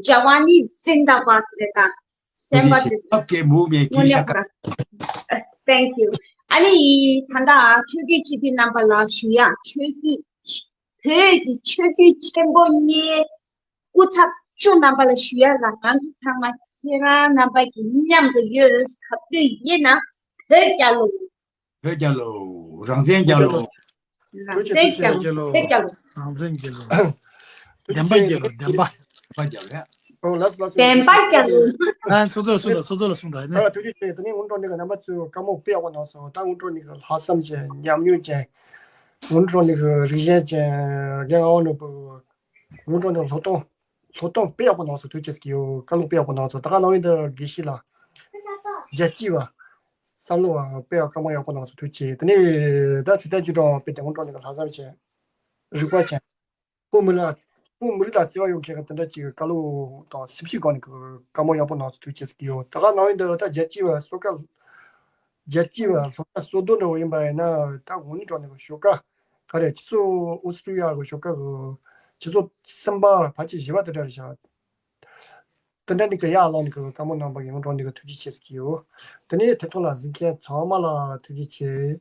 ཇ་ཝ་ནི་ཛིན་དཱ་བཱད་རེད་ད། སེམས་པ་ཐུགས་རྗེ་ཆེ། དེ་ཨབ་ཀེ་མུ་བ་མེན་ཊ་དངོས་གནས་ཀྱི་ཤ་ཁ། Thank you. ཨ་ནི་ད་ལྟ་ཆོས་བརྒྱུད་སྤྱི་འཐུས་རྣམ་པ་ལ་ཞུ་ཡ། ཆོས་བརྒྱུད་བོད་ཀྱི་ཆོས་བརྒྱུད་ཆེན་པོ་གཉིས་སྐུ་ཚབ་བཅུ་རྣམ་པ་ལ་ཞུ་ཡ་ལ། ང་ཚོ་ཚང་མ་ཁྱེད་རང་རྣམ་པ་གི་མཉམ་དུ་ཡོད། ག་དུས་ཡིན་ན་བོད་རྒྱལ་ལོ། བོད་རྒྱལ་ལོ། རང་བཙན་རྒྱལ་ལོ། རང་བཙན་རྒྱལ་ལོ། བོད་རྒྱལ་ལོ། རང་བཙན་རྒྱལ་ལོ། བདེན་པ་རྒྱལ་ལོ། བདེན་པ། བདེན་པ་རྒྱལ་ལོ། ཨོ་ལགས་སོ་ལགས་སོ། བདེན་པ་རྒྱལ་ལོ། ཨ་ཚོགས་གཙོ་ལ་གསུངས་དང་། ཚོགས་གཙོ་ལ་གསུངས་དང་ཨ་ནི། ཨ་ཐུགས་རྗེ་ཆེ། དེ་ནས་སྔོན་འགྲོ་ནས་རྣམ་པ་ཚོས་བཀའ་མོལ་དཔེ་ཡག་པོ་གནང་སོང་། ད་སྔོན་འགྲོ་ནས་ལྷག་བསམ་ཅན། ཉམས་མྱོང་ཅན། སྔོན་འགྲོ་ནས་རིག་གཞན་ཅན། རྒན་ཨ་ནོར་བུ་སྔོན་འགྲོ་ནས་སློབ་སྟོན། སློབ་སྟོན་དཔེ་ཡག་པོ་གནང་སོང་། ཐུགས་རྗེ་ཆེ་ཡོད། བཀའ་སློབ་དཔེ་ཡག་པོ་གནང་སོང་། ད་ག་ནང་བཞིན་དུ་དགེ་བཤེས་ལགས། རྒྱལ་གཅེས་པ། བསམ་བློ་བ་དཔེ་ཡག་བཀའ་མོལ་ཡག་པོ་གནང་སོང་། ཐུགས་རྗེ་ཆེ། དེ་ནས་ད་ཚེ་བརྟན་ཆོས་གྲགས་དཔེ་དེ་སྔོན་འགྲོ་ནས་ལྷག་བསམ་ཅན། རིག་པ་ཅན། བོད་མི་ལ་བོད་མི་རིགས་ལ་བརྩེ་བ་ཡོད་མཁན་གྱི་དེ་འདྲ་ཅིག་བཀའ་སློབ་དང་སེམས་ཤུགས་སྒང་ནས་བཀའ་མོལ་ཡག་པོ་གནང་སོང་། ཐུགས་རྗེ་ཆེ་ཡོད། ད་ག་ནང་བཞིན་དུ་ད་རྒྱལ་གཅེས་པ་སོག་རྒྱལ་གཅེས་པ་སློབ་གྲྭ་སོ་བདུན་འདྲ་བོ་ཡིན་པ་ཡིན་ན། ད་དངོས་གནས་དྲང་གནས་ཀྱི་ཞོགས་ཀ་ག་རེ། ཆུ་ཚོད་ཨོ་སི་ཀྲི་ཡ་གི་ཞོགས་ཀ་གི་ཆུ་ཚོད་གསུམ་པ་ཕལ་ཆེར་བཞི་པ་དེ་འདྲ་རེད་ཤག་དེ་འདྲ་ནས་ཀྱི་ཡར་ལངས་ནས་ཀྱི་བཀའ་མོལ་གནང་བ་ཡིན་ན་དྲང་གནས་ཀྱི་ཐུགས་རྗེ་ཆེ་ཟེར་གྱི་ཡོད། དེ་ནས་ཐད་གཏོང་ལ་གཟིགས་མཁན་ཚང་མ་ལ་ཐུགས་རྗེ་ཆེ།